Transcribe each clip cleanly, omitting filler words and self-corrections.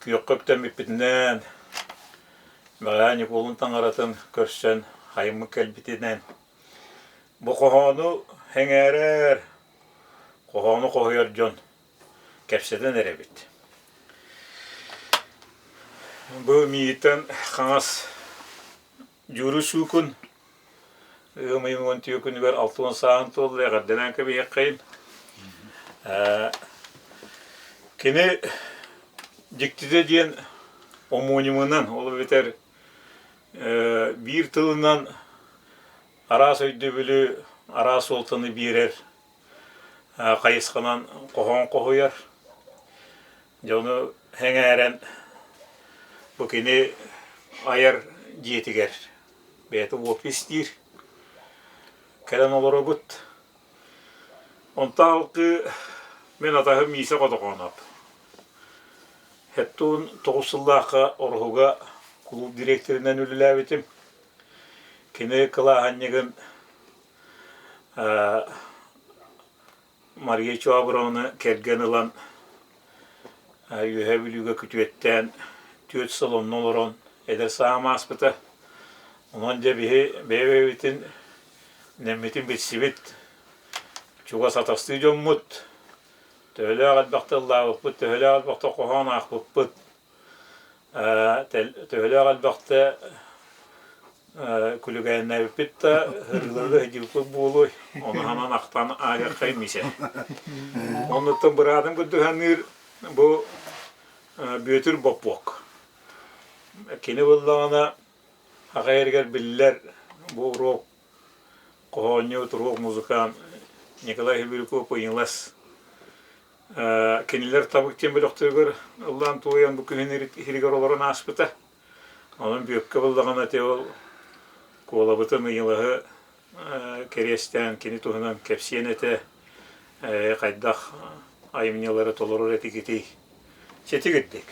Күөххэ үктэммиппитинэн, Бэҕэһээ Ньукуолун таҥаратын көрсөн хайыммыт кэлбитинэн, бу хоһоону сэҥээрэр, хоһоону хоһуйар дьон кэпсэтэн эрэбит. Бу миигиттэн хаҥас Дьууру Суукун ыам ыйын 14 күнүгэр 60 сааһын туолла, эҕэрдэлээн кэбиһиэххэйин. Кини дьиктитэ диэн омонимынан, ол эбэтэр биир тылынан араас өйдөбүлү, араас суолтаны биэрэр хайысханан хоһоон хоһуйар. Дьону сэҥээрэн бу кини айар дьиэтигэр бэйэтэ офис диир кэлэн олоробут. Онтон алгыы мин атаһым Миисэ Хотохооноп. Хеттуун 9 сыллаахха Ороһуга кулууп дириэктэринэн үлэлээбитим. Кини кылааһынньыгын Мария Чуабыровна кэргэн ылан Үөһээ Бүлүүгэ күтүөттээн 4 сыл онно олорон эдэр сааһым ааспыта. Онон дьэ биһи бэйэ-бэйэбитин нэммитин билсибит, чугас атастыы дьоммут, төһөлөөх элбэхтэ ыллаабыппыт, төһөлөөх элбэхтэ хоһоон аахпыппыт, төһөлөөх элбэхтэ күлүгээннээбиппит да ырыыларга сылдьыбыппыт буолуой, ону ханан ахтан ааһыаххай мисэ. Оннуттан быраатым курдук бу Бүөтүр Боппуок. Кини буоллаҕына аҕа эригэр биллэр бу уруок хоһоонньут, уруок музыкант Николай Хибиряков Ыйылас кинилэр табык диэн бөлөхтөрүгэр ыллаан туойан бу күһүн иһиригэр олорон ааспыта. Онон Бүөккэ буллаҕына ити ол куолабытын Ыйылаһы кэриэстээн кини туһунан кэпсиэн этэ, хайдах айымньылары толорор этигитий? Ситигирдик.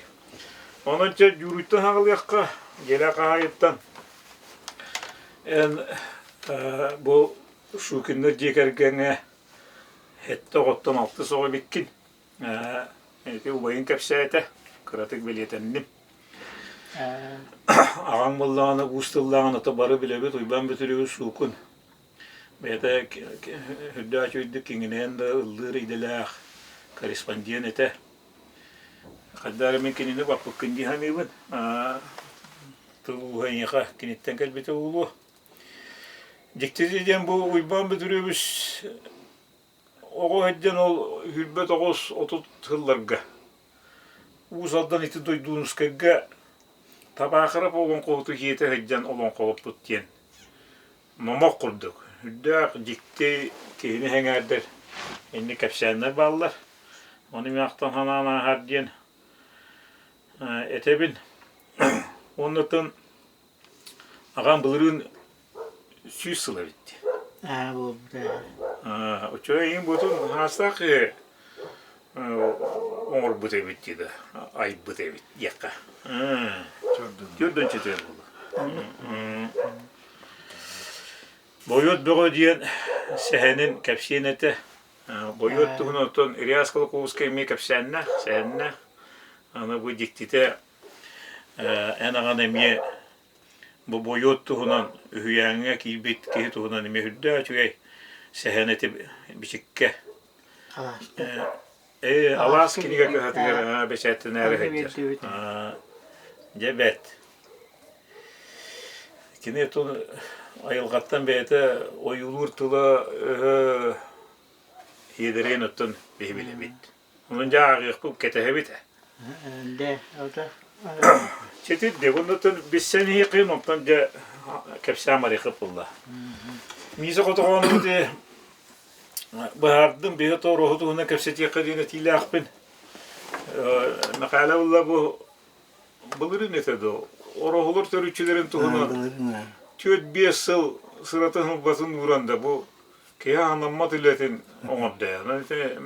Онон чэ Дьууруйтан аҕалыахха, дьиэлээх хаһаайыттан эн бу Шукиннар дьиэ кэргэҥҥэ сэттэ оҕоттон алтыс оҕо эбиккин. Ити убайын кэпсээтэ, кыратык бэлиэтэнним. Аҕаҥ буоллаҕына уус тыллааҕын ото бары билэбит Уйбаан Бөтүрүөбүс Суукун. Бэйэтэ үрдээх үчүгэйдик киҥинэйэн да ыллыыр идэлээх корреспондент этэ. Хайдах эрэ мин кинини баппыккын дии саныыбын. Тыл ууһа эйиэхэ киниттэн кэлбитэ буолуо. Дьиктитэ диэн бу Уйбаан Бөтүрүөбүс оҕо сылдьан ол 29-30 сылларга Уус Алдан ити Дойдуунускайга Табаахырап олоҥхоһуту киһитэ сылдьан олоҥхолоппут диэн номох курдук үрдээх дьикти киһини сэҥээрдэр инник кэпсээннэр бааллар. Ону мин ахтан санаан ааһар диэн этэбин. Оннуттан аҕам былырыын 100 сыл эбит дии. Аа буолбута. Оччо эйигин буотун хаастаах оҥорбут эбит дии да, айбыт эбит диэххэ. Төрдүн чөтүө буолла. Бойуот бөҕө диэн сэһэнин кэпсиэн этэ. Бойуот туһунан оттон Илья Скалаковскай эмиэ кэпсээннээх, сэһэннээх. Аны бу дьиктитэ эн аҕан эмиэ Бу бойуот туһунан үһүйээҥҥэ киирбит киһи туһунан эмиэ үрдээх үчүгэй сэһэн ити бичиккэ э алаас кинигэ кыһатыгар бэчээттэнээри сылдьар. Дьэ бэрт. Кини тун айылҕаттан бэйэтэ ойуулуур тыла өһө иэдэрэйин оттон биһи билэбит. Онон дьэ ааҕыахпыт кэтэһэбит ээ. Дэ, ото. Чэтирди, оннуттан билсэн иһиэххин, онтон дьэ кэпсээн барыаххыт буолла. Миисэ хотоҕооннут быһаардым, биһи торуоһу туһунан кэпсэтиэххэ диэн этиилээхпин. Мэхээлэ булла бу былырыын этэ дуо, ороһулар төрүччүлэрин туһунан 4-5 сыл сыратын сылбатын ууран да бу Киһи анаммат үлэтин оҥордо. Онон ити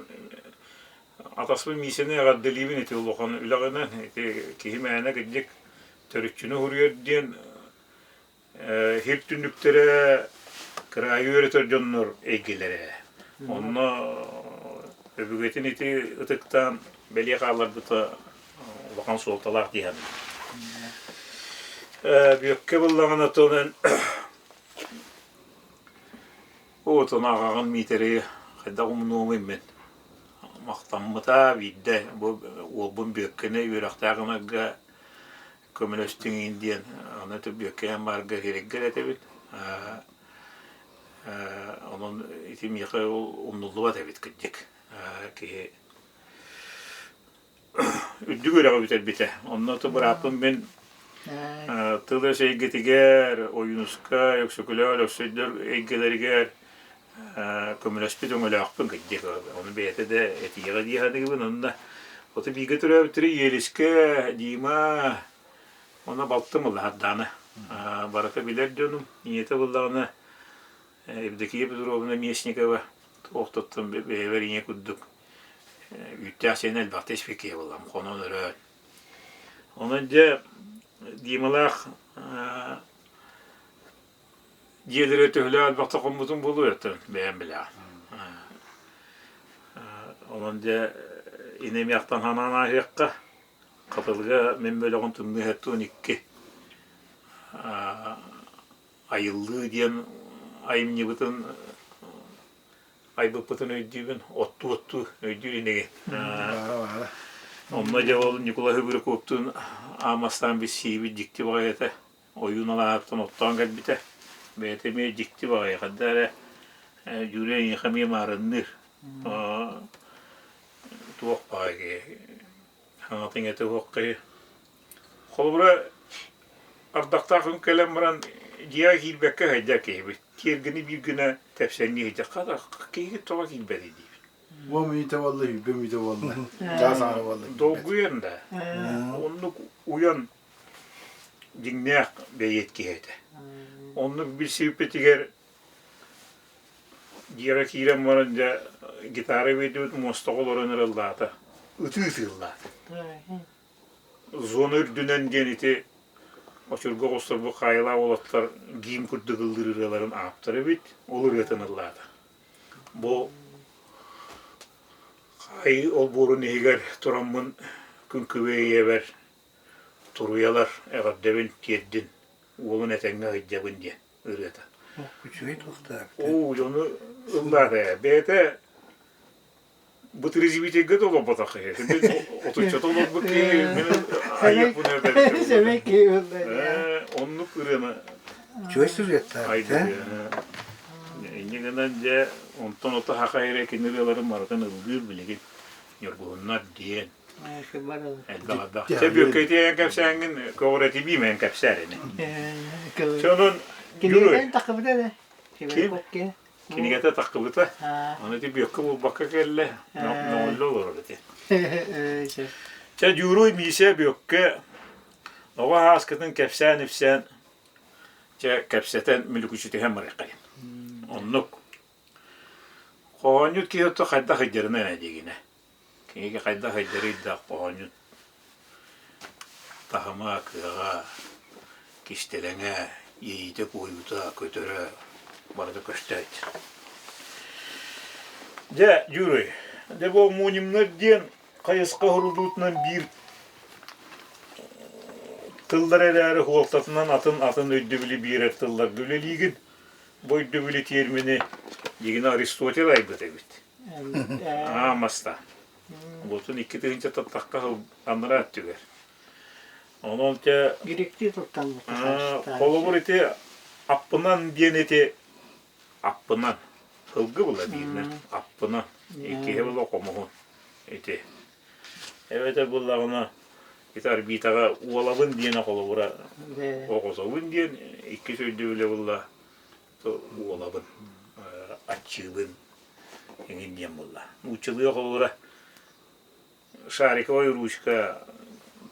атаспын Миисэни эҕэрдэлиибин ити улахан үлэҕинэн. Ити киһи мээнэ кырдьык төрүччүнү уһуруйар диэн сир түннүктэрэ кыраайы үөрэтэр дьоннор эйгэлэрэ. Онно өбүгэтин ити ытыктаан бэлиэ хаалларбыта. Улахан суолталаах дии саныыбын. Бүөккэ буллаҕына тонон Оотун аҕаҕын Миитэрэйи хайдах умнуомуй мин махтаммыта биирдэ бу уолбун Бүөккэни үөрэхтээх гынарга көмөлөстүҥ диэн аны Бүөккэйэн баарга сирэйгэр этэбит онон ити миэхэ ол умнуллубат эбит кырдьык киһи үрдүк үөрэҕи бүтэрбитэ. Онно то бырааппын мин тыл-өс эйгэтигэр, Ойуунускай, Өксөкүлээх Өлөксөйдөр эйгэлэригэр көмөлөспүт өҥөлөөхпүн кырдьык. Ону бэйэтэ да этиэҕэ дии саныыбын. Онно ото бииргэ төрөөбүттэри Елискэ, Дима, уонна балтым ыллаһардаана. Барыта билэр дьонум. Ийэтэ буоллаҕына Евдокия Петровна Местникова туохтуттан бэйэбэр ийэ курдук үүттээх сиэн элбэхтэ испит киһи буоллам, хонон өрөөн. Онон дьэ Дималаах дьиэлэрэ төһөлөөх элбэхтэ хоммутум буолуо оттон бэйэм билэҕин. Онон дьэ инэмиэхтэн санаан ааһыахха Хатылыга мин бөлөҕүн тымныы 72 Айыллыы диэн айымньыбытын айбыппытын өйдүүбүн, оттуу-оттуу өйдүүр инигин. Баара-баара. Онно дьэ ол Ньукулай Хыбырыкуоптуун аамастаан билсиибит дьикти баҕайы этэ. Ойуун алааһыттан оттоон кэлбитэ. Бэйэтэ эмиэ дьикти баҕайы, хайда эрэ Дьүүлэ эйиэхэ эмиэ маарынныыр. Туох баҕайы киһи, хаҥатын иҥэтэ суох киһи. Холобура, ардахтаах күн кэлэн баран дьиэҕэ киирбэккэ сылдьар киһибит. Тиэргэни биир гына тэпсэҥнии сылдьар. Киһи тоҕо киирбэтий диибин. Уон мүнүүтэ буолла, 20 мүнүүтэ буолла, чаас аҥара буолла киирбэт. Долгуйан да, оннук уйан дьиҥнээх бэйиэт киһи этэ. Оннук билсибиппитигэр дьиэҕэ киирэн баран дьэ гитара биэрдибит муостаҕа олорон эрэ ыллаата. Ытыы ытыыллаата. Зона үрдүнэн диэн ити очурга оҕустарбыт хаайылаах уолаттар гимн курдук ыллыыр ырыаларын ааптар эбит, ол ырыатын ыллаата. Бу хаайыы олбуорун иһигэр тураммын күн күбэй ийэбэр туруйалар эҕэрдэбин тиэрдин, уолун этэҥҥэ сылдьабын диэн ырыата. Үчүгэй туохтаах. Оо, дьону ыллаата ээ. Бэйэтэ Бытырыжибитейгэ да олорботох киһи. Отуччата олорбут киһи мин айыппын Сэмэй киһи буолла. Оннук ырыаны Үчүгэй сюжеттаах. Инньэ гынан дьэ онтон ото хаха эрэ кини ырыаларын барытын ыллыыр билигин Ньургуһуннар диэн. Элбэх элбэх. Чэ бүөккэйтиэн кэпсээҥҥин көҕүрэтибиим эн кэпсээр ини. Чэ онон Кинигэтин тахыбыта да. Ким? Кинигэтэ таххыбыта. Аны ити бүөккэ булбакка кэллэ. Мөҕүллэ олорор ити. Чэ, Дьууруй Миисэ Бүөккэ оҕо ааскытын кэпсээн-ипсээн, чэ, кэпсэтэн мүлүкүчүтүһэн барыаххайын. Оннук. Хоһоонньут киһи отто хайдах ыйдарынан ээ диигинэ. Кинигэ хайдах ыйдарый да хоһоонньут таһыма, кыаҕа, кистэлэҥэ, иэйиитэ-куойуута, көтөрө барыта көстөөт. Дьэ, Дьууруй, дьэ бу Мунимнар диэн хайысха уһурулуутунан биир тыллар эрээри суолтатынан атын-атын өйдөбүлү биэрэр тылларга үлэлиигин. Бу өйдөбүлү тиэрмини дьигинэ Аристотель айбыт эбит. Аа, маста. Уотун 2000 таттахха сыл анараа өттүгэр. Онон те Гректии туттан холобур ити аппынан диэн ити аппынан ылгы була бииринэн аппынан иккиһэ була хомуһун ити эбэтэр буллаҕына ити орбитаҕа уолабын диэнэ холобура оҕособун диэн иккис өйдөбүлэ булла уолабын аччыыбын эҥин диэн буолла. Нууччалыы холобура шариковай ручка,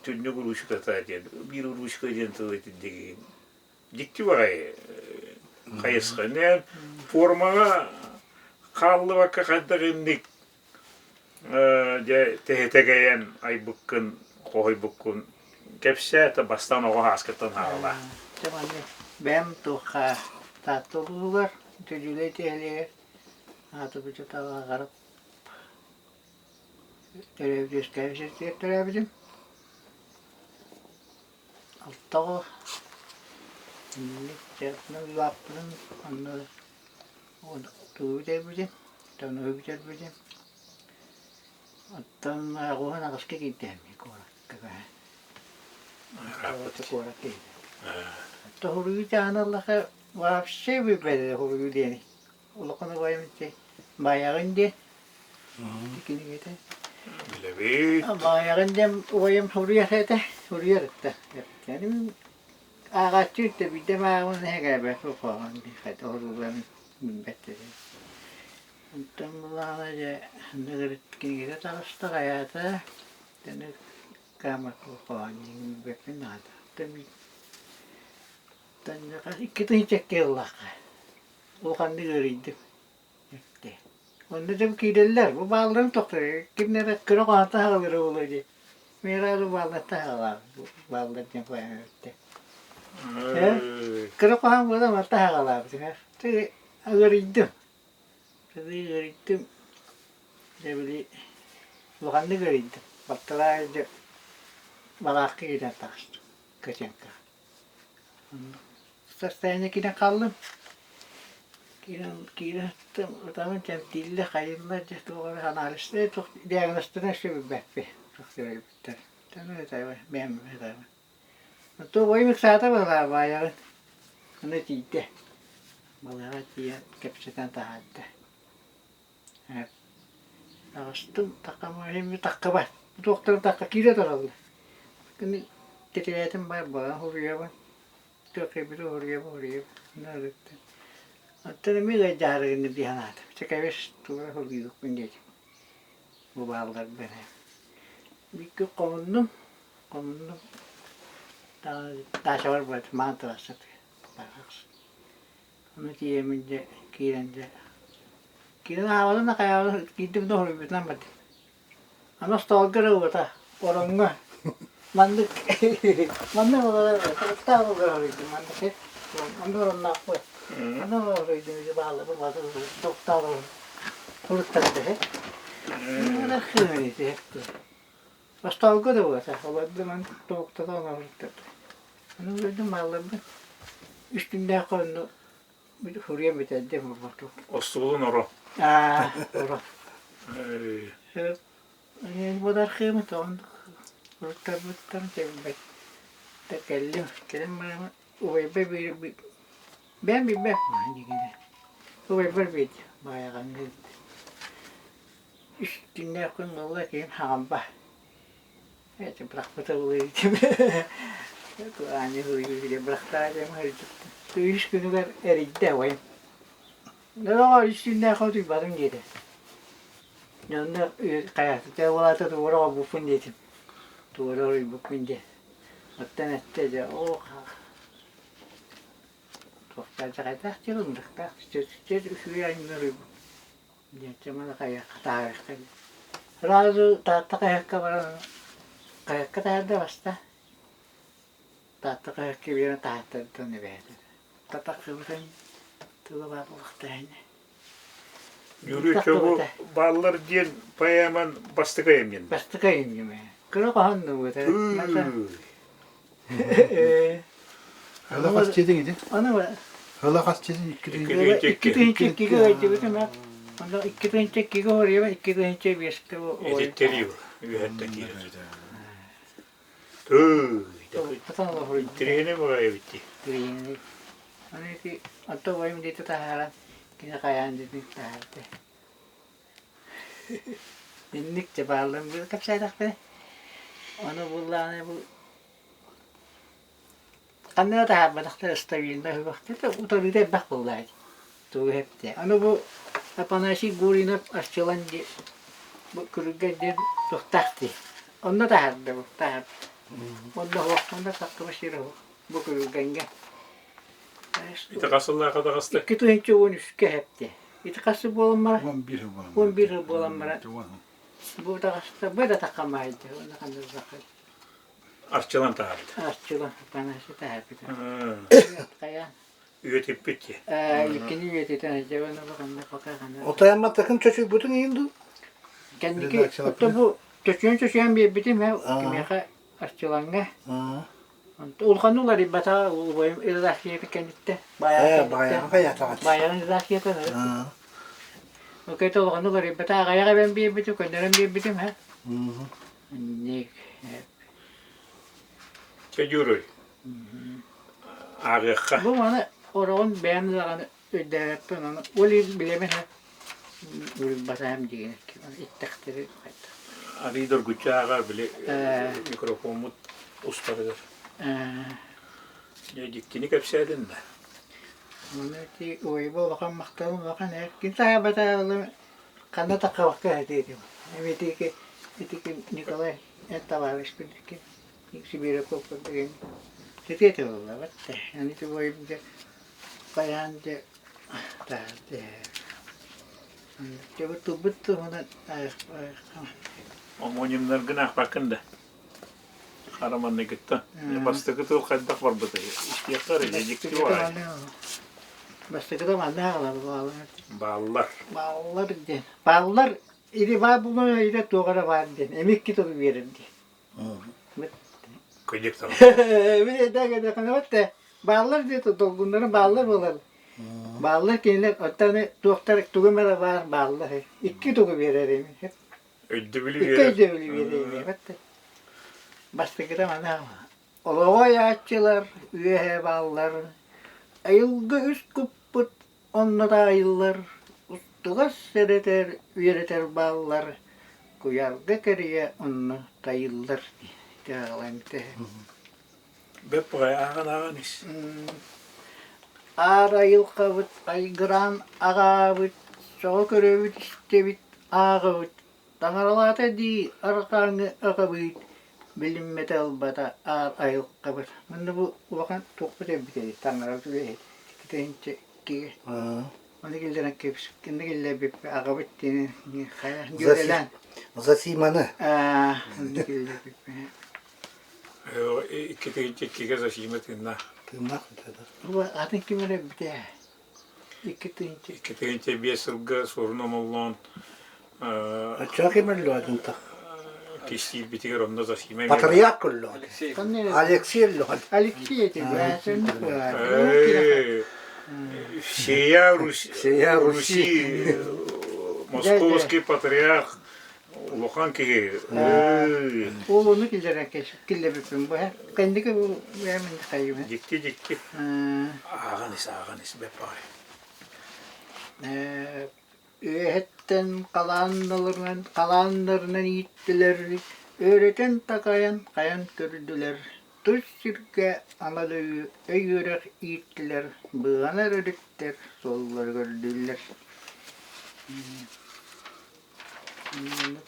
түннүк ручката диэн, биир ручка диэн тыл этилдиги дьикти баҕайы хайысха. Эн формаҕа хааллыбакка хайдах инник дьэ тэһитэгэйэн айбыккын, хоһуйбуккун кэпсээ, бастаан оҕо ааскыттан хаалла. Бэйэм туохха Таатта улууһугар, Дьүлэй Тиһэлигэр Аата Бычатаҕа төрөөбүт үөскээбит сиригэр төрөөбүтүм. Тоҕо инник улааппытым онно тугу бүтэрбитим, тону бүтэрбитим. Оттон оҕуһун аҕыска киирдэм куоракка көһөн. Куорат киһитэ. Тоһуруйуу чааһын ыллаха вообще билбэтэ хоруйуу диэни. Улахан убайым ити Баайаҕын диэн кинигэтэ. Билэбит. Баайаҕын диэн убайым суруйар этэ, суруйар этэ. Ааҕааччы үтэ биирдэ ааҕабын эһэгээбэт хоһоон хайдах урууларын билбэт этим. Онтон булаана дьэ кинигэтэ таҕыста хайаата камера хоһоон билбэппин наада. 2 ыллахха улаханнык ыарыйдым эттэ. Онно дьон киирэллэр, бу баалларын тохтор, ким эрэ кыра хоһоонтон аҕалара буолуо дии. Миэхэ бааллартан аҕалаах бааллар диэн хоһоон эттэ. Кыра хоһоон буолан мантан аҕалаабытым. Ыарыйдым. Ыарыйдым. Дьэ били улаханнык ыарыйдым. Балтараа дьэ балаакка киирэн таҕыстым Катенькаҕа. Состояние киирэн хааллым. Киирэн киирэн ытамын тэмтииллэ хайылла дьэ туох эрэ анализтыы туох диагнозтарын өссө билбэппин туох диэбиттэр. Бэйэм ытабын. Туох ойум ыксаата быһалаа баайаҕын. Аны тиийдэ. Балыыһаҕа тиийэн кэпсэтэн таһаарда. Таҕыстым таккамаһым таккабат. Туохтарын такка киирэ тураллар. Кини тэтирээтим баар буолан суруйабын. Туох кэлбити суруйабын, суруйабын. Оттон эмиэ ыалдьаары гынным дии санаатым. Чэ кэбис, тугу эрэ суруйуохпун диэтим. Бу баалларбын. Биир хомуннум, хомуннум. Даачабар барбытым, маан трассатыгар. Ону тиийэммин дьэ киирэн дьэ киирэн аһаабытым да хайаабытым киирдим да хоруйбутунан бардым. Аны остуолга эрэ уота ороҥҥо маннык маннык олорор таах олорор хоруйдум маннык онно оронноохпун онно хоруйдум ити бааллабын туохтаах олоруттар дэһэ Остуолга да уота олордум аны туохтата оҥоруттар Аны көрдүм баалларбын үс күннээххэ онно суруйан бүтэрдим буолбатым. Остуолун оро. Аа, оро. Бу тоҕон уруттарбыттан кэлбэт кэллим. Кэлэн баран убайбар биир бэйэм билбэт убайбар биэрдим баайаҕаҥҥа Үс күннээх күн буолла киһим хаҕамба. Эти бырахпыта буолуо Аанньа суруйуу бырахтаа диэн сылдьыбытым. Үс күнүгэр эрийдэ убайым. Дороҕо үс күннээх утуйбатым диэтэ. Дьонно хайаатыта уолаата туора оҕолбуппун диэтим. Туора оруйбуппун диэн. Оттон эттэ дьэ оо туохтаах дьаҕайдаах дьыл ынырыктаах үчүгэй айымньы уруйбут. Диэччи хайыахха таһаарыахха Сразу Таатта хайыахха баран хайыахха таһаарда баста. Таатта хайыахха биэрэн таһааттарыттан эбээтэ. Татахсыбытын тыла баар буолуохтаах Юрий Чобу бааллар диэн поэман бастакы айымньын. Бастакы айымньым ээ. Кыра хоһооннубут ээ. Ыла хас дьиэтиҥ ити? Аны Ыла хас дьиэтин 2-2 ыйдыбытым ээ. Онно 2-2 хоруйабын, 2-5-кэ Этиттерии үөһэттэн киирэр. Интириэһинэй баҕайы эбит дии. Интириэһинэй. Аны ити онто убайым диэти таһааран, кини хайаан диэтин таһаарда. Инник дьэ баалларын кэпсээтэхпинэ. Ону буллаҕына бу Ханна да таһаарбатахтар стабильно ыһыахтар утарыыта элбэх буолла дии тугу эптэ. Аны бу Афанасий Гуринов Арчылан диэн бу күрүлгэн диэн туохтаах дии. Онно таһаарда бу таһаарда. Онно суох, онно таххыба сирэ суох бу күрүлгэҥҥэ. Ити хас сыллаахха таҕыста? 2013-кэ эптэ. Ити хас сыл буолан баран? 11 сыл буолан 11 сыл буолан баран. Бу таҕыста бу да таххамаайда. Онно ханна таххай. Арчылан таһаарбыт. Арчылан Афанасий таһаарбыта. Хайаан? Үйэтиппит дии. Иккини үйэтитэн дьэбэн ханна пока ханна. Отайамматтакын чочуйбутун иһин дуу? Кэнники отто бу чочуйан чочуйан биэрбитим кимиэхэ Арчылаҥҥа. Улаханнык уларыйбатаҕа убайым редакцията кэнниттэн. Ээ, баайаҕа хайаатаҕа. Баайаҕын редакцията Окей, улаханнык уларыйбатаҕа аҕыйах эбэн биэрбитим, көннөрөн биэрбитим, һэ. Ник. Чэ, Дьууруй, ааҕыахха. Бу маны ороҕун бэйэм даҕаны өйдөөбөппүн, ону ол иһин билэбин һэ. Уларыйбатаҕым диэн иттэхтэри хайдах. Арыый доргуччу ааҕа били микрофоммут устарыгар. Дьэ, дьиктини кэпсээтин да. Ону ити уойба улахан махталым улахан эр ким саһаабатаҕа ханна таххабакка этиэтим. Эми итики итики Николай эн табаарыспын икки Сибиряков деген ситиэтэ буолла баттэ. Аны ити уойум дьэ хайаан дьэ Дьэ бу тылбыт туһунан Омонимнаргын аахпаккын да? Хара манныгыттан. Бастакы тыл хайдах барбытай? Истиэххэ эрэ дьикти баҕайы. Бастакыта манна аҕалар бааллар. Бааллар. Бааллар диэн. Бааллар или баар булуна или туох эрэ баар диэн. Эми икки тылы биэрэр диэн. Кыдьык тыл. Бааллар диэт долгуннара бааллар буолар. Бааллар кинилэр оттон туохтар тугум эрэ баар бааллар. Икки тугу биэрэр эми. Өйдөбүлү Икки биэрэр. өйдөбүлү биэрэр эми. Бастакыта маны олоҕу айааччылар үөһэ бааллар. Айылгы үс куппут Онно таайыллар, устугас сэрэтэр, үөрэтэр бааллар, куйаарга кэрийэ онно тайыллар дии Бэт баҕайы ааҕан-ааҕан ис. Аар айылҕабыт айгыраан аҕаабыт, сөҕө көрөбүт, истэбит, ааҕабыт, таҥаралаата дии арҕааҥҥы аҕабыыт, билиммэтэ ылбата аар айылҕабыт. Манна бу улахан туохпут эбитий таҥарабыт үлэһит иккитинчи иккигэ. Ону киллэрэн кэбиспит, киллэрбиппит аҕабыт диэн хайа дьүөрэлээн. Засиманы. Аа, онно киллэрбиппит. Иккитинчи иккигэ Засима тыыннаах. Тыыннаах Бу атын ким эрэ эбитэ 2 2005 сылга суорун омоллоон Оччоҕо ким өллөҕө кистиирбитигэр онно Засима Патриарх өллөҕө. Алексей өллөҕө. Алексей этэ Всея Руси, Всея Руси, Московский патриарх улахан киһи. Ол ону киллэрэн киллэрбиппин бу кэнники бу хайыбын. Дьикти дьикти. Ааҕан ис, ааҕан ис, бэп баҕай. Үөһэттэн халааннарынан, халааннарынан ииттилэр, өрүтэн такайан хайан көрдүлэр, тус сиргэ анал өй үөрэх ииттилэр, быанар өрүттэр суоллары көрдүүллэр.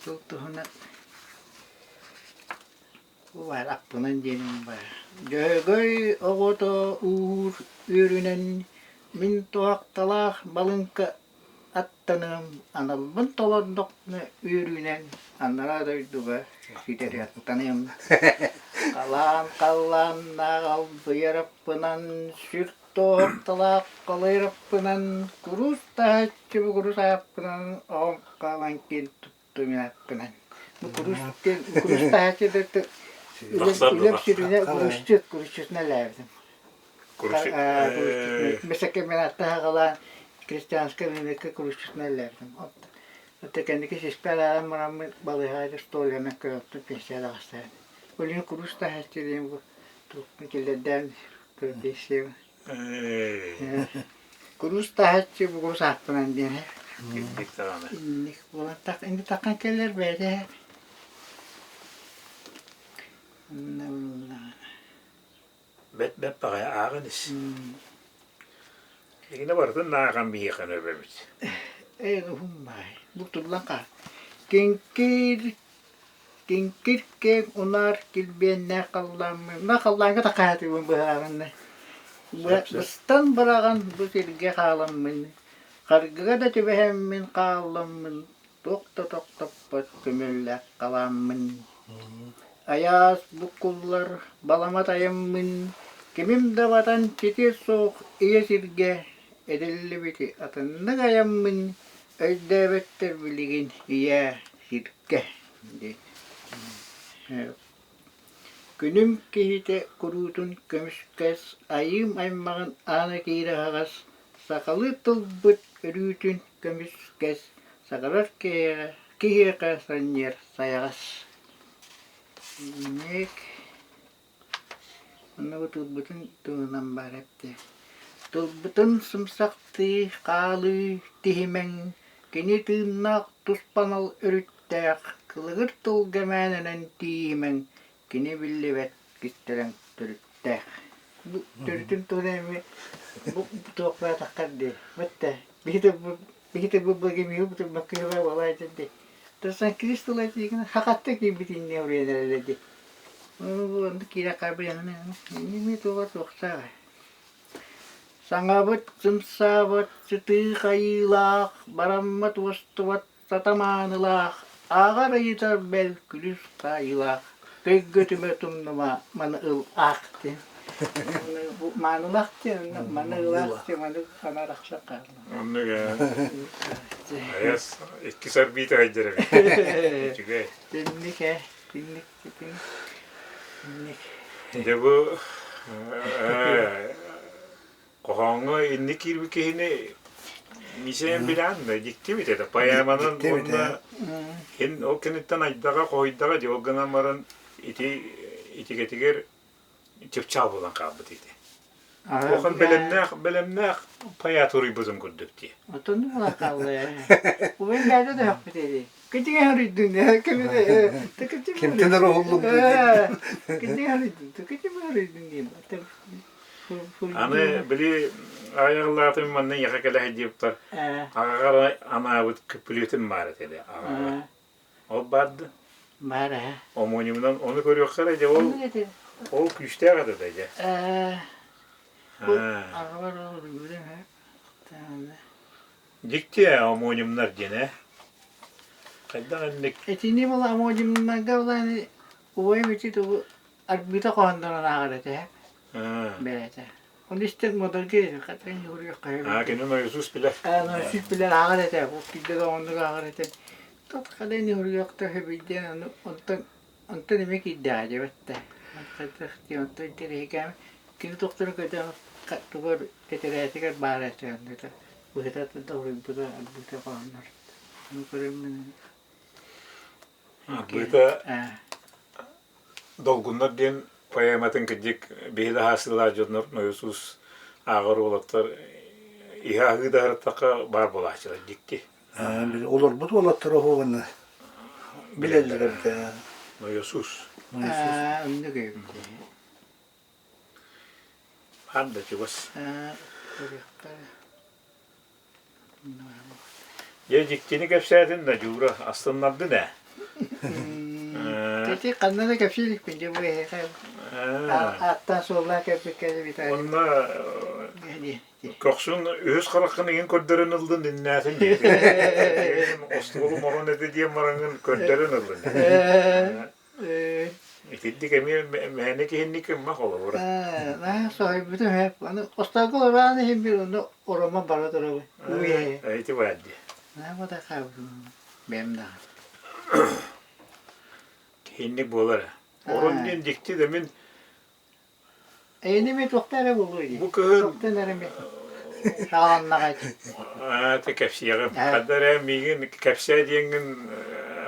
Тыл туһунан Баар аппынан диэним баар. Дьөһөгөй оҕото уур үөрүнэн мин туһахталаах балыҥка аттаныам, аналбын толордохпуна үөрүүнэн анараа дойдуга ситэри аттаныам. Халаан халлааннаах албыйар аппынан, сүр туоһахталаах халыйар аппынан, куруус таһааччы бугурус ааппынан оҕом хаалан киэн туттумааппынан. Бу куруус диэн куруус таһааччы үлэм сүрүнэ курусчут, курусчутунан үлэлээбитим. Мэсэкэминаттаһаҕалаан крестьянскай рынокка курусчутунан үлэлээбитим. Оттон кэнники сиспэр ааҕан бараммын балыыһаҕа столганан көрөттүм пенсия таҕыстаан. Билигин куруус таһааччы диэн бу туохпун киллэрдээн пенсия Куруус таһааччы бу куруус ааппынан диэн Инник даҕаны. Инник буолан инник таххан кэлэр бэйэтэ Бэт бэт баҕайы ааҕан ис. Игинэ барытын ааҕан биһиэхэ эбэбит. Ээ уһун баай. Бу туллан хаал. Киҥкир киҥкир киэҥ унаар килбиэннээх халлааммын мына халлааҥҥа такаһатыыбын быһаарынна. Быстан быраҕан бу сиргэ хааламмын, харгыга да түбэһэммин хаалламмын, туох да тохтоппот көмүллээх халааммын. Айаас буккуллар баламат айаммын, кимим да батан ситиэ суох ийэ сиргэ этиллибити атыннык айаммын, өйдөөбөттөр билигин ийээ сиргэ диэн. Күнүм киһитэ куруутун көмүскэс, айыым аймаҕын аана киирэ аһаҕас, сахалыы тылбыт өрүүтүн көмүскэс, саҕарар киһиэхэ, киһиэхэ санньыар сайаҕас. Инник Онно бу тылбытын тылынан баар эттэ. Тылбытын сымсахтыы, хаалыы, тиһимэҥ, кини тыыннаах туспанал өрүттээх, кылыгыр тылга мээнэнэн тиийимэҥ, кини биллибэт кистэлэҥ төрүттээх. Бу төрүтүн туһунан эмиэ бу туох баатаххар дии. Бэтте биһи тылбыт биһи тылбыт благимиһи бутурбаккыһыла буолаайдын дии. Тасан кирис тыла этиигин хахатта киирбитинне уруйан эрэлэ дии. Саҥабыт сымсаабат сытыы хайыылаах, бараммат уостубат сатамаанылаах, ааҕар ыйытар бэл күлүс хаайыылаах, көйгөтүмэ тумнума маны ыл аах диэн. Маанылаах диэн, маны ылаах диэн, маны ханар ахса хаалла. Оннук Айас иккис арбита хайдар эбит. Үчүгэй. Тинник ээ, тинник Дьэ бу хоһооҥҥо инник киирбит киһини мисэйэн билэҕин да дьиктибит этэ поэманан уонна ол кэнниттэн айдаҕа хоһуйдаҕа дьэ ол гынан баран ити итигэтигэр чыпчаал буолан хаалбыт ити. Улахан бэлэмнээх бэлэмнээх поэт уруйбутун курдук дии. Отон хаалла. Убайым бэйэтэ да өһөхпүт эди. Китиҥэ хоруйдун Кимтэн эрэ уһуллум Китиҥэ хоруйдун китиҥэ хоруйдун диим. Аны били аҕайаҕылаатым манна ийэхэ кэлэ сылдьыбыттар. Аҕаҕар анаабыт күппүлүөтүм баар этэ аҕаҕар. Ол баар да? Баар ээ. Омонимынан ону көрүөххэ эрэ дьэ ол ол күүстээх этэ да дьэ. Ээ. Аҕабар ол үрүҥ Дьикти ээ омонимнар диэн ээ. Хайдах инник Итини була омонимнарга булан убайым ити тугу арбита хоһондорон ааҕар этэ. Бэйэтэ. Оны истэн модорге хатан юруйа Аа кини Иисус билэр. Аа Иисус билэр ааҕар этэ. Бу килде да оннук ааҕар этэ. Тот хален юруйахта хөбүйден аны онтон онтон эмэ киирдэҕэ дебетте. Хайдах дии онтон интэриэһикэм кини тохтору көтөн тугар тэтэрээтигэр баар этэ оннута. Быһыта да уруйбута арбыта хоһоннор. Ону көрөммүн Арбыта Долгуннар диэн поэматын кырдьык биһи да аһаасылаах дьоннор нойосуус ааҕар уолаттар иһэ аһыы да аһараттахха баар буолааччылар дьикти. Олорбут уолаттар оһуобаны билэллэр эбит. Нойосуус. Оннук эбит. Баар да чугас. Дьэ дьиктини кэпсээтин да Дьуура астыннардын ээ. Ити ханна да кэпсии иликпин дьэ бу эһиэхэ ааттаан суоллаан кэлбиккэ Виталий. Онно көхсүн үһүс хараххын игин көрдөрөн ыллын иннээтин диэки. Остуолум орон этэ диэн бараҥҥын көрдөрөн ыллын. Итинник эмиэ мээнэ киһинник гымма холобура. Наһаа соһуйбутум ээ. Аны остуолга олорон иһин бир ону оромо бара турабын. Ити баар дии. Наһаа бата хаалбытым. Бэйэм даҕаны. Киһинник буолар. Орон диэн дьикти да мин Эйини ми туохта эрэ буолуо дии. Бу кыһын Туохтан эрэ ми саҕаланнаҕай. Аа, те кэпсиэҕим. Ханна эрэ миигин кэпсээ диэҥҥин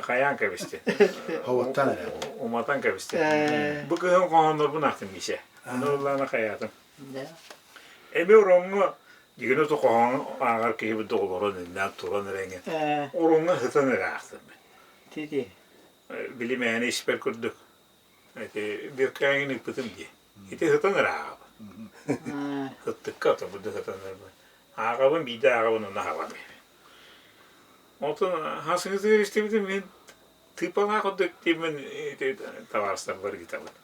хайаан кэбистин. Ховоттан эрэ. Уматан кэбистин. Бу кыһын хоһооннорбун аахтым Миша. Аны ыллаана хайаатым. Эми ороҥҥо дигини то хоһоон ааҕар киһи доҕолорун иннээн туран эрэҥҥин. Ороҥҥо сытан эрэ аахтым. Тити. Били мээнэ испэр курдук. Ити бүөккээҥин ыыппытым дии. Ити сытан эрэ ааҕабын. Сыттыкка отобурда сытан эрэ. Ааҕабын биирдэ ааҕабын онно аһабан. Онтон хасыҥытыгар истибитим мин тыыпалаах курдук диэммин ити табаарыстарбар ыытабын.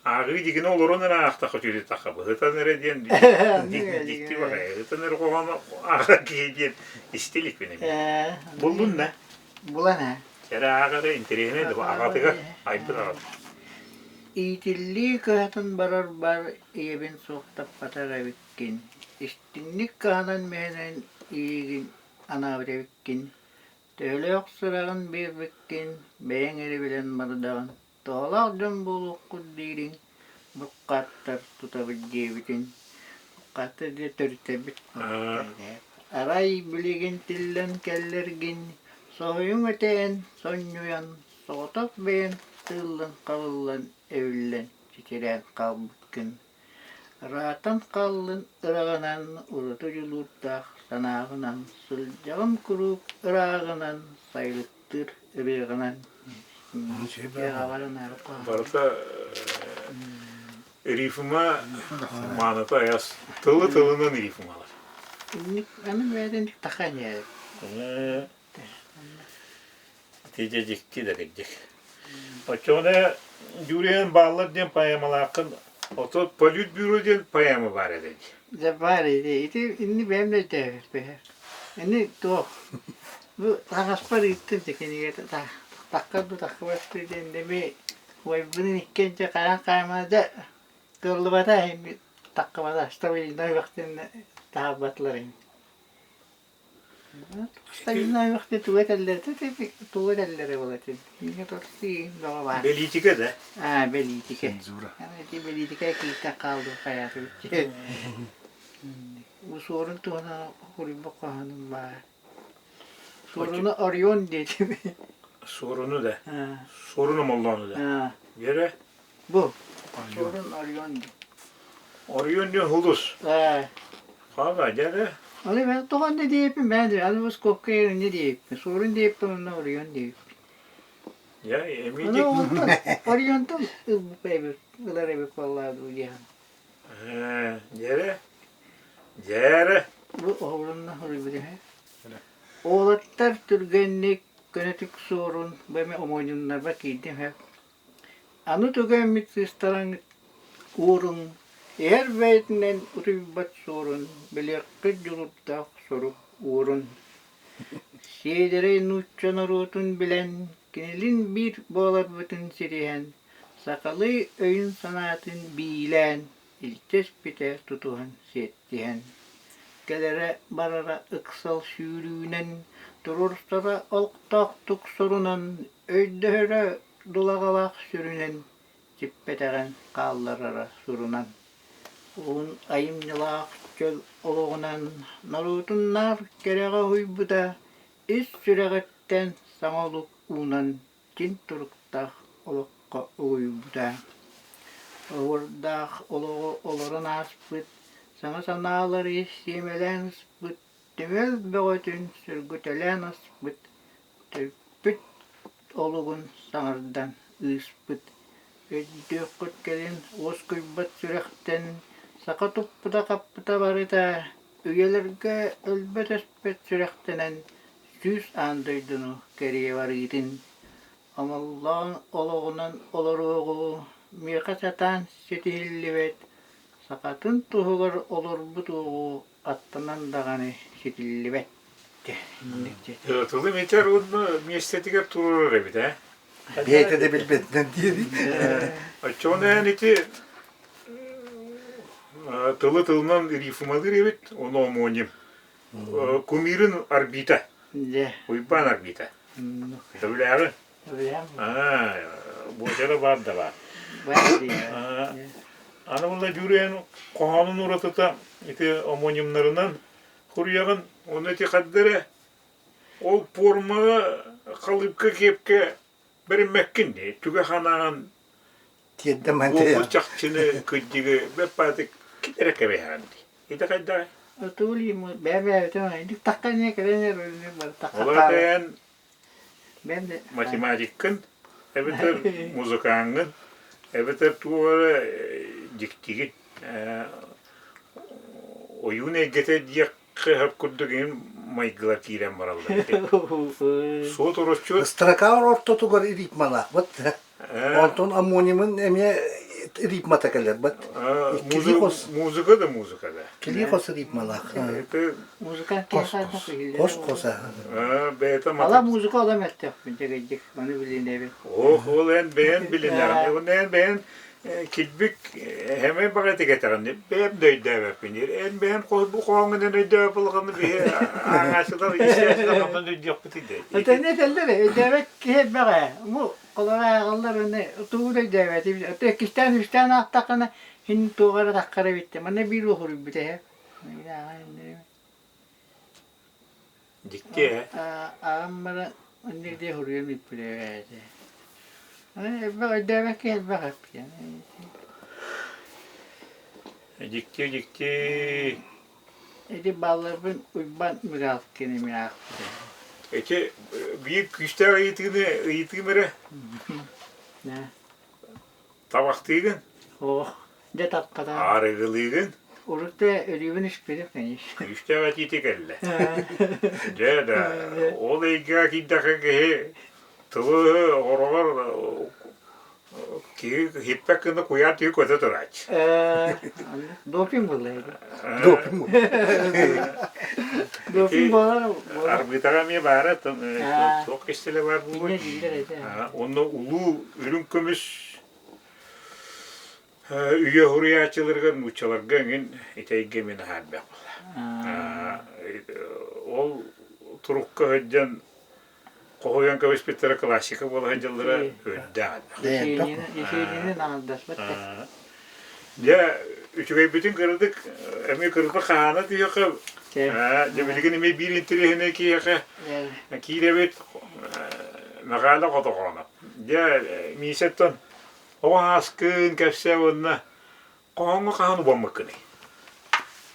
Ааҕыы дигини олорон эрэ аахтахха үтүөтахха быһытан эрэ диэн дьикти баҕайы ыһытан эрэ хоһоону ааҕар киһи диэн истэ иликпин эмиэ. Буллун да? Булан ээ. Эрэ ааҕара интэриэһинэй да аҕатыгар айбыт аҕата. Иитиллии кыһатын барарбар ийэбин суохтаппатах эбиккин, истиҥник кыһанан-мүһэнэн иигин анаабыт эбиккин, төһөлөөх сыраҕын биэрбиккин бэйэҥ эрэ билэн бардаҕын. Туһалаах дьон буолуоххут диириҥ, буккааттар тутабыт диэбитин, буккааттар диэн төрүттэрбит Арай билигин тиллэн кэллэргин, соһуйуҥ этээн, сонньуйан, соҕотох бэйэҥ тыыллан-хабыллан эбиллэн чэчирээн хаалбыккын. Ыраатан хааллын ыраҕынан, ураты дьулуурдаах санааҕынан, сылдьаҕын куруук ырааҕынан, сайылыктыыр ырыаҕынан. Барыта рифма мааныта айас тылы тылынан рифмалар. Аны бэйэтин тахан Ити дьэ дьикти да кырдьык. Оччоҕуна Дьүрүйэн бааллар диэн поэмалааххын, ото Политбюро диэн поэма баар этэ дии. Дьэ баар ити. Ити инни бэйэм да өйдөөбөппүн. Ини туох бу таҥаспар ыыттым дьэ кинигэтэ таххар дуу таххыбат дуу диэн эми убайбыныын иккиэн дьэ хайаан хаамана дьэ кыаллыбата таххыбата стабильно үөхтэн таһаарбатылар ини. Тугу этэллэр тугу этэллэрэ буолла бөҕө баар. Бэлиитикэ да? Аа, бэлиитикэ. Ити бэлиитикэ кииртэн хаалдым хайаатыбыт. Суорун туһунан суруйбут хоһоонум баар. Суоруну Орион диэтим. Суоруну да? Суорун омоллоону да? Биэрэ? Бу. Суорун Орион диэн. Орион диэн хулус. Ээ. Хаала дьэ Аны мен тоҕо онно диэппин бэйэн да аны скобка инне диэппин суорун диэппин онно Орион диэппин. Я эмиэ Аны онтон Орионтон ылбыт эбит ылар эбит буоллаа дуу диэхин. Ээ, дьэрэ. Дьэрэ. Бу оһолунна хоруйбут эһэ. Уолаттар түргэнник көнөтүк суорун бу эми омуонньуннарба киирдим һэ. Аны тугу эмит сыыстараҥ ууруҥ, иһэр бэйэтинэн утуйбат суорун, билиэххит дьулурдаах сурук уурун. Сиэдэрэй нуучча норуотун билэн, кинилин биир буоларбытын ситиһэн, сахалыы өйүн-санаатын биилээн, илдьэ испитэ тутуһан сиэттиһэн. Кэлэрэ-барара ыксал сүүрүүнэн, туруорсара олохтоохтук сурунан, өйдөһөрө дулаҕалаах сүрүнэн сиппэтэҕин хаалларара сурунан, уһун айымньылаах чөл олоҕунан норуотун наар кэрэҕэ уһуйбута, ис сүрэҕиттэн саҥа олук уунан дьиҥ туруктаах олоххо угуйбута. Оһуордаах олоҕу олорон ааспыт, саҥа санаалары сиэмэлээн ыспыт, түмэл бөҕөтүн сүргүтэлээн аспыт, төрпүт олугун саҥардан ыыспыт. Өйдүөххүт кэлин уоскуйбат сүрэхтэн саха туппута-хаппыта барыта үйэлэргэ өлбөт-өспөт сүрэхтэнэн сүүс аан дойдуну кэрийэ барыытын Омоллоон олоҕунан олоруоҕу миэхэ сатаан ситиһиллибэт, сахатын туһугар олорбут уоҕу аттанан даҕаны ситиллибэт Тылы метер уонна миэстэтигэр туруорар эбит ээ. Бэйэтэ да билбэтинэн диэри. Оччоҕуна эн ити тылы тылынан рифмалыыр эбит, ону омоним. Кумирын орбита. Уйбаан орбита. Сөбүлээҕи? Буочара баар да баар. Аны була Дьүрүйэн хоһоонун уратыта ити омонимнарынан хуруйаҕын, уонна ити ханна эрэ ол пуормаҕа халыыпка киэпкэ бэриммэккин дии, түгэх анаан Тиэрдэм буолбут чахчыны кырдьыгы бэрт баатык китэрэ кэбиһэҕин дии. Ити хайдаҕый? Ол этээн математиккын эбэтэр музыкааҥҥын эбэтэр туох эрэ дьиктигин ойуун эйгэтэ диэххэ сөп курдук иһин майгылар киирэн бараллар ити. Суот ороччуот Строка ортотугар ритмалаахпыт. Онтон аммонимын эмиэ ритмата кэлэр бат. Музыка да музыка да. Кили хос ритмалаах. Музыка Хос хоса. Бэйэтэ Ала музыка ола мөлтөхпүн дьэгэйдик маны билинэбин. Ох, ол эн бэйэн билинэҕин. Ол эн бэйэн. Килбик эмэ баҕайытык этэҕин, бэйэм да өйдөөбөппүн диир. Эн бэйэм бу хоһооҥҥунан өйдөөбөт буоллаххына биһи ааҕааччылар, истээччилэр хантан өйдүөхпүтүй да. Этэнни этэллэр, өйдөөбөт киһи элбэх ээ. Бу холоро ааҕаллар уонна тугу да өйдөөбөт. Иккистээн, үстээн аахтаххына, син туох эрэ таххар эбит. Манна биир уһуруйбут эһэ. Дьикти ээ. Аҕам баран инник диэ суруйан ыыппыт эбээт. Элбэх өйдөөбөт киһи элбэх эппит. Дьикти, дьикти. Ити балларбын Уйбаан Михайловскин эмиэ аахпыт Ити биир күүстээх ыйытыыны ыйытыым эрэ. Табахтыыгын? Ох, дьэ таппата. Арыгылыыгын? Урут да өлүүбүн испитим, конечно. Күүстээх этиитэ кэллэ. Дьэ да, ол эйгэҕэ киирдэххэ киһи тылы ороҕор киһи хиппэк гына куйаар тиһи көтө турааччы. Допинг буолла ити. Допинг. Допинг буолар. Арбитаҕа эмиэ баара, туох кистэлэ баар буолуой? Онно улуу үрүҥ көмүс үйэ суруйааччыларыгар нууччаларга эҥин ити мин аһаарбах буолла. Ол турукка сылдьан хоһуйан кэбиспиттэрэ классика буола сылдьаллара үрдээх элбэх. Есенини аҥардаспат да. Дьэ, үчүгэйбитин кыратык эмиэ кырдьык хаһаана түһүөххэ дьэ билигин эмиэ биир интэриэһинэй киһиэхэ киирэбит Мэхээлэ Хотохоонов. Дьэ, Миисэттэн оҕо ааскын кэпсээ уонна хоһооҥҥо хаһан убаммыккыный?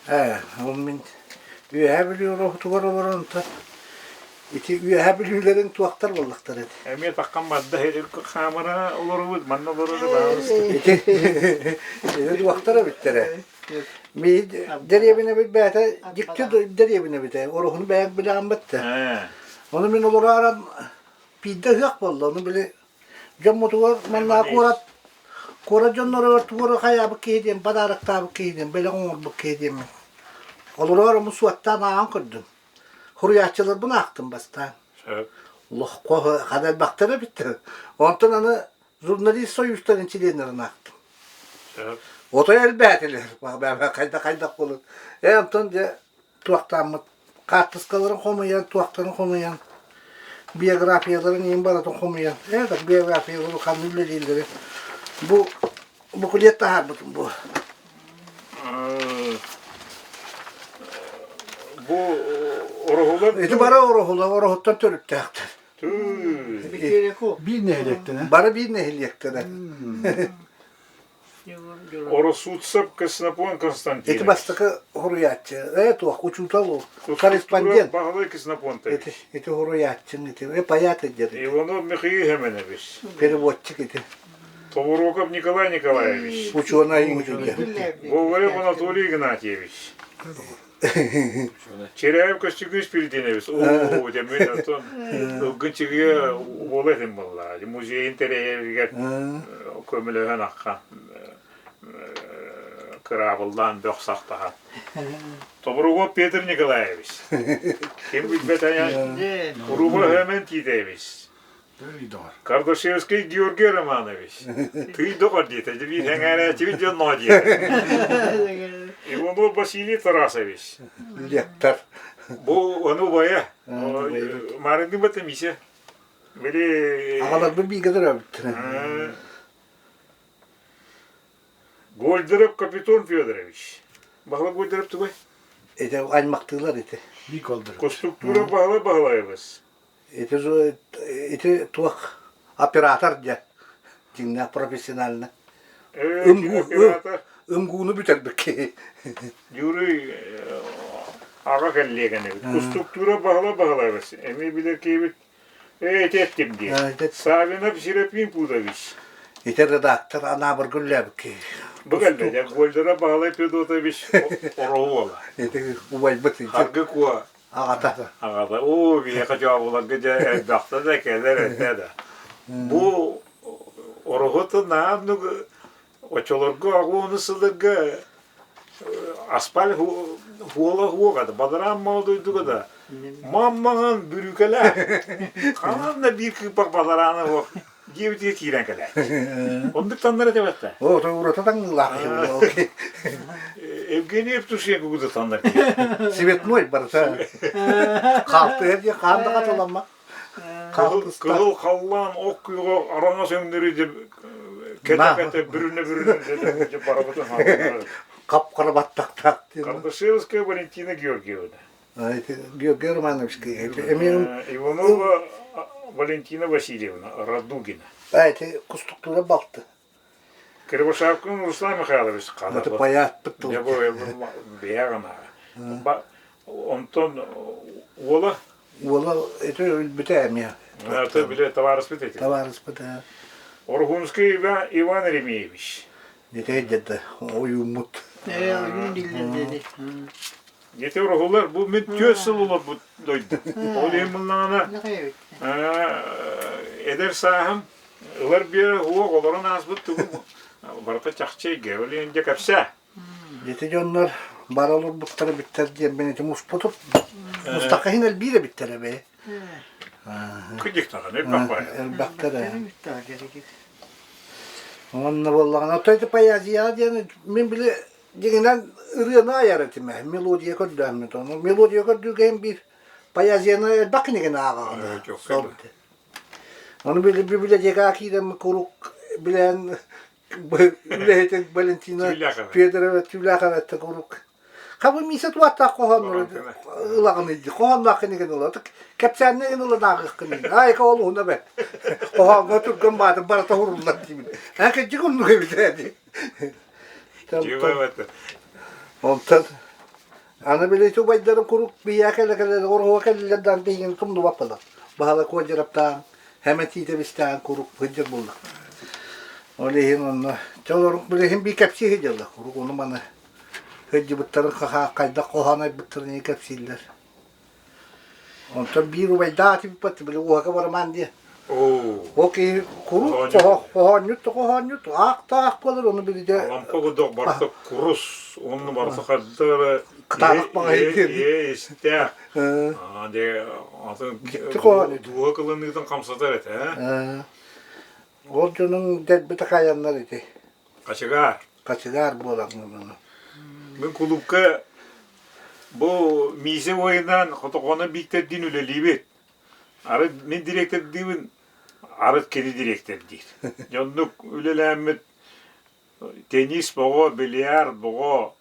Ээ, ол мин Үөһээ Бүлүү ороһутугар олорон онтон ити Үөһээ Бүлүүлэрин туохтар буоллахтар эти? Эмиэ таххан барда хаамыра олоробут, манна олорору баҕалыста. Ити ити туохтар эбиттэрэ. Ми дэриэбинэбит бэйэтэ дьикти дэриэбинэбит ээ, ороһуну бэйэҥ билэҕин бэтте. Ону мин олорааран биирдэ ыһыах буолла, ону били Дьоммутугар манна куорат куорат дьонноругар тугу хайаабыт киһи диэн, подароктаабыт киһи диэн, бэлэх оҥорбут киһи диэммин. Олорор ому суоттаан ааҕан көрдүм. Суруйааччыларбын аахтым бастаан. Лоххо хана элбэхтэр эбит. Онтон аны журналист союзтарын чилиэннэрин аахтым. Отой элбээтилэр. Хайдах хайдах буолан. Э онтон дьэ туохтааммыт хаартыскаларын хомуйан, туохтарын хомуйан, биографияларын иһин барытын хомуйан, э так биографиялары ханна үлэлииллэрин бу буклет таһаарбытым бу. Бу ороһулар Ити бары ороһулар, ороһуттан төрүттээхтэр. Биир нэһилиэктэн Бары биир нэһилиэктэн. Оросуутсап Ксенофонт Константинович. Ити бастакы хоруйааччы. Э, туох, учуутал ол. Корреспондент. Баһылай Ксенофонтович. Ити, ити хоруйааччыҥ ити. Э, паят диэн. Иванов Михаил Семенович. Переводчик ити. Тобуроков Николай Николаевич. Ученый ити. Гоголев Анатолий Игнатьевич. Черяев Костюкин Спиридонович. Оо, дьэ мин оттон ылгын чыгыа уола этим буолла. Музейын тэрийэригэр көмөлөһөн ахха кыраабыллаан бөх сахтаһан. Тобуругов Петр Николаевич. Ким билбэт айан Уруба Хөмөн Тиитэевич. Кардашевский Георгий Романович. Тый доҕор диэтэ, биир эҥээрээччибит дьон ноо диэтэ. Иванов Василий Тарасович. Лектор. Бу ону убайа. Марыгын бата Миша. Били... Аҕаларбын бииргэ төрөөбүттэрэ. Гольдеров Капитон Федорович. Баһылай Гольдеров тугай? Ити аймактыылар ити. Конструктура Баһылай Баһылаевич. Ити ити туох оператор дьэ дьиҥнээх профессионально. Ымгууну бүтэрбит киһи. Юрий аҕа кэллиэгэнэбит. Кустуктуура баһыла баһылайбыс. Эмиэ билэр киһибит. Ээ, ити эттим дии. Савинов Серафим Пудович. Ити редактор Анаабырга үлэлээбит киһи. Бу кэллэ, дьэ, Гольдера Баһылай Федотович Ороһуола. Ити убайбыт. Харгы Куо Аҕата. Аҕата. Оо, биһиэхэ дьообуларга дьэ элбэхтэ да кэлэр этэ да. Бу ороһуту нааннык оччолорго оҕуону сылларга асфальт хуола хуоҕа да бадараан мал дойдуга да маммаҥан бүрүүкэлээх ханан да биир кыыппах бадараана суох. Диэбитигэр киирэн кэлээччи. Оннук таннар этэ бэтта. О, то урата таҥныылаах киһи Евгений Евтушенко куда таннар Цветной барыта. Хаалтыһар диye хаан да хатыламма. Кыһыл халлаан ох күөҕэ араҥас өҥнөрү кэтэ-кэтэ бүрүнэ-бүрүнэ барабытын хаалларар. Хап-хара баттахтаах. Кардашевская Валентина Георгиевна. Георгий Романовичка эмиэ Иванова Валентина Васильевна Радугина. А ити кустуктуура балты. Кривошапкин Руслан Михайлович Это поятпыт тыл. Онтон уола? Уола это өлбүтэ эмиэ. Это биле товарыспыт эти. Товарыспыт. Орхунский Иван Еремеевич. Дете деді ойууммут. Э, ойуун дииллэр деді. Ити ороһулар бу мин түөрт сыл олорбут дойду. Ол иһин мыллаҕына эдэр сааһым ылар биэрэ уох олорон ааспыт тугум барыта чахчы эйгэ. Ол иһин дьэ кэпсээ. Ити дьоннор бара олорбуттара бүттэр диэн мин ити муспутум. Мустахха иһин элбиир эбиттэр эбээ. Кыдьык даҕаны элбэх баайа. Элбэхтэр ээ. Уонна буоллаҕына, оттон ити поэзияҕа диэн мин били Дьиҥинэн ырыаны айар этим ээ, мелодия көрдөөммүт. Ону мелодия көрдүүргэ биир поэзияны элбэх кинигэни ааҕаҕын. Сол Ону били библиотекаҕа киирэн куруук билэн үлэһитин Валентина Федорова Түүлээхэбэттэ куруук Хабы миисэ туаттаах хоһооннору ылаҕын илдьи хоһоонноох кинигэни ыла кэпсээннэ ылан ааҕыаххын айка ол уһуна бэрт хоһооҥҥо түргэн баатын барыта уһуруллар диибин ээ кырдьык оннук эбит ээ Онтон аны били убайдарым куруук биһиэхэ кэлэ-кэлэ оруһуга кэллилэр даҕаны биһигини тумнубаппылар. Баһылай Куодьараптаан, Хэмэтиитэбистээн куруук сылдьар буоллах. Ол иһин онно чэ олору билигин бии кэпсии сылдьаллар. Куруук ону-маны сылдьыбыттарын хайдах хоһоон айбыттарын иһин кэпсииллэр. Онтон биир убайдаах этибиппит, били уһака барымаан диye. Ол киһи куруук хоһоонньут да хоһоонньут, аах да аах буолар, ону билиде Алампа курдук барыта курус, онно барыта хардара кытаанах баҕайы ээ истээх. Дьэ, атын дууһа кылыныытын хамсатар этэ, э? Ол дьонуҥ дэлби такайаннар ити. Хачыгаар. Хачыгаар буолан. Мин кулуупка Бу Миисэ уойунан Хотохоно Бииктэрдиин үлэлиибит. Арыт мин дириэктэрдиибин, арыт кини дириэктэрдиир. Дьэ оннук үлэлээммит теннис боҕо, бильярд боҕо,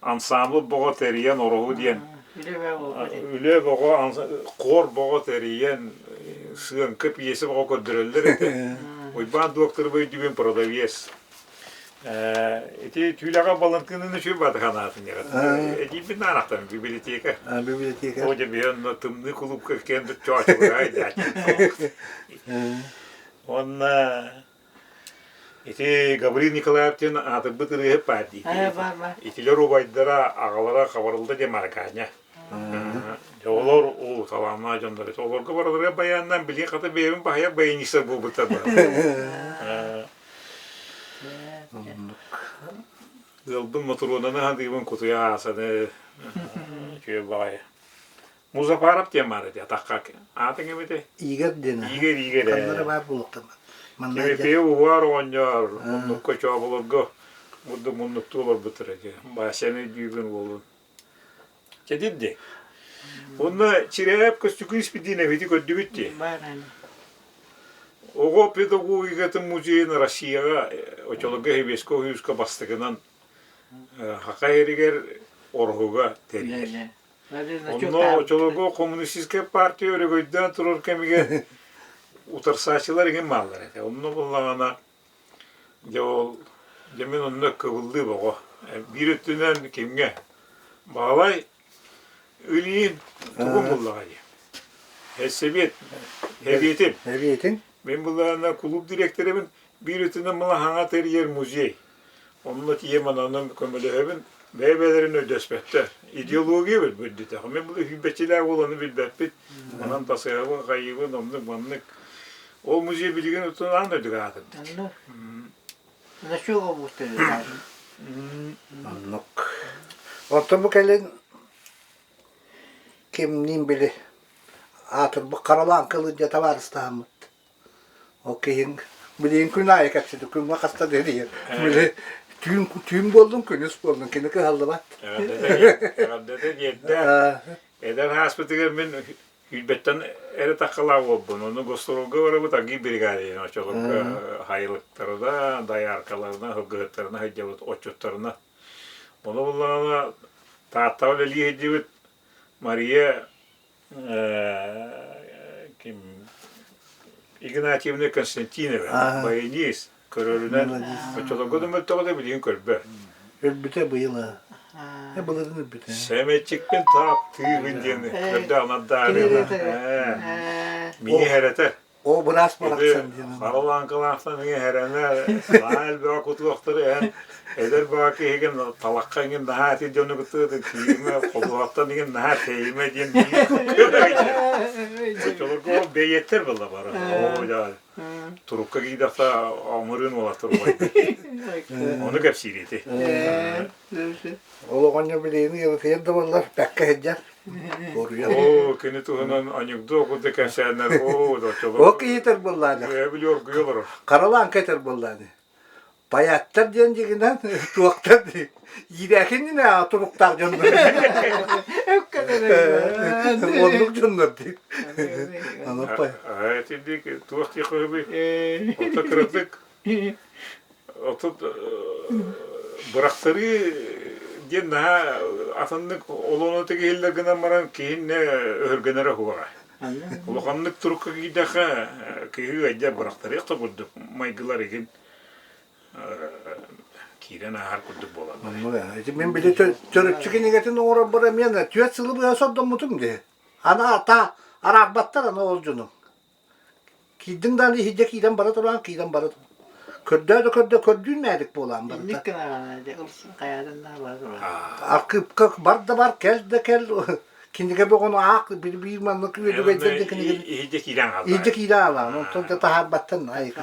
ансаамбыл боҕо тэрийэн ороһу диэн үлэ боҕо, хор боҕо тэрийэн сыаҥка пьеса боҕо көрдөрөллөр этэ. Уйбаан дуоктарбы өйдүүбүн продавец. Ити түүлэҕэ Балантыынын үчүгэй баатыханаатын Эдииппин наанахтан библиотека. Библиотека. О, дьэ биһи тымныы кулуупка киэн чоочугурай дээччи. Уонна ити Гаврил Николаев диэн аатырбыт ырыаһыт баар дии. Итилэр убайдара, аҕалара Хабарылда диэн Мараканя. Дьэ олор уу талааннаах дьоннор этэ. Олорго барыларыгар байааннаан билигин хата бэйэбин баһыйар баянистар буолбуттар баар. Ыалбын Мотуруонаны аһатыыбын кутуйа аасаны үчүгэй баҕайы. Музафаров диэн баар этэ атахха аатыҥ эбитий? Игорь диэн. Игорь Игорь Ханна эрэ баар буолуохтан. Манна Тимофей уһуар оҕонньор муннукка чооболорго мурдук муннуктуу олорбуттар этэ. Васяны өйдүүбүн уолун. Чэдир дии. Онно Чирээп Көстүкүн Испирдиин эбити көрдүбүт дии. Оҕо педагогикатын музейын Россияҕа очолорго Хебеско Уһуйуска бастакынан Хака иһэригэр Ороһуга тэрийэр. Онно очолорго коммунистическай партия өрөгөйдөөн турар кэмигэр утарсааччылар иҥин бааллар этэ. Онно буллаҕына Дьэ ол, дьэ мин онно кыбыллыы боҕо. Биир өттүнэн кимҥэ? Баҕалай Ильин тугун буллаҕа дии. Сэбиэт, Сэбиэтин. Сэбиэтин. Мин буллаҕына кулууп дириэктэрэбин, биир өттүнэн мала тэрийэр музей. Онно тиийэн мананан көмөлөһөбүн, бэйэ-бэйэлэрин өйдөспөттөр. Идеология бүттэх. Мин бу сүүрбэччэлээх уол ону билбэппит. Манан тасыһабын, хайыыбын, оннук маннык. Ол музей билигин утун аан дойдуга аатырдык. Оннук. Оттон бу кэлин кимниин били аатырбыт Харалаан кылын дьэ табаарыстаһаммыт. Ол киһиҥ билигин күн аайы кэпсэтэ, күҥҥэ хаста да эрийэр. Били түүн түүн буоллун, күнүс буоллун, кини кыһаллыбат. Эҕэрдэтэ диэрдэ. Эдэр ааспытыгар мин Күүрбэттэн эрэ таххалаах буолбун. Ону гостролга барабыт аргыый бригадиһын оччолорго хайылыктарына, дояркаларына, сылгыһыттарына сылдьабыт, отчуттарына. Ону буллаҕына Тааттаҕа үлэлии сылдьыбыт Мария ким Игнатьевна Константинова, баянист, көрөрүнэн оччолорго да мөлтөҕө да билигин көрбө. Өлбүтэ быйыл аа. Былырын өлбүтэ. Сэмэччикпин таптыыбын диэн көрдөөх наддаары. Миҥэ хэрэтэ. О быраас барахсан диэн. Хара лааҥкалаахтан миҥэ хэрэнэ наһаа элбэҕи кутуохтары эн эдэр баҕа киһигин талахха иҥин наһаа ити дьону кытта кииримэ холуһахтан иҥин наһаа тэйимэ диэн Оччолорго ол бэйиэттэр буолла бары. Оо дьаа Турукка киирдэххэ оҥорун уолаттар Ону кэпсиир ити. Ол оҕонньор билигин ыалытыйар да буоллар, бэккэ сылдьар. Оо, кини туһунан анекдот курдук кэпсээннэр, оо, дочолор. Ол киһи этэр буоллааны. Били оргуйа олорор. Харалаанка этэр буоллааны. Паяттар диэн дьигинэн туохтар иирээхиннинэ туруктаах дьоннор. Оннук дьоннор дии. Итинник туох дии хоһуй Ото кыратык ото бырахтарыы диэн наһаа атыннык олону тигиһиллэр гынан баран киһиннэ өһүргэнэрэ уһуоҕа. Улаханнык турукка киирдэххэ киһи ыалдьар бырахтарыах да курдук майгылар игин киирэн ааһар курдук буолаллар. Ити мин били төрүччү кинигэтин оҥорорбор эмиэ түөрт сылы быһа сордоммутум дии. Аны ата араарбаттар аны ол дьону. Киирдиҥ даҕаны иһирдьэ киирэн бара туран киирэн бара Көрдөө да көрдөө көрдүүн мээдик буолаан барыта. Инник гынаҕына дьэ ылсын хайаатын да бара турар. Аркыыпка бар да бар, кэл да кэл, кинигэ бөҕөнү аах, биир биир маннык үөдүгэйдэр да кинигэ Иһирдьэ киирэн хаалла. Иһирдьэ киирэн хаалаан, онтон да таһаарбаттан айыка.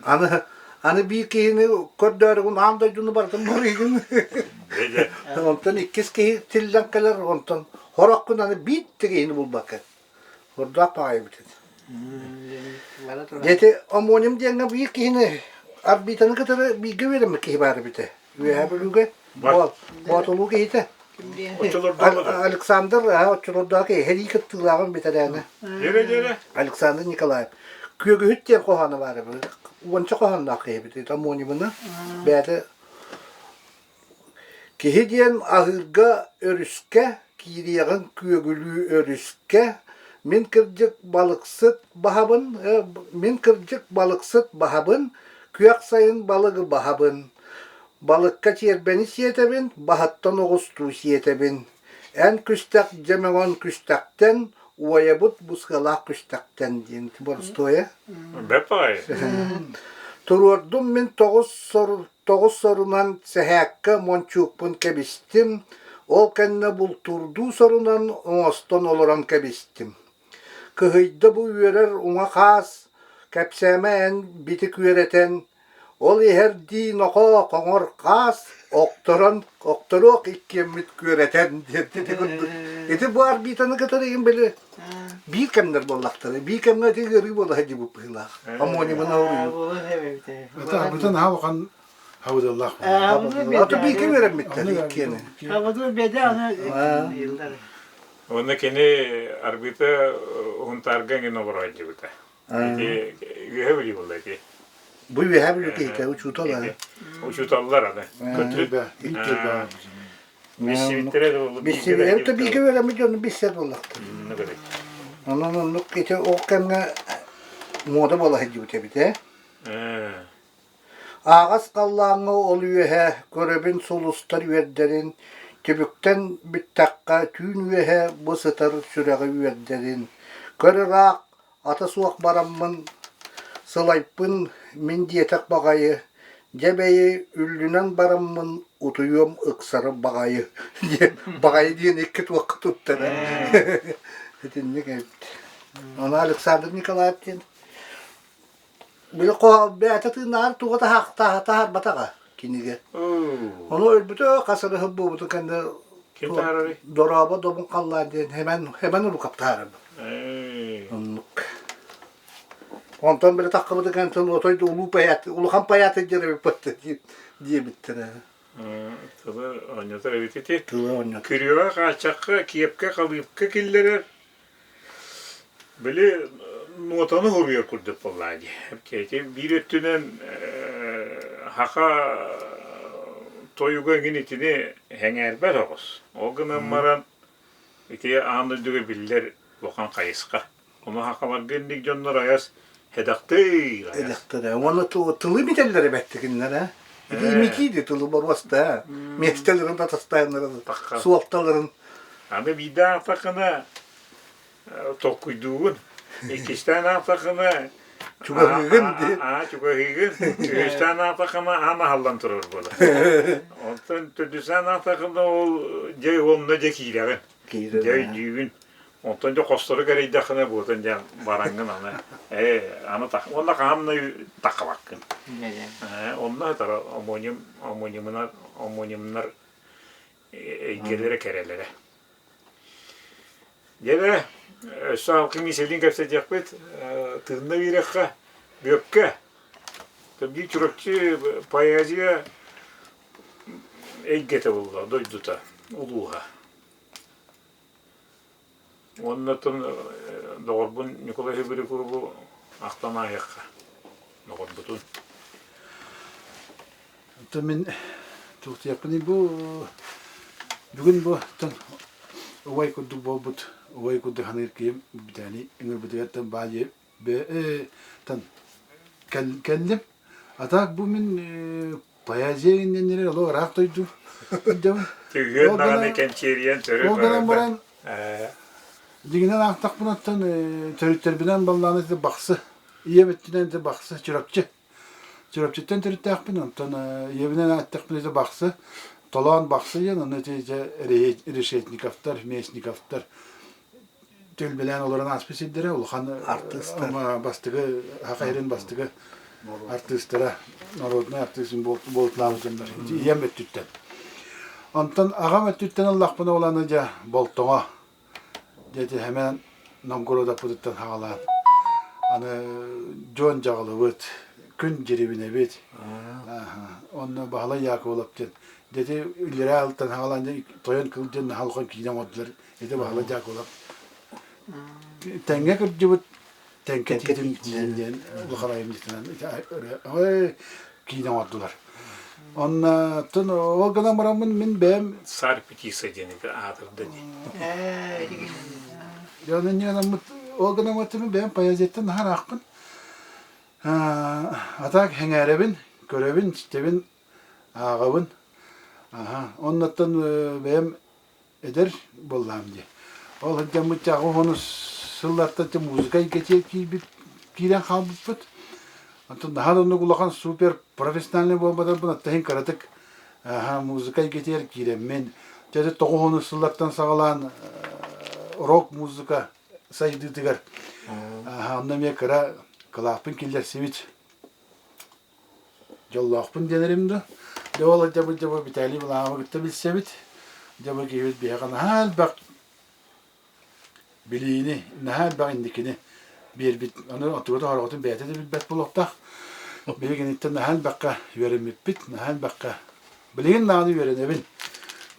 Аны аны биир киһини көрдөөрүгүн аан дойдуну барытын барыйгын. Онтон иккис киһи тиллэн кэлэр, онтон хороххун аны биир да киһини булбакка. Ордоох баҕайыбыт этэ. Дьэ омоним диэҥҥэ биир киһини орбитаны кытары бииргэ үөрэммит киһи баар эбитэ. Үөһээ Бүлүүгэ Боотулуу киһитэ. Александр оччолордоох киһи сэрии кыттыылааҕын бэтэрээнэ. Александр Николаев. Күөгүһүт диэн хоһооно баар эбит. Уонча хоһоонноох киһи эбит. Омонимына бэйэтэ Киһи диэн аһыырга өрүскэ, киириэҕиҥ күөгүлүү өрүскэ, мин кырдьык балыксыт баһабын, мин кырдьык балыксыт баһабын, күөх сайын балыгы баһабын, балыкка чиэрбэни сиэтэбин, баһыттан оҕустуу сиэтэбин, эн күстэх дьэ мөҥөн күстэхтэн, уойабыт бу сыалаах күстэхтэн диэн боростуойа. Бэрт баҕайы. Туруордум мин тоҕус Тоҕус сорунан сэһээккэ мончуукпун кэбистим, ол кэннэ бултуурдуу сорунан оҥостон олорон кэбистим. Кыһыйда бу үөрэр уҥа хаас, кэпсээмэ эн битик үөрэтэн, ол иһэрдии нохоо хоҥор хаас, охторон охторуох иккиэммит күөрэтэн диэн ити курдук. Ити бу орбитаны кытары иһин били биир кэмнэр буоллахтара. Биир кэмҥэ ити ыарыы буола сылдьыбыт быһыылаах. Омонимын ауруйу. Бытан наһаа улахан хабыдаллаах. Аты биир кэм үөрэммиттэр иккиэни. Хабыдыл беде аны йылдар. Уонна кини арбита Хунтаарга эҥин олоро сылдьыбыта. Ити үөһэ Бүлүү буолла ити. Бу үөһэ Бүлүү киһитэ учуутал аны. Учууталлар аны. Билсибиттэрэ Билсибиттэрэ то бииргэ үөрэммит дьону билсэр буоллахтар. Онон оннук ити ол кэмҥэ муода буола сылдьыбыт эбит ээ. Ааҕас халлааҥҥа ол үөһэ көрөбүн сулустар үөрдэрин, түбүктэн бүттэххэ түүн үөһэ бу сытар сүрэҕи үөрдэрин, көр ыраах Ата суох бараммын, сылайпын мин диэтэх баҕайы, дьэ бэйи үллүнэн бараммын утуйуом ыксары баҕайы диэн баҕайы диэн икки туохха туттара. Итинник эбит. Ону Александр Николаев диэн били бэйэтэ тыыннааҕар туга таһаарбатаҕа кинигэ. Ону өлбүтэ хас эрэ сыл буолбутун кэннэ Ким таһаарарый? Дорообо добун халлаан диэн хэмэн хэмэн урукап таһаарар. Онтон били таххыбыты кэнтэн отой да улуу поэт, улахан поэт диэн эбиппит диэбиттэрэ. Тылы оонньотор эбит ити. Тылы оонньотор. Күрүөҕэ хааччахха, киэпкэ, халыыпка киллэрэр. Били нуотаны суруйар курдук буоллаа дии. Ити биир өттүнэн саха тойуга эҥин итини сэҥээрбэт оҕус. Ол гынан баран ити аан дойдуга биллэр улахан хайысха. Ону сахаларга инник дьоннор айас сэдэхтий айас. Сэдэхтэрэ. Уонна тылы имитэллэр эбэттикиннэр ээ. Ити имитииди тылы боруоста миэстэлэрин татастайыннарын суолталарын. Аны биирдэ аахтаххына толкуйдуугун. Иккистээн аахтаххына Чугаһыыгын дии. Аа, чугаһыыгын. Үһүстээн аахтаххына аан аһыллан турар буолар. Онтон төрдүстээн аахтаххына ол дьэ онно дьэ киирэҕин. Дьэ өйдүүгүн. Онтон дьэ хостору кэрэйдэххинэ буотун дьэ бараҥҥын аны ээ аны уонна хаһан да таххабаккын. Ээ онно сытар омоним омонимнар омонимнар эйгэлэрэ кэрэлэрэ. Дьэ өссө алкын миисэлиин кэпсэтиэхпит тыынна биэрэххэ Бүөккэ биир Чурапчы поэзия эйгэтэ буолла дойдута улууһа. Уонна оттон доҕорбун Ньукулай Сибирякову ахтан ааһыахха доҕорбутун. Оттон мин туохтуйахпыный бу бүгүн бу оттон убай курдук буолбут убай курдук саныыр киһим Бүтэни ыҥырбытыгар баайы тан кэллим. А так бу мин поэзия инниннэрэ олох ыраах дойду дьабын. Түгүөн даҕаны кэнчиэрийэн төрүт Ол гынан баран дьиҥинэн аахтахпынаттан төрүттэрбинэн баллааны бахсы ийэм өттүнэн бахсы Чурапчы Чурапчыттан төрүттээхпин, онтон ийэбинэн ааттахпын ити Бахсы, Толоон Бахсы диэн, онно ити Решетниковтар, Местниковтар түөлбэлээн олорон ааспыт сирдэрэ, улахан артыыстар. Бастакы, Саха сирин бастакы артыыстара, народнай артыыс буолуталаабыт дьоннор. Ийэм өттүттэн. Онтон аҕам өттүттэн ыллахпына ол аны дьэ Болтоҥо Дьэ ити Сэмэн Новгородоппутуттан саҕалаан аны Дьуон Дьаҕылыбыт, Күн Дьирибинэбит, онно Баһылай Яковлев диэн дьэ ити иллэрээ алтан саҕалаан дьэ тойон кыл диэн наһаа улахан киинэ оҥордулар. Ити Баһылай Яковлев тэҥҥэ кырдьыбыт Тэҥкэ тиитин диэн улахан айымньытынан киинэ оҥордулар. Онно ол гынан бараммын мин бэйэм Царь птица диэн аатырда дии. Дьон инньэ ол гынан баран бэйэм поэзияттан наһаа ыраахпын. А так сэҥээрэбин, көрөбүн, истэбин, ааҕабын. Оннуттан бэйэм эдэр буоллаҕым дии. Ол сылдьаммыт 80 сыллартан музыка эйгэтигэр киирбит киирэн хаалбыппыт. Онтон наһаа да оннук улахан супер профессиональный буолбатарбын оттон кыратык музыка эйгэтигэр киирэммин дьэ 90 сыллартан саҕалаан рок музыка сайдыытыгар онно эмиэ кыра кылааппын киллэрсибит Дьоллоохпун диэнэрим да. Дьэ ол дьэ дьэ бу Виталий Валаамовы кытта билсэбит. Дьэ бу киһибит биһиэхэ наһаа элбэх билиини, наһаа элбэх инникини биэрбит. Аны оттугата хороҕотун бэйэтэ да билбэт буолуохтаах. Биһиги киниттэн наһаа элбэххэ үөрэммиппит, наһаа элбэххэ. Билигин даҕаны үөрэнэбин.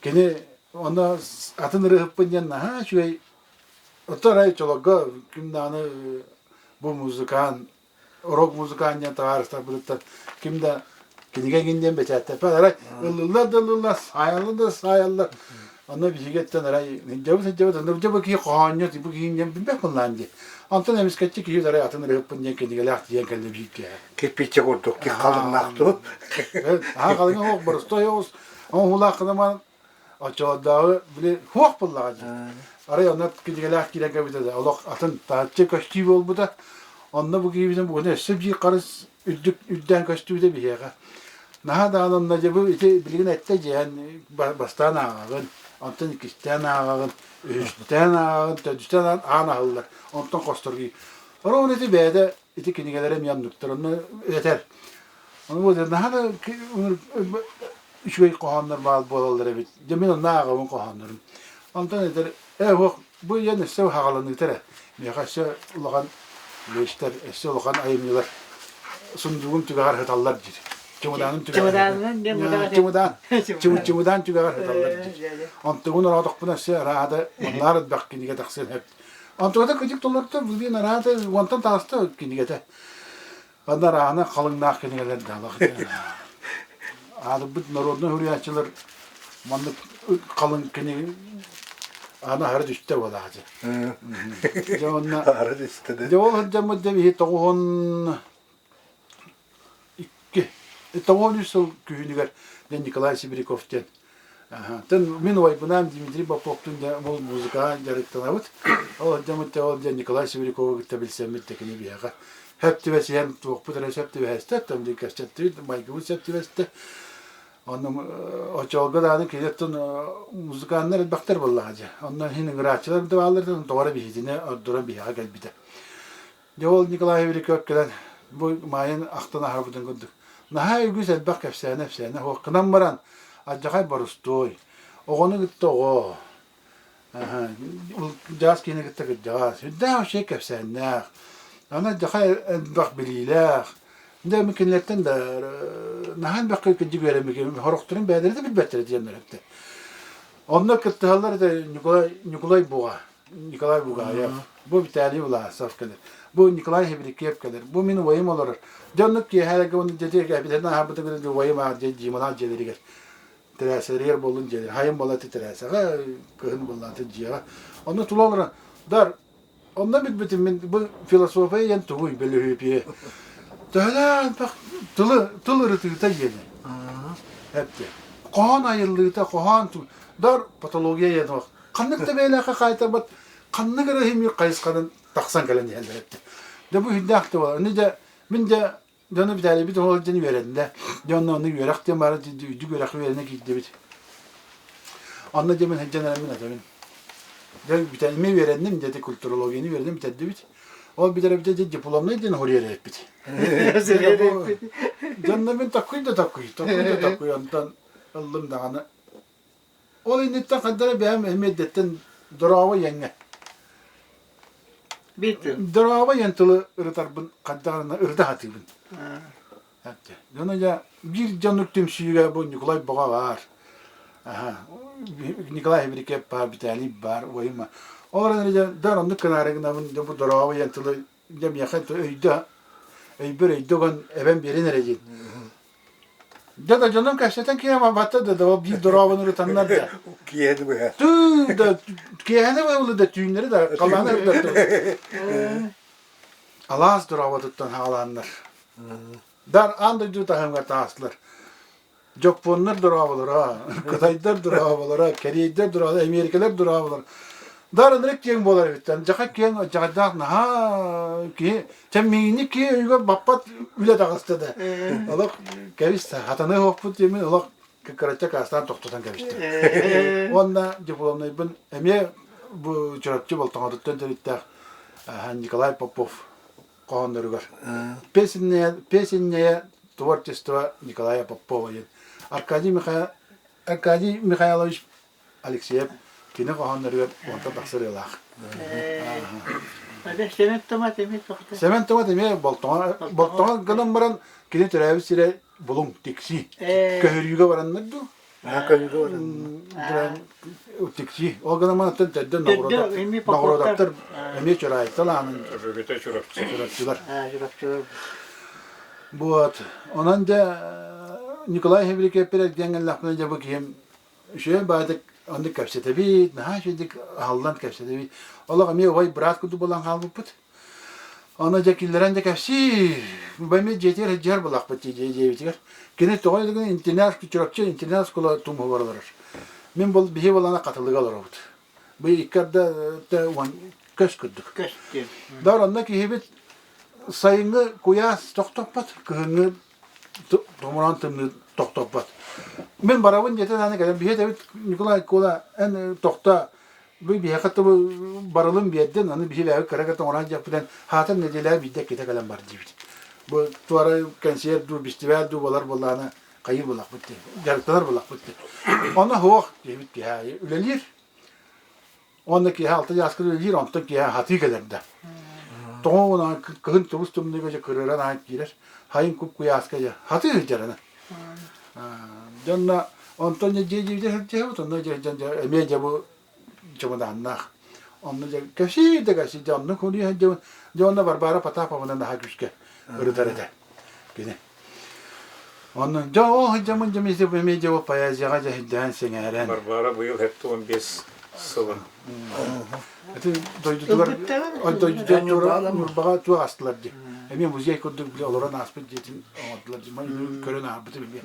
Кини онно атын ырыаһыппын диэн наһаа үчүгэй Оттон арай чолорго ким даҕаны бу музыкант рок музыкант табаарыстарбытыттан ким да кинигэ эҥин диэн бэчээттэппэт арай ыллыыллар да ыллыыллар саайаллар да саайаллар онно биһигиттэн арай дьабыт сылдьабыт онно дьэ бу киһи хоһоонньут бу киһи диэн билбэт буоллаан дии онтон эмискэччи киһи арай атын ырыһыппын диэн кинигэлээх тиийэн кэллэ биир киэһэ Кирпииччэ курдук халыҥнаах дуу аа халыҥа оһох боростой оҕус оҥоһуулаах гына Оччолордооҕу били суох буоллаҕа дии. Арай онно кинигэлээх киирэн кэлбитэ да олох атын таһыччы көстүү буолбута. Онно бу киһибитин бугуна өссө биир харыс үрдүк үрдээн көстүүтэ биһиэхэ. Наһаа даҕаны онно дьэ бу ити билигин эттэ дьиэн бастаан ааҕаҕын, онтон иккистээн ааҕаҕын, үһүстээн ааҕаҕын, төрдүстээн аан аһыллар, онтон хосторгуй. Оруон ити бэйэтэ ити кинигэлэрэ эмиэ оннуктар, онно этэр. Ону бу наһаа да үчүгэй хоһооннор баар буолаллар эбит. Дьэ мин онно ааҕабын хоһооннорун. Онтон этэр, ээ уох, бу ийэн өссө хаҕаланыыта эрэ. Миэхэ өссө улахан. Лештер өссө улахан айымньылар сундугун түгэҕэр сыталлар диир. Чымыдаанын түгэҕэр. Чымыдаан. Чымыдаан түгэҕэр сыталлар диир. Онтугун ороотохпуна өссө араада маннаар элбэх кинигэ тахсыан сөп. Онтугата кыдьык толорто билин араада уонтан тааста кинигэтэ. Онно араана халыҥнаах кинигэлэр даалах. Аадырбыт народнай суруйааччылар маннык халыҥ кинигэ аны аһары түстэ буолаачы. Дьэ онно Аһары түстэ дьэ ол сылдьаммыт дьэ биһи 92 93 сыл күһүнүгэр дьэ Николай Сибиряков диэн Тэн мин убайбынаан Дмитрий Поповтуун дьэ ол музыкаҕа дьарыктанабыт. Ол сылдьаммыт дьэ ол дьэ Николай Сибиряковы кытта билсэммит да кини биһиэхэ сөп түбэсиһэн туохпут эрэ сөп түбэһэстэ, оттон дии кэпсэттибит, майгыбыт сөп түбэстэ. Онно оччолорго даҕаны кини оттон музыканнар элбэхтэр буоллаҕа дьэ. Онно иһин ыҥырааччылар да бааллар да тоҕо эрэ биһитини ордорон биһиэхэ кэлбитэ. Дьэ ол Николай Великов кэлэн бу Маайын ахтан аһарбытын курдук наһаа үгүс элбэх кэпсээнэ-эпсээнэ суох гынан баран алдьархай борустуой оҕону кытта оҕо дьаас киһини кытта кырдьаҕас сүрдээх үчүгэй кэпсээннээх аны алдьархай элбэх билиилээх дьэ мин кинилэртэн да наһаа элбэххэ кырдьык үөрэммит сорохторун бэйэлэрэ да билбэттэрэ диэн эттэ онно кыттыһаллар этэ Ньукулай Ньукулай Буҕа Николай Бугаев, бу Виталий Власов кэлэр, бу Николай Хебрикиев кэлэр, бу мин убайым олорор. Дьэ оннук киэһээлэргэ уонна дьэ эбэтэр аһаабыта гына убайым аах дьэ Дималаах дьиэлэригэр тэрээсэлэригэр буоллун дьиэлэр хайын буолла тэрээсэҕэ кыһын буолла дьиэҕэ онно тула олорон дар онно билбитим мин бу философия диэн тугуй бөлүһүөпүйэ төһөлөөн тылы тыл ырытыыта диэни эпти хоһоон айыллыыта хоһоон дар патология диэн Ханнык да бэйэлээххэ хаайтарбат, ханнык эрэ иһимир хайысханан тахсан кэлэн иһэллэр эбит. Дьэ бу үрдээх да буолар. Аны дьэ мин дьэ дьону бүтээрибит ол дьэн үөрэннэ. Дьэ онно онно үөрэх диэн баара үрдүк үөрэххэ үөрэнэ киирдибит. Онно дьэ мин сылдьан эрэммин этэбин. Дьэ бүтэрмэ үөрэнним дьэ культурологияны үөрэнэн бүтэрдибит. Ол бүтэрбитэ дьэ дипломнай диэн хоруйар эппит. Дьонно мин таккуй да таккуй, таккуй да таккуй онтон ыллым даҕаны Ол инниттэн хайдах эрэ бэйэм эмиэ эрдэттэн дорообо иэҥҥэ. Биир тыл. Дорообо иэн тылы ырытарбын хайдах эрэ ырыта сатыыбын. Дьоно дьэ биир дьоннук түмсүүгэ бу Ньукулай Боҕо баар. Николай Хибирикеп баар, Виталий баар, уойума. Ол эрэн дьэ дар оннук гынаары гынабын дьэ бу дорообо иэн тылы дьэ миэхэ өйдө өйбөр өйдө уган эбэн биэрин эрэ диэн. Дьэ да дьонум кэпсэтэн киһи батта да да биир дорообону ырытаннар да. Киэһэни быһа. Тыы да киэһэни быһа да түүннэри да халааны ырытар. Алаас дороботуттан хаалааннар. Дар аан дойду таһымыгар таастылар. Дьоппуоннар дорооболоро, кытайдар дорооболоро, кэриэйдэр дорооболоро, эмиэрикэлэр дорооболоро. Дар ынырык киэҥ буолар эбиттэн. Дьаха киэҥ дьаҕайдаах наһаа киһи Чэ миигинник киһи өйүгэр баппат үлэ таҕыста да. Олох кэбис хатаны оһохпут диэмин олох кырача каастаан тохтотон кэбистим. Уонна дипломнайбын эмиэ бу Чурапчы Болтоҥотуттан төрүттээх Николай Попов хоһоонноругар песенное, песенное творчество Николая Попова диэн Аркадий, Михаил, Аркадий Михайлович Алексеев кини хоһоонноругар уонтан тахса ырыалаах. Сэмэн Томат эмиэ тоҕо Сэмэн Томат эмиэ Болтоҥо Болтоҥо гынан баран кини төрөөбүт сирэ Булуҥ Тикси. Көһөрүүгэ бараннар дуу? Көһөрүүгэ бараннар. Тикси. Ол гынан баран төрдө Ноҕородоктор эмиэ Чураайыттан аанын Өбүгэтэ Чурапчы. Чурапчылар. Чурапчылар. Вот. Онон дьэ Николай Хебрикеппер эргиэн кэллэхпинэ дьэ бу киһим Үчүгэй баайдык оннук кэпсэтэбит, наһаа үчүгэйдик аһыллан кэпсэтэбит. Олох эмиэ убай быраат курдук буолан хаалбыппыт. Ону дьэ киллэрэн дьэ кэпсии, эмиэ дьиэтигэр сылдьыһар буоллахпыт дии дьиэбитигэр. Кини тоҕо гына интенас Чурапчы интенас оскуола тумуһугар олорор. Мин бұл биһи буолана Хатылыга олоробут. Бу икки арда көс курдук. Көс диэн. Дар онно киһибит сайыҥҥы куйаас тохтоппот, кыһыҥҥы томороон тымныы тохтоппот. Мин барабын диэтэ даҕаны кэлэн биһиэт эбит Николай Кула эн тохто бу биһиэхэ тыбы барылын биэрдин аны биһи кыра кыра оҥорон дьиэхпитин хаатан нэдиэлэ биирдэ китэ кэлэн бар диибит. Бу туора кэнсиэр дуу бистибээл дуу болар буоллаҕына хайыы булахпыт дии дьарыктанар булахпыт дии. Онно суох диэбит киһи үлэлиир. Уонна киэһэ алта чааска үлэлиир, онтон киэһэ хатыы кэлэр да. Тоҕо кыһын тубус тымныыга дьэ кырыаран аан киирэр. Хайын куп-куйааска дьэ хатыы сылдьар Дьонно онтон дьэ дьиэ дьиэ сылдьыһабыт, онно дьэ дьэ эмиэ дьэ бу чымыдааннаах. Онно дьэ кэпсии да кэпсии дьэ онно куруйа сылдьабын. Дьэ онно Варвара Потаповна наһаа күүскэ ырытар этэ. Кини. Онно дьэ ол сылдьаммын дьэ эмиэ дьэ бу поэзияҕа дьэ сылдьан сэҥээрэн. Варвара быйыл 75 сылын. Ити дойдутугар дойдутугар Ньурбаҕа туох астылар дии. Эмиэ музей курдук били олорон ааспыт дьиэтин оҥордулар дии. Көрөн аарбытым эмиэ.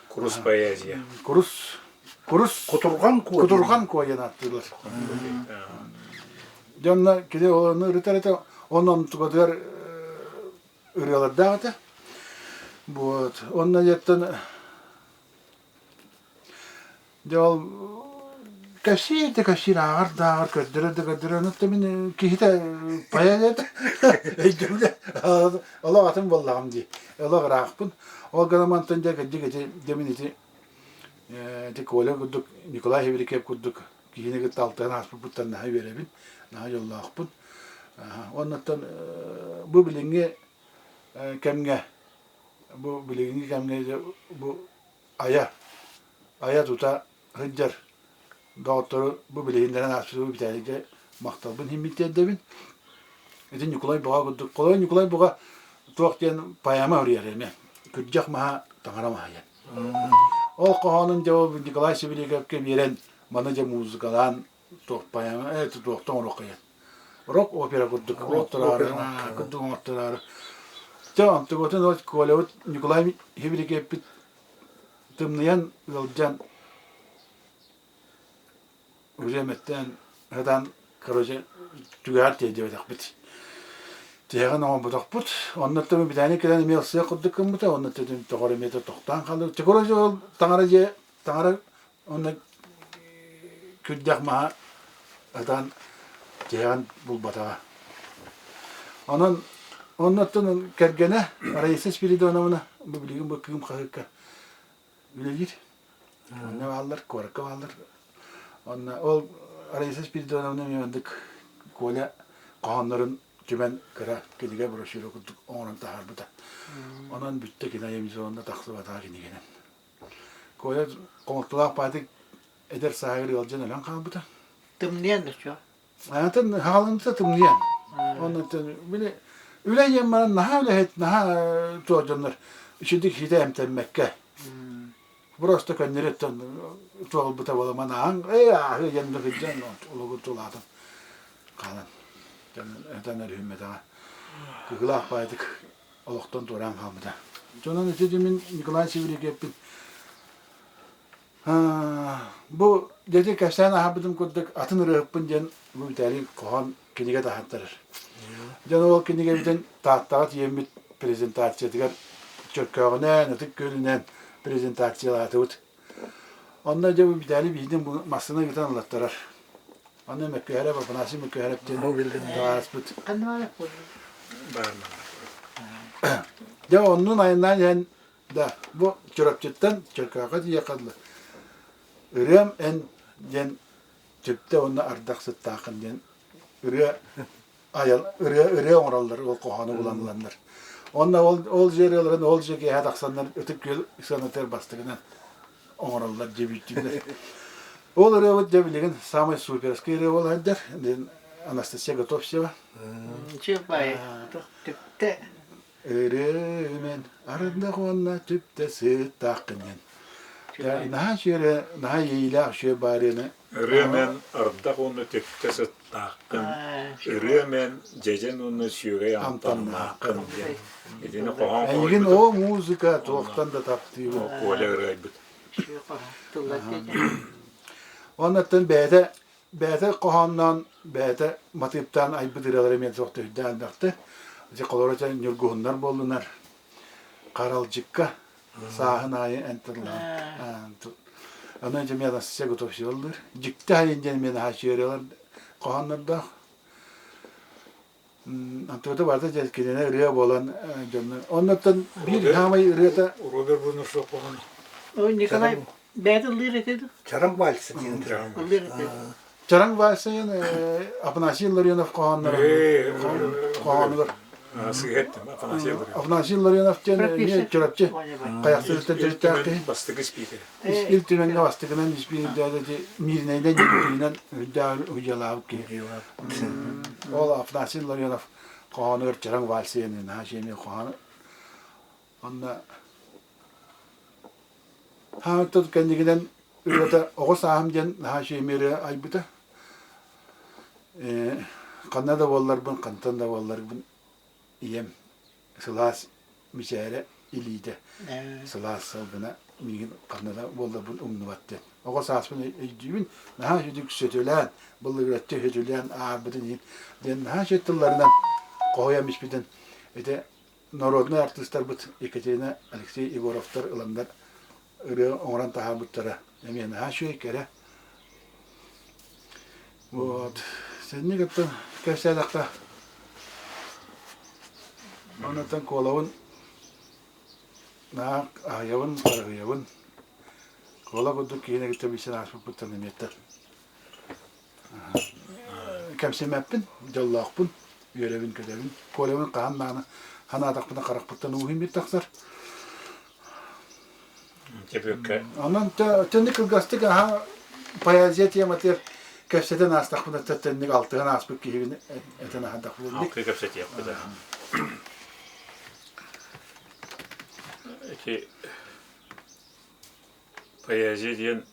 Курус поэзия. Курус курус Кутурҕан куо. Кутурҕан куо диэн ааттыыллар. Дьонно кини ону ырытар этэ, онон тугатыгар ырыалардаах этэ. Вот. Онно дьэттэн Дьэ ол кэпсиир да кэпсиир, ааҕар да ааҕар, көрдөрөр да көрдөрөр. Ону мин киһитэ поэт өйдөбүлэ олох атын буоллаҕым дии. Олох ыраахпын. Ол гынан мантан дьэ кырдьык ити дьэ мин ити ити Коля курдук Николай Хибирикиэп курдук киһини кытта алтыһан ааспыппыттан наһаа үөрэбин, наһаа дьоллоохпун. Оннуттан бу билиҥҥи кэмҥэ бу билиҥҥи кэмҥэ бу айа, айа-тута сылдьар доҕоттору бу билиһиннэрэн ааспыт Виталийга махталбын иһин тиэрдэбин. Ити Ньукулай Буҕа курдук. Холобур Ньукулай Буҕа туох диэн поэма суруйар эмиэ. Күрдьэх маһа таҥара маһа диэн. Ол хоһоонун дьэ ол Николай Сибириковка биэрэн маны дьэ музыкалаан туох поэма э туохтан оҥоруохха диэн. Рок опера курдук оҥоттороору курдук оҥоттороору. Дьэ онтугутун ол Колябыт Николай Хибирикиэппит тымныйан ыалдьан уже эмэттээн сатаан короче түгэҕэр тиэрдибэтэхпит. Тиһэҕин оҥорботохпут. Оннуттан Битээни кэлэн эмиэ ылсыах курдук гыммыта, онно тоҕор эмиэ тохтоон хаалла. Короче ол таҥара дьиэ таҥара онно күрдьэх маһа сатаан тиһэҕин булбатаҕа. Онон оннуттан кэргэнэ Раиса Спиридоновна бу билигин бу Кыым хаһыакка үлэлиир. Онно бааллар, куоракка бааллар. Онно ол Раиса Спиридоновна эмиэ маннык Коля хоһооннорун түмэн кыра кинигэ брошюра курдук оҥорон таһаарбыта. Онон бүттэ кини айымньы тахсыбатаҕа кинигэнэн. Коля хомолтолоох баатык эдэр сааһыгар ыалдьан өлөн хаалбыта. Тымныйан да чуо. Атын хаалымта тымныйан. Онон били үлэ диэн баран наһаа үлэһит, наһаа туох дьоннор үчүгдүк ситэ эмтэммэккэ просто көннөрү туолбута буола манаһаҥ эй ааһы диэн да сылдьан олугу тулаатан хаалан этэн өрүһүммэтэҕэ кыһылаах баайдык олохтон туораан хаалбыта. Дьонон ити мин Николай Сибирякеппин бу дети кэпсээн аһарбытым курдук атын ырыаһыппын диэн бу Виталий хоһоон кинигэ таһааттарар. Дьон ол кинигэбитин Тааттаҕа тиийэммит презентациятыгар Чөркөөҕүнэн, Ытык Күөлүнэн презентациялаатыбыт. Онно дьэ бу Виталий биһигини массыына ыытан ылаттарар. Онно Мөккүһэрэп, Афанасий Мөккүһэрэп диэн табаарыспыт. Дьэ оннун айаннаан иһэн да бу Чурапчыттан Чөркөөххө тиийиэххэ дылы ырыам эн диэн түптэ уонна ардах сыттааххын диэн ырыа айал ырыа ырыа оҥороллор ол хоһоону булан ыланнар. Онно ол ол дьиэ ырыаларын ол дьиэ киэһэ тахсаннар Ытык Күөл сыанатыгар бастакынан оҥороллор дебюттүүллэр. Ол ырыабыт дьэ билигин самый суперский ырыа буола сылдьар. Анастасия Готовцева. Чыпай, түптэ. Ырыамен арындах уонна түптэ сыттааххын диэн. Наһаа үчүгэй, наһаа иэйиилээх үчүгэй баарыаны. Ырыамен ардах уонна түптэ сыттааххын, ырыамен дьэдьэн уонна сүөгэй амтаннааххын диэн. Итини хоһоон Эйигин о музыка туохтан да таптыыбын. Коля ырыайбыт. Оннуттан бэйэтэ бэйэтэ хоһоонноон, бэйэтэ матыыптаан айбыт ырыалара эмиэ суох төһүрдээн элбэхтэр. Ити холобура ньургуһуннар буоллунар, Харалдьыкка сааһын аайы эн тыллаан. Аны дьэ эмиэ Анастасия Готовцева ыллыыр. Дьикти айын диэн эмиэ наһаа үчүгэй ырыалар хоһооннордоох. Антуота барыта дьэ кинини ырыа буолан дьоннор. Оннуттан биир хаамай ырыата Роберт Бурнашов хоһооно. Николай бэйэтэ ыллыыр этэ Чарам вальса диэн Ыллыыр этэ. Чараҥ Васяйын Афанасий Илларионов хоһоонноро хоһоонугар Сыһыаттым Афанасий Илларионов. Афанасий Илларионов диэн эмиэ Чурапчы Хайахсыттан төрүттээх киһи. Бастакы спикер. Ил Түмэҥҥэ бастакынан испиирдээти Мииринэйинэн Ньургуйунан үрдээх удьалаабыт киһи. Ол Афанасий Илларионов хоһоонугар Чараҥ Вальсыйаны наһаа эмиэ хоһоон Онно Хаһыаттан кэннигинэн ырыата Оҕо сааһым диэн наһаа үчүгэй ырыа айбыта. Э, ханна да буолларбын, хантан да буолларбын ийэм сылаас мичээрэ илиитэ, сылаас салгына миигин ханна да буолларбын умнубат диэн. Оҕо сааспын өйдүүбүн, наһаа үчүгэй сөтөлөөн, былыргыччы сөтөлөөн аарбытын иһин диэн наһаа үчүгэй тылларынан хоһуйан испитин ити Народнай артыыстарбыт Екатерина, Алексей Егоровтар ыланнар ырыа оҥорон таһаарбыттара эмиэ наһаа үчүгэй, кэрэ. Вот. Сэнник оттон кэпсээтэххэ оннуттан Куолабын наһаа аһыйабын, харыһыйабын. Куола курдук киһини кытта билсэн ааспыппыттан эмиэттэр Кэмсимэппин, дьоллоохпун, үөрэбин-көтөбүн. Колябын хаһан даҕаны санаатахпына харахпыттан ууһун биир тахсар. Чөпүөккэ. Онон төннүк кылгастык аһа поэзия тематыгар кэпсэтэн аастахпына төннүк алтыһан ааспыт киһибин этэн аһардахпына. Алтыы кэпсэтиэхпит. Ити поэзия диэн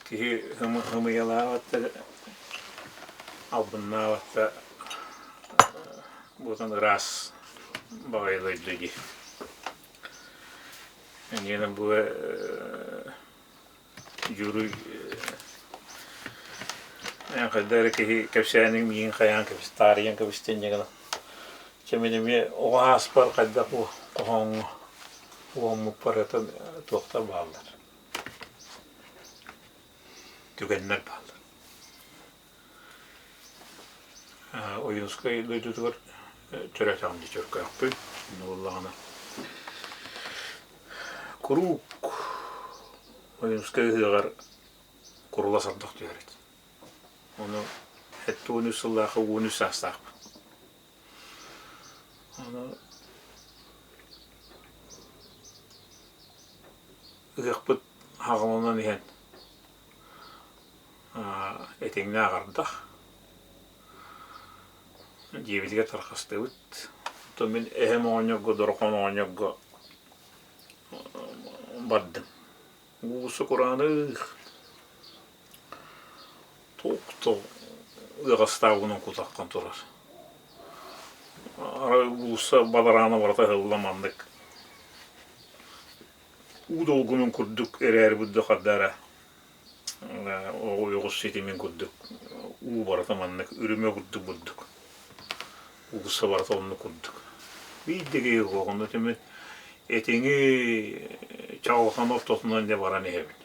Киһи ымыйалаабат да, албыннаабат да буотан ыраас баҕайы дойду дии. Эниэнэ бу Дьууруй эн хайда эрэ киһи кэпсээниҥ миигин хайаан кэбис таарыйан кэбистэ инньэ гынан. Чэ мин эмиэ оҕо ааспар хайдах бу хоһооҥҥо уоммуппар это туохтар бааллар түгэннэр бааллар Ойуунскай дойдутугар төрөөтөҕүм дии Чөркөөхпүн онно буоллаҕына куруук Ойуунскай ыһыаҕар курулас ардах түһэр этэ ону 73 сыллаахха 13 саастаахпын Ону ыһыахпыт аҕаланан иһэн этиҥҥэ аҕардах, дьиэбитигэр тарҕастыбыт. Оттон мин эһэм оҕонньорго, Дорохоон оҕонньорго бардым. Уулусса кураанах Туох ыаҕастаабынан кутаххан турар. Арай уулусса бадараана барыта ыһылла маннык уу долгунун курдук эрээри бурдук хардара оҕус ситимин курдук уу барыта маннык үрүмэ курдук бурдук уулусса барыта оннук курдук биир да киһи суох онно түмүн этиҥи чаҕылхан ортотунан дьэ баран иһэбин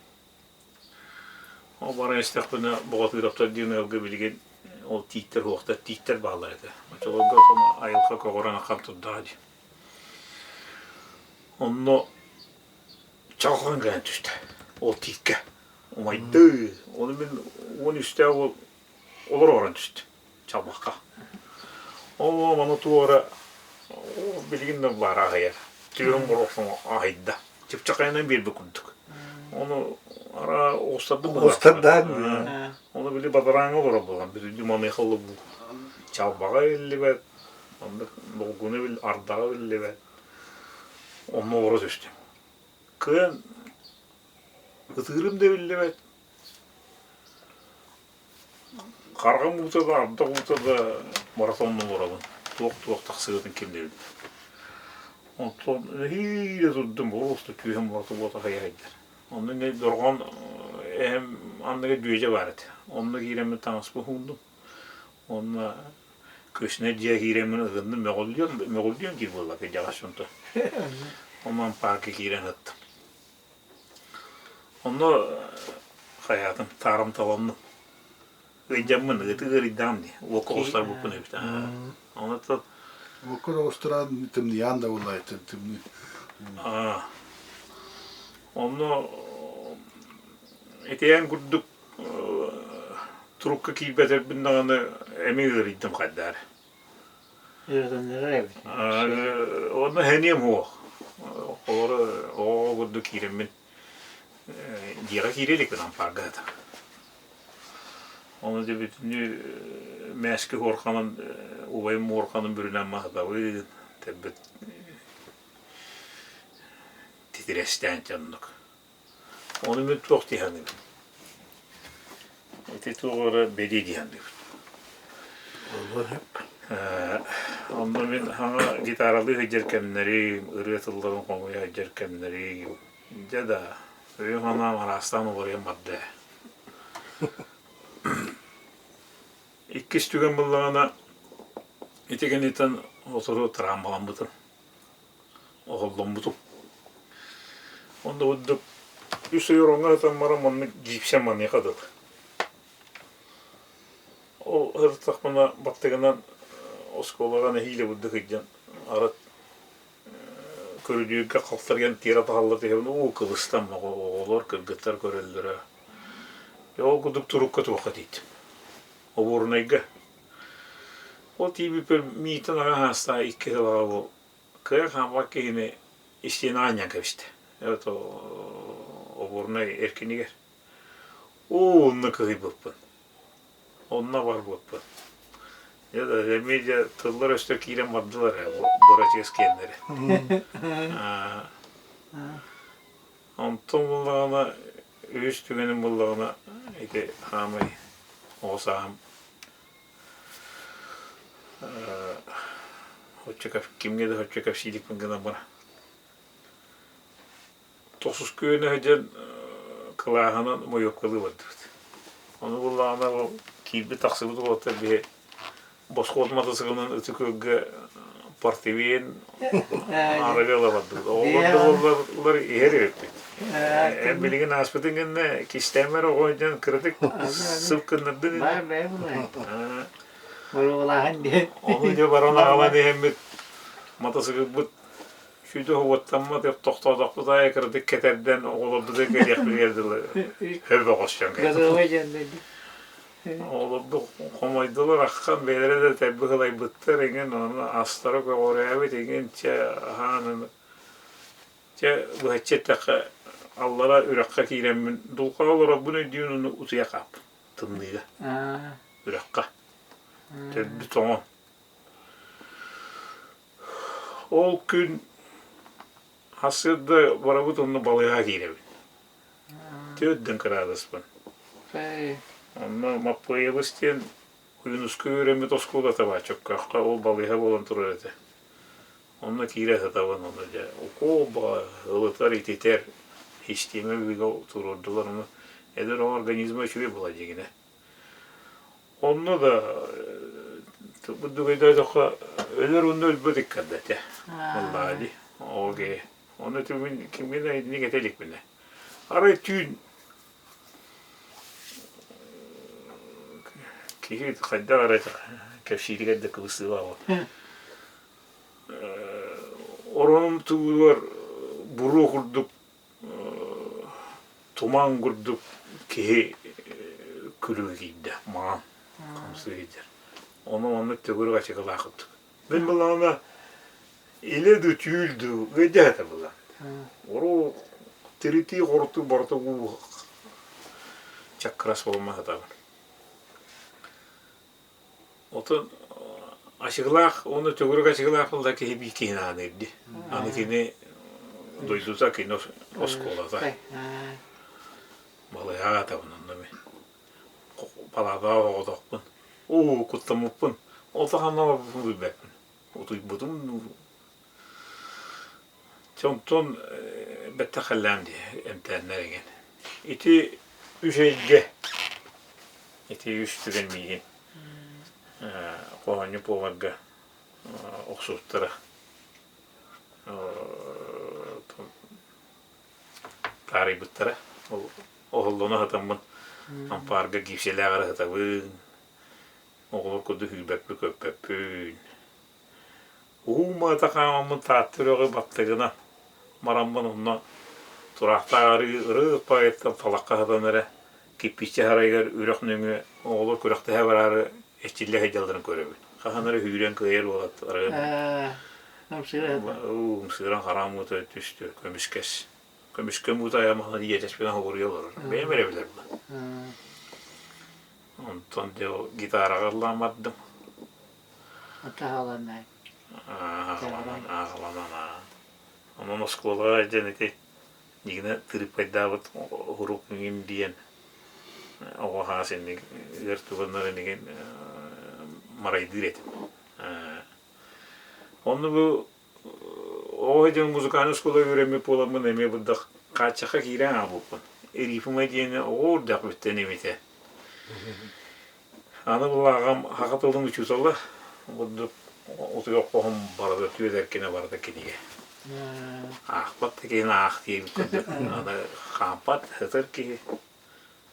Ол баран истэхпинэ Боҕотуураптар диэн ыалга билигин ол тииттэр уохтар тииттэр бааллар этэ. Оччолорго оттон айылҕа көҕөрөн ахан турдаҕа дии. Онно чаҕылхан кэлэн түстэ. Ол тииккэ. Умайды. Ону мин 13-тээх уол олоро баран түстэ. Чалбахха. Оо, маны туора билигин да баара аһыйар. Түөһүн боруохтан аһыйда. Чыпчахайынан биэрбит курдук. Ону ара оҕустардым Оҕустардаан. Ону били бадарааҥҥа олорор буолан бүтүннүү маныаха бу чалбаҕа биллибэт, оннук долгуну бил ардаҕа биллибэт. Онно олоро түстүм. Кыан ытыырым да биллибэт, Хараҕым уута да, ардах уута да марафонна олоробун. Туох-туох тахсыытын ким да билбэт. Онтон нэһиилэ турдум, просто түөһүм уота хайа-хайдар. Онно эмиэ дорҕоон эһэм анныгар дьүөдьэ баар этэ. Онно киирэммин таҥаспын уһундум. Уонна көстүнэ дьиэ киирэммин ыһынным, мөҕүллүөм, мөҕүллүөм диир буолла кырдьаҕас дьонтон. Онон парка киирэн ыттым. Онно хайаатым, таарымталанным. Ыйдьаммын, ыты ыарыйдаҕым дии. Уокка оҕустарбыппын эбит. Онон Уокка оҕустараан тымныйаан да буоллаа тымныы. Онно Итиэн курдук турукка киирбэтэрбин даҕаны эмиэ ыарыйдым хайдаар. Ыарытыннарар эбит. Онно сэниэм суох. Олору оҕо курдук киирэммин дьиэҕэ киирэ иликпин ампаарга сытар. Ону дьэ бүтүннүү мээски хуорханын убайым муорханын бүрүнэн маһытабын, тэббит титирэстээн дьэ оннук. Ону мин туох дии саныыбын? Ити туох эрэ бэлиэ дии саныыбын. Онно мин хаҥа гитаралыы сылдьар кэмнэрим, ырыа тылларын хомуйа сылдьар кэмнэрим, дьэ да, өйүм-санаам араастаан уларыйан барда ээ. Иккис түгэн буоллаҕына, ити кэнниттэн сотору травмаламмытым. Оһолломмутум. Онно курдук үс ый ороҥҥо сытан баран маннык гипсэ маныаха дылы. Ол сырыттахпына баттыгынан оскуолаҕа нэһиилэ бурдук сылдьан арыт көрүдүөргэ халтарыйан тиэрэ таһалла түһэбин уу кыбыстан оҕолор кыргыттар көрөллөрө. Дьэ ол курдук турукка туохха тиийдим. Обуорунайга. Ол тиийбиппэр миитин аҕа саастаах икки сылаҕа бу кыайа хаампат киһини истиэнэҕэ анньан кэбистэ. Это обуорунай эркинигэр. Оо, онно кыһыйбыппын. Онно барбыппын. Дьэ да, эмиэ дьэ тыллар-өстөр киирэн бардылар ээ, бырачыас киэннэрэ. Онтон буллаҕына, үһүс түгэним буллаҕына, ити хаамай оҕо сааһым оччо кимҥэ да оччо кэпсииликпин гынан баран тохсус күөнэ сылдьан кылааһынан мойуопкалыы бардыбыт. Ону буллаҕына ол киирбит тахсыбыт уолаттар биһи босхуот матасыгынан Ытык Күөлгэ портвейн арыгы ыла бардыбыт. Оҕолор да буоллар иһэр эбиппит. Эн билигин ааспытын кэннэ кистээмэр оҕо дьон кыратык сып гыннардын. Баар бэйэ булай. Боруобалааһын диэн. Ону дьэ баран аҕалан иһэммит матасыгырбыт Сүдү уоттаммат тохтоотохпут аайы кыратык кэтэрдэн оҕолорбутугар кэлиэхпитигэр дылы хөрбөҕөстөн кэллэ. Оҕолорбут хомойдулар аххан бэйэлэрэ да тэлбэх ылайбыттар эҥин ону астара көҕүрээбит эҥин чэ аһаан чэ быһаччы эттэххэ аллара үрэххэ киирэммин дулҕаҕа олорорбун өйдүүн ону утуйа хаалбыт тымныыга үрэххэ төрдү тоҥон Ол күн сарсыарда барабыт онно балыыһаҕа киирэбин. Төрдүн кыраадыспын. Онно Маппыайабыс диэн Уйунуска үөрэммит оскуолата баар Чөккөөххө ол балыыһа буолан турар этэ. Онно киирэ сытабын ону дьэ укуол баҕа ылытар ититэр систиэмэ быыга туруордулар ону эдэр оҕо организма үчүгэй буолар дьиҥинэ. Онно да бурдугайдаатахха өлөр уонна өлбөт иккарда этэ. Буоллаҕа дии. Ол киһи. Ону түмүн кимҥэ да итинник этэ иликпинэ. Арай түүн киһи хайдах эрэ кэпсииригэр да кыбыстыылаах Оронум тугугар буруо курдук туман курдук киһи күлүгэ киирдэ, маҥан хамсыы сылдьар. Ону оннук төгүрүк ачыкылаах курдук. Мин былаана илэ дуу, түүл дуу ыалдьа сытар былаан. Уруу тиритии хорутуу барыта уу чаккырас буолма сатабын. Отон ачыгылаах уонна төгүрүк ачыгылаах буолла киһи биир киһини ааныыр дии. Аны кини дойдута, кини оскуолата. Балыйаҕа атабын онно мин. Палаатаҕа оҕотохпун. Уу, куттаммыппын. Ол саҕана барбыппын билбэппин. Утуйбутум Дьэ онтон бэттэх халлаан дии эмтээннэр эҥин. Ити үс эйгэ ити үс түгэн миигин хоһоонньу буоларга охсубуттара таарыйбыттара. Ол оһоллоно сытаммын ампаарга гипсэлээх эрэ сытабын, оҕолор курдук сүүрбэппин-көппөппүн. Уу маата хаамаммын Таатта үрэҕи баттыгына бараммын онно тураахтаах арыы ырыых поэттан талахха сытан эрэ. Кирпииччэ сарайыгар үрэх нөҥүө оҕолор күрэхтэһэ бараары эчиллэ сылдьалларын көрөбүн. Хаһан эрэ сүүрэн кыайар уолаттарын ымсыыран хараам уута түстү, көмүскэс. Көмүскэ уута айамаһынан иэтэспинэн хоҕуруйа олорор. Бэйэм эрэ билэрбин. Онтон дьэ гитараҕа ыллаан бардым. Атаҕаланан. Ааҕаланан, ааҕаланан. Онон оскуолаҕа дьэн ити Нигина тырыыппайдаабыт урук миҥин диэн оҕо хаас инник ыар туганнар инигин марайдыыр этим. Онно бу оҕо дьон музыкальнай оскуола үөрэммит буоламмын эмиэ бырдах хааччахха киирэн аабыппын. Рифма диэни оҕо урдах бүттэн имитэ. Аны булааҕам саха тылын учуутала курдук утуйар хоһум барыта түөрт эркинэ барыта кинигэ. Аахпат да киһини аах диэбит курдук аны хаампат сытар киһи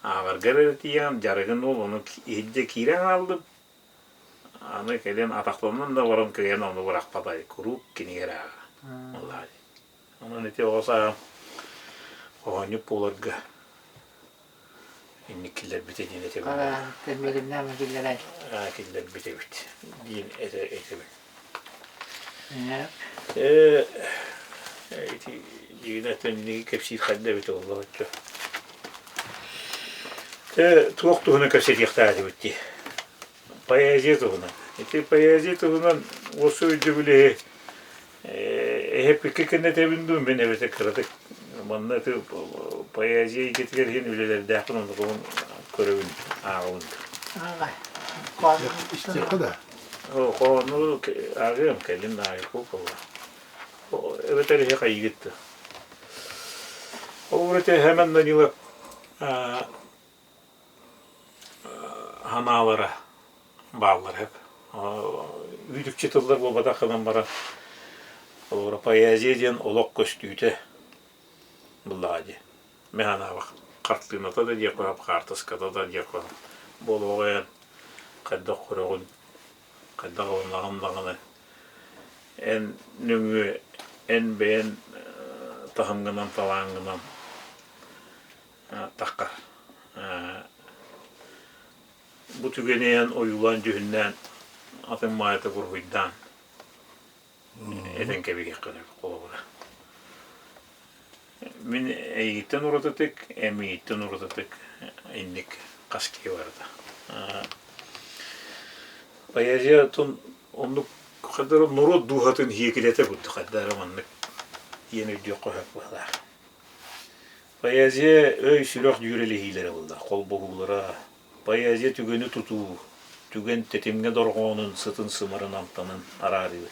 ааҕарга эрэ тиийэн дьарыгын ол ону иһирдьэ киирэн хааллым. Аны кэлин атахтанан да баран кыайан ону бырахпатай куруук кинигэ эрэ ааҕа. Онон ити оҕо сааһым оонньук буоларга инник киллэрбитэ диэн этэбин. Кэллэриннээн киллэрэн. Киллэрбит эбит диэн этэбин. Э ити дьиҥинэ инники кэпсиир хайда эбит буолла оччо. Тэ туох туһунан кэпсэтиэхтээх этибит дии. Поэзия туһунан. Ити поэзия туһунан уосу өйдөбүлү Эһэппиккэ кэннэтэбин дуу, мин эбэтэр кыратык манна ити поэзия эйгэтигэр иһин үлэлэрдээхпин оннукубун көрөбүн, ааҕабын. Истиэххэ да. Хоһоону ааҕыам, кэлин ааҕыахпын буолла. Эбэтэр иһи хайыгыт да. Ол ити Хэмэн Данилов ханаалара бааллар сөп. Үүтүкчү тыллар буолбатах гынан баран, холобура, поэзия диэн олох көстүүтэ буллаҕа дии. Мин санаабах хартыыната да диэххэ сөп, хаартыската да диэххэ сөп. Бу олоҕу эн хайдах көрөҕүн, хайдах ылынаҕын даҕаны эн нөҥүө эн бэйэн таһымҥынан, талааҥҥынан таххар. Бу түгэни эн ойуулаан-дьүһүннээн, атын маайата буруһуйдаан этэн кэбиһиэххин холобура. Мин эйигиттэн уратытык, эмиийиттэн уратытык инник хас киһи барыта. Поэзия оннук хайдары норуот дууһатын иһиэкилэтэ курдук хайдары маннык диэн өйдүөххэ сөп быһыылаах. Поэзия өй-сүрэх дьүөрэлэһиилэрэ буолла, холбоһуулара. Поэзия түгэни тутуу, түгэн тэтимҥэ дорҕоонун сытын-сымарын амтанын араарыы.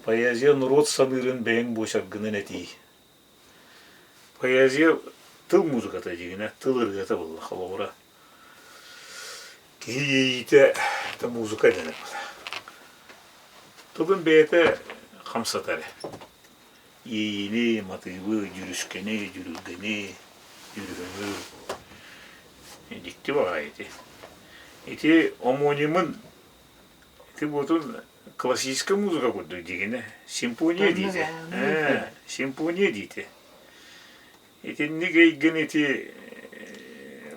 Поэзия норуот саныырын бэйэҥ буочаргынан этии. Поэзия тыл музыката дьиҥинэ, тыл ырыата буолла, холобура. Киһи иэйиитэ это музыка дэнэр. Тылын бэйэтэ хамсатар. Иэйиини, матыыбы, дьүрүскэни, дьүрүлгэни, дьүрүһүнү дьикти баҕайы ити. Ити омонимын ити буотун классическай музыка курдук дьигинэ симфония диитэ. Ээ, симфония диитэ. Итинник эйгэни ити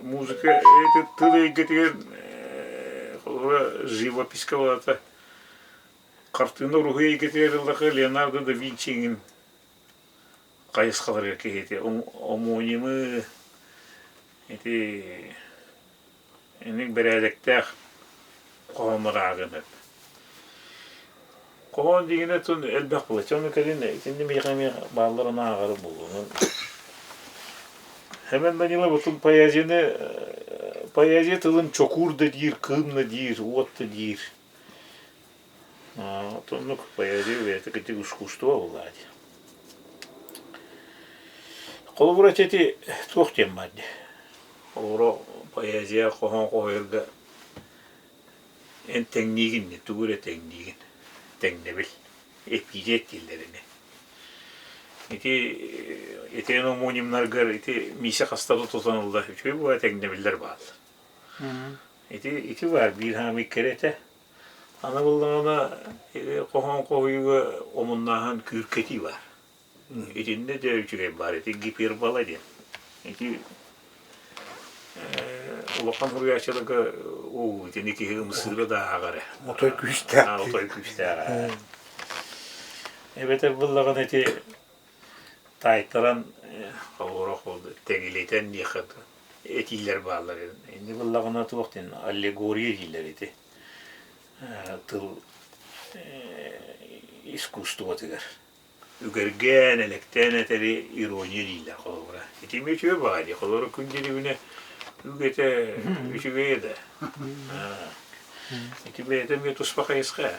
музыка ити тыл эйгэтигэр холобура живописька баата Хартыына уруһуй эйгэтигэр ыллахха Леонардо да Винчи иҥин хайысхаларыгар киһи омонимы ити инник бэрээдэктээх хоһооннор ааҕыан сөп. Хоһоон дьиҥинэ тун элбэх буолар. Ону кэлин итинни миэхэ эмиэ баалларын ааҕарым буолуо. Хэмэн Данилов отун поэзияны поэзия тылын чокуур да диир, кыым да диир, уот да диир. Оннук поэзия бэйэтэ кырдьык искусство буоллаҕа дии. Холобура ити туох диэн баар дии. Холобура поэзия хоһоон хоһуйарга эн тэҥниигин дии, тугу эрэ тэҥниигин. Тэҥнэбил, эпитет дииллэр ини. Ити итиэн омонимнаргар ити Миисэ хаста да тутан ылла үчүгэй буолла тэҥнэбиллэр бааллар. Ити ити баар биир хаамыы кэрэтэ. Аны буллаҕына хоһоон хоһуйууга омуннааһын күүркэтии баар. Итиннэ дьэ үчүгэй баар. Ити гипербола диэн. Ити Улахан суруйааччыларга уу итини киһи ымсыыра да ааҕар ээ. Отой күүстээх. Отой күүстээх ээ. Эбэтэр буллаҕына ити таайтаран холоро тэгилитэн диэххэ этиилэр бааллар. Инни буллаҕына туох диэн аллегория дииллэр ити тыл искусствотыгар. Үгэргээн, элэктээн этэри ирония дииллэр холобура. Ити эмиэ үчүгэй баҕайы дии. Холобура күн дьирибинэ үгэтэ үчүгэйэ да. Ити бэйэтэ эмиэ туспа хайысха.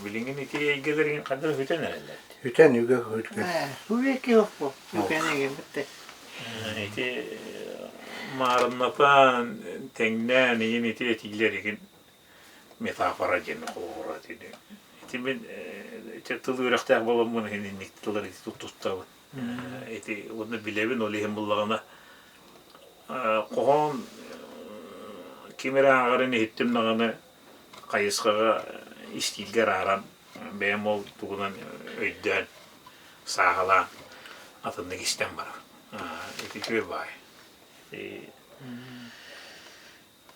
Билиҥҥин ити эйгэлэрин хайдах үтэн эрэллэр? Үтэн үгэ үтэн. Үгэки хоппо. Үгэн эгэммитте. Ити маарыннатан, тэҥнээн игин ити этиилэр игин метафора диэн холобура ити. Ити мин ити тыл үөрэхтээх буоламмын иһин инник тыллар ити туттабын. Ити уонна билэбин ол иһин буллаҕына хоһоон ким эрэ ааҕарын иһиттим даҕаны хайысхаҕа истиилгэ арааран бэйэм ол тугунан өйдөөн сааһылаан атыннык истэн барар. Ити үчүгэй баай.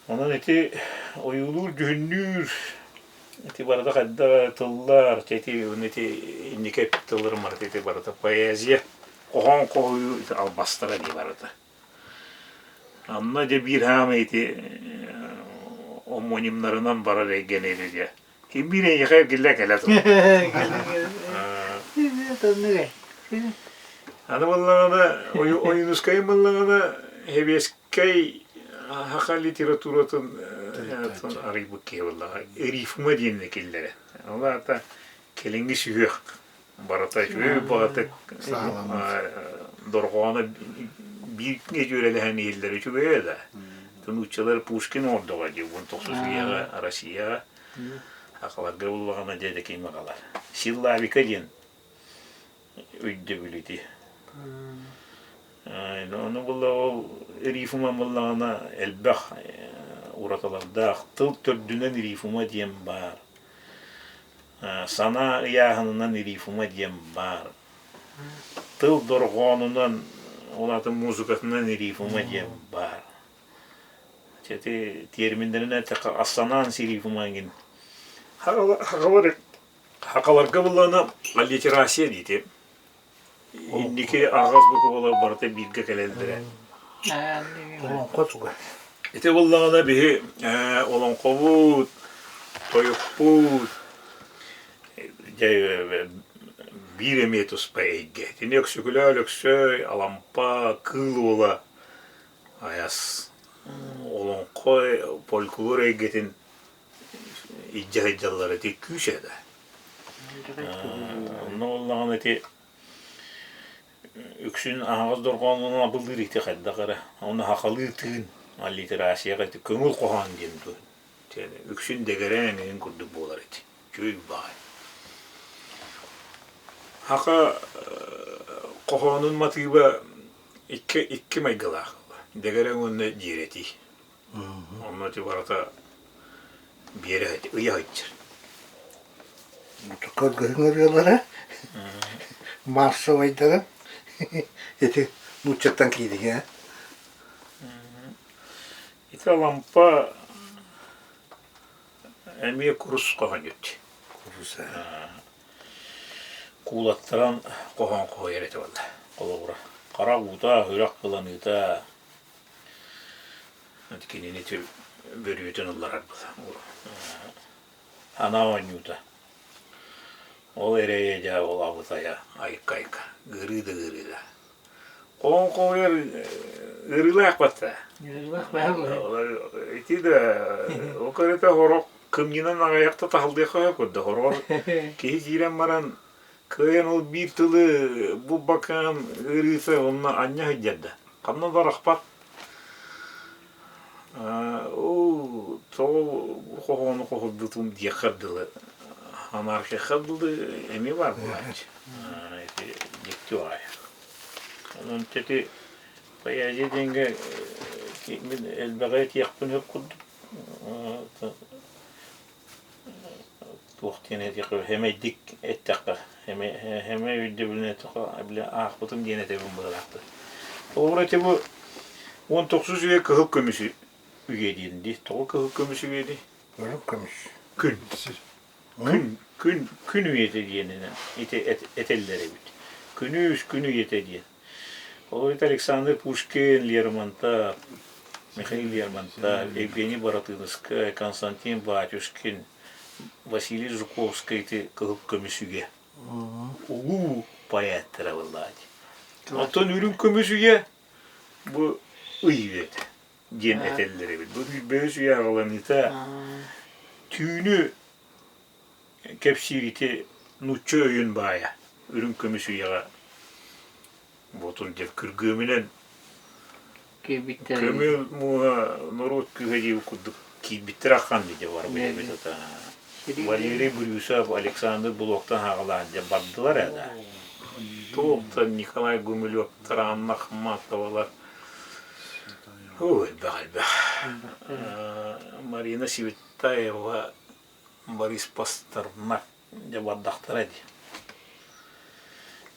Онон ити ойуулуур-дьүһүннүүр ити барыта хайдах тыллар, ити ити инники эппит тылларым барыта ити барыта поэзия, хоһоон хоһуйуу ити албастара дии барыта. Онно дьэ биир хаамай ити омонимнарынан барар эйгэни ити дьэ. Ким биир эйиэхэ эргиллэ кэлэ турар. Аны буоллаҕына Ойуунускайым буоллаҕына Хэбиэскэй саха литературатын арыйбыт киһи буоллаҕа. Рифма диэнни киллэрэ. Ол аата кэлиҥҥи сүһүөх барыта үчүгэй баҕатык дорҕооно биир дьүөрэлэһэн иһиллэр үчүгэйэ да. Нууччалар Пушкин оҥордоҕо дии уон тохсус үйэҕэ Россияҕа сахаларга буллаҕына дьэ ким аҕалар. Силлабика диэн өйдөбүл ити. Ону булла ол рифма буллаҕына элбэх уратылардаах тыл төрдүнэн рифма диэн баар. Санаа ыйааһынынан рифма диэн баар. Тыл дорҕоонунан, ол аата музыкатынан рифма диэн баар. Ити терминнэринэн эттэххэ ассонанс рифма эҥин. Хахаларга буллаҕына аллитерация диити. Инники аҕас буквалар барыта бииргэ кэлэллэрэ. Олоҥхо туга. Ити буллаҕына биһи олоҥхобут, тойукпут дьэ биир эмиэ туспа эйгэ. Итини Өксөкүлээх Өлөксөй, Алампа, Кыыл Уола айас олоҥхо фольклор эйгэтин илдьэ сылдьаллар ити күүс этэ. Онно буоллаҕына ити үксүн аһаҕас дорҕоонунан абылыыр ити хайдах эрэ. Ону сахалыы тыын аллитерацияҕа ити көҥүл хоһоон диэн дуо. Үксүн дэгэрээн эҥин курдук буолар ити. Үчүгэй баҕайы. Саха хоһоонун матыыба икки икки майгылаах. Дэгэрэҥ уонна дьиэрэтии. Онно ити барыта биэрэ ыйа сылдьар. Көргөһүҥ ырыалара, массовайдара ити нууччаттан киириҥ ээ. Ити Алампа эмиэ курус хоһоонньут. Курус ээ. Куулаттаран хоһоон хоһуйар этэ буолла. Холобура, хара уута, үрэх кыланыыта, Кинини бөрүөтүн ылларар Анаа оонньуута. Ол эрэйэ дьэ ол абытайа айка-айка, ыарыы да ыарыыга. Хоһон-хоһуйар ыарыылаах батта. Ыарыылаах баар Ити да ол көрөтө сорох кымньынан аҕыйахта таһылдыахха сөп курдук. Сороҕор киһи киирэн баран Кыайан ол биир тылы булбаккаҕын ыарыыта онно анньа сылдьар да, ханна да арахпат. Оо, тоҕо хоһоону хоһуйбутум диэххэр дылы, анархияхха дылы эмиэ баар буолааччы. Ити дьикти баҕайы. Онон ити поэзия диэҥҥэ мин элбэҕи этиэхпин сөп курдук. Туох диэн этиэххэ сэмэйдик эттэххэ, сэмэй өйдөбүлүн эттэххэ, били аахпытым диэн этэбин быһыылаахтар. Холобура ити бу 19 үйэ кыһыл көмүсү. үйэ диэн дии. Тоҕо кыһыл көмүс үйэ дии? Үрүҥ көмүс. Күн. Күн, күн, күн үйэтэ диэнинэн ити этэллэр эбит. Күнүс күн үйэтэ диэн. Ол это Александр Пушкин, Лермонтов, Михаил Лермонтов, Евгений Баратынскай, Константин Батюшкин, Василий Жуковскай ити кыһыл көмүс үйэ. Улуу поэттара буоллаҕа дии. Оттон үрүҥ көмүс үйэ бу ый үйэтэ диэн этэллэр эбит. Бу бөһүс үйэ аҕаланыыта түүнү кэпсиир ити нуучча өйүн баайа үрүҥ көмүс үйэҕэ буотун диэн күргүөмүнэн Киирбиттэр. Көмүөл мууһа норуот күүһэ диэбит курдук киирбиттэр аххан дии бар билэбит ата. Валерий Брюсов, Александр Блоктан хаҕалаан дьэ бардылар ээ да. Туохтан Николай Гумилевтар, Анна Ахматовалар Ой, элбэх элбэх. Марина Светаева, Борис Пастернак дьэ бардахтара дии.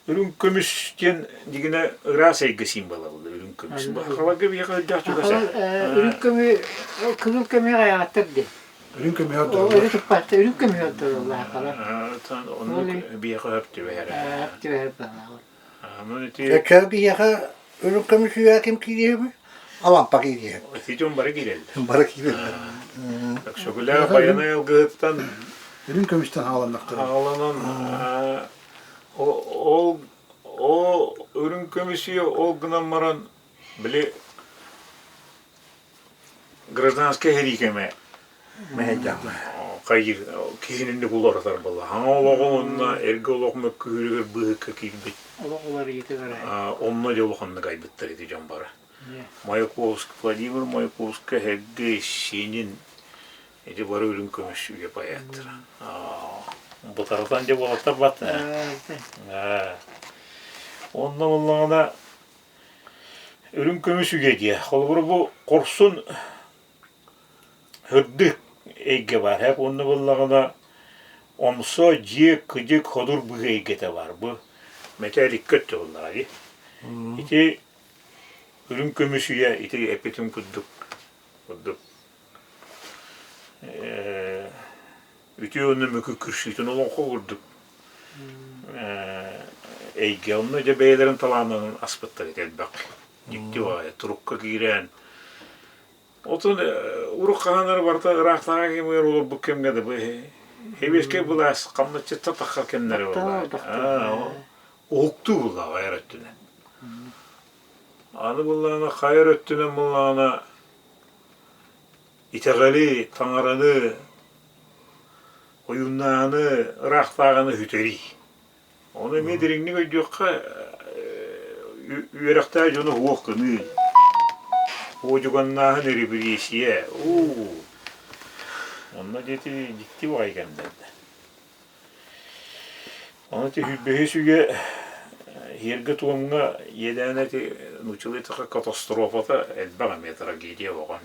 Үрүҥ көмүс диэн дигинэ ыраас эйгэ символа буолла үрүҥ көмүс. Бахаларга биһиэхэ үрдээх чугас Үрүҥ көмү кызыл көмү аҕайаҕаттар дии. Үрүҥ көмү ордороллор. Өрү туппаттар үрүҥ көмү ордороллор хахалар. Оннук биһиэхэ өп түбэһэр. Түбэһэр баҕалаах. Онон ити Өчөө биһиэхэ үрүҥ көмүс үйэ ким киириэһи Алампа киириэһи. Ити дьон бары киирэллэр. Бары киирэллэр. Өксөкүлээх Байанай алгыһыттан Үрүҥ көмүстэн хааланнахтара. Хааланан ол ол үрүҥ көмүс үйэ ол гынан баран били гражданскай сэрии кэмэ хайыыр киһини уларытар буолла. Хаҥа олоҕу уонна эргэ олох мөккүһүүрүгэр быыһыкка киирбит. Олох уларыйыытыгар. Онно дьэ улаханнык айбыттар ити дьон бары. Маяковский, Владимир Маяковский, Сергей Синин ити бары үрүҥ көмүс үйэ поэттара. Бытарытан дьэ буолаттар бат. Онно буоллаҕына үрүҥ көмүс үйэ диэ. Холобура бу хорсун Һырдык эйгэ баар һэп уонна буоллаҕына омсо, дьиэ, кыдьык, ходур быһыы эйгэтэ баар. Бу мэтээл икки өттө буоллаҕа дии. Ити үрүҥ көмүс үйэ ити эппитим курдук курдук үтүө уонна мөкү кырсыытын олоҥхо курдук эйгэ. Онно дьэ бэйэлэрин талааннарын аспыттар ити элбэх. Дьикти баҕайы турукка киирэн Отон урут хаһан эрэ барыта ыраахтааҕы кэмигэр олорбут кэмҥэ да бу сэбиэскэй былаас хамначчыттан таххар кэмнэрэ буолла. Уһуктуу буоллаҕа хайар өттүнэн. Аны буллаҕына хайар өттүнэн буллаҕына итэҕэли, таҥараны, ойууннааһыны, ыраахтааҕыны сүтэрии. Ону эмиэ дириҥник өйдүөххэ, үөрэхтээх дьону уох гыныы, уодьуганнааһын репрессия, уу, онно диэти дьикти баҕайы кэмнэрдэ. Ону ити сүүрбэһис үйэ иһэргэ-туомҥа иэдээнэ ити нууччалыы эттэххэ катастрофата элбэх эмиэ трагедия оҕо.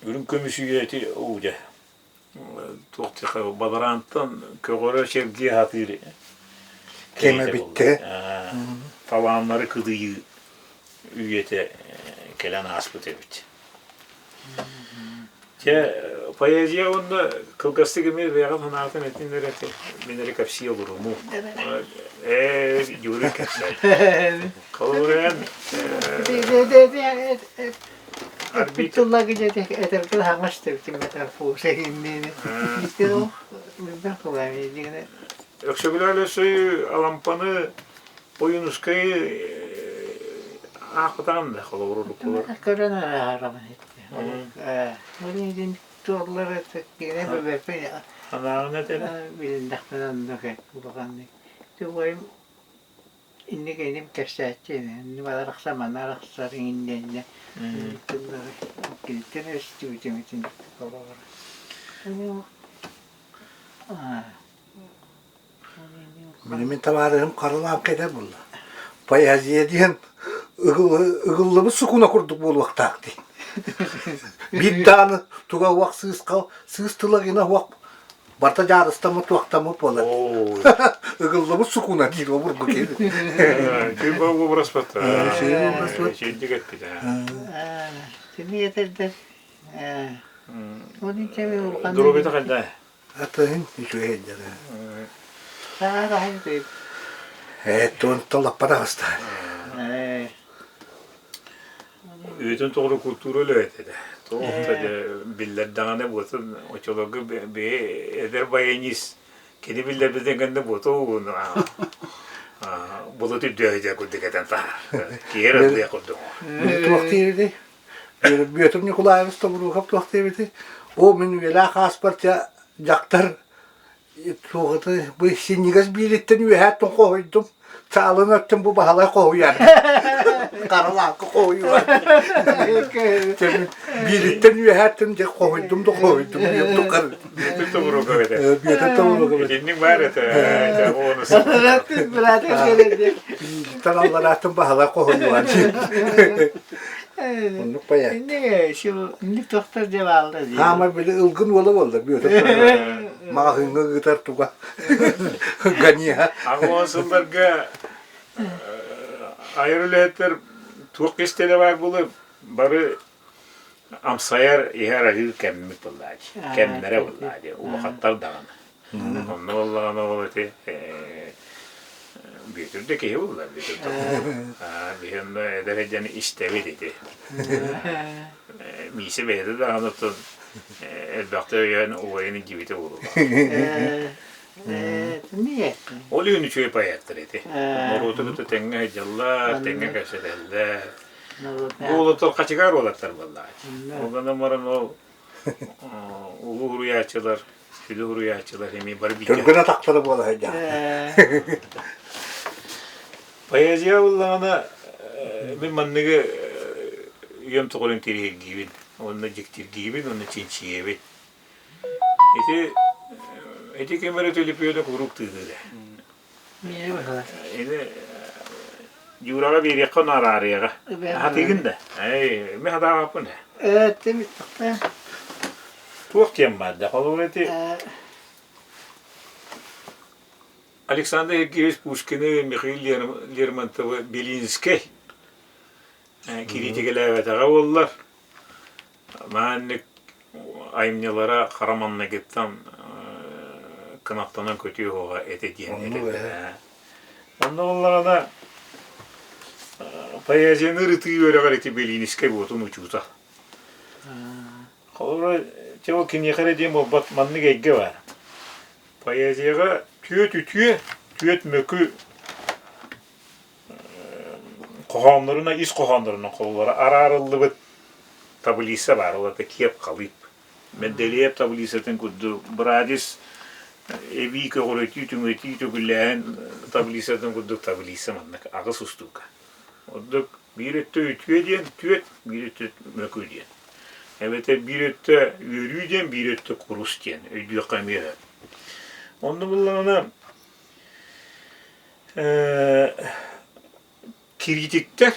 Үрүҥ көмүс үйэ ити уу дьэ туох диэххэ бадараантан көҕөрө сэргии сатыыр Кэмэ бүттэ. Талааннары кыдыйыы үйэтэ кэлэн ааспыт эбит. Дьэ, поэзия уонна кылгастык эмиэ бэйэҕин санаатын этин эрэ мин эрэ кэпсии олоруму. Ээ, Юрий кэпсээн. Холобура Эппит тылларга дьэ этэргэ хаҥас тэбитим метаморфоза иһинниини. Билбэх тылаам дигинэ. Өксөкүлээх Өлөксөй Алампаны Ойуунускайы аахпатаҕым да холобур уруккулар. Көрөн ааҕарамын Ол туоллар киинэ бэбэппин Санааҕын этэрэ. билиннэхпинэ оннук улаханнык. Тугайым Инник иним кэпсээччи ини арахсар манна арахсар иҥиннэннэ тыллары киниттэн өстүбүтүм итинник олоҕор Мин табаарыһым харалаан кэлэр буолла. Поэзия диэн ыгыллыбыт сукуна курдук буолуохтаах дии. Биир дааны туга уох сыысха сыыс тыла гына уох. Барыта дьаарыстаммыт туохтаммыт буолар. Ыгыллыбыт сукуна диир обургу киһи. Күн обраспат. Чэйдик эппит. Кини этэрдэр. Доруобуйата хайда? Атыһын үчүгэй дьара. Саараһын тыып. Ээ, туон лаппа таҕыста. Үйэтин тоҕо культура үлэһит этэ. Туох да биллэрдэҕинэ буотун оччолорго бэйэ эдэр баянист кини биллэрбитин кэннэ буоту булут үрдүөһүтэ курдук этэн таһаар. Киһи эрэ ыллыах курдук. Туох диэбитий? Бүөтүр Ньукулаевич Тобуруокап туох диэбитий? Оо, мин үйэлээх ааспар дьахтар Туоҕута бу синньигэс биилиттэн үөһээттэн хоһуйдум. Саалын өттүн бу Баһылай хоһуйар. Харалаакка хоһуйугар. Биилиттэн үөһээттэн дьэ хоһуйдум да хоһуйдум диэн тукар. Бүөтүр тобуруокап этэ. Бүөтүр тобуруокап этэ. Итинник баар этэ. Биилиттэн алларааттан Баһылай хоһуйугар. Оннук бая. Инник тохтор дьэ баалла дии. Хаамай били ылгын уола буолла Бүөтүр. Маҕаһыыҥҥа ыытар туга. Ганиха. Аҕа сылларга айар үлэһиттэр туох кистэлэ баар буолуо бары амсайар иһэр аһыыр кэммит буоллааччы. Кэмнэрэ буоллааччы. Улахаттар даҕаны. Онно буоллаҕына ол ити Бүөтүр да киһи буолла, Бүөтүр да биһи онно эдэр сылдьан истэбит ити. Миисэ бэйэтэ даҕаны оттон элбэхтэ өйөөн убайын илдьибитэ буолуо. Ол иһин үчүгэй поэттар ити. Норуоту кытта тэҥҥэ сылдьаллар, тэҥҥэ кэпсэтэллэр. Бу уолаттар хачыгаар уолаттар буоллаҕа. Ол гынан баран ол улуу уруйааччылар Сүдү уруйааччылар эмиэ бары бииргэ. Түргэн атахтара буола сылдьар. Поэзия буоллаҕына мин манныгы үйэм тухары интириэһиргиибин уонна дьиктиргиибин уонна чинчийэбин. Ити ити ким эрэ төлөпүөнэ куруук тыаһыыр ээ. Ини Юраҕа биэриэххэ ону араарыаҕа. Хатыыгын да? Эй, мин хатаабаппын ээ. Туох диэн баар да, холобур ити Александр Сергеевич Пушкины, Михаил Лермонтовы Белинскэй кириитикэлээбэтэҕэ буоллар, Маннык айымньылара хара маҥнайгыттан кынаттанан көтүө суоҕа этэ диэн этэллэр. Онно буоллаҕына поэзияны ырытыы үөрэҕэр ити Белинскэй буотун учуутал. Холобура, чэ ол киниэхэ эрэ диэн буолбат маннык эйгэ баар. Поэзияҕа түөт үтүө, түөт мөкү хоһооннорунан ис хоһооннорунан хололоро араарыллыбыт таблица баар, ол это киэп халыып. Менделеев таблицатын курдук Брадис эбии көҕүрэтии, түҥэтии, төгүллээһин таблицатын курдук таблица маннык аҕыс устуука. Ордук биир өттө үтүө диэн түөт, биир өттө мөкү диэн. Эбэтэр биир өттө үөрүү диэн, биир өттө курус диэн өйдүөххэ эмиэ сөп. Онно буллаҕына Кириитиктэр,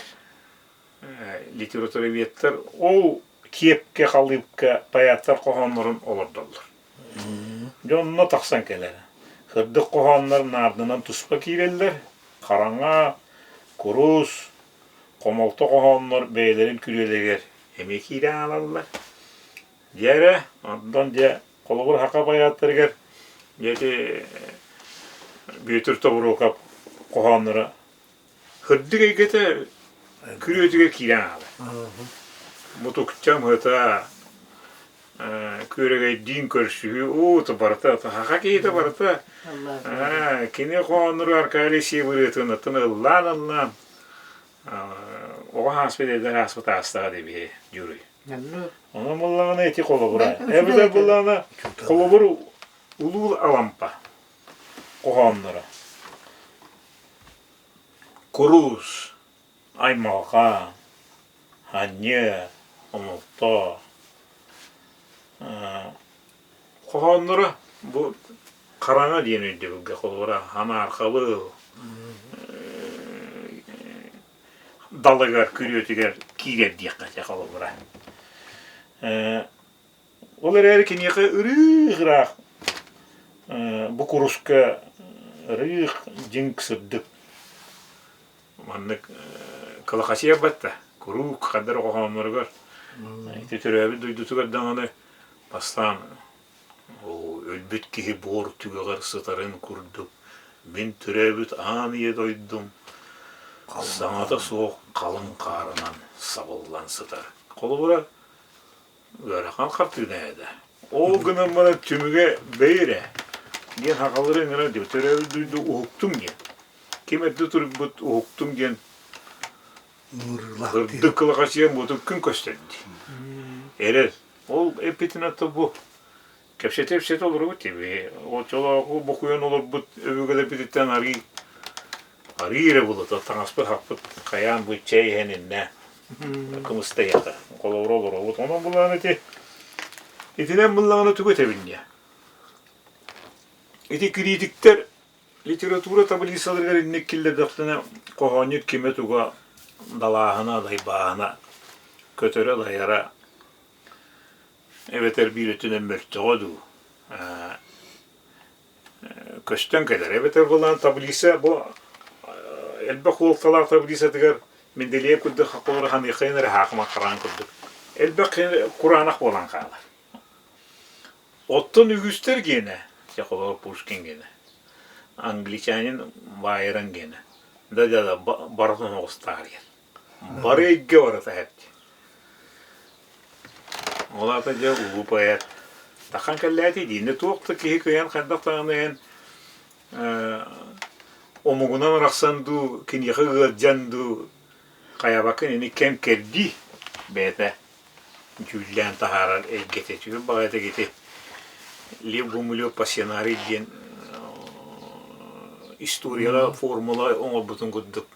литературоведтар ол киэпкэ, халыыпка поэттар хоһооннорун олордоллор. Дьэ онно тахсан кэлэр. Сырдык хоһооннор наардынан туспа киирэллэр. Хараҥа, курус, хомолто хоһооннор бэйэлэрин күрүөлэригэр эмиэ киирэн аалаллар. Дьэ эрэ, онтон дьэ холобур саха поэттарыгар дьэ ити Бүөтүр Тобуруокап хоһоонноро Сырдык эйгэтэ күрүөтүгэр киирэн хаалар. Мутукчам ыта күөрэгэйдиин көрсүһүү уу барыта саха киһитэ барыта кини хоһооннору Аркадий Сивырытын атын ыллаан ыллаан оҕо ааспыт эдэр ааспыт аастаҕа диэбиһи Дьуруй. Онон буоллаҕына ити холобура. Эбэтэр буоллаҕына холобур Улуу Алампа хоһоонноро. Куруус, аймалҕа, анньыы, омолто хоһоонноро бу хараҥа диэн өйдөбүлгэ холобура анаархабыл далыгар күрүөтүгэр киирэр диэххэ этэ холобура. Ол эрээри киниэхэ ырыы-ыраах. Бу куруска ырыых дьиҥ сырдык маннык кылахачыйар батта куруук хандар хоһоонноругар ити төрөөбүт дойдутугар даҕаны бастаан өлбүт киһи буор түгэҕэр сытарын курдук мин төрөөбүт аан ийэ дойдум саҥата суох халыҥ хаарынан сабыллан сытар. Холобура, ыарахан хартыына этэ. Ол гынан баран түмүгэ бэйэрэ диэн сахалары ыҥырар диэн төрөөбүт дойду уһуктуҥ диэн. Ким эрдэ турбут уһуктуҥ диэн сырдык кылахачыйан буотун күн көстөр дии. Эрэл. Ол эппитин ата бу кэпсэтэ-кэпсэтэ олоробут дии. Оччолооҕу бокуйан олорбут өбүгэлэрбититтэн арыы арыы эрэ булата таҥаспыт хаппыт хайаан бу чэй иһэн иннэ кымыстайата холобура олоробут. Онон булаан ити итинэн буллаҕына тугу этэбин диэ. Ити кириитиктэр литература таблицаларыгар инник киллэрдэхтэринэ хоһоонньут кимэ-туга далааһына, дайбааһына, көтөрө-дайара эбэтэр биир өттүнэн мөлтөҕө дуу көстөн кэлэр. Эбэтэр былаан таблица бу элбэх уолталаах таблицатыгар Менделеев курдук хаколары ханыаххайын эрэ хаакыма хараан курдук элбэх кураанах буолан хаалар. Оттон үгүстэр гиэнэ, дьэ холобур Пушкин гиэнэ, англичанин Байрон гиэнэ, да-да-да барытын оҕустаарыйар. Бары эйгэ барыта эбит. Ол аата дьэ улуу поэт тахан кэллээти диинэ туох да киһи кыайан хайдах даҕаны иһин омугунан арахсан дуу, киниэхэ ыалдьан дуу хайабаккын ини кэм кэрдии бэйэтэ дьүүллээн таһаарар эйгэтэ үчүгэй баҕайытык ити Лев Гумилев пассионарий диэн историяҕа формула оҥорбутун курдук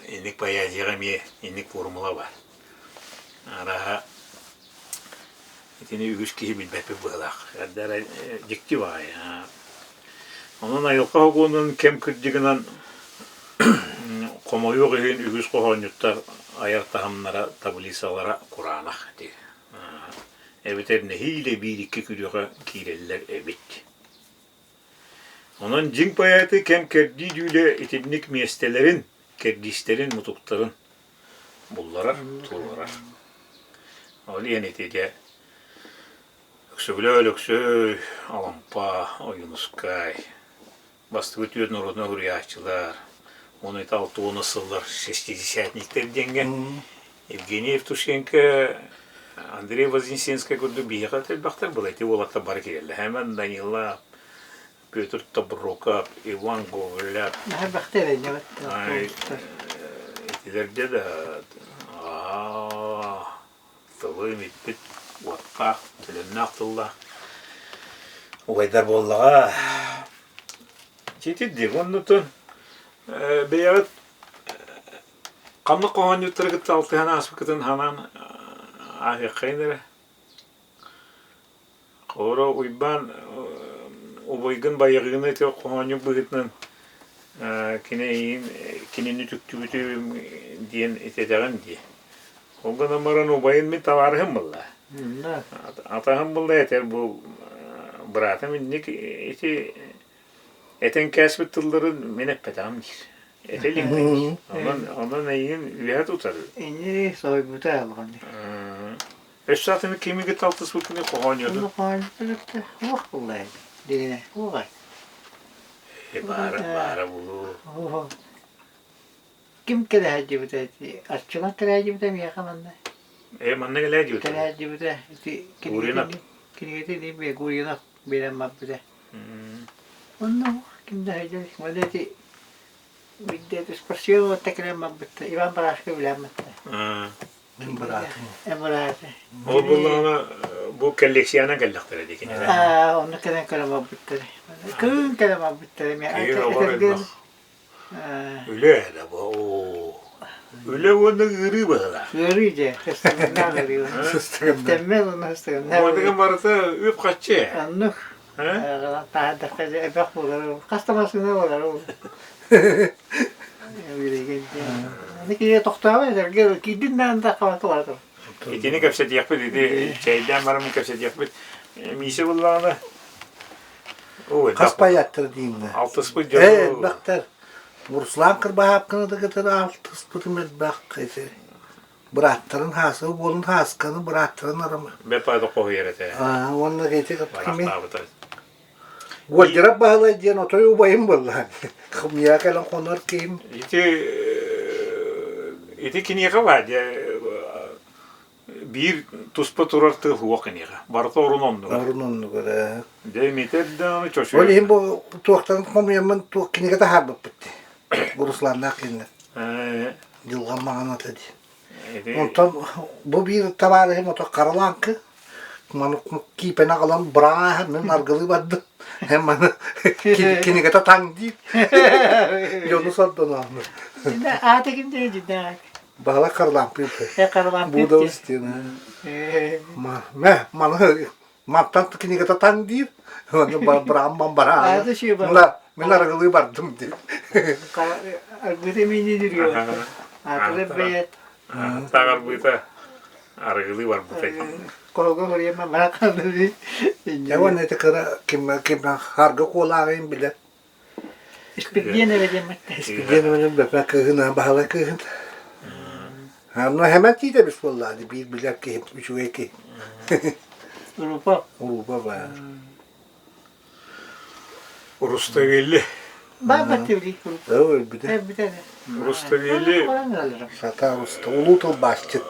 инник поэзияҕа эмиэ инник формула баар. Арааһа итини үгүс киһи билбэппит быһыылаах. Эрдэ эрэ дьикти баҕайы. Онон айылҕа сокуонун кэм кырдьыгынан хомойуох иһин үгүс хоһоонньуттар айар таһымнара, таблицалара кураанах дии. Эбэтэр нэһиилэ биир-икки күрүөҕэ киирэллэр эбит. Онон дьиҥ поэты кэм-кэрдии дьүүлэ итинник миэстэлэрин, кэрдиистэрин, мутуктарын булларар, туруорар. Ол иһин ити дьэ Өксөкүлээх Өлөксөй, Алампа, Ойуунускай, бастакы түөрт норуодунай суруйааччылар, уонна ити 60 сыллар шестидесятниктэр диэҥҥэ Евгений Евтушенко, Андрей Вознесенскай курдук биһиэхэ элбэхтэр была ити уолаттар бары киирэллэр. Хэмэн Данила, Петр Тобруков, Иван Гоголев. Элбэхтэр Итилэргэ да тылы имиппит уоттаах, төлөннөөх тыллаах убайдар буоллаҕа. Итирдик оннутун бэйэҕит ханнык хоһоонньуттары кытта алтыһан ааспыккытын ханаан ааһыаххайын эрэ. Холобура Уйбаан убайгын Байаҕыыны ити хоһоонньук быһыытынан кини эйигин кинини үтүктүбүтүм диэн итэтэҕин дии. Ол гынан баран убайын мин табаарыһым буолла. Атаһым буолла этэр бу быраатым инник ити этэн кээспит тылларын мин эппэтэҕим диир. Этэ илик диир. Онон онон эйигин үөһэ тутар. Инни соһуйбута алҕаны. Өссө атыны кими кытта алтыспыккыный хоһоонньуотун? Онно хоһоонньуотун уох булла дигинэ уоҕай. Баара баара булуу. Ким кэлэһэ ити Арчылан кэлэһэ миэхэ манна. Э манна кэлэһэ Кэлэһэ ити Гуринов. Кинигэтин кинигэтин Гуринов биэрэн барбыта. Онно ким да сылдьар уонна ити биирдэ спортсмен уолаттар кэлэн барбыттар Иван Барашко үлээн барта. Мин быраатым. Э бырааты. Ол буллаҕына бу коллекциянан кэллэхтэрэ дии кинилэр. Аа, онно кэлэн көрөн барбыттар. Кыын кэлэн барбыттар эмиэ. Киһи олор элбэх. Үлэ да бу. Үлэ уонна ыарыы быһыылаах. Ыарыы дьэ, сыстыганнаах ыарыы. Тэммэл уонна сыстыганнаах. Уонна барыта үп-харчы. Оннук. Таһаардахха дьэ элбэх буолар. Хас да массыына буолар ол. Аны киһи тохтообот этэргэ киирдин даҕаны да хабакка бара турар. Итини кэпсэтиэхпит, ити чэйдээн бараммын кэпсэтиэхпит. Миисэ буллаҕына. Хас паяттар дииннэ. Алтыспыт Э, дьону элбэхтэр. Руслан Кырбаһаапканы да кытары алтыспытым элбэх. Ити бырааттарын Хаасы уолун Хаасканы бырааттарын арама. Бэрт баайда хоһуйар этэ. Аа, уонна ити кими Барахтаабыта. Гольдеров Баһылай диэн отой убайым буолла. Миэхэ кэлэн хонор киһим. Ити ити киниэхэ баар дьэ биир туспа турар тыл суох киниэхэ. Барыта орун оннугар. Орун оннугар ээ. Дьэ имитэр даҕаны чочуйар. Ол иһин бу туохтан хомуйаммын туох кинигэ таһаарбыппыт дии. Русланнаах кинилэр. Дьылҕам маҕаната дии. Онтон бу биир табаарыһым ото Харалааҥкы маны киипэни аҕалан бырааһа мин аргылыы бардым. Эн маны кинигэтэ таҥ диир. Дьону сордоноonu. Аата ким диye дьиннээх? Баһылай Харлампыев. Э Харлампыев. Буудабыс диэн. Мэ маны мантан кинигэтэ таҥ диир. Оны быраамман бараа. Мына мин арыгылыы бардым диир. Арбыта миинин үрүө. Аатылы бэйэт. Таах арбыта арыгылыы барбыта. Колго хоруйма баракалыы. Дьэ уонна ити кыра ким ким харгы куолааҕын билэр. Испирдиэн эрэ диэммэттэ. Испирдиэн эмэн бэпэ кыыһын баһылай кыыһын. Онно хэмэн тиитэбис буоллаа биир билэр киһи үчүгэй киһи. Урупа. Урупа баар. Руставели. Баабат тибили. Өлбүтэ. Өлбүтэ. Руставели. Сата Руста улуу тылбаасчыт.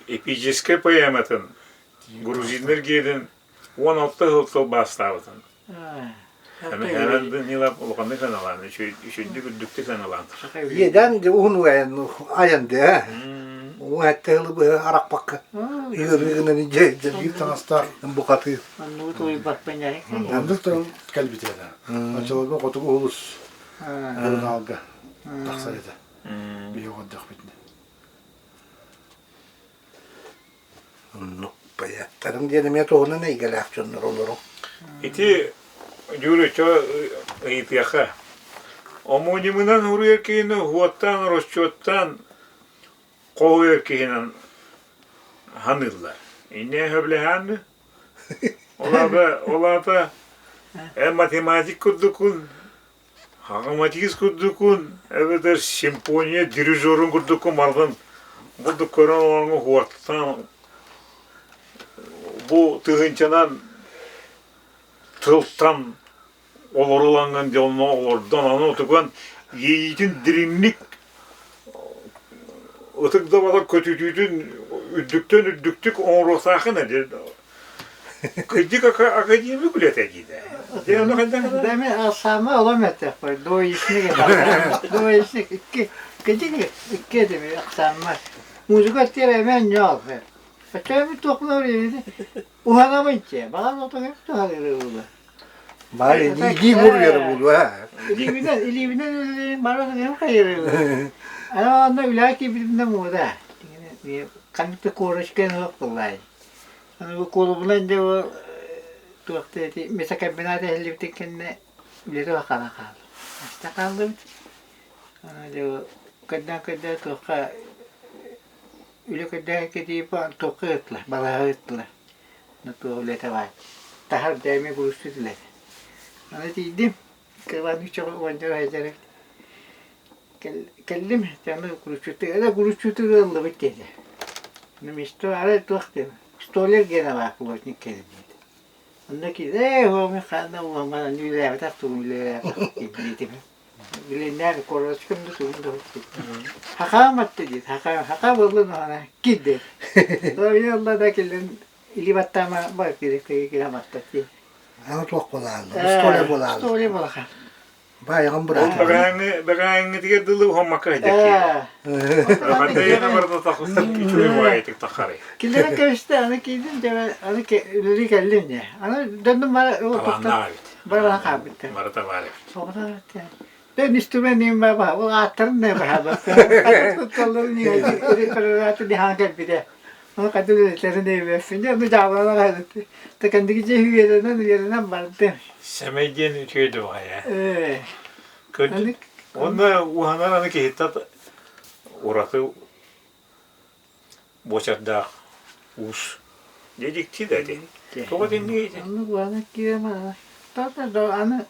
Эпическэй поэматын грузиннар гиэнин 16 сыл тылбаастаабытын. Хэмэн Данилов улаханнык сыаналаан, үчүгдүк үрдүктүк сыаналаан. Иэдээн дьэ уһун айан айан дэ. Уу этте ылы быһа арахпакка. Ыарыыгынан дьэ Биир таҥастаах букатыы. Оннугу тулуйбаппын дьэ. Оннук тыл кэлбитэ этэ. Оччолорго хотугу улус сурунаалга тахсар этэ. Биһиги оҕордохпутуна. Оннук поэттарым диэн эмиэ туһунан эйгэлээх дьоннор олору. Ити Юрий, ыйытыаха. Омонимынан уруйар киһини уоттаан, расчеттаан хоһуйар киһинэн ханыыллар. Иннэ сөбүлэһээн Ол аата, ол аата эн математик курдуккун, Хагаматист курдуккун эбэтэр симфония дирижерун курдуккун барытын курдук көрөн олорон уһуортан бу тыһыынчанан тылтан олорулаҥҥын дьонно олордон аны отуган иэйиитин дириҥник ытык да баҕар көтүтүүтүн үрдүктэн үрдүктүк оҥоруохтааххын ээ Кырдьык академик үлэтэ диидэ. Дьэ ону хайдах Даме сама олом эттэхпэр двоечник двоечник икки кыдьык икки этим ахсааммар. Музыка тиэрэ эмэн ньоол. Оччоҕо туохпун уһанабын че баҕар отоҥ туһалыыр Баар илии буруйара буолуо ээ. Илиибинэн илиибинэн үлэлиин баран эм хайырыыр. Ана онно үлэҕэ киирбитимдэ муода. Ханнык да корочка суох буоллаай. Аны бу куолубунан дьэ бу туох да ити мясокомбинат эһиллибитин кэннэ үлэтэ бакана хаалла. Аста хааллыбыт. Аны дьэ бу көрдөөн-көрдөөн туохха үлэ көрдөөн кэтиип туохха ыыттылар, балаһа ыыттылар. Туох үлэтэ баар. Таһар дьэ эмиэ грузчут үлэтэ. Аны тиийдим, Иван уонча сылдьар Кэллим, аны грузчуты, грузчуты ыллыбыт диэтэ. Мисто арай туох диэн, столяр диэн баар плотник кэлин диэтэ. Онно киирэ, ээ уоми ханна уомман үлэлээбэтэх тугум үлэлээбэтэх диэтим. Билиннээр корочкам да тугум да Хахаам атты диэт, хахаам, хаха буоллун оһона киирдэ. Ылла да кэлин или баттаама бар киирэ киирэ баттат дии. Аны туох буолааллар? Столя буолааллар. Столя буолаха. Баайаҕын Ол быраата. бэҕээҥҥи бэҕээҥҥитигэр дылы уһаммакка сылдьар Ханна ийэне барыта тахыстар үчүгэй баайытык таххарый. Киллэрэн кэбистэ, аны киирдим дьэ, аны үлэлии кэллим дьэ. Аны дьоннум бара Талааннаах эбит. бара хаалбыттар. Барыта баар эбит. Дэн инструмент баба, ол ааттарын да баһаба. Тутталларын диһан кэлбитэ. Оны қайда үлэлэрин өйбөппүн. Дьэ, ону дьаабылана Тэкэндиги дьэ үөрэнэн үөрэнэн бардым. Сэмэй диэн үчүгэй да баҕайы. Ээ. Кырдьык. Уонна уһанар аны киһиттэн ураты буочардаах уус. Дьэ дьикти да ити. Тоҕо итинник ити? Оннук уонна киирэн аны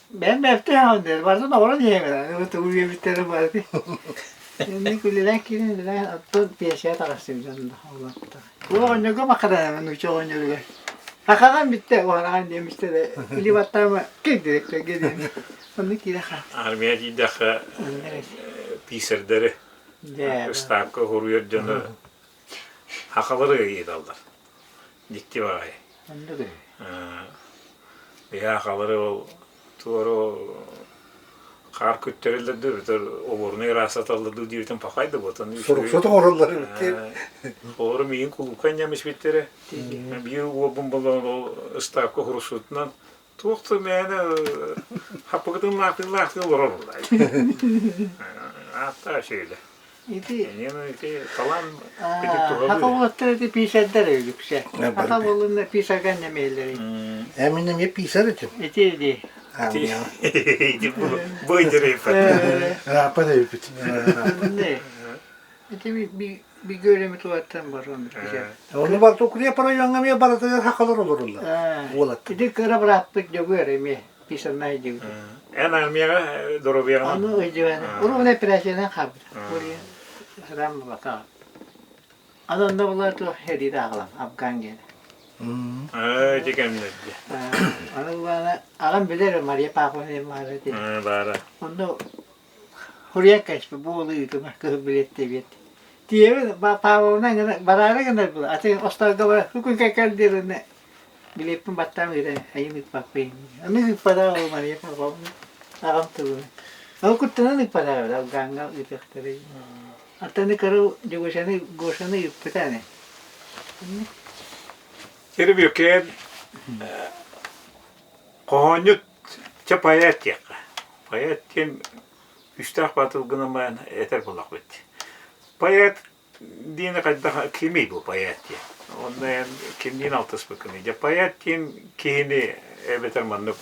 Бэйэм бэртэ аҕам диэн барытын оҕолор иһэбин тугу үөбүттэрэ барыты. Инник үлэлээн киирэн үлэлээн оттон пенсия таҕыстым дьон олорто. Бу оҕонньорго макаранабын нуучча оҕонньоругар. Хахаҕан бүттэ уһанаҕан диэмистэ да или баттаама кэй директорга диэн. Онно киирэ хаал. Армия тиийдэххэ писарьдары ыстаапка уһуруйар дьону хахалары ыйыталлар. Дьикти баҕайы. Оннук үһү. Биһи аахалары ол туору хаар күттэрэллэр дуу, эбэтэр оборунай ыраастаталлар дуу диэбитин пахай да буотан. Суруксут оҥороллор эбит Олору миигин кулуупка ньэмисбиттэрэ. Биир уолбун булан ол ыстаапка хурусутунан туох да мээнэ хаппыкытын лаахтыы-лаахтыы олорор буолла. Ааттаа үчүгэйдэ. Ити ити талаан ити туһалыыр. Саха уолаттара ити писардар үксэ. Саха буолунна писарга нэмээллэрий. Э мин эмиэ писар этим. Ити ди. Ити бу идерейпет. Рапа дейпит. Ити би көрөмүт улаттан баран писар. Оны бар Укреп райоҥҥа эмиэ барытыгар хахалар олоруллар. Уолаттар. Ити кыра бырааппыт Дьөгүөр эмиэ писарнай дьөгүөр. Эн армияҕа доруобуйаҕынан? Аны ыйдьыбаны. Урут операциядан хаалбыт. Рам бата. Аны онно була туох хэриитэ аҕалам Афган диэн. Ээ, ити кэмнэргэ. Аны булаана аҕам билэр Мария Павловна диэн баара ити. Баара. Онно хуруйан кэспит буолу ыытыма кыһыл билет диэбит. Тиэбин Павловна бараары гынар була. Аты остолго бара күн кэл диэн Билиэппин баттаан ыытан айым ыыппаппын. Аны ыыппатах ол Мария Павловна аҕам тылын. Ол куттанан ыыппатах Афгаҥҥа ыытыахтара. Аттаны кыра Дьогушаны Гошаны ыыппыта аны. Сири хоһоонньут чэ поэт диэххэ. Поэт диэн үстээх баатыл гынан баран этэр буоллахпыт. Поэт диэни хайдах кимий бу поэт диэн? Онно эн кимниин алтыспыккыный? Дьэ поэт диэн киһини эбэтэр маннык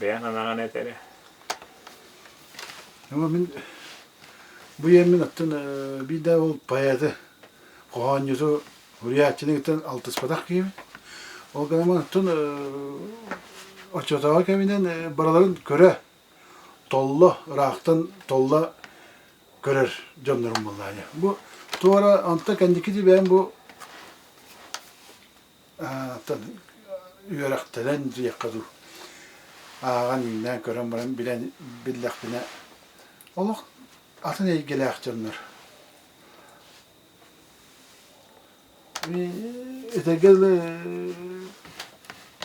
бэйэҥ анаҕын этэрэ. Мин бу иэммин оттон биирдэ ол поэты хоһоонньуту суруйааччыны кытта алтыспатах киһибин. Ол гынан оттон оччотооҕу кэминэн барыларын көрө, толло, ыраахтан толло көрөр дьоннорум буоллаҕа. Бу туора онтон кэнники бэйэм бу үөрэхтэнэн диэххэ дуу ааҕан иҥнээн көрөн баран билэн биллэхпинэ олох атын эйгэлээх дьоннор. Этэргэ дылы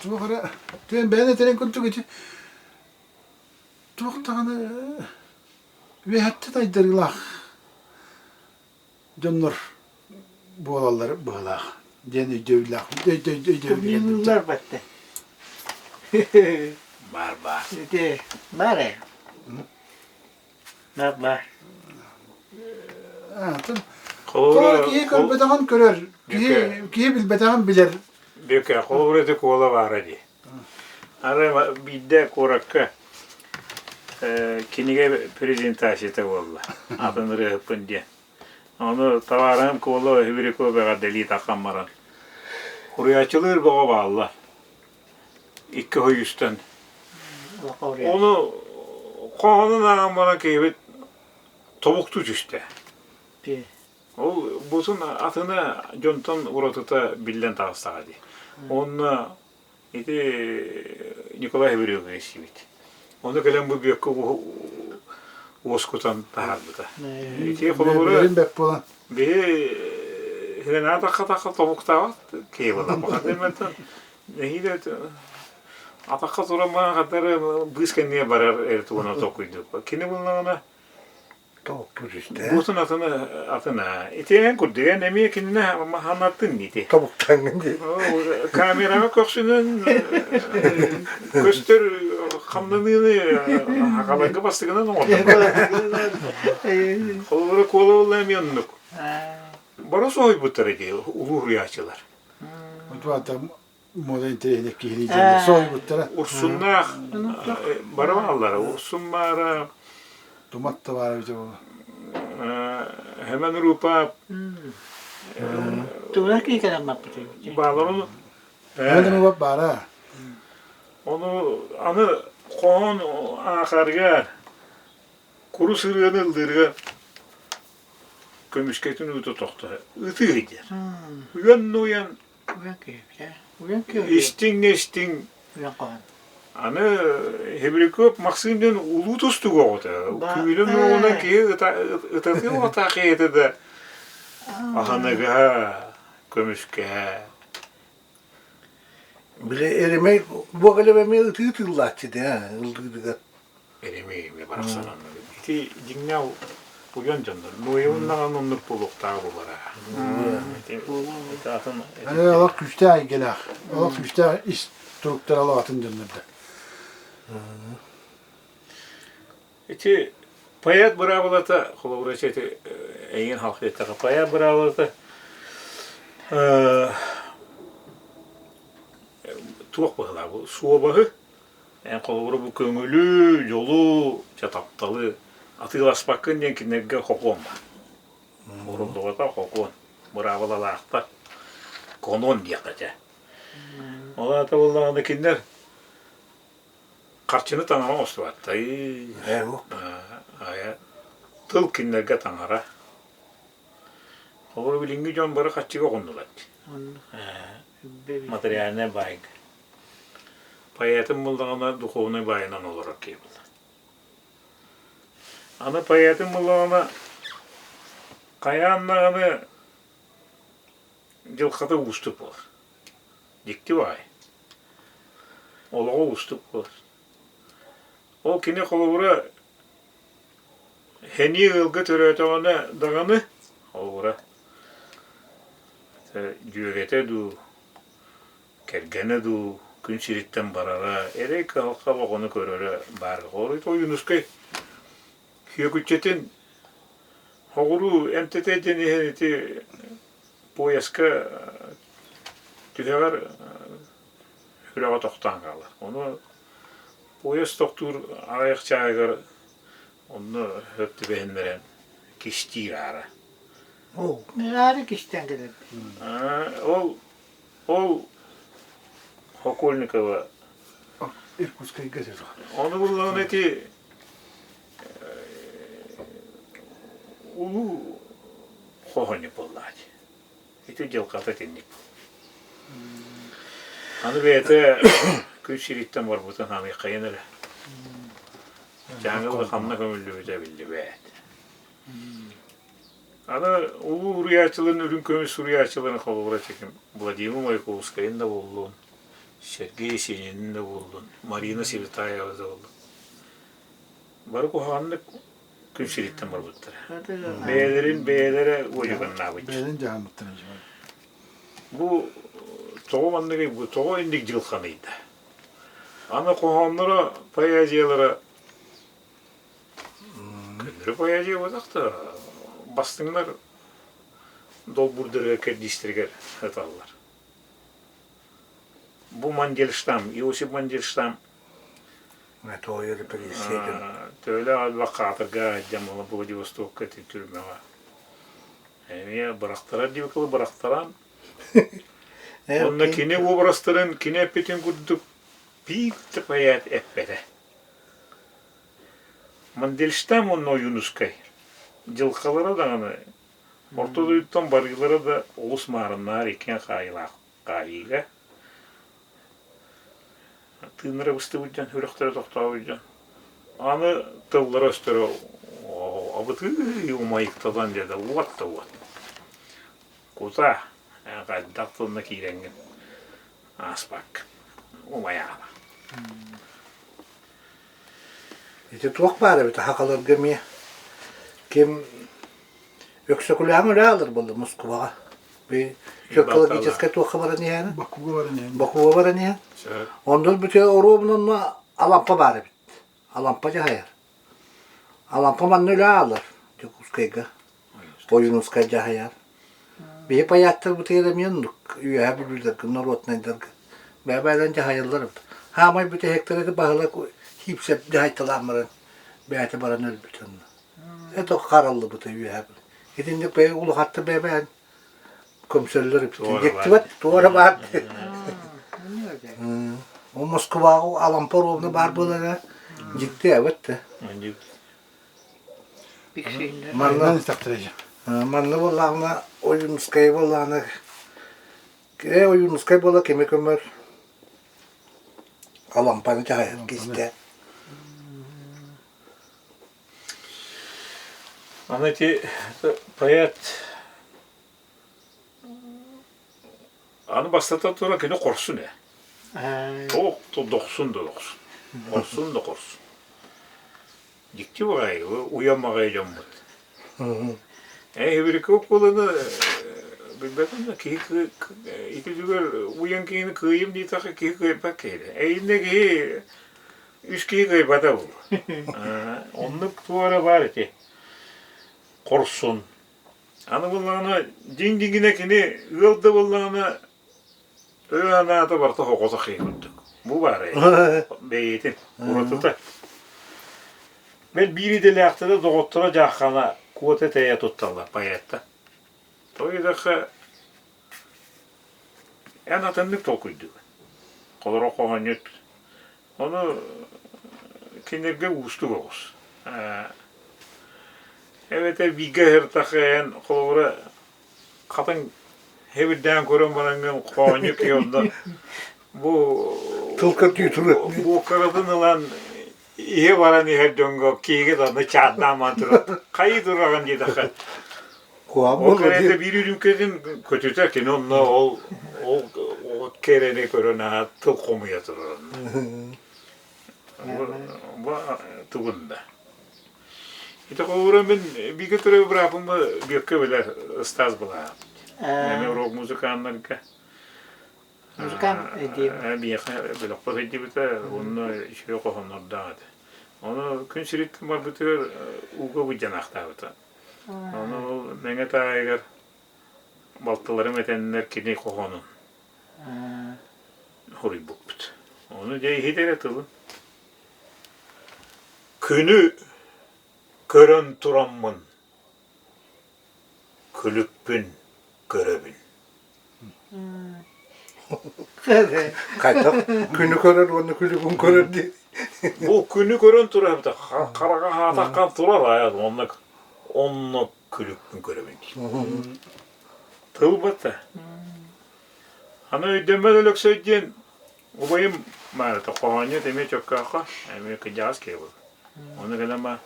туох эрэ түөн бэйэн этэрин курдук ити туох даҕаны Үөһэттэн айдарыылаах дьоннор буолаллар быһыылаах диэн өйдөбүллээх өйдөбүллэр баттэ. Баар баар. Ити баар ээ. Баар баар. Холобура киһи көрбөтөҕүн көрөр, киһи киһи билбэтэҕин билэр. Бүкэ, холобура ити куола баара дии. Арай биирдэ куоракка кинигэ презентацията буолла, атын ырыаһыппын диэн. Ону табаарыһым Куола Хибиряков эҕэрдэлии таххан баран, «Суруйааччылыыр бөҕө бааллар, икки хойуустан». Ону хоһоонун ааҕан баран киһибит тобуктуу түстэ. Ол бутун атына дьонтон уратыта биллэн таҕыстаҕа дии. Уонна ити Николай Гаврилович истибит. Ону кэлэн бу бүөккэ уоскутан таһаарбыта. Ити холобура биһи хренаатахха тобуктаабат киһи буолар. Баҕар нэһиилэ атахха туран баран хатары быыс кэннигэр барар эр тугунан толкуйдуур. Кини буллаҕына Буутун атына атына. Ити эн курдук эн эмиэ кинини ханаттын ити. Тобуктаҥҥын дии. Камераҕа көхсүнэн көстөр хамнаныыны хахаларга бастыгынан оҥордум. Холобура Куола буолла эмиэ оннук. Бары соһуйбуттар ити улуу уруйааччылар. Муода интэриэһинэй киһини дьиэлэр соһуйбуттара. Урсуннаах бары бааллара. Урсун баара. Тумат да баара эбитэ буолуо. Хэмэн Рупа. Тугунан киһи кэлэн барбытай? Бааларын Эн баара. Ону аны хоһоон аахарга курус ырыаны ыллыырга көмүскэтин уута тохто ытыы диэн. Уйан уйан истиҥ истиҥ аны Хебриков Максим диэн улуу тустук оҕото. Күүлүн уоҕунан киһи ытатыы оҕотаах ийэтэ да аһыныга көмүскэһэ. Били Эримэй буогалева эмиэ ытыы тыыллааччы да ыллыырыгар. Эримэй эмиэ барахсан Ити дьиҥнээх уйан дьоннор. Нуойабын даҕаны оннук буолуохтааҕа буолара. Ити атын Олох күүстээх эйгэлээх, олох күүстээх ис туруктара олох атын дьоннордо. Ити поэт быраабылата, холобура ити эйигин халхыйаттаха, поэт быраабылата туох быһылаах бу суобаһы эн холобура бу көҥүлү, дьолу, чэ тапталы атыыласпаккын диэн кинилэргэ хокуон бар. Уруллубата хокуон, быраабылалаахтар. Конон диэххэ этэ. Ол аата буоллаҕына кинилэр Харчыны таҥара оҥостубаттай. Тыл кинилэргэ таҥара. Олору билиҥҥи дьон бары харчыга оҕуннулар дии. Материальнай баайга. Поэтым буллаҕына духовнай баайынан олорор киһи буолла. Аны поэтым буллаҕына хайаан даҕаны дьылҕата уустук буолар. Дьикти баҕайы. Олоҕо уустук буолар. Ол кини холобура сэниэ ыалга төрөөтөҕүнэ даҕаны холобура дьүөгэтэ дуу, кэргэнэ дуу күн сириттэн барара, эрэй кыһалҕа оҕону көрөрө баар. Холобура Ойуунускай Сүөкүччэтин Соҕуруу эмтэтэ диэн иһэн ити поезка түһэҕэр сүрэҕэ тохтоон хаалар. Ону поезд тохтуур аҕыйах чааһыгар онно сөп түбэһиннэрэн кистиир аара. Аара кистээн кэлэр. Ол ол Сокольникова Иркутскайга Ону буллаҕына ити улуу хоһоонньук буоллаҕа дии. Ити дьылҕата итинник. Аны бэйэтэ күн сириттэн барбытын ханыаххайын эрэ. Дьааҥы ханна көмүллүбүтэ биллибэт. Аны улуу уруйааччыларын, үрүҥ көмүс суруйааччыларын холобура чеким Владимир Маяковскайын да буоллун, Сергей Есенинин да буоллун, Марина Светаева да буоллун. Бары куһаҕаннык күн сириттэн барбыттара. Бэйэлэрин бэйэлэрэ уодьуганнаабыт. Бэйэлэрин дьаһаммыттара. Бу тоҕо манныгый, бу тоҕо инник дьылханый да? Аны хоһоонноро, поэзиялара көннөрү поэзия буолбатах да бастыҥнар долбуурдарыгар кэрдиистэригэр ыталлар. Бу Мандельштам, Иосиф Мандельштам Төһөлөөх элбэх хаатырга дьон Владивостокка ити түрмэҕэ эмиэ бырахтарар диэбиккэ бырахтаран уонна кини уобарастарын кини эппитин курдук биир да поэт эппэтэ. Мандельштам уонна Ойуунускай дьылҕалара даҕаны Орто дойдуттан барыылара да олус маарыннаар иккиэн хаайыылаах хаайыыга тыыннара быстыбыт дьон, сүрэхтэрэ тохтообут дьон. Аны тыллара-өстөрө абытыы умайыктатан дьэ да уот да уот. Кута хайдах тылына киирэҥҥин ааспакка умайаама. Ити туох баар эбит сахаларга эмиэ ким Өксөкүлээҕин үлэ аалар буолла Москубаҕа. Би экологическай туохха баран иһээн? Бакуга баран иһэн. Бакуга баран иһэн. Онон бүтэ оруобунан Алампа баар эбит. Алампа дьаһайар. Алампа манна үлэ аалар Дьокуускайга. Ойуунускай дьаһайар. Биһи паяттарбытыгар эмиэ оннук үөһээ бүлүүлэргэ, норуотунайдарга бэйэ-бэйэлэрин дьаһайаллар эбит. Хаамай бүтэһиктэрэ баһылык хиипсэп дьаһайталаан баран бэйэтэ баран өлбүт онно. Это хараллыбыта үөһэ. Итинник бэйэ улахаттар бэйэ-бэйэн. Көмсөллөр эбит. Туора баар. Ол Москваҕа Алампа ровно баар буолара дьикти эбит да. Манна манна буоллаҕына Ойуунускай буоллаҕына Ойуунускай буола кими көмөр Алампаны дьаһайан кистэ. Аны ити поэт Аны бастатан туран кини хорсун ээ. Туох дохсун да дохсун. Хорсун да хорсун. Дьикти баҕайы, уйан баҕайы дьоммут. Ээ Хибирики уккуланы билбэтим да киһи ити түгэр уйан киһини кыайым диэтэххэ киһи кыайбат киһи. Эйиннэ киһи үс киһи кыайбата буолуо. Оннук туора баар ити. Хорсун. Аны буоллаҕына, дьиҥ-дьиҥинэ кини ыал да буоллаҕына, өйө-санаата барыта оҕото киһи курдук. Бу баар ээ, бэйэтин уратыта. Бэл биир идэлээхтэрэ доҕотторо дьааххана куота тэйэ тутталлар поэттар. Тоҕо диэтэххэ, эн атыннык толкуйдуугун. Холоро хоһоонньут Ону кинилэргэ уустук оҕус. Эбэтэр бииргэ сырыттахха эн холобура хатыҥ хэбирдээн көрөн бараҥҥын хоонньу киһи онно бу тыл көрдүү турар буоккаратын ылан иһэ баран иһэр дьоҥҥо киһигэ даҕаны чаатнаамаан турар хайыы тураҕын диэтэххэ Куһаҕан Ол кэриэтэ биир үрүүмкэтин көтүтэр кини онно ол ол кэрэни көрөн аһа тыл хомуйа турар Бу тугун да. Ити холобура мин бииргэ төрөөбүт быраапым Бүөккэ билэр Стас былааһа. Эми рок музыканнарга Музыкант диэн. Биһиэхэ бөлөххө сылдьыбыта уонна үчүгэй хоһооннордоох этэ. Ону күн сириттэн барбытыгар ууга быдьанаахтаабыта. Ону ол Мэҥэ таайыгар балтыларым этэннэр кини хоһоонун хоруйбуппут. Ону дьэ иһит эрэ тылын. Күнү көрөн тураммын күлүкпүн көрөбүн. Хайдах күнү көрөр уонна күлүгүн көрөр дии. Бу күнү көрөн турар хараҕа хаатаххан турар аайа онно онно күлүкпүн көрөбүн дии. Тылбата. Аны өйдөммөт Өлөксөй диэн убайым маарыта хоһоонньут эмиэ чөккөөххө эмиэ кыдьаҕас киһи буолар. Ону кэлэн ба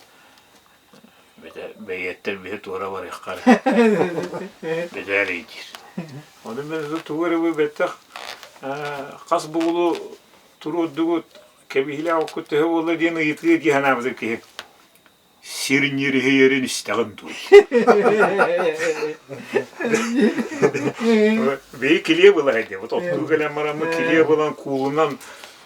Бэйиэттэр биһи туора барыахха эрэ. Бэдээрий диир. Ону мин тугу эрэ бэттэх хас бугулу туруордугут, кэбиһилээх оккут төһө буолла диэн ыйытыы дии санаабытым киһи сир ньириһийэрин истэҕин дуу? Бэйи килиэп ылар диэбит. Оттуу кэлэн бараммыт килиэп ылан куулунан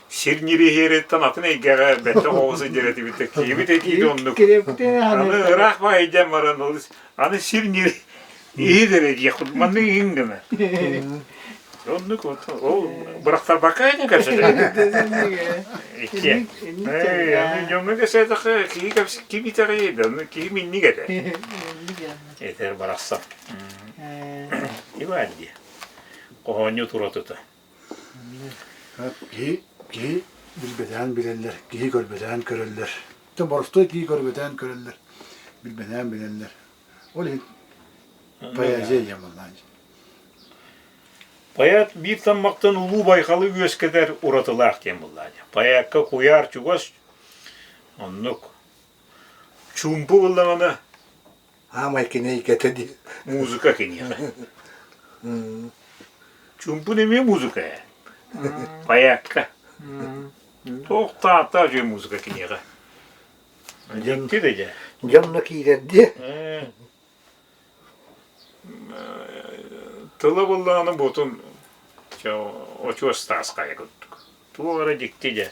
Сир ньириһиэриттэн атын эйгэҕэ бэртэ оҕус сылдьар этибит да киһибит этиитэ оннук. Аны ыраах баайдьан баран олус аны сир ньир иһит эрэ диэх маннык иһин гына. Оннук ол бырахтарбакка этин кэпсэтэ. Икки. Аны дьоҥҥо кэпсээтэххэ киһи ким итэҕэйиэ да аны киһи минник этэ. Этэр барахсан. Иван дии. Хоһоонньу туратыта. Киһи киһи билбэтэҕин билэллэр, киһи көрбөтөҕүн көрөллөр. Оттон боростуой киһи көрбөтөҕүн көрөллөр, билбэтэҕин билэллэр. Ол иһин поэзия диэн буоллаҕа дии. Поэт биир таммахтан улуу байҕалы үөскэтэр уратылаах диэн буоллаҕа дии. Поэкка куйаар чугас, оннук. Чуумпу буоллаҕына Аамай кини эйгэтэ дии. Музыка киниэхэ. Чуумпун эмиэ музыка ээ. Поэкка. Туох таата үчүгэй музыка киниэхэ. Дьикти да дьэ. Дьонно киирэр дии. Тыла буоллаҕына буотун очуос таас хайа курдук. Туох эрэ дьикти дьэ.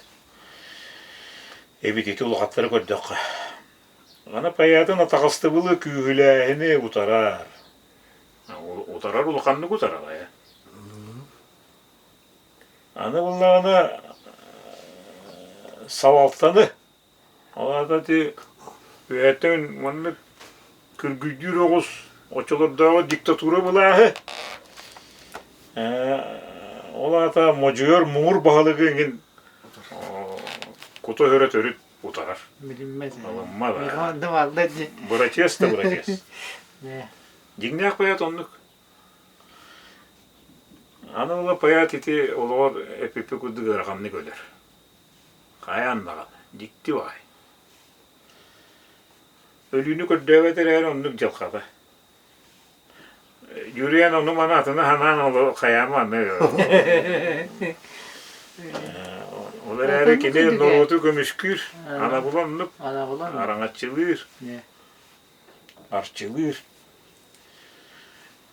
Эбит ити улахаттары көрдөххө. Аны поэтын атаҕастыбылы күүһүлээһини утарар. Утарар улаханнык утарар ээ. Аны буллаҕына салалтаны, ол аата ити үөһэттэн маннык күргүйдүүр оҕус оччолордооҕу диктатура былааһы. Ол аата модьуйар муҥур баһылыгы эҥин кута-өрө төрүт утарар. Билиммэт. Ылыммат. Миэхэ барда дии. Бырачыас да бырачыас. Дьиҥнээх поэт оннук. Аны ыла поэт ити олоҕор эпиппит курдук ыараханнык өлөр. Хайаан даҕаны, дьикти баҕайы. Өлүүнү көрдөөбөт эрээри оннук дьылҕата. Дьүрүйэн ону-маны атыны санаан ол хайаама аны Ол эрээри кини норуоту көмүскүүр, анабыла оннук, араҥаччылыыр, арчылыыр.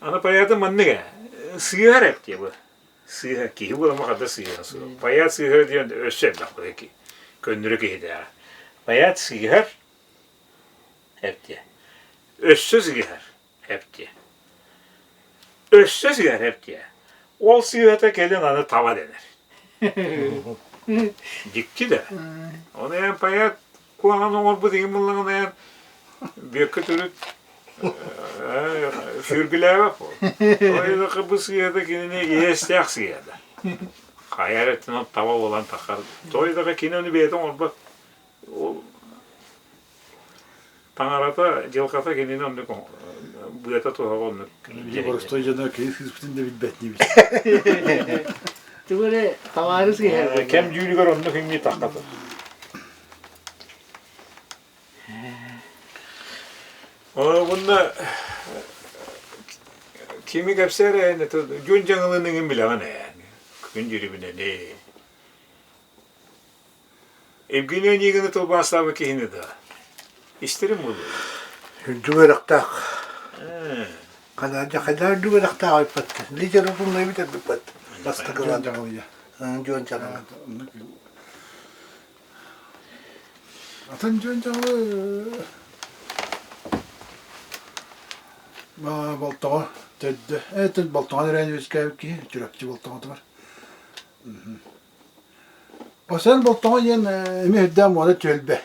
Аны поэты маннык ээ, сыыһар эбит диye бу. Сыыһа, киһи буолама хата сыыһа суох. Поэт сыыһар диэн өссө элбэх киһи, көннөрү киһитээҕэ. Поэт сыыһар, эптиэ. Өссө сыыһар, эптиэ. Өссө сыыһар, эптиэ. Ол сыыһата кэлин аны таба дэнэр. Дьикти да. Ону эн поэт куһаҕан оҥорбут иһин буллаҕына эн бүөккэ төрүт сүргүлээбэт буол. Ол бу сыыһата кинини иэстээх сыыһата. Хайа эрэ өттүнэн таба буолан таххар. Тоҕо кини ону бэйэтэ оҥорбот. Ол таҥарата, дьылҕата кинини оннук быата туһаҕа оннук. Биһиги боростуой дьоно киһи сыыспытын да билбэт диибит. Тугу эрэ табаарыс киһи. Кэм дьүүлүгэр оннук иҥни таххата. Уонна кими кэпсээр эн дьон дьаҥылын иҥин билэҕин ээ. Күн дьүрүбүнэни. Евгений Онегины тылбаастаабыт киһини да истэрим буолуо. Үрдүк үөрэхтээх. Хайдах хайдах үрдүк үөрэхтээх айппат. Литературнай бүтэрбиппэт. Бастакылаан. Дьон дьаҥылы. Атын дьон дьаҥылы Болтоҕо төрдө э Болтоҕо эрэн үөскээбит киһи Чурапчы Болтоҕотугар Осэн Болтоҥо диэн эмиэ үрдээх муора түөлбэ.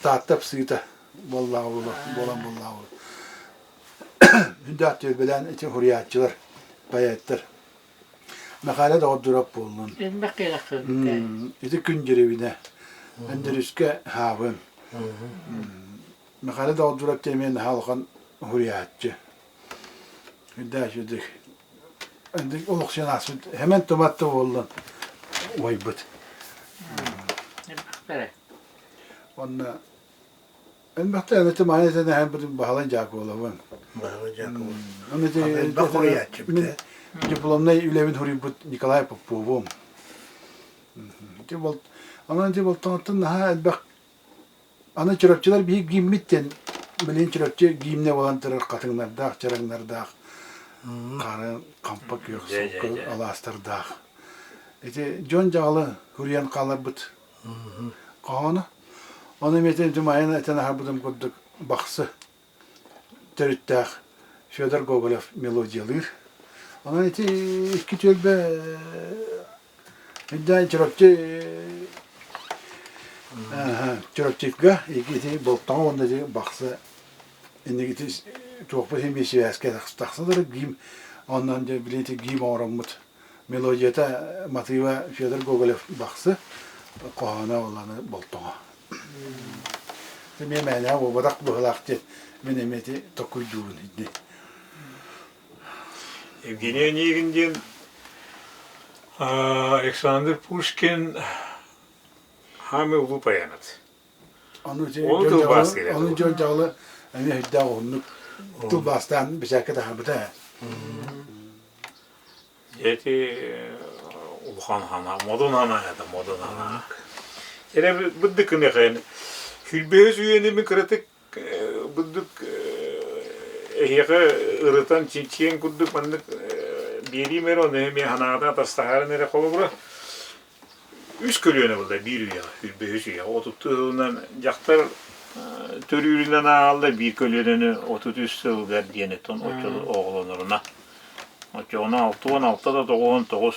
Таатта ыпсыыта буоллаҕа буолуо, буолан буоллаҕа буолуо. Үрдээх түөлбэлээн ити суруйааччылар, поэттар. Мэхээлэ Доҕордуурап буоллун. Элбэх кэлэххин. Ити күн дьирэбинэ. Өндөрүскэ хаабын. Мэхээлэ Доҕордуурап диэн эмиэ наһаа улахан суруйааччы. Үрдээх үчүгэй олохсуйан ааспыт Хэмэн Тумат да буоллун уойбут. Элбэхтэрэ. Уонна элбэхтэр эн ити мааны этэн эһэн Баһылай Дьаакыбылабын. Баһылай Дьаакыбыл. Аны ити Элбэх суруйааччыбыт мин дипломнай үлэбин суруйбут Николай Поповум. Ити бол онон ити болтоҥоттон наһаа элбэх Аны чурапчылар биһи гиммит диэн билигин Чурапчы гимнэ буолан турар хатыҥнардаах, чараҥнардаах, хара хампа күөх сукка алаастардаах. Ити дьон дьаҕалы суруйан хааларбыт хоһооно. Ону эмиэ этэн этэн аһарбытым курдук Бахсы төрүттээх Федор Гоголев мелодиялыыр. Онон ити икки түөлбэ Үрдээн Чурапчы Чурапчыга ити Болтоҥо уонна ити Бахсы инники туохпут иһин биир сибээскэ тахсалар гимн онон дьэ били ити гимн оҥороммут мелодията матыыба Федор Гоголев Бахсы хоһооно буоллаҕына Болтоҥо. Эмиэ мээнэҕэ буолбатах быһыылаах диэн мин эмиэ ити толкуйдуубун итини. Евгений Онегин диэн Александр Пушкин хаамыы улуу поэмат. Ону Ол тылбаастыыр ону дьон дьаҕылы эмиэ өйдөөх уһуннук тылбаастаан бэчээккэ таһаарбыта. Эти улахан хана, модун хана это модун хана. Эрэ быдды кыныхын хүлбэһис үйэни мин кыратык Бурдук эһиэхэ ырытан чинчийэн курдук маннык биэриим эрэ ону эмиэ санаата атастаһарын эрэ холобура үс көлүөнэ буолла биир үйэҕэ үс үйэҕэ отуттуу сылынан дьахтар төрүүрүнэн ааҕаллар биир көлүөнэни 33 сылыгар диэн оттон оҕолоноруна оччоҕуна 66 да 99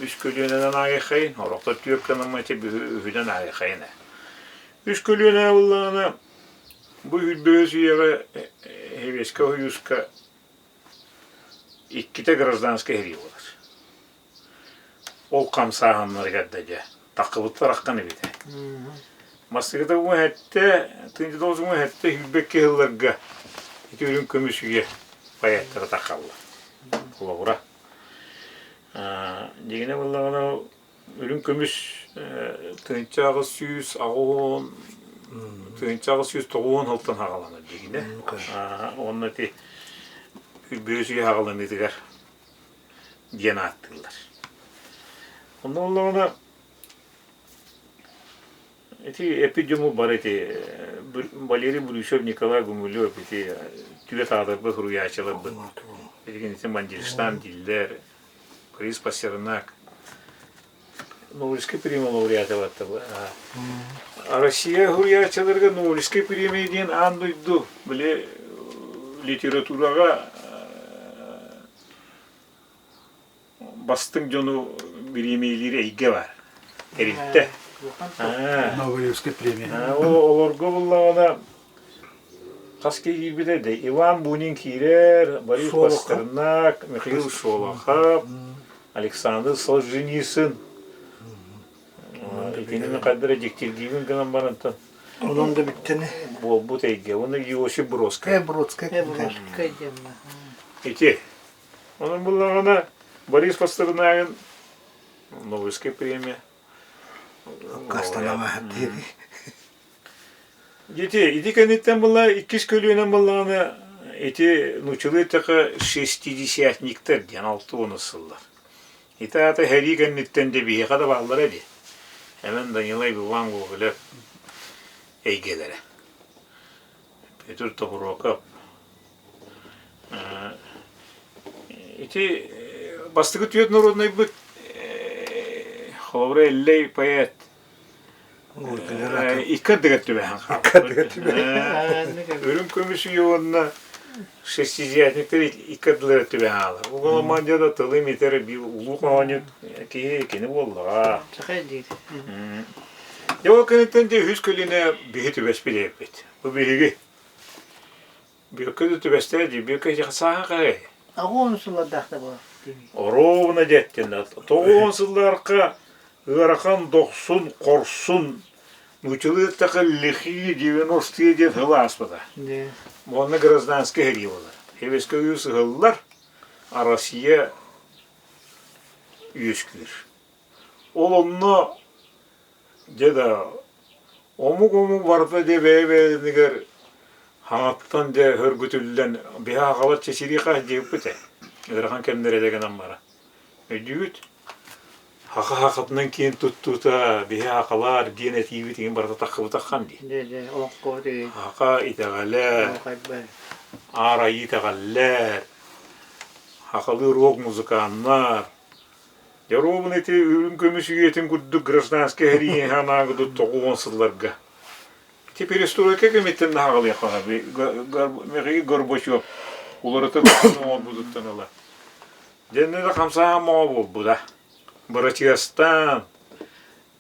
үс көлүөнэнэн ааҕыаххайын орохтор түөрт гынаммача үһүнэн ааҕыаххайын үс көлүөнэ буоллаҕына Бу 25 үйэҕэ Сэбиэскэй Сойууска Иккитэ гражданскай сэрии буолар. Ол хамсааһыннарыгар да дьэ таххыбыттар аххан эбитэ. Бастакыта уҥа эттэ, тыынча уҥа эттэ сүүрбэккэ сылларга ити үрүҥ көмүс үйэ поэттара таххаллар. Холобура, дьиҥинэ буоллаҕына үрүҥ көмүс 1880 1890 сылтан саҕаланар дьиҥинэ. Уонна ити бүүс үйэ саҕаланыытыгар диэн ааттыыллар. Онно буоллаҕына ити эпидему бары ити Валерий Брюсов, Николай Гумилев ити түгэ таатарбыт суруйааччыларбыт билигин ити Мандельштам дииллэр, Борис Пастернак Нобелевскай премия лауреата Россия суруйааччыларыгар Нобелевскай премия диэн аан дойду били литератураҕа бастыҥ дьону бириэмийэлиир эйгэ баар. Тэрилтэ. Нобелевскай премия. Олорго буллаҕына хас киһи киирбитэ да Иван Бунин киирэр, Борис Пастернак, Михаил Шолохов, Александр Солженицын. Итинини хайдара дьиктиргиибин гынан барантан Онон да бүттэн буолбут эйгэ. Уонна Иосиф Бродскай. Бродскай. Бродскай диэн Ити. Онон буллаҕына Борис Пастернагын Нобелевскай премия. Кастанама диэри. Ити, ити кэнниттэн буолла иккис көлүөнэн буоллаҕына ити нууччалыы эттэххэ шестидесятниктар диэн 60 сыллар. Ити аата сэрии кэнниттэн дьэ биһиэхэ да бааллара дии. Эмэн Данилай Иван Гоголев эйгэлэрэ. Петр Тобуруокап. Ити бастакы түөрт норуодунайбыт холобура Эллэй поэт Икки ардыгар түбэһэн хаалбыт. Үрүҥ көмүс үйэ уонна шестидесятниктар икки ардыларыгар түбэһэн хаалар. Уголоман да тылы имитэр биир улуу хоһоонньут киһи кини буоллаҕа. Дьэ ол кэнниттэн дьэ үһүс көлүөнэ биһи түбэспит эбиппит. Бу биһиги Бүөккэ да түбэстэ дии, Бүөккэ ити сааһа хаһый? Оҕуон сыллардаах да буолар. Оруобуна диэттин тоҕуон сылларга ыарахан дохсун, хорсун, нууччалыы эттэххэ лихие девяностые диэн сыл ааспыта. Уонна гражданскай сэрии буолар. Сэбиэскэй Союз ыһыллар, а Россия үөскүүр. Ол онно Дьэ да, омук-омук барыта дьэ бэйэ-бэйэлэригэр хаҥаттан дьэ хөргүтүллэн биһи аҕалар чэчириэхэ диэбиппит ээ. Ыарахан кэмнэр этэ гынан баран. Өйдүүгүт? Хаха хахатынан киэн туттуута биһи аҕалар диэн этиибит иһин барыта таххыбытаххан дии. Дьэ дьэ олоҥхо дии. Хаха итэҕэлэ, аар айыы итэҕэллэр, хахалыы рок музыканнар, Дьоруобун ити үрүҥ көмүс үйэтин курдук гражданскай сэрии анаабыт 90 сылларга. Ити перестройка кэмиттэн наһаҕалыахха Михаил Горбачев уларыта оҥорбутуттан ыла. Дьэннэ да хамсааһын моҕо буолбута. Бырачыастаан,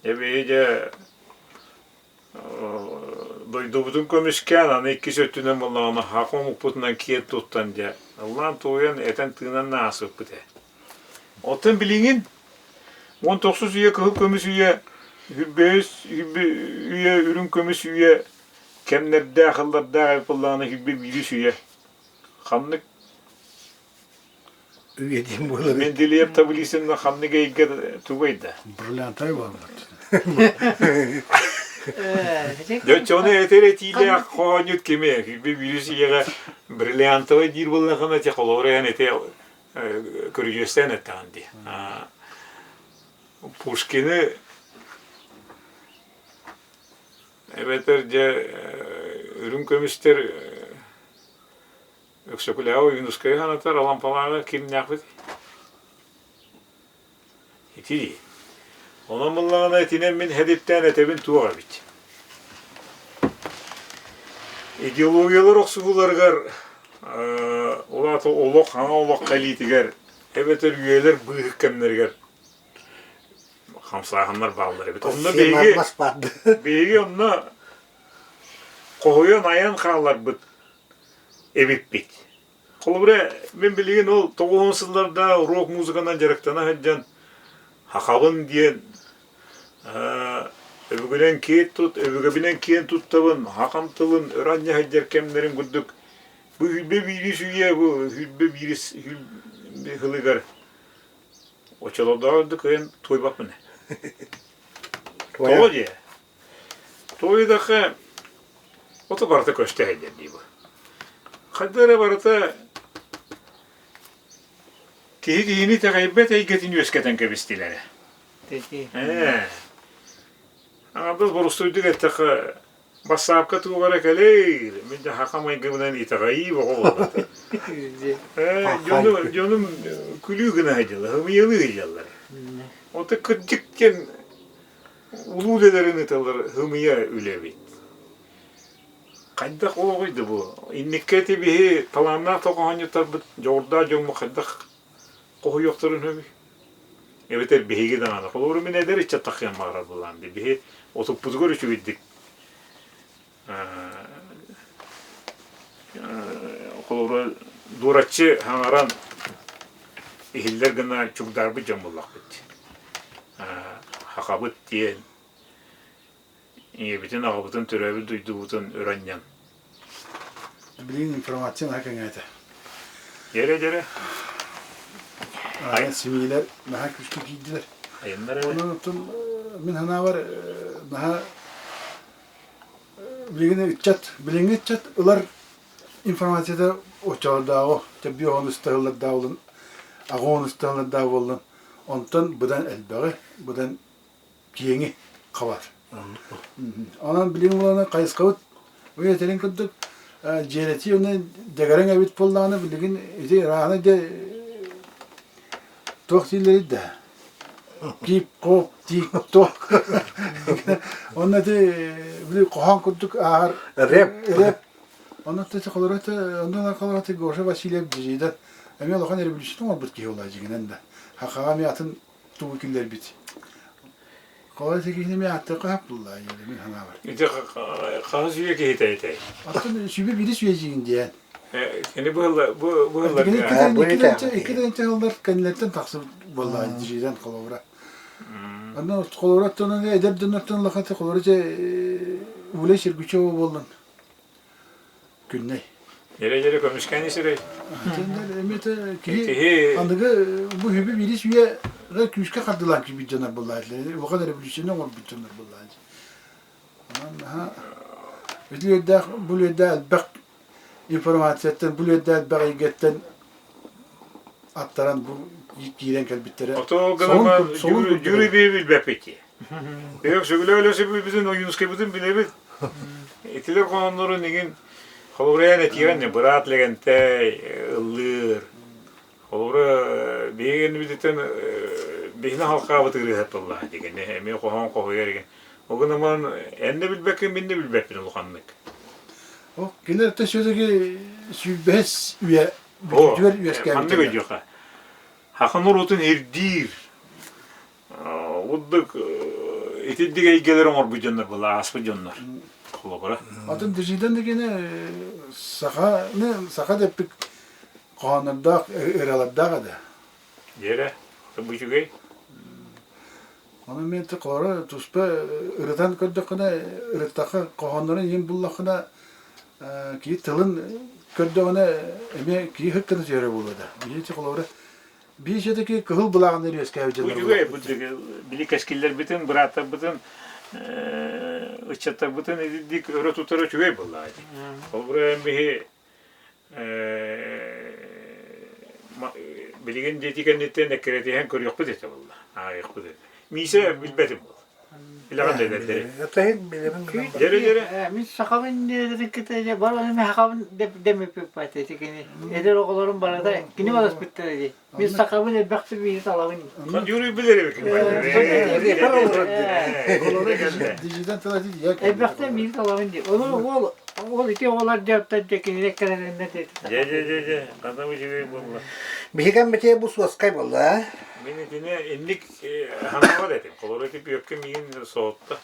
эбии дьэ Дойдубутун көмүскээн, аны иккис өттүнэн буоллаҕына саха омукпутунан киэн туттан дьэ, ыллаан-туойан, этэн-тыынан ааспыппыт ээ. Оттон билигин 19 үйэ кыһыл көмүс үйэ, 25 үйэ үрүҥ көмүс үйэ кэмнэрдээх ыллардаах эбит буоллаҕына 21 үйэ ханнык Үйэ диэн буолар. Менделеев таблицаны ханнык эйгэ тугай да? Бриллиантай буолбат. Дьэ, дьону этэр этиилээх хоонньут кими? Бирис ийэҕэ бриллиантовай диир буоллахына, те холобура эн ити көрүдьүөстээн эттэҕин дии. Пушкины эбэтэр дьэ үрүҥ көмүстэр Өксөкүлээҕи Ойуунускайы санатар Алампалааҕы кимнээхпит? Ити дии. Онон буллаҕына итинэн мин хэдиттээн этэбин туох эбит. Идеологиялар охсуһууларыгар ол аата олох хаҥа олох кэлиитигэр эбэтэр үйэлэр быыһык кэмнэригэр хамсааһыннар бааллар эбит. Онно биһиги биһиги онно хоһуйан айан хаалларбыт эбиппит. Холобура, мин билигин ол 90 сылларда рок-музыканан дьарыктана сылдьан хахабын диэн өбүгэнэн киэн тут, өбүгэбинэн киэн туттабын, хахам тылын өрө анньа сылдьар кэмнэрим курдук бу хүлбэ биирис үйэ бу хүлбэ биирис сылыгар оччолордооҕу кыайан туойбаппын. Тоҕо диэ? Туойдахха ото барыта көстө сылдьар дии бу. Хайда эрэ барыта киһи киһини итэҕэйбэт эйгэтин үөскэтэн кэбистилэр. Ээ. Аҥардас борустуойдук эттэххэ, бассаапка туох эрэ кэлээр, мин дьэ хаха майгыбынан итэҕэйии бөҕө буолла. Ээ, дьонум, дьонум күлүү гына сылдьаллар, ымыйалыы сылдьаллар. Ото кырдьык диэн улуу үлэлэрин ыыталлар ымыйа үлэбит. Хайдах олоҕуй да бу? Инникки ити биһи талааннаах тоҕоһонньуттарбыт, дьоҕурдаах дьоммут хайдах хоһуйуохтарын сөбүй? Эбэтэр биһиги даҕаны. Холобура мин эдэр ыччат таххыан баҕарар буолаам дии. Биһи отуппутугар үчүгэйдик холобура дуораччы хаҥаран иһиллэр гына чугдаарбыт дьон буоллахпыт дии. Хахабыт диэн ийэбитин, аҕабытын, төрөөбүт дойдубутун өрө анньан. Билигин информация наһаа кэҥээтэ. Дьэрэ дьэрэ. Аны семьялар наһаа күүскэ киирдилэр. Айаннар эрэ. Онон оттон мин санаабар наһаа билигин ыччат, билиҥҥи ыччат ылар информацията оччолордооҕу тэбии оҕону ыстаһыллардаах буоллун, аҕа оҕону ыстаһыллардаах буоллун, онтон быдан элбэҕи, быдан киэҥи хабар. Онон билигин улахан хайысхабыт этэрин курдук дьиэрэтии уонна дэгэрэҥ эбит буоллаҕына билигин ити ыраахына дьэ туох дииллэрий да кип хоп тиик туох онно ити били хоһоон курдук ааҕар рэп рэп онно холоро онно холоро Гоша Васильев дьириидэн эмиэ улахан революция оҥорбут киһи буолла дьиҥинэн да хахаҕа эмиэ атын тугу киллэрбит. Қалай киһини мен аттыга хаппылла мин санаабар. Ити хаһыс үйэ киһитэ этэй? Аттан сүбэ бири сүөжигин диэн. Кини быһылла бу быһылларга. Икки тыһыынча сыллар кэннилэриттэн тахсыбыт буолла дьириидэн холобура. Онно холобура оттон эдэр дьоннортон улахан холобура Улей Сергучева буоллун. Күннэй. Дьэрэ-дьэрэ көмүскээн сирэй. Эмиэ киһи аныгы бу үбү биирис үйэ күүскэ хардылаан киирбит дьоннор буоллаачылар. Улахан революцияны оҥорбут дьоннор буоллаачы. Онон наһаа үтүөрдээх бу үөрдээх элбэх информацияттан, бу үөрдээх элбэх эйгэттэн аттаран бу киирэн кэлбиттэрэ. Ото гынан Юрий билбэппит. Yok сөбүлэ-өлө Ойуунскайбытын билэбит. Итилэр хоһооннорун игин холобура этиэҕин быраат Лэгэнтэй ыллыыр. Холобура биһиги иннибититтэн биһини халкаабыт ырыаһыт буоллаҕа дигин эмиэ хоһоон хоһуйар игин. Ол гынан эн да билбэккин мин да билбэппин улаханнык. Ол кинилэр все-таки сүүрбэһис үйэ бүтүүтүгэр үөскээбиттэр. Ханнык өйдүөххэ. Хахан норуотун ирдиир Урдук итинник эйгэлэр оҥорбут дьоннор была ааспыт дьоннор. Холобура. Атын дижиден дегене саханы саха деппик хоһооннордоох ырыалардаах этэ. Дьэрэ, бу үчүгэй. Ону мен холоро туспа ырытан көрдөххүнэ, ырыттахха хоһооннорун иин буллаххына киһи тылын көрдөҕүнэ эмиэ киһи хыккына түһэрэ буолуо да. Биһи холобура Биир все-таки кыһыл былааҕын үөскээбит дьоннор Үчүгэй бу били кэскиллэрбитин, бырааттарбытын, ыччаттарбытын итинник өрө тутар үчүгэй буоллаҕа дии. Холобура биһи билигин диэти кэнниттэн эккирэтиһэн көрүөхпүт этэ буолла, ааҕыахпыт этэ. Миисэ билбэтим буолла. Билэҕин да эдэрдэри. Этаһын билэбин. Дьэрэ дьэрэ. Мин сахабын диэри кытта бар сахабын дэмиппиппат эти кини. Эдэр оҕолорум барыта кини баласпыттара дии. Мин сахабын элбэхтик биири талабын. Юрий билэр эбикин. Элбэхтэн биири талабын дии. Ону уол ол ити оҕолор дьаптан дьэ кинилэр кэлэннэр дии. Дьэ дьэ дьэ дьэ хата үчүгэй буолла. Биһигэн битэ бу суоскай буолла. Мин итини инник ханаабат этим. Холоро ити бүөккэ миигин соһутта.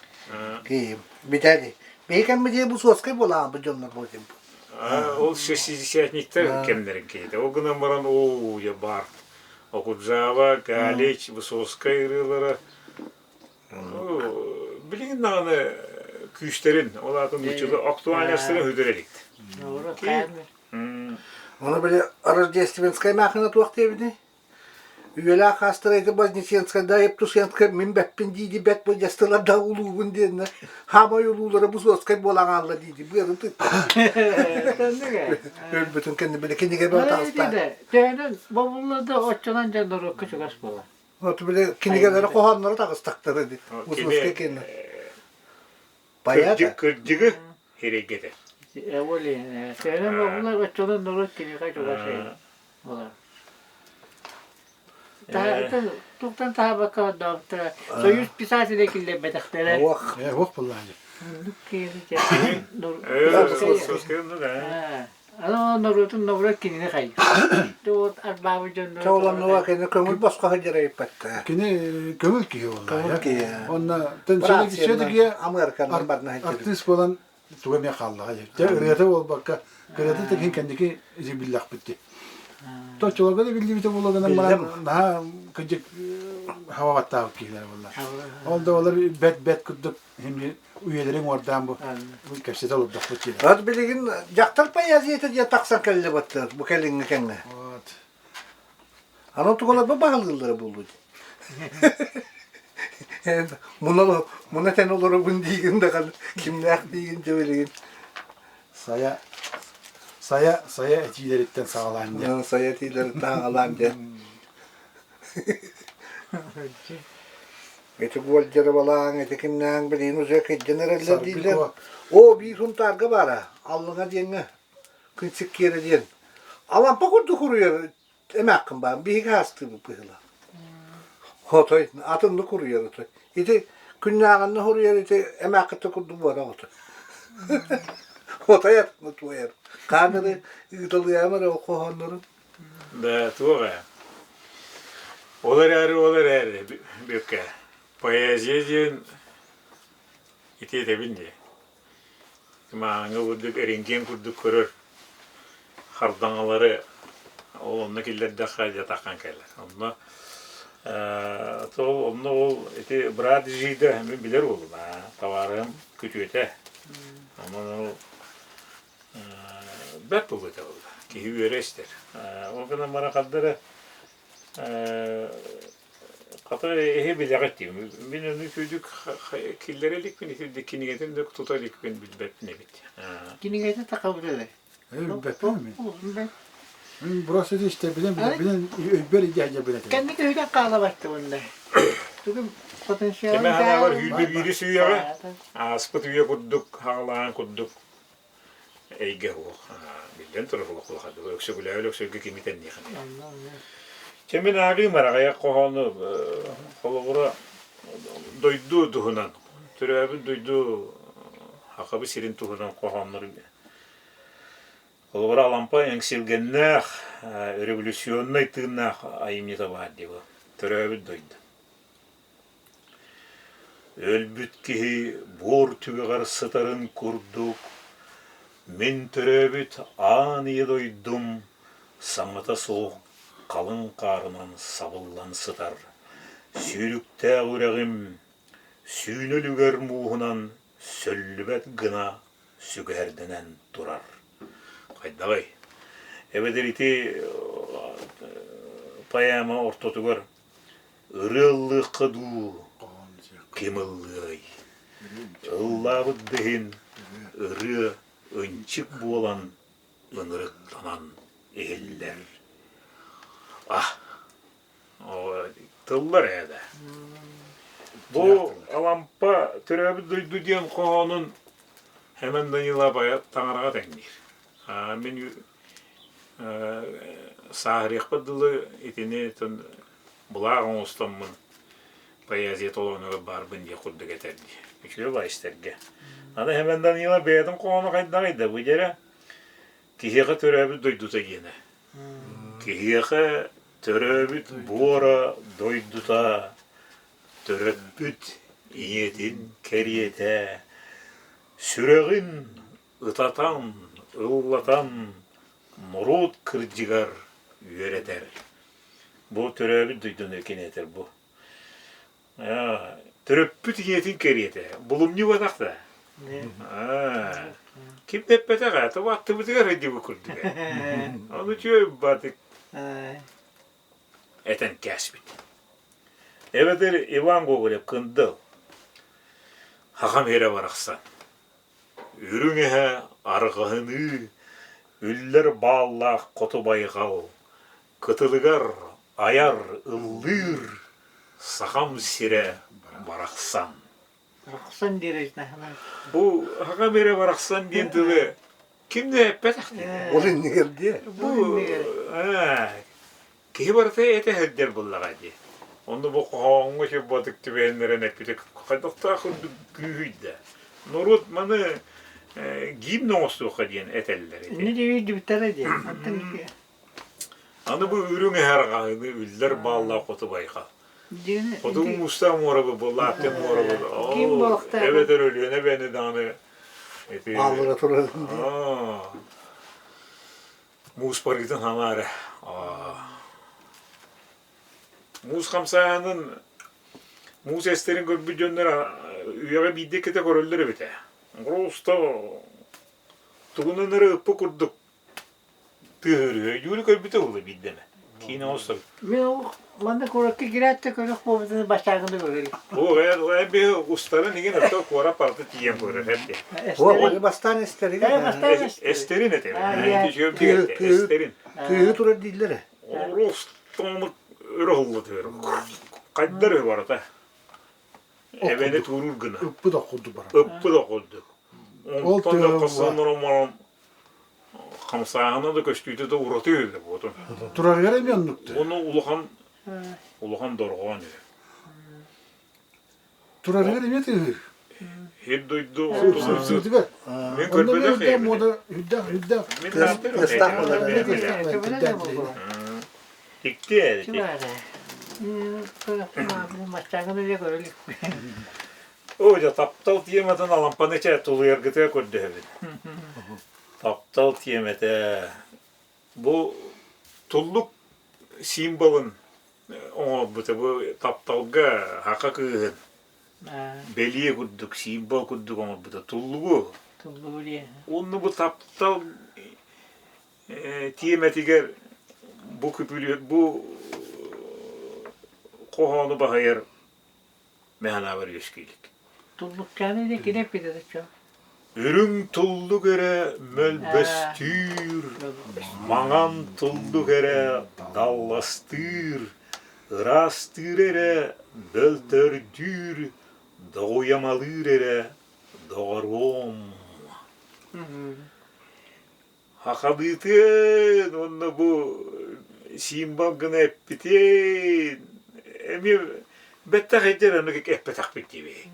Киим. Битэ Биһигэн битэ бу суоскай буолаан бу дьоннор буолдум. Ол шестидесятниктар кэмнэрин киһитэ. Ол гынан баран оо, я баар. Окуджава, Галич, Высоцкай ырыалара билигин даҕаны күүстэрин, ол аата нууччалыы актуальностарын сүтэрэ илик. Ону били Рождественскай маахына туох диэбитий? Үйэлээх хаастара ити Вознесенскайда Евтушенскай мин бэппин дии бэт былдьастылар да улуубун диэннэ хаамай улуулара Высоцкай буолан хаалла дии быарын тыытта. Өлбүтүн кэннэ били кинигэ бөҕө таҕыста. Төһөнөн бобулла да оччонон дьон норуокка чугас буолар. Вот били кинигэлэри хоһоонноро таҕыстахтара ди. Высоцкай кэннэ. Кырдьык кырдьыгы хирэйгэтэ. Ол төһөнөн бобуллар оччонон норуот кинигэ чугас буолар. Туохтан таһаабакка ордообуттара. Союз писателей киллэрбэтэхтэрэ. Уох. Уох буоллаҕа. Оннук киһи Аны норуотун норуот кинини хайыр. Вот арбаабыт дьоннор. Чоолоннуга кини көҥүл босхо сылдьар эбиппэттэ. Кини көҥүл киһи буолла. Көҥүл киһи. Онно все-таки Американнар барна артист буолан туга эмиэ хааллаҕа. Дьэ ырыата буолбакка, ырыата тыгын кэнники биллэхпит дии. Точчолорго да биллибитэ буолла гынан баран наһаа кырдьык хаба баттаабыт киһилэр буолла. Ол да олор бэт-бэт курдук үйэлэрин уордаан бу кэпсэтэ олордохпут диэн. От билигин дьахтар поэзията диэн тахсан кэллэ баттар бу кэлиҥҥи кэмҥэ. Вот. Аны тугуларба баһылыыллара буолуо дии. Муна муна тэн олоробун диигин даҕаны кимнээх диигин дьэ билигин. Сайа сайа сайа этиилэриттэн саҕалаан диэн. Сайа этиилэриттэн саҕалаан диэн. Ити Гольдеры ити кимнээҥ билигин уже кырдьан эрэллэр дииллэр. Оо, биир Сунтаарга баара, Аллыҥа диэҥҥэ, Күнсүккиэрэ диэн. Алампа курдук уруйар эмээххин баар, биһиги аастыыбыт быһыылаах. Отой, атыннык уруйар отой. Ити күннээҕиннэ уруйар ити эмээххиттэ курдук буолар отой. Отой атынны туойар. Хааныры ыыталыам эрэ ол хоһооннорун. Да, туох ээ. Ол эрээри, ол эрээри, Бүөккэ, поэзия диэн ити этэбин дии. Мааҥҥа курдук эриҥкиэн курдук көрөр хардаҥалары ол онно киллэрдэххэ дьэ таххан кэлэр. Онно э, то онно ол ити брат Жида мин билэр уолум аа, табаарыһым күтүөтэ. Онон ол бэрт буолуо буолла. Киһи үөрэ истэр. Ол гынан баран хардары хата эһи билэҕит дии. Мин ону үчүгдүк киллэрэ иликпин, ити кинигэтин да тута иликпин билбэппин эбит. Кинигэтин такабыт эле. Билбэппин мин. Мин просто истэ билен билен өйбөр идея билет. Кэнни көһүтэн хаалабатты онно. Тугум потенциал. Кеме ханаабар үүрбэ биири сүйэҕэ ааспыт үйэ курдук хаҕалаан курдук эйгэ суох. Биллэн турар олох улахан. Өксөкүлээбил өксөйгө кими тэнниэхин. Чэ мин ааҕыым араҕайах хоһоону холобура дойду туһунан төрөөбүт дойду Хахабы сирин туһунан хоһооннору холобура Алампа эҥсилгэннээх революционнай тыыннаах айымньыта баар дии төрөөбүт дойду Өлбүт киһи буор түгэҕэр сытарын курдук, мин төрөөбүт аан ийэ дойдум саҥата суох халыҥ хаарынан сабыллан сытар. Сүүрүктээх үрэҕим сүүнэ үлүгэр мууһунан сөллүбэт гына сүгэһэрдэнэн турар. Хайдаҕый? Эбэтэр ити поэма ортотугар Ырыа ыллыахха дуу, ким ыллыай? Ыллаабыт да иһин ырыа ынчык буолан ынырыктанан иһиллэр. А тыллар ээ да. Бу Алампа төрөөбүт дойду диэн хоһоонун Хэмэн Данилов таҥараҕа тэҥниир. Мин сааһырыахпар дылы итини былаах оҥостоммун поэзия толоонугар баарбын диэх курдук этэр дии. Үчүгэй баҕайы истэргэ. Аны Хэмэн Данила бэйэтин хоһооно хайдаҕый да бу дьэрэ киһиэхэ төрөөбүт дойдута диэнэ. Киһиэхэ төрөөбүт буора дойдута төрөппүт ийэтин кэриэтэ сүрэҕин ытатан. ыллатан норуот кырдьыгар үөрэтэр. Бу төрөөбүт дойдуну кини этэр бу. Төрөппүт ийэтин кэриэтэ, булумньубатах да. Ким да эппэтэх ээ, тоҕо аттыбытыгар сылдьыбыт курдук ээ. Ону үчүгэй батык этэн кээспит. Эбэтэр Иван Гоголев Кындыл Хахам иһэрэ барахсан. Үрүҥ эһэ арҕаһыныы, үллэр бааллаах хоту байҕал, кытылыгар айар ыллыыр Сахам сирэ барахсан. Барахсан диир Бу Сахам сирэ барахсан диэн тылы ким да эппэтэх дии. Ол иннигэр диэ. Бу киһи барыта этэ сылдьар буоллаҕа дии. Онно бу хоһооҥҥо чурбатык түбэһиннэрэн эппитэ хайдахтаах курдук күүһүйдэ. Норуот маны гимн оҥостуохха диэн этэллэр ити. Инни диэбиттэрэ диэн. Оттон Аны бу үрүҥ эһэ арҕаһыны үллэр бааллаах хоту байҕал. Хотугу муустаах муора бу Лаптев муора бу. Ким буолуохтаах? Эбэтэр Өлүөнэ эбэни даҕаны ити Бааллара турарын дии. Муус барыытын хаҥаары. Муус хамсааһынын муус эстэрин көрбүт дьоннор үйэҕэ биирдэ иккитэ көрөллөр эбит ээ. Просто тугунан эрэ ыппыт курдук Тыаһырыа Юля көрбүтэ буолуо биирдэ эмэ. Киинэ оҥостор. Мин ол манна куоракка киирээт да көрөх буолбутун баччааҥҥыны көрөр. Бу эн биһи устарын игин ото куорат барыта тиийэн көрөр эбит. О, бастаан эстерин. Эстерин этэ. Эстерин. Тыаһы турар дииллэр. Ростомут өрө холло түһэр. Хайдар үһү барыта. Эбэни тууруур гына. Ыппыт ох курдук барар. Ыппыт ох курдук. Онтон да хосонор хамсааһына да көстүүтэ да ураты үһү буотун. Турарыгар эмиэ оннукту. Уонна улахан улахан дорҕоон үһү. Турарыгар эмиэ тыаһыыр. Ир дойду Сырсыытыгар. Мин көрбөтөх Онно мода үрдээх үрдээх. Мин Тыастаах Тикти эр Оо, дьэ, таптал тиэмэтин Алампаны чэ тулуйаргытыгар көрдөһөбүн. Таптал тиэмэтэ бу туллук символын оҥорбута бу тапталга саха кыыһын бэлиэ курдук символ курдук оҥорбута туллугу. Туллугу диэн. Уонна бу таптал тиэмэтигэр бу күпүлүөт бу хоһоону баһыйар мэһэнаабар үөскүүлүк. Туллукчааны диэн кини эппитэ доччо. Үрүҥ туллук эрэ мөлбөстүүр, маҥан туллук эрэ далластыыр, ыраастыыр эрэ бөлтөрдүүр, доҕуйамалыыр эрэ доҕоруом. Хахалыытын уонна бу символ гына эппитин эмиэ бэттэх эдэр аны эппэтэхпит диэбэй.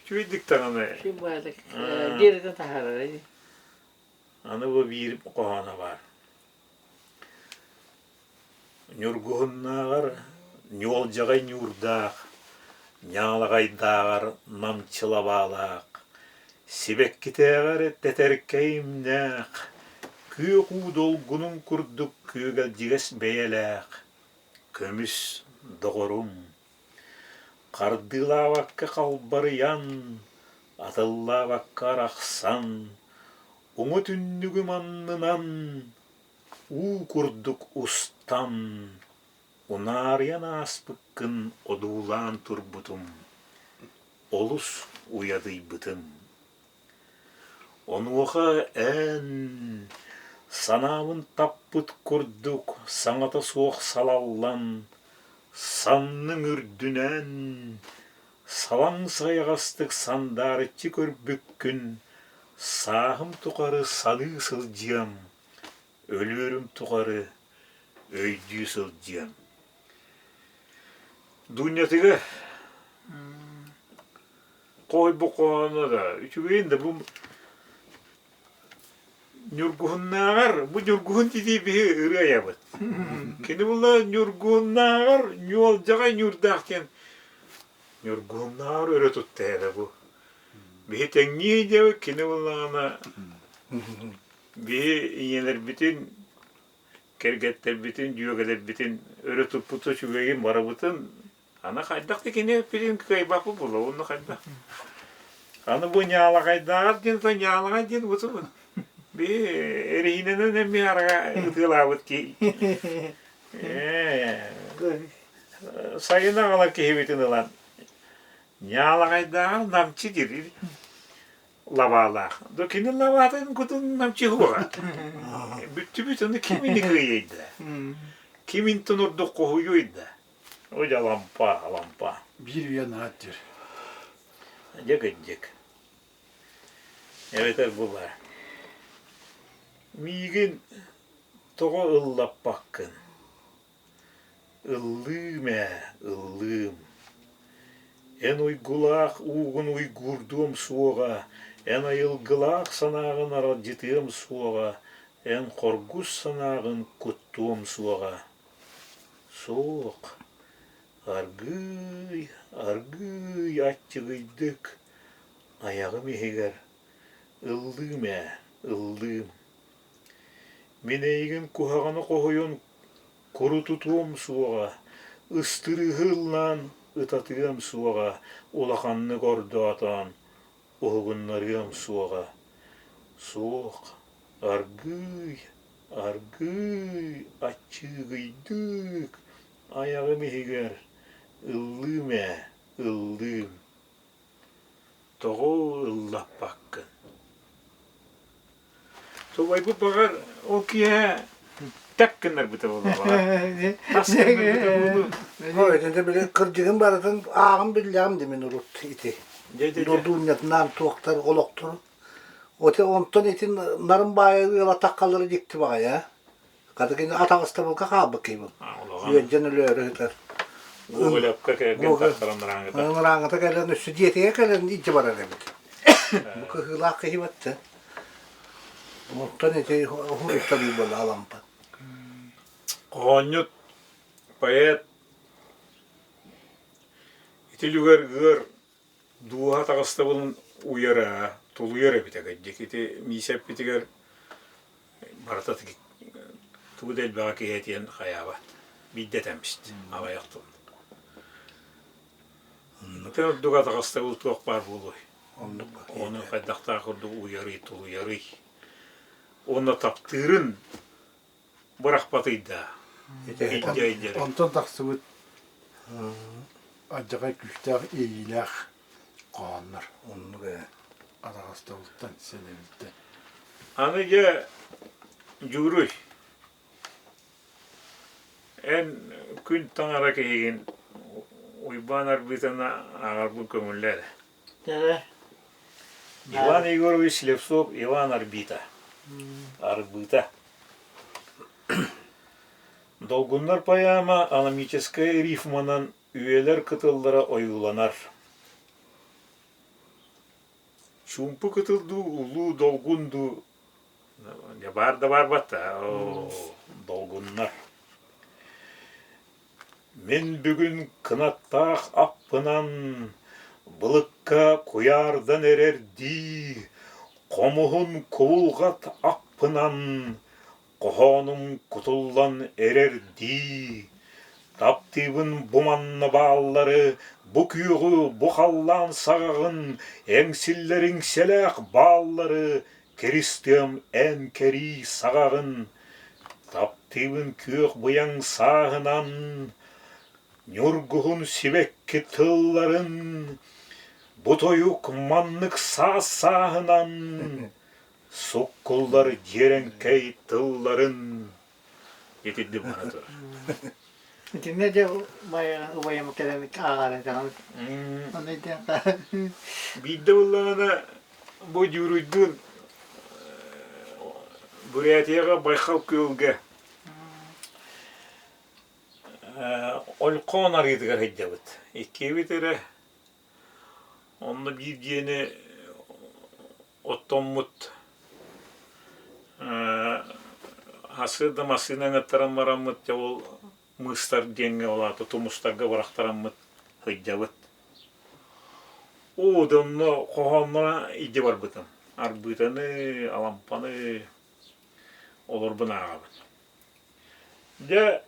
Үчүгэйдик даҕаны. Диэрэтэ таһаарар Аны бу биир хоһооно баар. Ньургуһуннааҕар ньуолдьаҕай ньуурдаах, ньаалаҕайдааҕар намчылабаалаах, сибэккитээҕэр тэтэркэй имнээх, күөх уу долгунун курдук күөгэлдьигэс бэйэлээх, көмүс доҕорум, хардыылаабакка халбарыйан, атыллаабакка арахсан, уҥа түннүгүм аннынан Уу курдук устан, унаарыйан ааспыккын одуулаан турбутум, олус уйадыйбытым. Онуоха эн санаабын таппыт курдук саҥата суох салаллан, санныҥ үрдүнэн салаҥ сайаҕастык сандаарыччы көрбүккүн сааһым тухары саныы сылдьыам Өлүөрүм тухары өйдүү сылдьыам. Дунятыгар хоһуйбут хоһооно да үчүгэйин да бу Ньургуһуннааҕар бу Ньургуһун дии биһи ырыа айабыт. Кини була Ньургуһуннааҕар ньуолдьаҕай ньуурдаах диэн Ньургуһуннааҕар өрө тутта эрэ бу. Биһи тэҥнии диэбит кини буллаҕына. Биһи ийэлэрбитин, кэргэттэрбитин, дьүөгэлэрбитин өрө туппут үчүгэйин барыбытын аны хайдах да кини эппитин кыайбаппыт буолла уонна хайдах. Аны бу ньаалаҕайдааҕар диэн то ньаалаҕай диэн бу би эриһинэнэн эмиэ арага ытыалаабыт киһи. Сайын аҕалар киһибитин ылан ньаалаҕайдааҕар намчы диир лабаалаах. Да кини лабаатын кутун намчы уоҕа. Бүттүбүт ону кимини кыайыйда? Киминтэн ордук хоһуйуйда? Ой, алампа, алампа. Биир үйэ наат диир. Дьэ кырдьык. Эбэтэр бу баар. Миигин тоҕо ыллаппаккын? Ыллыым ээ, ыллыым. Эн уйгулаах уугун уйгуурдуом суоҕа, эн айылгылаах санааҕын аралдьытыам суоҕа, эн хоргус санааҕын куттуом суоҕа. Суох, аргыый, аргыый аччыгыйдык айаҕым иһигэр ыллыым ээ, ыллыым. Мин эйигин куһаҕаны хоһуйан курутутуом суоҕа, ыстырыыһы ыллаан ытатыам суоҕа, улаханнык ордоотоон уһугуннарыам суоҕа. Суох, аргыый, аргыый, аччыыгыйдык, айаҕым иһигэр ыллыым ээ, ыллыым. Тоҕо ыллаппаккын? Субайбыт баҕар ол киэһэ тэк гыннарбыта буолуо баҕар. Тас гыннарбыта буолуо. Ой, это били кырдьыгын барытын ааҕын биллэҕим да мин урут ити. Дурдуунньатынаан туохтар олохтору. Оте онтон итин нарын баайы ыала таххаллара дьикти баҕайа. Хата кини атаҕастабылга хаалбыт киһибин. Үөрдьэн өлөөрү сытар. Гоголевка кэлэн тахсаран ырааҥыта. Ырааҥыта кэлэн өссө дьиэтигэр кэлэн илдьэ барар эбит. Бу кыһыылаах киһи батта. Оттон ити уһуруттарыы буолла Алампа. Хоһоонньут, поэт ити үлүгэр ыар дууһа таҕыстабылын уйара, тулуйар эбит эгэйдик. Ити Миисэ эппитигэр барыта тугу да элбэҕи киһи этиэн хайаабат. Биирдэ этэммит, аҕыйах тыл. Ити ордук атаҕастабыл туох баар буолуой? Ону хайдахтаах курдук уйарый, тулуйарый. Уонна таптыырын бырахпатый да. Онтон тахсыбыт алдьархай күүстээх иэйиилээх хоһооннор. Оннук ээ. Атаҕастабылтан, сэнэбилтэн. Аны дьэ Дьууруй, эн күн таҥара киһигин Уйбаан Арбыытаны ааҕарбын көҥүллээ эрэ. Дьэ. Иван Егорович Слепцов, Иван Арбита. Арбыта. Долгуннар поэма аномическай рифманан үйэлэр кытыллара ойууланар. Чуумпу кытыл дуу, улуу долгун дуу дьэ баар да баар батта долгуннар. Мин бүгүн кынаттаах аппынан былыкка куйаардан эрэрдии, хомуһун кубулҕат аппынан хоһоонум кутуллан эрэрдии, таптыыбын бу манна бааллары, бу күөҕү, бу халлаан саҕаҕын, эҥсиллэр иҥсэлээх бааллары Киристиам эн кэрии саҕаҕын, таптыыбын күөх быйаҥ сааһынан, ньургуһун сибэкки тылларын, бу тойук маннык саас сааһынан, суккуллар дьиэрэҥкэй тылларын итирдим бара турар. Итиннэ дьэ убайым кэлэн ааҕар этэҕин. Ону итиэхэ Биирдэ буоллаҕына бу Дьууруйдуун Бурятияҕа Байхал күөлгэ Ольхон арыытыгар сылдьабыт. Иккиэбит эрэ онно биир дьиэни оттоммут сарсыарда массыына ыҥыттаран бараммыт дьэ ол мыыстар диэҥҥэ ол аата тумустарга бырахтараммыт сылдьабыт. Оо, да онно хоһоонноро илдьэ барбытым. Арбыытаны, Алампаны олорбун ааҕабын. Дьэ,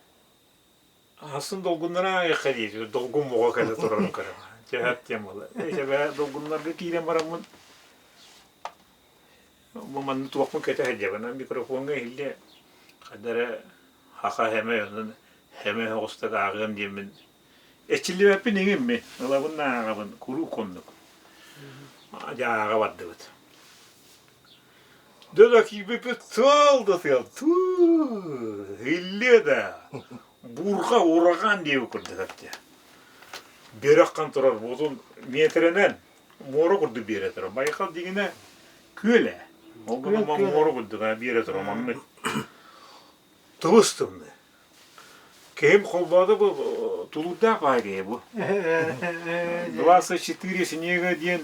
Асын долгуннара ааҕыахха диэтилэр, долгун моҕо кэлэ турарын көрөм. Чэһэт диэн буолла. Эчэбэ долгуннарга киирэн бараммын бу манна туохпун кэтэ сылдьабын. Микрофоҥҥа иһиллиэ хайда эрэ хаха хэмэ онон хэмэ оҕустак ааҕыам диэммин эрчиллибэппин иҥиммин ылабын да ааҕабын куруук оннук. Дьэ ааҕа бардыбыт. Дьэ киирбиппит тыал да тыал, тыы, иллиэ да, буурҕа ураган диэбит курдук этэ. Бөрөххан турар буотун миэтэрэнэн муора курдук биэрэ турар. Байкал дигинэ күөл ээ. Ол гынан муора курдук биэрэ турар маннык. Тыбыс тымныы. Киһим холбоото бу тулуурдаах баай киһи бу. 24 снега диэн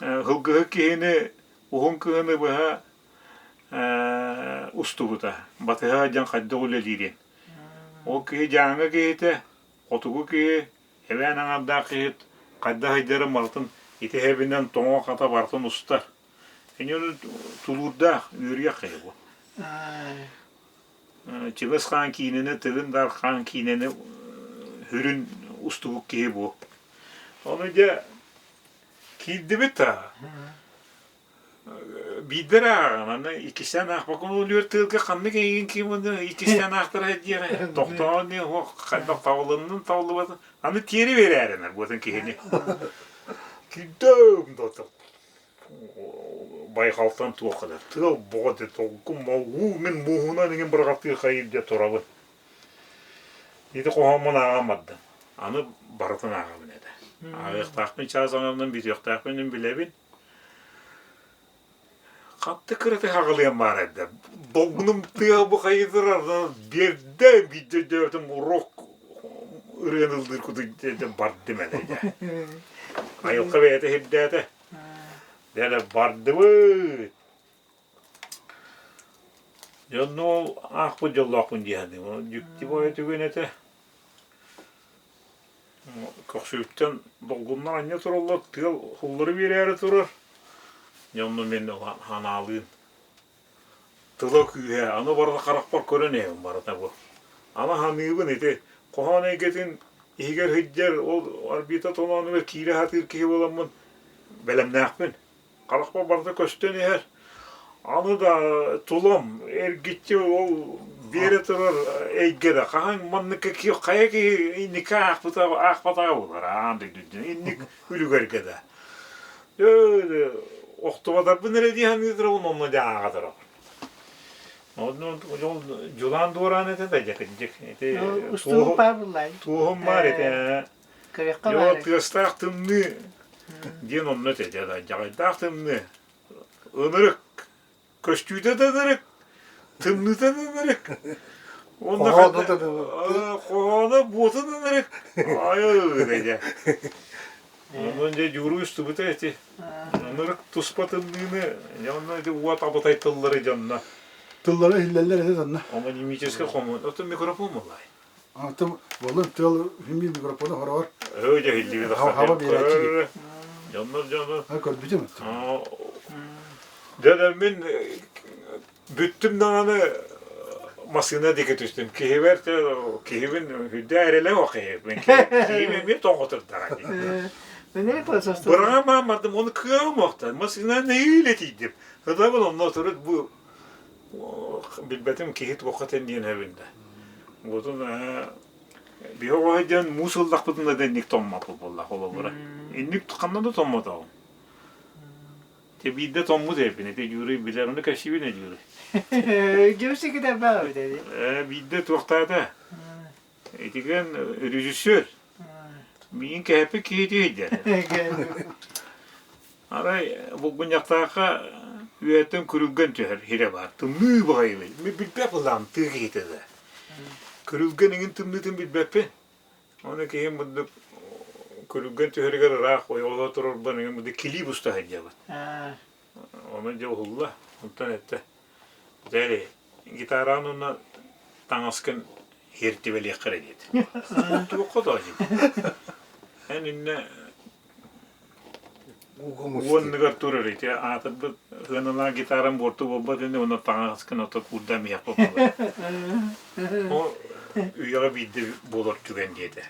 һылгыһыт киһини уһун кыһыны быһа устубута. Батыһа дьон хайдах үлэлиирин. Ол киһи дьааҥы киһитэ, хотугу киһи, эбээн аҥардаах киһи хайдах ыйдарын барытын ити эбинэн тоҥо-хата барытын устар. Кини тулуурдаах, үөрүйэх киһи бу. Чыгыс хаан киинэни, Тыгын Дархан киинэни сүрүн устубут киһи бу. Ону дьэ киирдибит да биирдэ эрэ ааҕан, аны иккистээн аахпакка өлүөр тыалга ханнык эйигин ким иккистээн аахтара диэҕэ тохтоон диэн хайдах табылыннын табыллыбатын аны тиэри биэрээринэр буотун киһини кирдэм да Байҕалтан туох гынар тыал боҕо дэ толкум уу мин мууһунан иҥин быраҕаттыы хайыыр дьэ турабын ити хоһооммун ааҕан бардым аны барытын ааҕабын этэ ааҕыахтаахпын чаас аҥарынан бүтүөхтээхпин билэбин хатты кыраты хаҕылыам баар эрдэ долгунум тыа бу хайыытыр биэрдэ биирдэ өйдөөбүтүм урок ырыаны ыллыыр кудуй бардым этэ дьэ айылҕа бэйэтэ сирдээтэ Дьэ бардыбыт. Дьонно ол аахпыт дьоллоохпун дии саныыбын. Дьикти баҕайы түгэн этэ. Көхсүбүттэн долгуннар анньа тураллар, тыал хуллары биэрээри турар. Дьэ онно мин ханаалыын Тыла күүһэ, аны барыта харахпар көрөн иһэбин барыта бу. Аны саныыбын ити хоһоон эйгэтин иһигэр сылдьар, ол орбита толоонугар киирэ сатыыр киһи буоламмын бэлэмнээхпин. Харахпар барыта көстөн иһэр. Аны да тулам эргиччи ол биэрэ турар эйгэ да хаһан манныкка хайа киһи инникке аахпыта аахпатаҕа буолар аан дойду инник үлүгэргэ да. Охтубатарбын эрэ дии саныы турабын, онно дьэ ааҕа турабын. Онно дьулаан дуораан этэ да дьэ кырдьык. Ити туоһум баар этэ. Йоо тыастаах тымныы диэн онно этэ дьэ дьаҕайдаах тымныы. Ынырык Көстүүтэ да ынырык, тымныыта да ынырык. Уонна хоһооно буотун ынырык. Айыы дьэ. Онон дьэ дьууру устубута ити. Ынырык туспа тымныыны, дьэ онно ити уот абытай тыллары дьонно. Тыллары иһиллэллэр этэ онно. Омонимическай хомун. Оттон микрофон буоллай. Антон болун тыал хүммүү микрофону хороҕор. Өө дьэ иһиллибит Хаба биэрээччи. Дьоннор дьону. А көрбүтүм. Дьэ мин бүттүм даҕаны массыына диэки түстүм. Киһибэр киһибин үрдэ эрэлэ ох киһибин. Киһим эмиэ тоҕотурдаҕа дии. Быраҕа бардым, оны кыаҕым охта. Массыына нэһиилэ тиийдим. Ытабын онно турут бу билбэтим киһи туохха тэнниэн сөбүн да. Уотун биһи оҕо диэн муус ыллахпытына да инник томмоппут буолла холобура. Инник ханна да томмотоҕум. Те биирдэ томмут эбиппин, ити Дьууруй билэр, ону кэпсиибин Дьууруй. Дьууруй кытарбаҕа эбит эди. Э, биирдэ туохтаата. Итигэн режиссер. Миин кэһэппит киһи диэн. Арай булгунньахтаахха үөһэттэн күрүлгэн түһэр сирэ баар. Тымныы баҕайы. Мин билбэт былаам тыа киһитэ да. Күрүлгэн иҥин тымныытын билбэппин. Ону киһим мындык күрүлгэн түһэригэр ыраах ойоҕолоро турарбын иҥин мындык килиип уста сылдьабын. Ону дьэ уһулла. Онтон эттэ. Дьэ гитараҕын уонна таҥаскын иһиртибэлиэххэ эрэ диэтэ. Туохха доо диэтэ. Эн иннэ. Уонныгар турар ити аатырбыт сыаналаах гитарам буорту буолбат ини уонна таҥаскын ото куурда эмиэх буолла. Ол үйэҕэ биирдэ буолар түгэн диэтэ.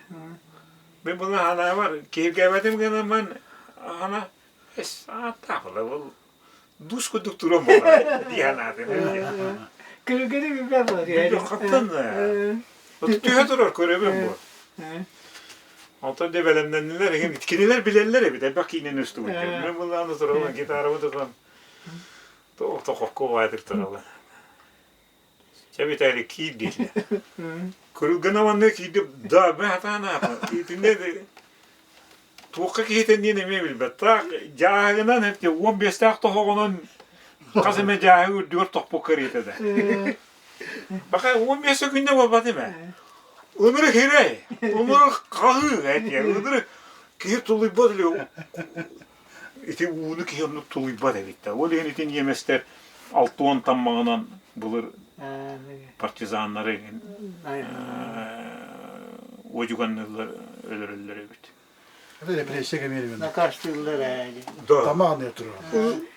Мин була ханаабар киһиргээбэтим гынан ана эс ааттаах ол дус курдук туран буолар дии санаатым. Көргөрү билбэт буолар. Хаттан Түһэ турар көрөбүн бу. Онтон дьэ бэлэмнэннилэр игин кинилэр билэллэр эбит элбэх киинэни устубуттар. Мен буллааны тураллар гитарабы тутан тохокко баайдык тураллар. Чэ Виталий киир диэтилэр. Күрүлгэн манна киирди да мен хатаан аапа. Итиннэ туохха киһитин диэн эмиэ билбэт. Таах дьааһыгынан эпти 15-тээх тоһоҕонон хас эмэ дьааһык үрдүгэр тохпукка кэриэтэ да. Бака 15 күндэ буолбат эме. Ынырык хирэй, ынырык хаһыы этиэ, ынырык киһи тулуйбат или ити ууну киһи оннук тулуйбат эбит да. Ол иһин ити ньиэмэстэр алтуон таммаҕынан былыр партизаннары уодьуганныыллар өлөрөллөр эбит. Это репрессия кэмиэр Накастыыллар ээ. Да. Тамаҕын турар.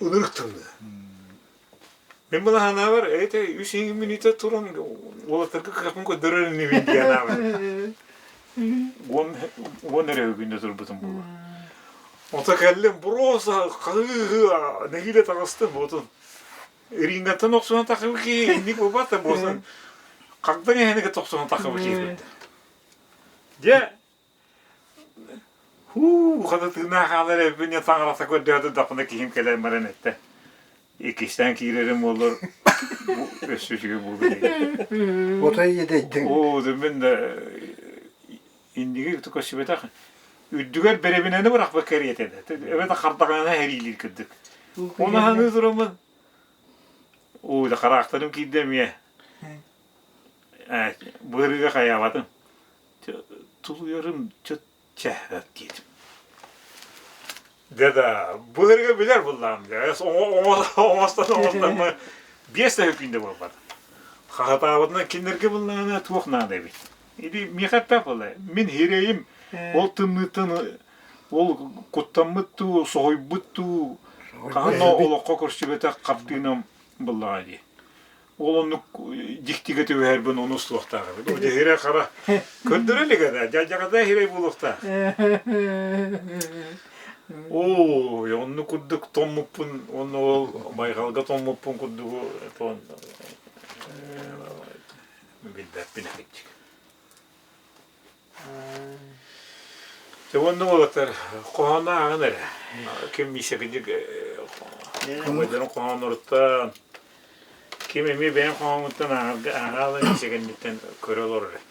Ынырык тылы. Мин былаһанаабар эти үс мүнүүтэ туран уолаттарга кыахпын көрдөрөр инибин диэн аабар. Уон уон эрэ күндэ турбутум буолуо. Ото кэллим просто хаһыы нэһиилэ таҕыстым отун. Рингаттан охсуһан тахыбы киһи инник буолбат да буолсан хагдан эһэнигэ тохсуһан тахыбы киһи Дьэ Һуу, хата тыынаах хаалар эбиппин диэн таҥарата көрдөөтүм даппына киһим кэлэн баран эттэ. Иккистээн киирэрим буоллар бу өссө үчүгэй буолуо диэн. Отой иэдэйдиҥ. Оо, мин да инниги көрсүбэтэх үрдүгэр бэрэбинэни бырахпыт кэриэтэ да. Эбэтэ хардаҕана эриилиир кырдык. Оны ханыы тураммын Уу, да хараахтарым киирдэ эмиэ. Быарыыга хайаабатым. Тулуйарым чэһэт диэтим. Дьэ да, быһырга билэр буллаҕым дьэ. Оҥостон оҥостон биэс да күндэ буолбат. Хаһытаабытынан кинилэргэ буллаҕына туох наада эбит. Или миэхэ эппэт буолла. Мин хирэйим ол тымныыттан ол куттаммыт дуу, соһуйбут дуу, хаһан да олоххо көрсүбэтэх хартыынам буллаҕа дии. Ол оннук дьиктигэ түбэһэрбин ону устуохтаах эбит. Ол дьиһирэ хара көрдөрө илик этэ. Дьадьаҕата иһирэй буолуохтаах. Ой, оннук курдук томмуппун, онно ол байҕалга томмуппун курдугу тон билбэппин эһиччик. Дьэ уонна уолаттар хоһоону ааҕын эрэ. Ким миисэкидик хомойдорун хоһоонноруттан, ким эмиэ бэйэм хоһооммуттан ааҕарга ааҕаала миисэкэнниттэн көрө олорор эрэ.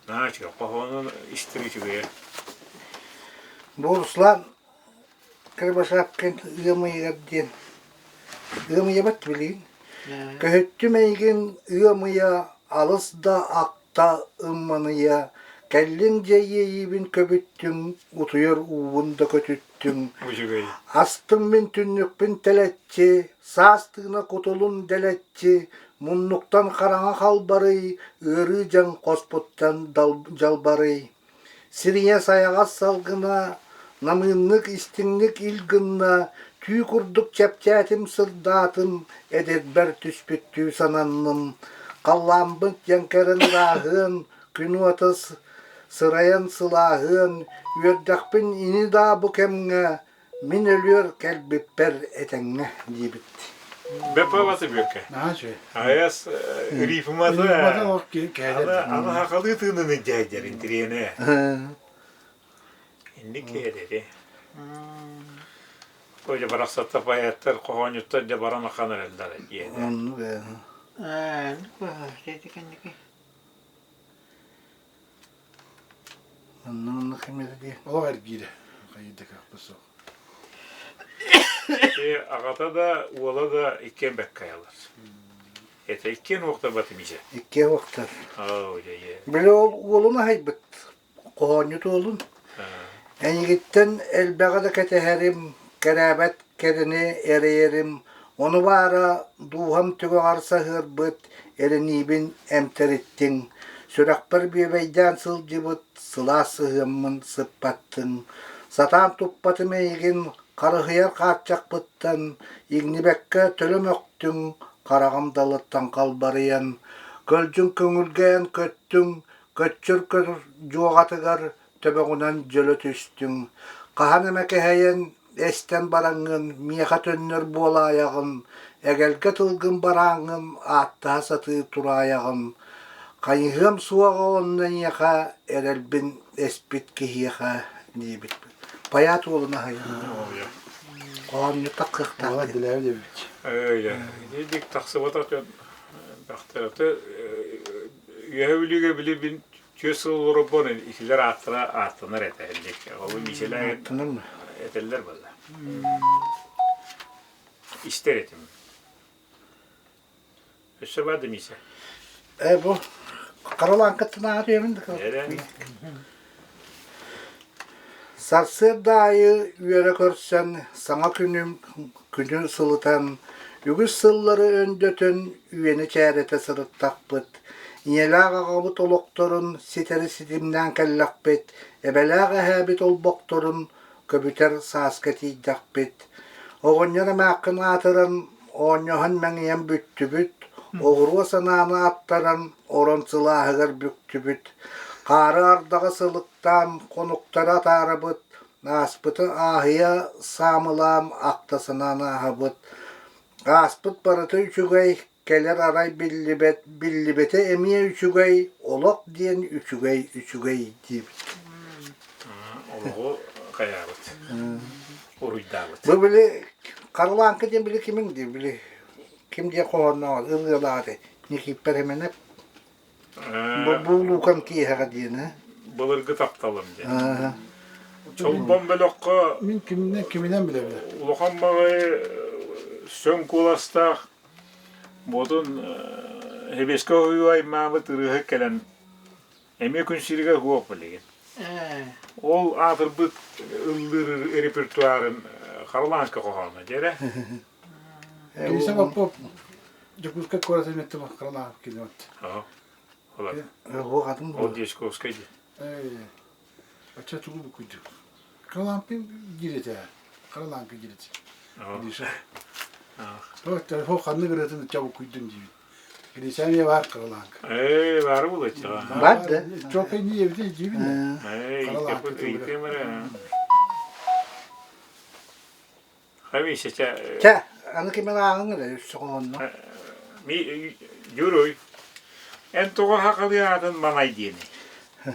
Наһаа үчүгэй, хоһоонун истэр үчүгэйэ. Бу Руслан Кривошапкин ыам ыйыгар диэн ыам ыйабат билигин. Көһүттүм эйигин ыам ыйа алыс да акта ымманыйа кэллиҥ дьэ иэйиибин көбүттүҥ утуйар уубун да көтүттүҥ Үчүгэй. астым мин түннүкпүн тэлэччи саас тыына кутулун дэлэччи муннуктан хараҥа халбарый ыарыы дьаҥ хоспуттан дьалбарый Сирийэ сайаҕас салгына намыыннык истиҥник ил гынна, түү курдук чэпчээтим сырдаатым, эдэрбэр түспүттүү сананным. Халлааммыт дьэҥкэрэн ырааһыан, күн уота сырайан сылааһыан, үөрдэхпин ини даа бу кэмҥэ, Мин өлүөр кэлбиппэр этэҥҥэ диэбит. Бэппабасы бүөккэ. Наһаа үчүгэй. Айас рифмата Рифмата ол кээдэр. аны хахалыы тыынын илдьээйдэр интириэнэ. Инник кээдэри. Ой, барахсаттар поэттар, хоһоонньуттар дьэ баран ахан эрэллэр диэн. Оннук ээ. Ээ, кэнники. Онно онно ким дии. Олох эргиирэ. Хайыйда кыахпыт суох. Аҕата да, уола да иккиэн бэккэ айаллар. Это иккиэн уохтар батымиже. Иккиэн уохтар. Оо, дьэ, Били ол уолун аһайбыт. Хоһоонньут уолун. Эйигиттэн элбэҕи да кэтэһэрим, кэрээбэт кэрэни эрэйэрим, ону баара дууһам түгэҕэр саһыарбыт эрэниибин эмтэриттиҥ, сүрэхпэр бүөбэйдээн сылдьыбыт сылаас сыһыаммын сыппаттыҥ. Сатаан туппатым эйигин харыһыйар хааччахпыттан, иҥнибэккэ төлө мөхтүҥ, хараҕым далыттан халбарыйан, көлдьүн көҥүлгэйэн көттүҥ, көччөр көр дьуоҕатыгар төбөҕүнэн дьөлө түстүҥ. Хаһан эмэ кэһэйэн, эстэн бараҥҥын, миэхэ төннөр буолаайаҕын, эгэлгэ тылгын барааҥҥын ааттаһа сатыы тураайаҕын. Хайыһыам суоҕа онно эйиэхэ эрэлбин эспит киһиэхэ диэбит. Пайаат уолун аһыйан. Хоонньута кыахтаах. Уола билээбит эбит. Ити тахсыбатах дьон бахтараты үөһэ бүлүүгэ били бин түөрт сыл олоробон итилэр ааттара ааттанар этэ ол миисэлээх этэллэр буолла истэр этим Өссө баар да Миисэ? Ээ бу Харалааҥкаттан ааҕа да Сарсыарда аайы үөрэ көрсөн, саҥа күнүм күнү сылытан, үгүс сыллары өндөтөн үйэни чээрэтэ сырыттахпыт. Ийэлээх аҕабыт олохторун ситэри ситимнээн кэллэхпит, эбэлээх эһээбит олбохторун көбүтэр сааска тиийдэхпит. Оҕонньор эмээххин аатыран, оонньоһон мэҥийэн бүттүбүт, оҕуруо санааны аттаран, орон сылааһыгар бүктүбүт. Хаары ардаҕы сылыктаан, хонуктары атаарабыт, ааспыты ааһыйа саамылаан ахта санаан ааһабыт. Ааспыт барыта үчүгэй, кэлэр арай биллибэт, биллибэтэ эмиэ үчүгэй, олох диэн үчүгэй үчүгэй диэбит. Олоҕу хайаабыт, уруйдаабыт. Бу били Харылааҥка диэн били кимиҥ дии били ким диэн хоһоонноох ылыалаах этэ Никииппэр Эмэнэп Бу Буулуукам киэһэҕэ диэн ээ. Былыргы тапталым диэн. Чолбон бөлөххө Мин киминэн киминэн билэбин. улахан баҕайы сөҥ куоластаах буотун Хэбиэскэ уһуйуу аймаабыт ырыаһыт кэлэн эмиэ күн сиригэр суох билигин. Ол аатырбыт ыллыыр репертуарын Харалааҥка хоһооно дьэрэ. Кириисэ Попов Дьокуускай куорат эмиэттэ Харалаанка киниот. Ол Дьячковскай дии. Оччо тугу букуйдук. Харалаампы диир этэ. Харалааҥка диир этэ. Гриша. Хо ханнык ырыатын ычча букуйдун диибит. Гриша эмиэ баар Харалааҥка. Ээ, баары булаччаҕа. Бар да. Чокай не эбите диибин. Ээ, ыйытыам эрэ. Хамиша, чэ. Чэ, аны кимин ааҕыҥ эрэ өссө хоһоонно. Юруй, эн тоҕо хахалыы аатын Манай диэний?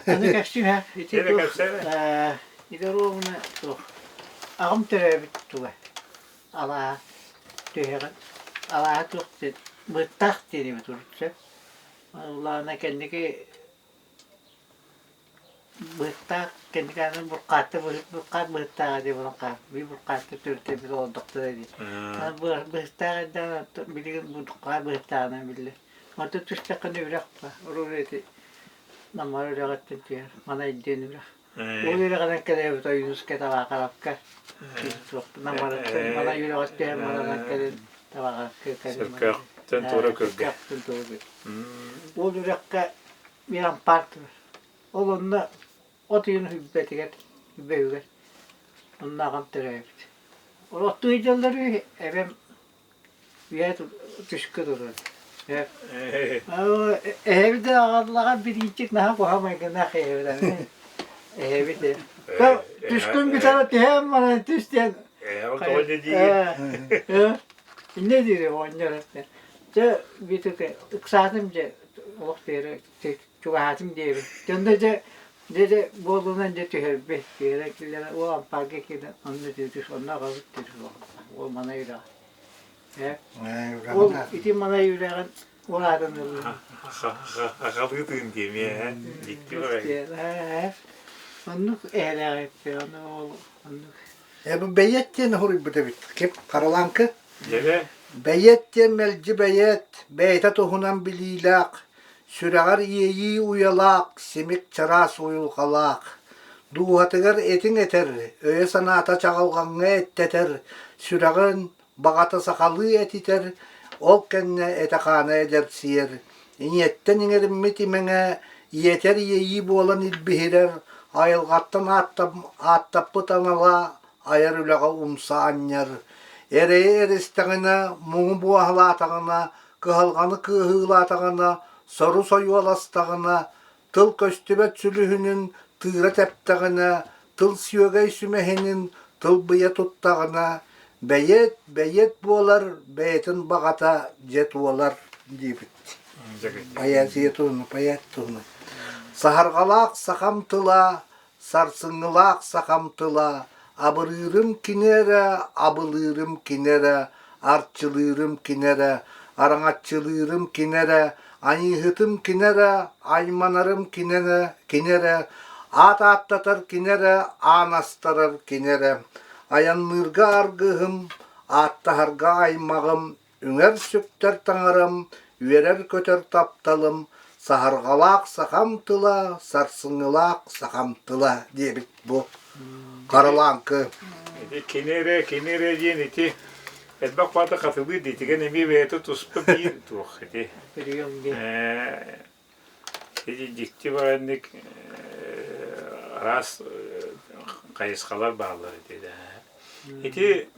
Аны кэпсүүһэ. Ити туох ити оруобуна туох аҕам төрөөбүт туга алааһа түһэҕин алааһа туох диэн быттаах диэн эбит урут сөп. Улаана кэнники Быһыттаах кэнники аны буркаатта буркаат быһыттааҕа дии буолан хаал бии буркаатта төрүттэбит олордохторо дии. Быһыттаах эрдэҕинэ билигин буркаат быһыттааҕынан биллэр. Онтон түстэххинэ үрэх баар. Урут ити Наммар үрэҕиттэн түһэр Манай диэн үрэх. Ол үрэҕинэн кэлэбит Ойуунускай Табаахарапка. Наммарыттан Манай үрэҕэр түһэн мананан кэлин Табаахарапка кэлин. Сөркөөхтөн туора көргө. Ол үрэххэ биир ампаар турар. Ол онно от ыйын үрбэтигэр, үрбэһигэр онно аҕам төрөөбүт. Ол оттуу сылдьаллар үһү, эбэм үйэ түскэ турар. Эһэбит да аҕаллаҕа бириинчик наһаа куһаҕан майгыннаах эһэбит эһэбит ээ. Түскүн бүтэрэ түһээн баран түс диэн. Ээ, тоҕо диир? Инньэ диир оҕонньор. Дьэ, бүтүк ыксаатым дьэ олох тиэрэ чугаһаатым диэбит. Дьонно дьэ дьэ дьэ буолунан дьэ түһэрбит. Түһэрэн киллэрэн уол ампаарга киирэн онно түһүс онно аҕабыт түһүс уол Манай үрэҕэ. Ээ. Ол ити Манай үрэҕин уол аатын ыллым. Аҕалыы тыын диэмиэ ээ. Дьикти баҕайы. Оннук эһэлээх эппи, ону ол оннук. Э бу бэйиэт диэн хоруйбут эбит. Ким? Харалааҥкы? Дьэ Бэйиэт диэн мэлдьи бэйиэт, бэйэтэ туһунан билиилээх, сүрэҕэр иэйии уйалаах, симик чараас уйулҕалаах. Дууһатыгар этиҥ этэр, өйө-санаата чаҕылҕаҥҥа эттэтэр, сүрэҕин баҕата сахалыы этитэр, ол кэннэ этэ-хаана эдэрсийэр, ийэттэн иҥэриммит имэҥэ ийэтэр иэйии буолан илбиһирэр, Айылҕаттан ааттаппыт анала айар үлэҕэ умса анньар, эрэйи эристэҕинэ, муҥу буоһалаатаҕына, кыһалҕаны кыаһыылаатаҕына, сору сойуоластаҕына, тыл көстүбэт сүлүһүнүн тыыра тэптэҕинэ, тыл сүөгэй сүмэһинин тылбыйа туттаҕына, бэйиэт бэйиэт буолар, бэйэтин баҕата дьэ туолар диэбит. Поэзия туһунан, поэт туһунан. Саһарҕалаах сахам тыла, сарсыҥҥылаах сахам тыла, абырыырым кини эрэ, абылыырым кини эрэ, арчылыырым кини эрэ, араҥаччылыырым кини эрэ, айыыһытым кини эрэ, айманарым кини эрэ, кини эрэ, аат ааттатар кини эрэ, аан астарар кини эрэ, айанныырга аргыһым, ааттаһарга аймаҕым, Үҥэр-сүктэр таҥарам, үөрэр-көтөр тапталым, саһарҕалаах сахам тыла, сарсыҥҥылаах сахам тыла диэбит бу Харалааҥкы. Ити кини эрэ, кини эрэ диэн ити элбэх баата хатылыыр диитигэн эмиэ бэйэтэ туспа биир туох ити. Ити дьикти баҕайыннык араас хайысхалар бааллар ити. Ити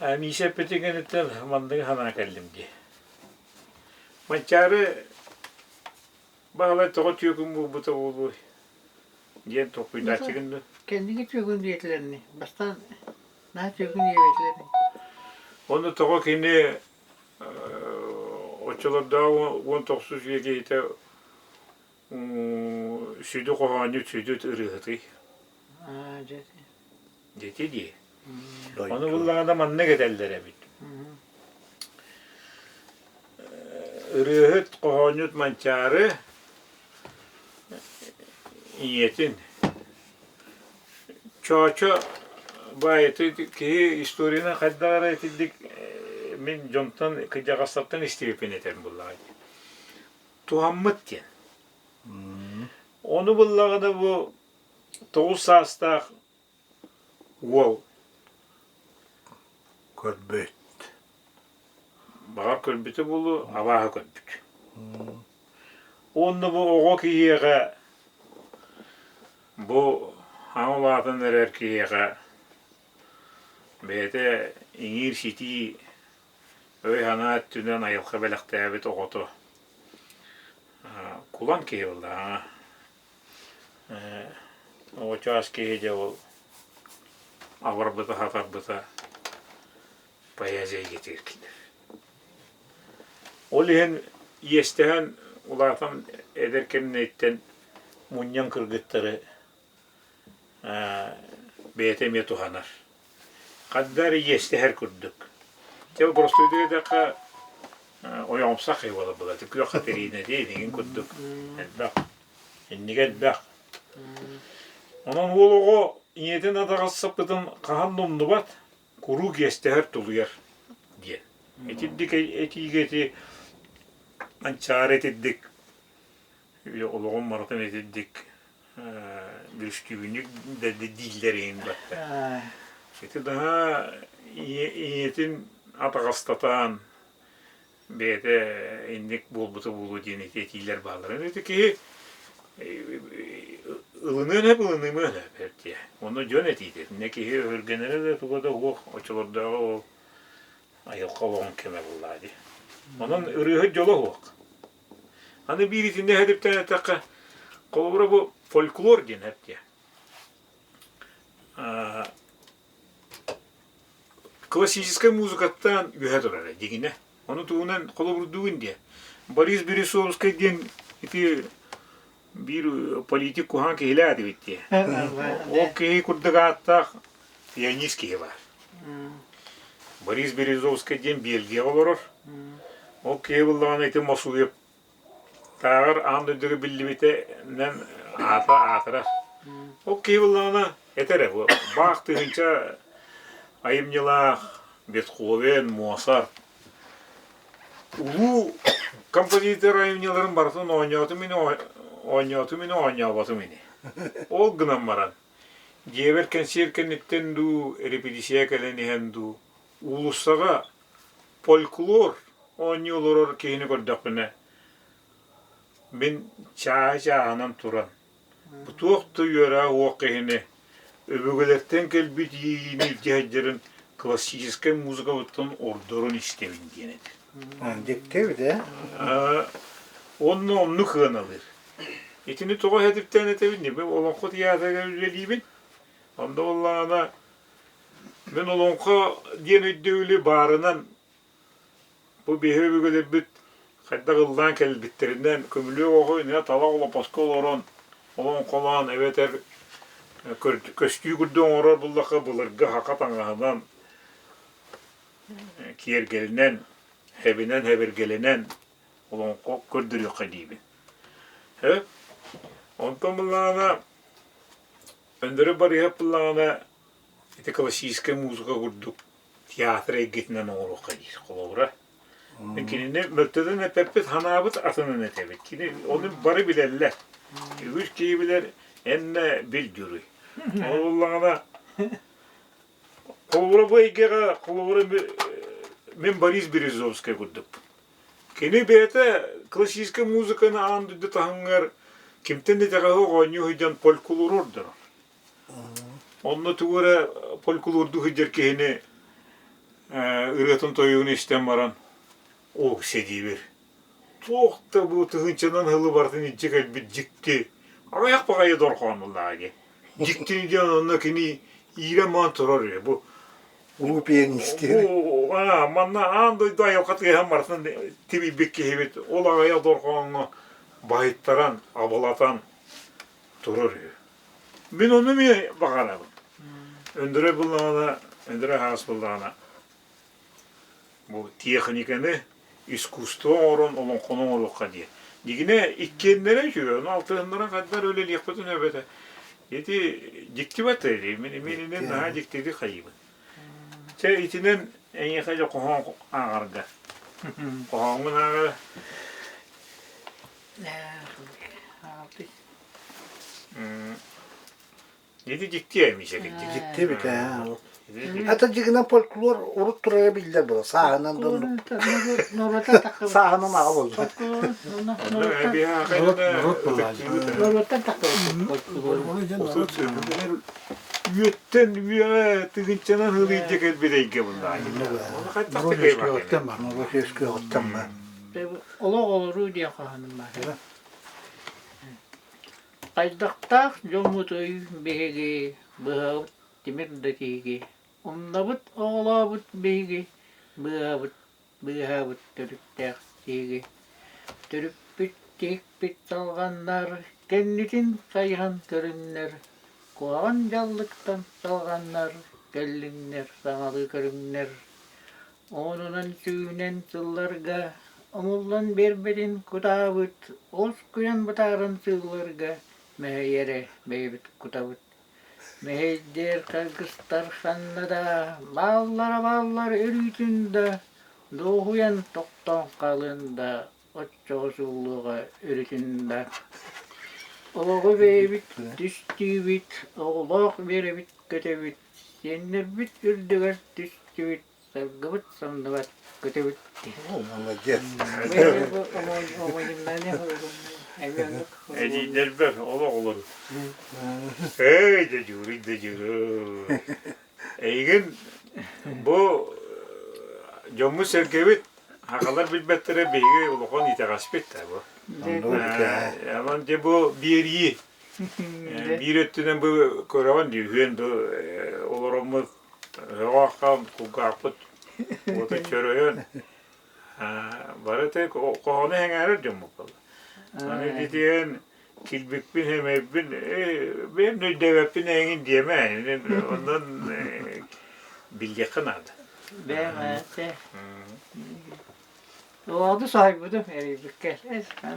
Миисэ эппитин кэнниттэн манныгы санаан кэллим дии. Манчаары Баһылай тоҕо түөкүн буолбута буолуой диэн толкуйдааччыгын дуо? Кэнники түөкүн диэтилэрни. Бастаан наһаа түөкүн диэбэтилэр. Ону тоҕо кини оччолордооҕу 19 үйэ киһитэ сүдү хоһоонньут, сүдү ырыаһытый? Дьэти дии. Ону буллаҕына маннык этэллэр эбит. Ырыаһыт, хоһоонньут Манчаары ийэтин Чоочо баайыты киһи историяны хайдах эрэ итинник мин дьонтон кырдьаҕастартан истибиппин этэрим буоллаҕа дии. Туһаммыт диэн. Ону буллаҕына бу 9 саастаах уол Көрбүт. Баҕар көрбүтэ буолуо, абааһы көрбүт. Уонна бу оҕо киһиэхэ бу аҕа улаатан эрэр киһиэхэ бэйэтэ иҥиир-ситии өй-санаа өттүнэн айылҕа бэлэхтээбит оҕото кулан киһи буоллаҕа. Оҕочоос киһи дьэ ол абарбыта-хатарбыта поэзия эйгэтигэр киирэр. Ол иһин иэстэһэн улаатан эдэр кэмнэриттэн мунньан кыргыттары бэйэтэ эмиэ туһанар. Ханна эрэ иэстэһэр курдук. Дьэ боростуойдук эттэххэ ойоҕумсах киһи буолар буолла. Күөх Катерина диэн эҥин курдук элбэх. Иннигэ элбэх. Онон уол оҕо ийэтин атаҕастаппытын хаһан да умнубат, куруук иэстэһэр тулуйар диэн. Итирдик этиигэ ити Манчаары итирдик олоҕун барытын итирдик бүрүстүүбүнньүк да дииллэр иһин батта. Ити наһаа ийэтин атаҕастатан бэйэтэ инник буолбута буолуо диэн ити этиилэр бааллар. Ити киһи ылыныан сөп, ылынымыан сөп диye. Ону дьон этиитэ. Иннэ киһи өһүргэнэрэ да туга да суох оччолордооҕу ол айылҕа олоҕун кэмэ буоллаҕа дии. Онон ырыаһыт дьоло суох. Аны биир итиннэ эһэтиптэн эттэххэ, холобура бу фольклор диэн эп диye. Классическай музыкаттан үөһэ турара дьиҥинэ. Ону тугунан холобурдуугун диэ. Борис Березовскай диэн ити биир политик куһаҕан киһилээх этибит диэ. Ол киһи курдук ааттаах пианист киһи баар. Борис Березовскай диэн Бельгияҕа олорор. Ол киһи буллаҕына ити Мосуев Тааҕар аан дойдуга биллибитинэн аата аатырар. Ол киһи буллаҕына этэр бу Бах тыһыынча айымньылаах Бетховен, Моцарт улуу композитор айымньыларын барытын оонньоотум ини оонньоотум ини оонньооботум ини. Ол гынан баран дьиэбэр кэнсиэр кэнниттэн дуу, репетиция кэлэн иһэн дуу уулуссаҕа фольклор оонньуу олорор киһини көрдөхпүнэ, мин чааһы-чааһынан туран. Бу туох да үөрэх уох киһини өбүгэлэртэн кэлбит иэйиини илдьэ сылдьарын классическай музыкабыттан ордорон истэбин диэн этэ. Дьикти эбит ээ. Онно оннук сыаналыыр. Итини тоҕо эһэтиптээн этэбин мин Олоҥхо театрыгар үлэлиибин. Онно буоллаҕына мин олоҥхо диэн өйдөбүлү баарынан бу биһиги өбүгэлэрбит хайдах ыллаан кэлбиттэринэн көмүлүөк оҕо иннинэ талах олоппоско олорон олоҥхолоон эбэтэр көстүү курдук оҥорор буллахха былыргы саха таҥаһынан киэргэлинэн хэбинэн хэбиргэлинэн олоҥхо көрдөрүөххэ диибин. Онтон буллаҕына Өндөрө Барыыһап буллаҕына ити классическай музыка курдук театр эйгэтинэн оҥоруохха диир холобура. Кинини мөлтөтөн эппэппит, санаабыт атынын этэбит. Кини ону бары билэллэр. Үгүс киһи билэр, эннэ бил дьуруй. Ол буллаҕына холобура бу эйгэҕэ холобура мин Борис Березовскай курдукпун. Кини бэйэтэ классическай музыканы аан дойду таһымыгар кимтэн да итэҕэһи оонньуу сылдьан фольклору ордорор. Онно тугу эрэ фольклордуу сылдьар киһини ырыатын-тойугун истэн баран оо сэдиибир туох да бу тыһыынчанан сылы барытын илдьэ кэлбит дьикти аҕыйах баҕайы дорҕоон буоллаҕа дии. Дьиктини диэн онно кини иирэн маан турар үһү. Бу Улуу пианистиир. Манна аан дойду айылҕа тыаһын барытын тибийбит киһибит ол аҕыйах дорҕооҥҥо баһыйтаран, абылатан турар үһү. Мин ону эмиэ баҕарабын. Өндөрө буллаҕына, Өндөрө аһаҕас буллаҕына бу техниканы искусство оҥорон олоҥхону оҥоруохха диye. Дигинэ иккиэннэрэ үчүгэй, ону алтыһыннаран хайдах үлэлиэхпитин эбэтэ. Ити дьиктибэт мин мининэн наһаа дьиктитик хайыыбын. Чэ итинэн эйиэхэ дьэ хоһоон ааҕарга. Хоһооҥҥун ааҕа. Ити дьикти эмиэ Дьикти эбит ээ. Ата дьигинэн фольклор урут турара биллэр буолар. Сааһынан да оннук. Сааһынан аҕа буолла. Үөттэн үөҕэ тыгынчанан ылыйдьа кэлбит эйгэ буллаа. Оны хайдах да кыайбат. Норуот баар. Олох олоруу диэн хоһооном баар. Хайдахтаах дьоммутуй биһиги, быһабыт тимир да тииги, умнабыт оҕолообут биһиги, быыһабыт быыһаабыт төрүттээх тииги. Төрүппүт тиһикпит салҕаннар, кэннитин хайыһан көрүннэр, куһаҕан дьаллыктан салҕаннар, кэллиннэр саҥалыы көрүҥнэр. Уонунан сүүһүнэн сылларга умуллан биэрбитин кутаабыт, уоскуйан бытааран сыылларга мэһэй эрэ бэйэбит кутабыт. Мэһэйдиэр харгыстар ханна да бааллара бааллар өрүүтүн да, дуоһуйан тохтоон хаалыан да, оччоҕо сууллуоҕа өрүтүн да. Олоҕу бэйэбит түстүүбүт, оҕолоох биэрэбит көтөбүт, сиэннэрбит үрдүгэр түстүбүт, саргыбыт самныбат көтөбүт. Молодец. Эдьиийдэрбэр олох олору. Эй, да дьууруй, да дьууруй. Эйигин бу дьоммут-сэргэбит Аҕалар билбэттэрэ биһиги улахан итэҕэспит да бу. Онон дьэ бу биэрии биир өттүнэн бу көрөҕүн дии үһүөн бу олороммут өҕөөххө кулгаахпыт уота чөрөйөн бары те хоһоону эҥээрэр дьоммут буолла. Аны итиэн килбикпин эмэйбин бэйэм да өйдөөбөппүн эҥин диэмэ онон билиэххэ наада. Бэйэм Оҕону соһуйбутум эрийбиккэ.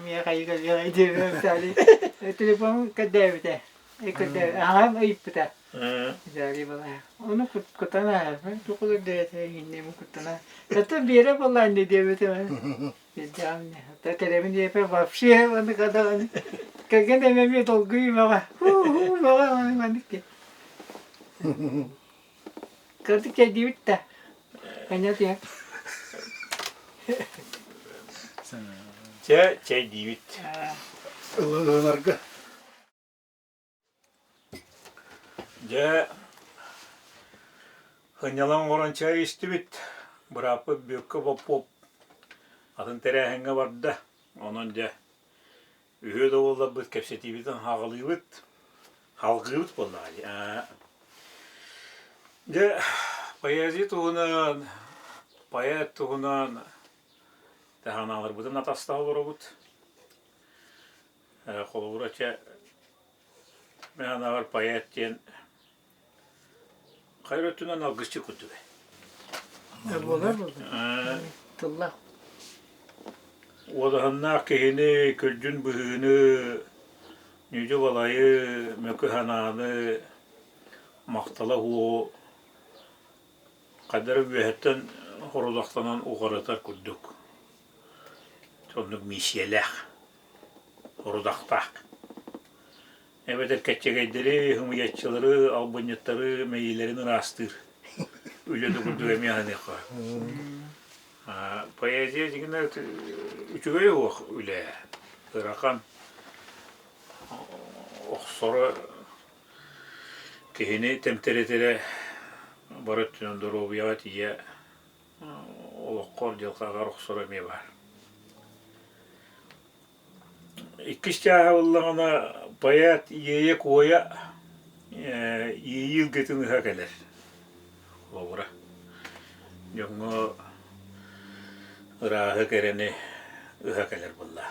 Миэхэ кэлиэҕэй диэбитэ. Телефонун көрдөөбүтэ. Аҕам ыйыппыта. Ону куттана, тугу да иннем куттана. Это Биэрэ буолла инни диэбитим. Кэлэбин диэпэ вообще аны когда кэргэн эмэми долгуй мага. Ху-ху мага маннык Кырдык чэйдиибит да. Понятно. Чэ, чэйдиибит. Ылынарга. Дьэ, сынньалаҥ оҥорон чэй истибит. Бырааппыт Бүөккэ Боппуоп атын тэрээһиҥҥэ барда. Онон дьэ, үһүө да буолларбыт кэпсэтиибитин хаҕылыыбыт, халгыыбыт буоллаҕа дии. Дьэ, поэзия туһунан, поэт туһунан таһанааларбытын атастаһа олоробут. Холобура, чэ, Мин анаҕар поэт диэн хайа өттүнэн алгысчыт курдук Буолар тыллаах. Уодаһыннаах киһини күлдьүн быһыыны, ньүдьү-балайы, мөкү санааны, махтала уоҕу хайдары үөһэттэн хорудахтанан уҕарытар курдук. Оннук миссийэлээх. Орудахтаах. Эбэтэр кэччэгэйдэри, ымыйаччылары, албынньыттары мэйиилэрин ыраастыыр үлэ да курдук эмиэ аһыныахха. Поэзия дьиҥинэ үчүгэй уох үлэ. Ыарахан охсоро киһини тэмтэритэрэ бары өттүнэн доруобуйаҕа тиийэ олоххор, дьылҕаҕар охсоро эмиэ баар. Иккис чааһа буоллаҕына поэт иэйэ-куойа иэйии илгэтин ыһа кэлэр. Холобура, дьоҥҥо ырааһы кэрэни ыһа кэлэр буолла.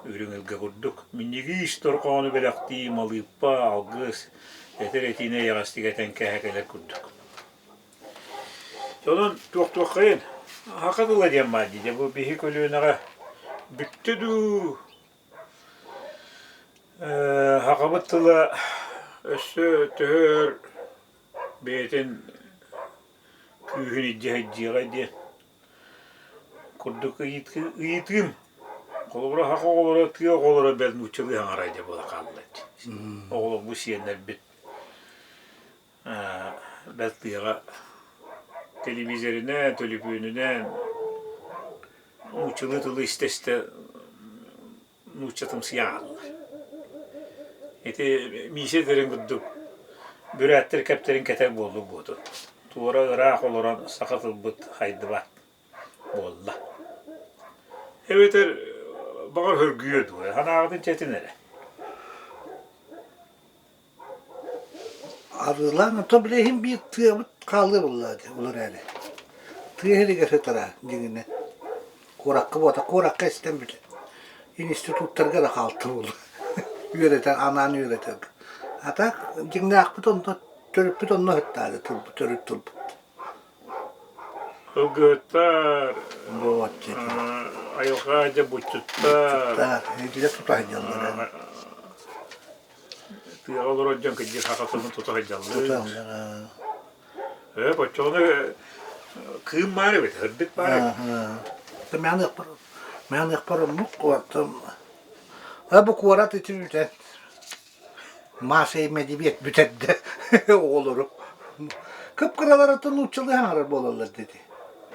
Үрүҥ илгэ курдук минньигиис торҕоону бэлэхтии малыыппа, алгыс, этэр этиини эйэҕэстик этэн кээһэ кэлэр курдук. Онон туохтуоххайын, саха тыла диэн баар дии, дьэ бу биһи көлүөнэҕэ бүттэ дуу, сахабыт тыла өссө төһө өр бэйэтин күүһүн илдьэ сылдьыаҕай диэн курдук ыйытыым. Холобура, саха оҕолоро, тыа оҕолоро бэл нууччалыы саҥарар дьэ буола хаалла дии. Оҕолорбут, сиэннэрбит Бэл тыаҕа телевизоринэн, төлөпүөнүнэн нууччалыы тылы истэ-истэ нууччатымсыйа хааллылар. Ити Миисэ этэрин курдук бүрээттэр кэптэрин кэтэр буоллук буотун. Туора ыраах олорон саха тылбыт хайдыбат буолла. Эбэтэр баҕар хөргүйүө дуу, санааҕытын чэтин эрэ. Арыылаан оттон билигин биир тыабыт хаалыа буоллаҕа дии ол эрээри. Тыа иһигэр сытара дьиҥинэн. Куоракка буолта куоракка истэн бүтэ. Институттарга да хаалта буолуо. Үөрэтэр, анаан үөрэтэр. А так дьиҥнээхпит онно төрүппүт онно сыттаары тылбыт төрүт тылбыт. Ылгыһыттар, Вот айылҕа дьэ буччуттар, Итилэ тута сылдьаллар. Тыаҕа олорор дьон кырдьык саха тылын тута сылдьаллар. Туталлар. Ээ, оччоҕуна кыым баар эбит, сырдык баар эбит. Мээн ыахпар, мээн ыахпар оннук оттон бу куорат ити бүтэн Маша и медведь бүтэрдэ оҕолору. Кып-кыраларыттан нууччалыы саҥарар буолаллар диэти.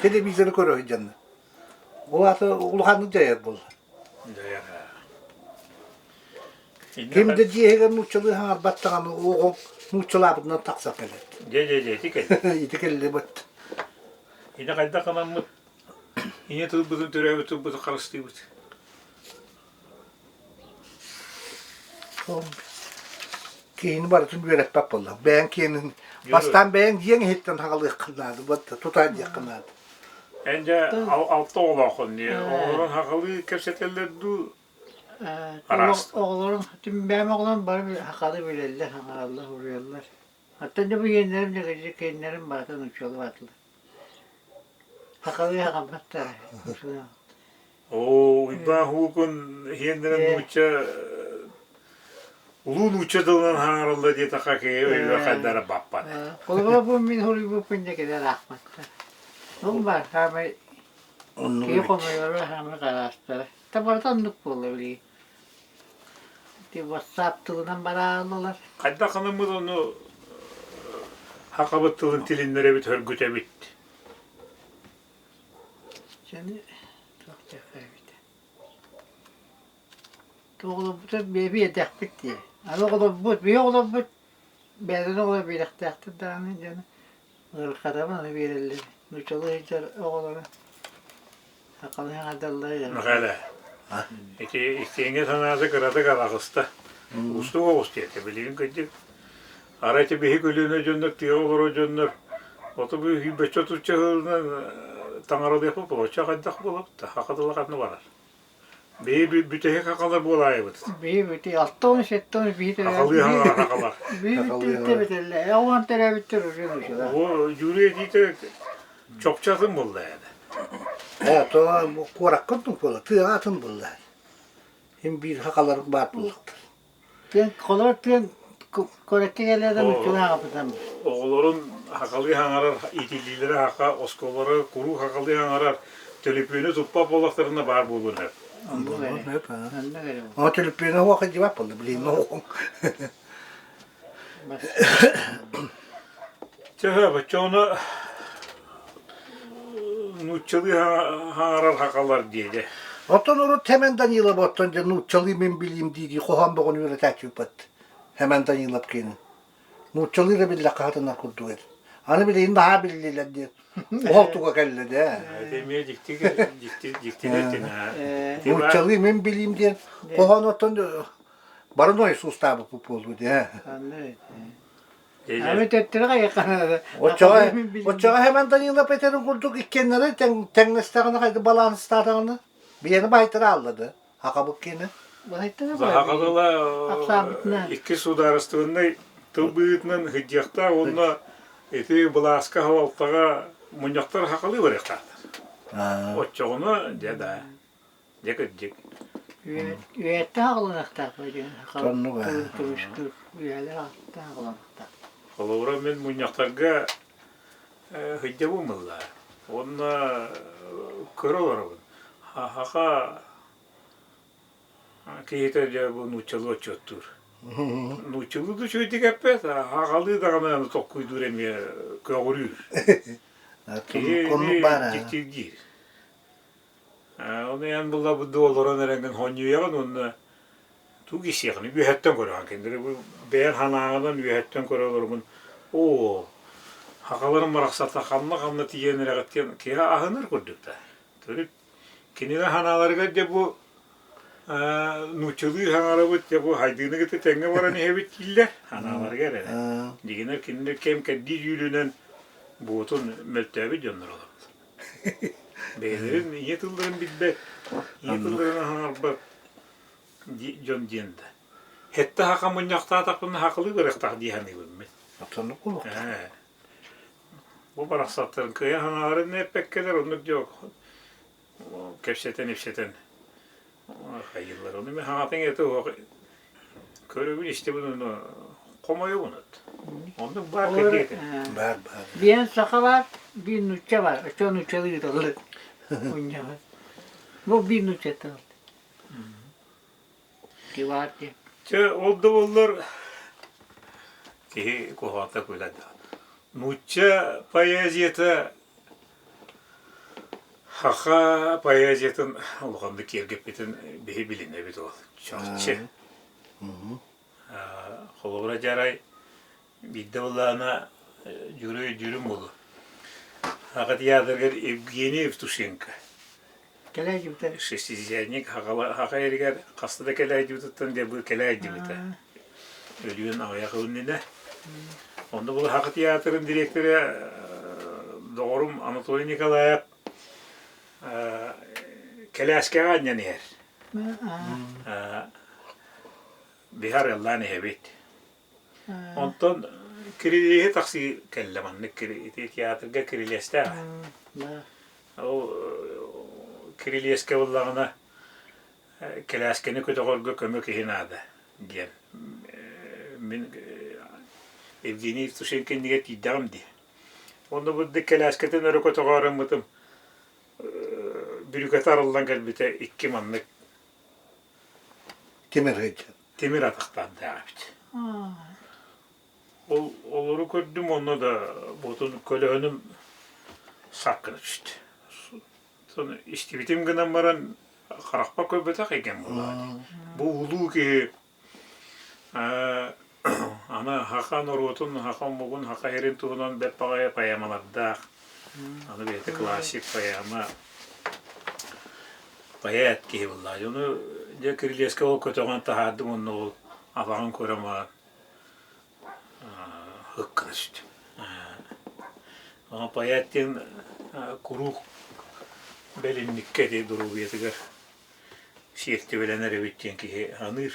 Телевизоры көрө сылдьаннар. Ол аата улаханнык дьайар буолла. Дьайар. Ким да дьиэһигэр нууччалыы саҥарбат даҕаны оҕоҥ нууччалаабытынан тахсар кэлэр. Дьэ, дьэ, дьэ, ити кэллэ. Ити кэллибит. Ини хайдах гынаммыт ийэ тылбытын төрөөбүт тылбытын харыстыыбыт. Киһини барытын үөрэппэт буолла. Бэйэҥ киэнин бастаан бэйэҥ дьиэҥ иһиттэн хаҕалыаххын наада, тутаан диэххин наада. Эн дьэ алта оҕолооххун дии. Оҕолорун хаҕалыы кэпсэтэллэр дуу? Араас. Оҕолорум, бэйэм оҕолорум бары хахалы билэллэр, хаҥараллар, суруйаллар. Оттон дьэ бу иэннэрим дьэ киэннэрим барыта нууччалыы Хахалыы хаҥамматтара. Оо, Уйбаан Һуукун иһиэннэрин нуучча улуу нуучча тылынан хаҥараллар диэтэххэ киһи өйүгэр хайдара баппат. Холобура бу мин суруйбуппун дьэ кэлэр аахпаттар. Ол баар саамай киһи хомойоро саамай хараастара. Та барыта оннук буолла билигин. Ити WhatsApp тылынан барааллалар. Хайдах гынаммыт ону хахабыт тылын тилиннэрэбит, хөргүтэбит. Дьону туох диэххэ эбитэ. Оҕолорбутун биэби эдэхпит дии. Аны оҕолорбут, биһи оҕолорбут. Бэйэлэрин оҕолоро биэрэхтээхтэр даҕаны дьону ыарырҕатабын аны биэрэллэр. Нууччалыы сылдьар оҕолоро сахалыы саҥардаллара Мэхээлэ, ити истиэҥҥэ санаата кыратык араҕыста. Уустук оҕус диэтэ. Билигин кырдьык арай ити биһи көлүөнэ дьоннор, тыаҕа олорор дьоннор оту бу сүүрбэччэ отучча сылынан таҥаралыахпыт болоччу хайдах буолабыт да саха тыла ханна барар? Биһи бүтэһик хахалар буолаайыбыт. Биһи бүти 67 биһи Хахалыы хаҥара хахалар. Биһи бүттүбүттэ битэллэ. Оҕон төрөөбүттэр уже нучала. О, Юрий этиитэ чопчу атын буолла ээдэ. Ээ, то куоракка тун буолла, тыаҕа атын буолла. Им биир хахалар баар буоллахтар. Тыан холор тыан куоракка кэлээдэ нуччалыы хаҥапытам. Оҕолорун хахалыы хаҥарар иитиллиилэрэ хаха оскуолалара куруук хахалыы хаҥарар төлөпүөнү туппат буоллахтарына баар буолуон сөп. О, төлөпүөнү оһох дьибап буолла, билин оһох. Төһө боччоҕуна нууччалыы хаҥарар хахалар диэдэ. Оттон урут Хэмэн Данилов оттон дьэ нууччалыы мин билиим дии-дии хоһоон бөҕөнү үөрэтээччибиппит. Хэмэн Данилов киэнин. Нууччалыы да биллэххэ хатанар курдук этэ. Аны билигин наһаа биллилэр диэн оһол туга кэллэ дээ. Ити эмиэ дьикти дьикти дьиктилэр Нууччалыы мин билиим диэн хоһоон оттон бары суустаабыппыт буолуо дии. Ами төттөрү хайаххана Оччоҕо оччоҕо Хэмэн Данилов этэрин курдук иккиэннэрэ тэҥнэстэҕинэ хайда балаанстаатаҕына биэни баайтара ааллады хахабыт киэнэ. Сахалыла икки судаарыстыбаннай тыл быһыытынан сылдьыахтаах уонна ити былааска халалтаҕа мунньахтар хахалыы барыахтаахтар. Оччоҕуна дьэ да дьэ кырдьык. Үөттэ хаҕылыныахтаах диэн көмүскүүр үйэлэр хаҕылыныахтаах. Холобура мин мунньахтарга сылдьабын буолла уонна көрө олоробун. Хаха киһитэ дьэ бу нууччалыы отчуоттуур. Нууччалыы да үчүгэйдик эппэт, аҕалыы даҕаны аны толкуйдуур эмиэ көҕүрүүр. Киһи дьиктиргиир. Ону эн буллабыт дуу олорон эрэҥҥин хонньуйаҕын уонна тугу исиэхин үөһэттэн көрөҕүн кинилэри бу бэйэҥ санааҕынан үөһэттэн көрө олоргун оо хахаларым барахсата ханна-ханна тиийэн эрэҕит диэн киһи аһынар курдук да төрүт кинилэр санааларыгар дьэ бу нууччалыы саҥарабыт дьэ бу хайдыыны кытта тэҥҥэ баран иһэбит дииллэр санааларыгар эрэ дьиҥинэр кинилэр кэм кэрдии дьүүлүнэн буотун мөлтөөбүт дьоннор олорбут Бэйэлэрин ийэ тылларын билбэт, ийэ тылларын аһаҥарбат дьон диэн да. Хэтте хака мунньахтаатахпына хакылыы барыахтаах дии саныыбын мин. Соннук буолуохтаах. Бу барахсаттарын кыайан санааларын эппэккэлэр оннук дьок кэпсэтэн ипсэтэн хайыыллар. Ону мин хаҥатын это көрөбүн истэбин ону хомойобун от. Оннук баар кырдьык этэ. Баар баар. Биэн саха баар, биир нуучча баар. Оччо нууччалыы ыыталлар. Мунньаҕы. Бу биир нууччаттан. Киваар диэн. Чэ, ол да буоллар киһи куһаҕанта күлэр да. Нуучча поэзията Саха поэзиятын улаханнык киэргэппитин биһи билинэбит ол чахчы. Холобура дьарай биирдэ буоллаҕына Дьүрү Дьүрүм буолуо. Саха театрыгар Евгений Евтушенко Кэлээдьибитэ. Шестидесятник Саха эригэр хаста да кэлээдьибититтэн дьэ бу кэлээдьибитэ. Өлүөн аҕыйах иннинэ. Онно бұл Саха театрын директорэ доҕорум Анатолий Николаев кэлээскэҕэ анньан иһэр. Биһи арыаллаан иһэбит. Онтон кирилиэһи тахсыы кэллэ маннык ити театрга кирилиэстээх. Ол кирилиэскэ буллаҕына кэлээскэни көтөҕөргө көмө киһи наада диэн мин Евгений Евтушенко иннигэр тиийдэҕим дии. Онно бырдык кэлээскэтин өрө көтөҕөөрүммытым бүрүкэтэ арыллан кэлбитэ икки маннык Тимир сылдьар. Тимир атахтардаах эбит. Ол олору көрдүм уонна да буотун көлөһүнүм саккына түстэ. Сону истибитим гынан баран харахпар көрбөтөх эйгэм буоллаҕа дии. Бу улуу киһи аны Аны саха норуотун, саха омугун, саха сирин туһунан бэрт баҕайы поэмалардаах. Аны бэйэтэ классик поэма, поэт киһи буолла. Ону дьэ кирилиэскэ ол көтөҕөн таһаардым уонна ол абаҕын көрөн баран ыккына түстүм. Поэт диэн куруук бэлинниккэ ити доруобуйатыгар сиэртибэлэнэр эбит диэн киһи аныыр.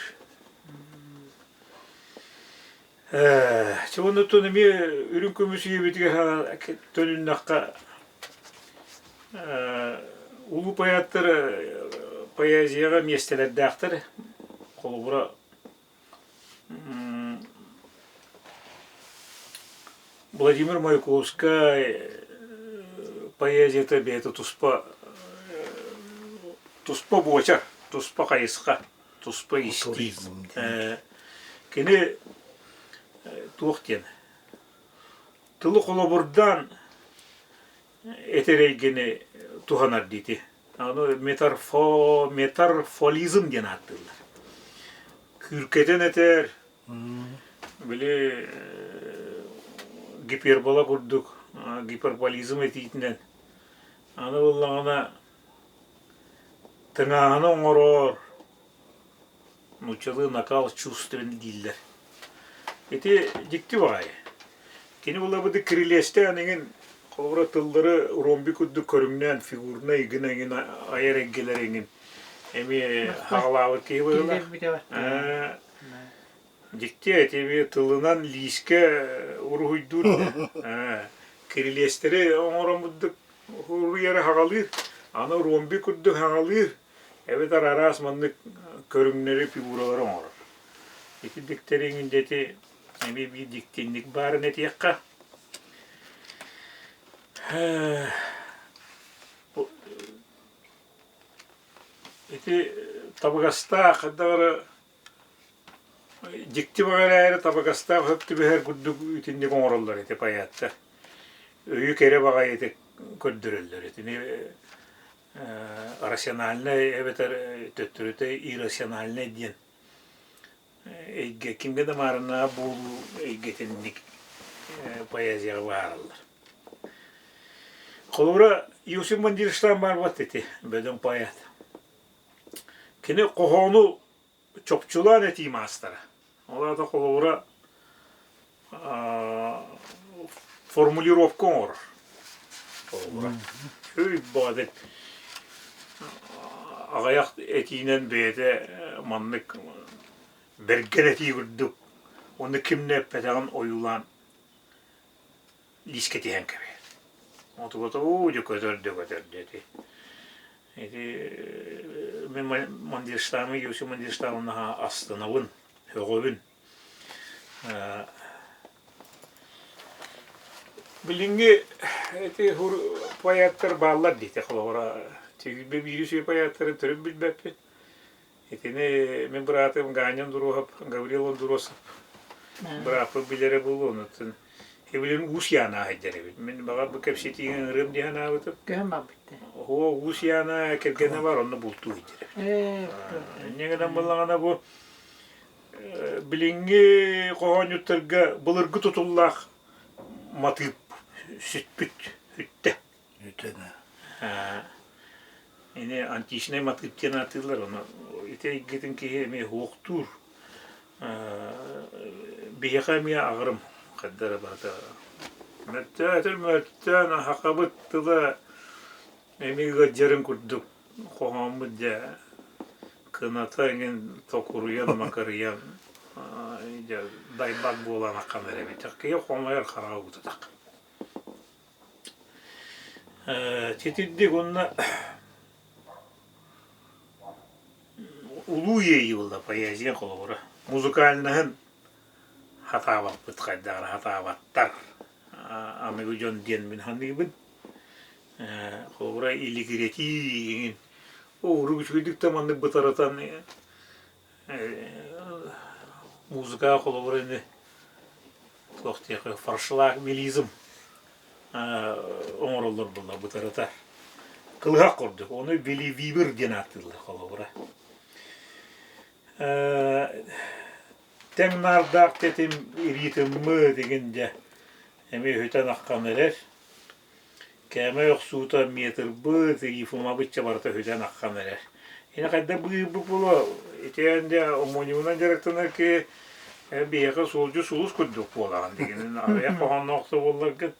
Чэ оннуттан эмиэ үрүҥ көмүс үйэбитигэр төнүннэххэ улуу поэттар поэзияҕа миэстэлэрдээхтэр. Холобура Владимир Маяковскай поэзията бэйэтэ туспа туспа буочар, туспа хайысха, туспа истии. Кини туох диэн тылы холобурдаан этэр эйгэни туһанар диити. Аны метарфо, метарфолизм диэн ааттыыллар. Күүркэтэн этэр, били гипербола курдук гиперболизм этиитинэн аны буоллаҕына тыҥааһыны оҥорор нууччалыы накал чувствен дииллэр. Ити дьикти баҕайы. Кини булабыты кирилиэстээн эҥин холобура тыллары ромби курдук көрүҥнээн фигурнай гына эҥин айар эйгэлэр эҥин эмиэ хаҕалаабыт киһи быһыылаах. Дьикти эти эмиэ тылынан лиискэ уруһуйдуур да. Кирилиэстэри оҥорон бурдук уруйары хаҕалыыр, аны ромби курдук хаҕалыыр эбэтэр араас маннык көрүҥнэри фигуралары оҥорор. Ити диктэриҥ дьэти эмиэ биир дьиктинник баарын этиэххэ. Ити табыгастаах даҕары дьикти баҕа эрээри табыгастаах сөп түбэһэр курдук итинник оҥороллор ити поэттар. Өйү кэрэ баҕайытык көрдөрөллөр. Итини рациональнай эбэтэр төттөрүтэ иррациональнай диэн эйгэ кимҥэ да маарыннаах буолуу эйгэтинник поэзияҕа быһаараллар. Холобура, Иосиф Мандельштам баарбат ити бөдөҥ поэт. Кини хоһоону чопчулаан этии маастара. Ол аата холобура формулировка оҥорор. Холобура, өй баҕатык аҕыйах этиинэн бэйэтэ маннык бэргэн этии курдук уонна ким да эппэтэҕин ойуулаан лиискэ тиһэн кэбиһэр. Отугата уу дьэ көтөр да көтөр ити. Ити мин Мандельштамы, Иосиф Мандельштамы наһаа астынабын, сөҕөбүн. Билиҥҥи ити поэттар бааллар диэтэ холобура Түһүлбэ биир үчүгэй поэттарын төрүт билбэппит. Итини мин быраатым Ганя Андруоһап, Гаврил Андросов бырааппыт билэрэ буолуо онуттан Эбилин Уус Яна аһайдар эбит. Мин баҕар бу кэпсэтиигэ ыҥырыам дии санаабытым. Көһөн барбыт. Оо, Уус Яна кэргэнэ бар, онно бултуу иһдэр эбит. Инньэ гынан буоллаҕына бу билиҥҥи хоһоонньуттарга былыргы тутуллаах матыып сүппүт, сүттэ. Үтэнэ. Ини античнай матыып диэн ааттыыллар, ону ити эйгэтин киһи эмиэ уохтуур. Биһиэхэ эмиэ аҕырым хайдара барыта. Мөлтөөтөр мөлтөөн сахабыт тыла эмиэ ыалдьарын курдук хоһооммут дьэ кыната эҥин токуруйан макарыйан дьэ дайбат буолан ахан эрэбит. Киһи хомойор хараҕа утутах. Титирдик уонна улуу иэйии буолла поэзия холобура. Музыкальнаһын хатаабаппыт хайдаҕар хатаабаттар аныгы дьон диэн мин саныыбын. Холобура илигирэтии иҥин урук үчүгэйдик да маннык бытарытан музыка холобура ини туох диэххэ форшлаг мелизм оҥороллор буолла бытарыта кылыһах курдук ону вибер диэн ааттыыллар холобура. Тэҥ наардаах тэтим ритммыт игин дьэ эмиэ үһүтэн аххан эрэр. Кээмэй охсуута метрбыт, рифмабыт барыта үһүтэн аххан эрэр. Ини хайда быыбы буолуо итиэн дьэ омонимунан дьарыктанар киһи биһиэхэ суолдьу сулус курдук буолаҕын дигинин аҕыйах хоһоонноох да буолларгын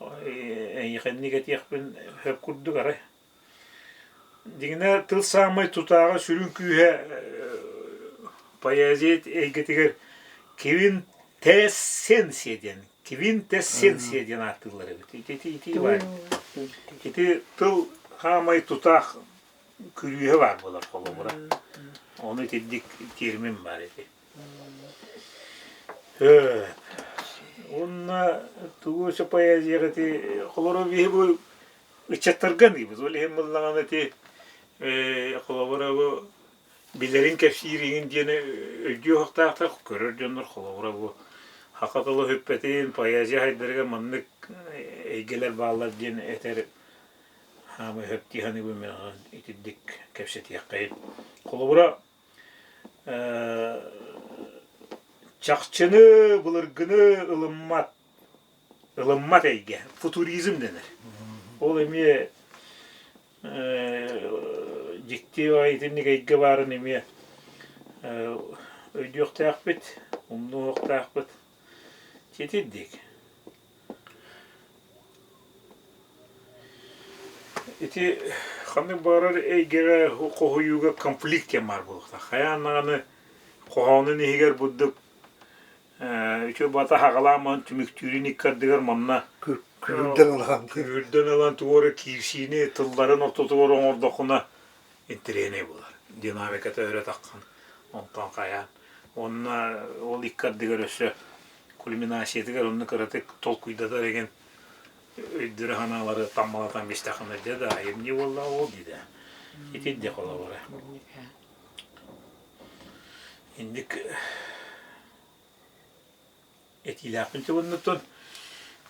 эйиэхэнник этиэхпин сөп курдук арай. Дьиҥинэ тыл саамай тутааҕа сүрүн күүһэ поэзия эйгэтигэр квинтэссенция диэн квинтэссенция диэн ааттыыллар эбит. Ити ити ити баар. Ити тыл хаамай тутаах күлүүһэ баар буолар холобура. Ону итинник термин баар ити. Уонна тугу өссө поэзияҕа ити холобура биһи бу ыччаттарга аныыбыт. Ол иһин буоллаҕына ити холобура бу билэрин кэпсиир иҥин диэни өйдүөх уохтаахтар көрөр дьоннор холобура бу саха тыла сүппэтин, поэзия хайдарыгар маннык эйгэлэр бааллар диэн этэр хаамай сөп дии саныыбын мин итирдик кэпсэтиэххэйин. Холобура чахчыны былыргыны ылыммат ылыммат эйгэ футуризм дэнэр. Ол эмиэ дьикти итинник эйгэ баарын эмиэ өйдүөхтээхпит, умнуохтаахпыт. Итирдик. Ити ханнык баҕарар эйгэҕэ хоһуйууга конфликт диэн баар буолуохтаах. Хайаан даҕаны хоһоонун иһигэр бурдук үчүгэй бата хаҕалаан түмүктүүрүн икки ардыгар манна Күрүрдэн ылан күрүрдэн ылан тугу эрэ киирсиини тылларын ортотугар оҥордоххуна интэриэһинэй буолар. Динамиката өрө таххан онтон хайаан. Уонна ол икки ардыгар өссө кульминациятыгар онно кыратык толкуйдатар игин өйдөрө санаалары таммалатан бистэххинэ дьэ да айымньы буолла ол диде. Итинник холобура. Инник этиилээхпин уоннуттан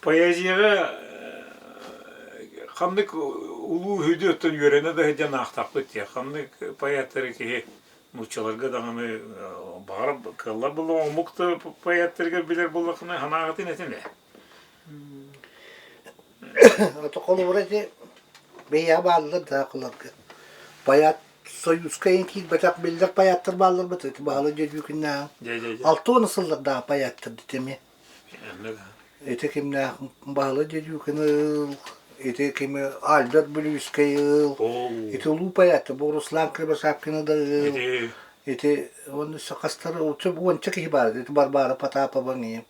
поэзияҕа ханнык улуу үһүдү оттон үөрэнэ да сылдьан аахтахпыт дии ханнык поэттары киһи нууччаларга даҕаны баҕар кыаллар буоллаҕына омук да поэттарыгар билэр буоллаххына санааҕытын этин ээ Холобура ити бэйэҕэ бааллар да кыларга поэт Союзка иһин киирбэтэх биллэр поэттар бааллар быт ити Баһылай Дьөдьүүкүннээҕин 60 сыллардаах поэттар дитими ити кимнээх Баһылай Дьөдьүүкүн ыл ити кими Альберт Бүлүүскэй ыл ити улуу поэт бу Руслан Кривошапкины да ыл ити уонна хастары уонча киһи баар ити Варвара Потапова ийэм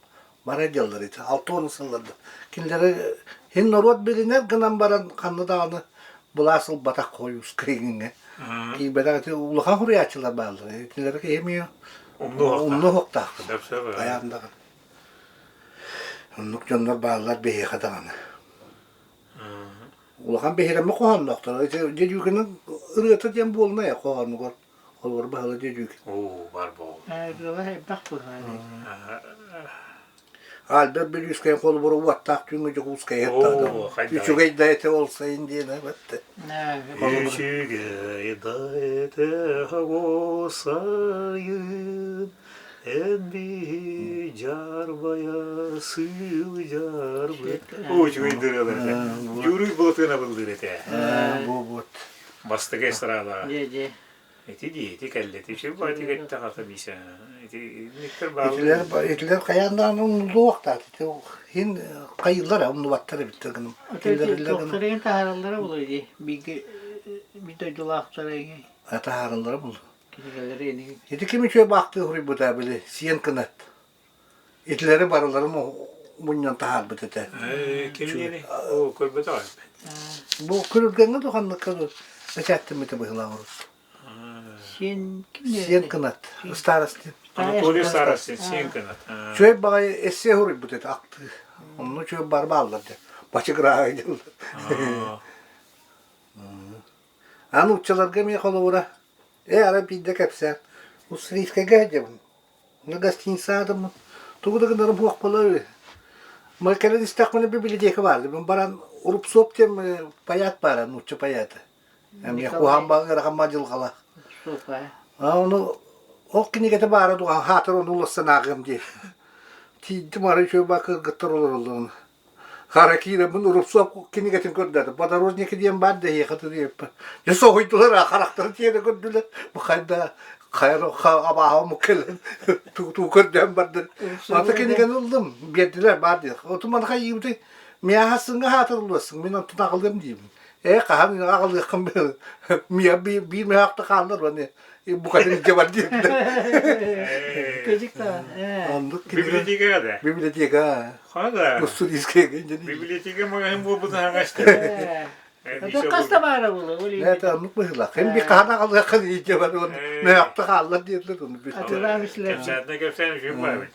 бара дьаллар ити 60 сылларда кинилэри һин норуот билинэр гынан баран ханна даҕаны былаас ылбатах хойууска иҥҥэ киирбэтэх ити улахан хуруйааччылар бааллар итилэри киһи эмиэ умнуохтаахпын хайаан даҕаны оннук дьоннор бааллар биһиэхэ даҕаны улахан биһирэммэ хоһоонноохтор ити Дьөдьүүкүнүн ырыата диэн буолунай хоһоонугар Холобур баһыла дьүдьүк. Оо, бар буол. Ырыалар элбэх быһыылаах. Альберт Бүлүүскэй холобура уоттаах түүҥҥү Дьокуускай Үчүгэй да этэ ол сайын диэн эбэтте. Үчүгэй да этэ ол сайын эн биһи дьарбайа сылдьарбыт. Оо, үчүгэй ырыалар этэ. Юрий Былатыана быллыыр этэ. Бу вот. Бастакы эстрадаҕа. Дьэ, дьэ. Ити дии, ити кэллэ. Ити үчүгэй баҕайытык этте хата Миша. Ити инниктэр Итилэр бааллар. итилэр хайаан даҕаны умнуллуохтаах. Ити иһин хайыыллар умнубаттар эбиттэр гыным. Киллэриллэр гыным. Туохтарын таһаараллара буолуо дии. Бииргэ биир дойдулаахтара иҥи. Таһаараллара буолуо. Кинигэлэри ини. Ити ким үчүгэй баахтыы суруйбута били сиэн кынат. Итилэри барыларын мунньан таһаарбыт этэ. Кимниэний? Оо, көрбөтөх эбиппин. Бу күрүлгэҥҥэ да ханныкка бэчээттэммитэ быһыылаах урут. Сиэн ким Сиэн Кынат, Старостин. Анатолий Старостин, Сиэн Кынат. Үчүгэй баҕайы эссе суруйбут этэ, актыы. Онно үчүгэй бары бааллар дьэ. Бачыгырааҕы дьыллар. Аны нууччаларга эмиэ холобура, ээ арай биирдэ кэпсээн, Уссурийскайга сылдьабын. Гостиница аатым тугу да гынарым суох буолар үһү. Маны кэлэн истэхпинэ бибилэтиэкэ баар. Мин баран Рубцов диэн поэт баара, нуучча поэта. Эмиэ куһаан ыарахан дьылҕалаах. А ону Ол кинигэтэ баара дуо, хаатыр ону улассан ааҕыам диир. Тиийдим арай үчүгэй баа кыргыттар олороллорун. Хара киирэммин Рубцов кинигэтин көрдөөтүм. Подорожники диэн баар да эһиэхэ диэппин. Дьэ соһуйдулар, харахтарын тиэрэ көрдүлэр. Бу хайда хайа абааһы омук кэлэн туу көрдөөн бардын. Ата кинигэни ыллым, биэрдилэр баар диэх. Оту маныха иибити миэхэ сыҥа хаатырыллыассыҥ, мин онтун аҕалыам диибин. Ээ хаһан аҕалыаххын миэ биир мөһөөхтө хааллар уонна букатын илдьэ бар диэбитэ. Оннук Библиотекаҕа да? Библиотека. Хада. Уссурийская Библиотека магазин буолбутун хаҥа истэ. Хаста баара буолуо? Это оннук быһыылаах. Ким би хаһан аҕалыаххын илдьэ бар уонна мөһөөхтө хааллар диэтилэр ону Кэпсээнэ кэпсээн үчүгэй баабыт.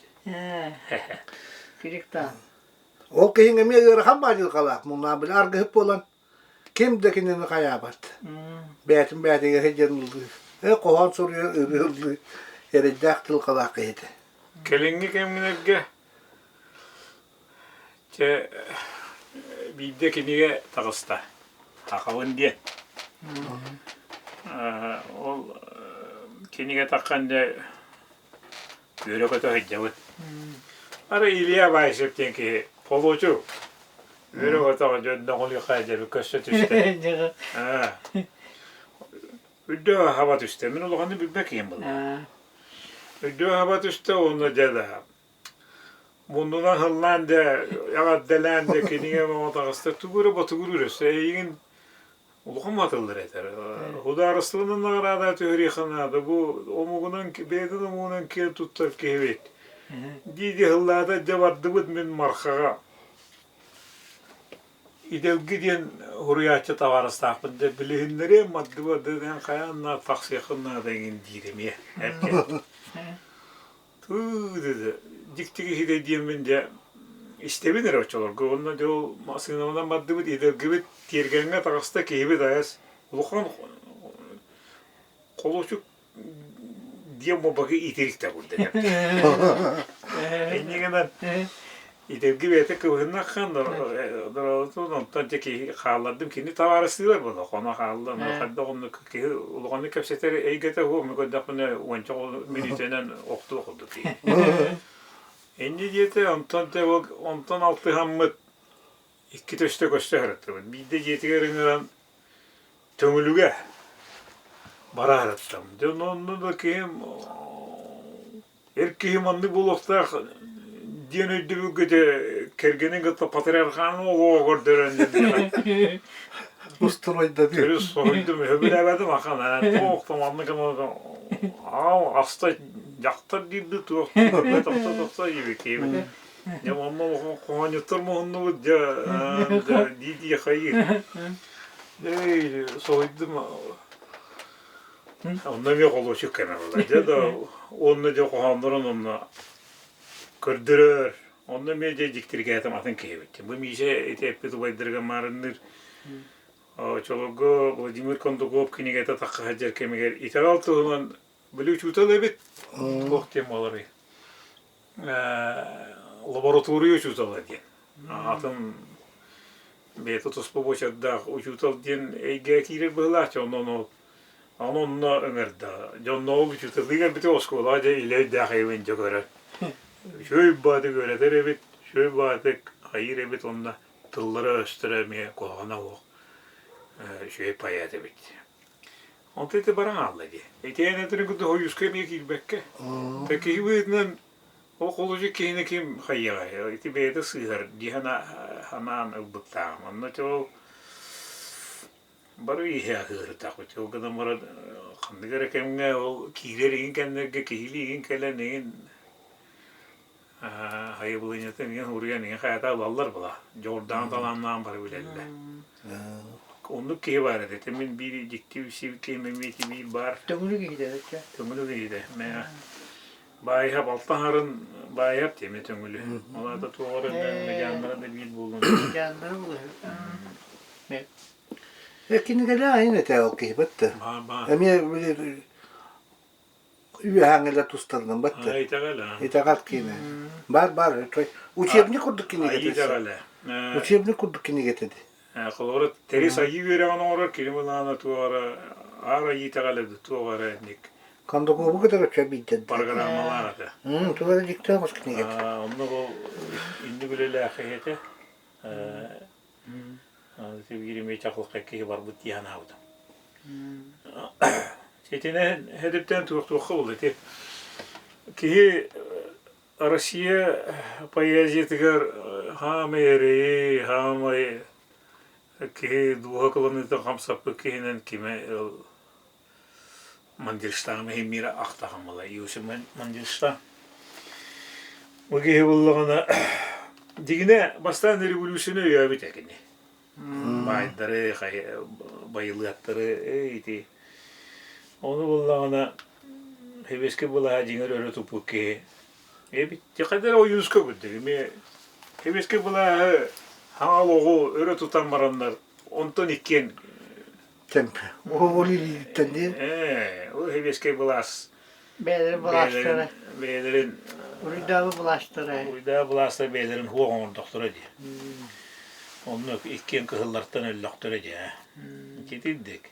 Кирик-таан. Ол киһиҥ эмиэ ыарахан баадьылҕалаах муҥнаан били аргыһыт буолан Ким да кинини хайаабат. Бэйэтин бэйэтигэр сылдьан ыллыыр. Э, хоһоон суруйар, ырыа ыллыыр эрэйдээх тылҕалаах киһи этэ. Кэлиҥҥи кэмнэргэ чэ биирдэ кинигэ таҕыста. Сахабын диэн. Ол кинигэ таххан дьэ үөрэ-көтө сылдьабыт. Арай Илья Баишев диэн киһи холуочук үөрэ-көтө дьонноҕулуйха дьэби көрсө түстэ. Үрдүө хаба түстэ. Мин улаханнык билбэт киһим буолла. Үрдүө хаба түстэ уонна дьэ да муннунан һыллаан дьэ эҕэрдэлээн дьэ кинигэ оҥо таҕыста тугу эрэ ботугуруур өссө эйигин Улахан матыллар этэр. Судаарыстыбанан наҕараада түһэриэххэ наада. Бу омугунан, бэйэтин омугунан киэн туттар киһибит. Дии-дии һыллаата, дьэ бардыбыт мин Мархаҕа. Идэлги диэн суруйааччы табаарыстаахпын дьэ билиһиннэриэм мардыбар да хайаан наада тахсыаххын наада эҥин диир эмиэ. Тыы деді дьикти киһи диэммин дьэ истэбин эрэ оччолорго уонна дьэ ол массыынабынан бардыбыт идэлгибит тиэргэҥҥэ таҕыста киһибит айас улахан холуочук диэн буолбакка итирик да курдук инньэ гынан Идэлги бэйэтэ кыбыһыннаххан дороотун онтон дьэ киһи хааллардым кини табаарыстыылар буолла хоно хаалла хайдах оннук киһи улаханнык кэпсэтэр эйгэтэ уһу мы көрдөхпүнэ уонча мүнүүтэнэн охтуох курдук киһи инньэ диэтэ онтон дьэ онтон алтыһаммыт икки төстө көстө сырыттыбыт биирдэ дьиэтигэр ыҥыран Төҥүлүгэ бараарыттым дьэ онно да киһим Эр киһи маннык буолуохтаах диэн өйдөбүлгэ дьэ кэргэнин кытта патриарханы олоҕо көрдөрөн диэн Устуройда Төрүс соһуйдум, сөбүлээбэтим ахан ээ туох да маннык аал аста дьахтар диирди туох тохто тохто диэбит Дьэ онно хоһоонньуттар муһуннубут дьэ дии-дии хайыы. Эй соһуйдум Онно эмиэ холуочук кэмэ буолар. Дьэ да уонна дьэ хоһооннорун онно көрдөрөр. Онно эмиэ дьэ дьиктиргээтим атын киһибит. Бу Миисэ ити эппит убайдарыгар маарынныыр очолорго Владимир Кондаков кинигэтэ тахха сылдьар кэмигэр итэҕэл туһунан били учуутал эбит. Туох диэн буоларый? Лаборатория учуутала диэн. Атын бэйэтэ туспа буочардаах учуутал диэн эйгэ киирэр быһыылаах онон ол Аны онно ыҥырда. Дьоннооҕу учууталлыы кэлбитэ оскуолаҕа дьэ илэ өйдөөх эбин дьэ көрөн. Үчүгэй баатык үөрэтэр эбит, үчүгэй баатык хайыыр эбит уонна тыллара-өстөрө эмиэ куһаҕана суох үчүгэй поэт эбит. Онто ити баран хаалла дии. Итиэнэ этэрин курдук Хойууска эмиэ киирбэккэ. Та киһи быһыытынан ол холуочук киһини ким хайыаҕай? Ити бэйэтэ сыыһар дии санаан ылбыттааҕым. Онно ити ол Бары иһэ аһыырытахпыт. Ол гынан баран ханнык эрэ кэмҥэ ол киирэр игин кэмнэргэ киһилии игин кэлэн игин хайабылыанньатын игин суруйан игин хайата ылаллар була. Дьоҕурдаан талааннаан бары билэллэр. Оннук киһи баар этэ. Ити мин биир дьикти сибик киһим эмиэ ити биир баар. Төҥүлү киһитэ өттө. Төҥүлү киһитэ. Мэ баайыһа балтаһарын баайыһап тиэмэ төҥүлү. Ол аата туоҕар медианнара да биир буолуон. Медианнара буолуон. Кинигэлээх иһин этэ ол киһи бытты. Эмиэ били үөһээҥҥилэр тустарынан бытты. Итэҕэл Итэҕэл киинэ. Бар бар учебник курдук кинигэ Итэҕэлэ. Учебник курдук кинигэтэ ди. Холобура Тэрис айыы үөрэҕин оҥорор кини былаана туох эрэ аар айыы итэҕэлэ туох эрэ ник. Кондугуобу кытары өссө биирдэ. Программалаах этэ. Тула да дьикти оҕус кинигэтэ. Онно ол инник үлэлээх киһи этэ. Биир эмиэ чаҕылхай киһи барбыт дии санаабытым. Итинэн хэдиптэн туох-туохха буолла ити. Киһи Россия поэзиятыгар хаамай эрэйи, хаамай киһи дууһа кыланыытын хамсаппыт киһинэн кимэ Мандельштам иһин мира ахтахан була Иосиф Мандельштам. Бу киһи буллаҕына дигинэ бастаан революцияны өйөөбүт кини. Баайдары, байылыаттары ити. Ону буллаҕына Хебеске былаһа дьиҥэр өрө туппут киһи. Эбит хайдара Ойуунска курдук эмиэ Хебеске былааһы хаҥал оҕу өрө тутан бараннар онтон иккиэн Темп. Ол илииттэн диэн. Ээ, ол сэбиэскэй былаас Бэйэлэрин былаастара. Бэйэлэрин Уруйдаабы былаастара. Уруйдаабы былаастара бэйэлэрин хуох оҥордохторо дии. Онно иккиэн кыһыллартан өллөхтөрө дии. Итирдик.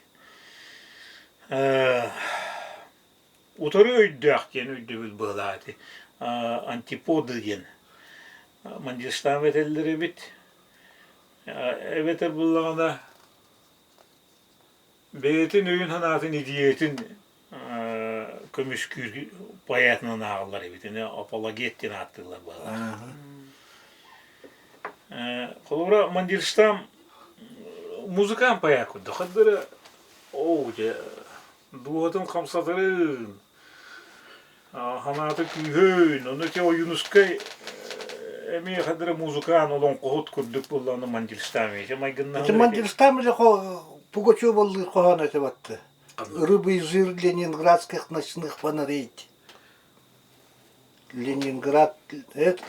Утары өйдөөх диэн өйдөбүл быһылаах ити. Антиподы диэн. Мандельштам этэллэр эбит. Эбэтэр буллаҕына Бэйэтин өйүн-санаатын, идиэйэтин көмүскүүр поэтынан ааҕыллар эбит. Ини апологет диэн ааттыыллар быһалаах. Холобура, Мандельштам музыкант поэт курдук. Хаддара оо дьэ дууһатын хамсатарын, Ханаата күүһүн, ону ити Ойуунускай эмиэ хадара музыкаан олоҥхоһут курдук буоллаҕына Мандельштам ити майгыннаһар Ити Мандельштам или Пугачева ыллыыр хоһоон этэ батты. Рыбы и жир ленинградских ночных фонарей. Ленинград, это,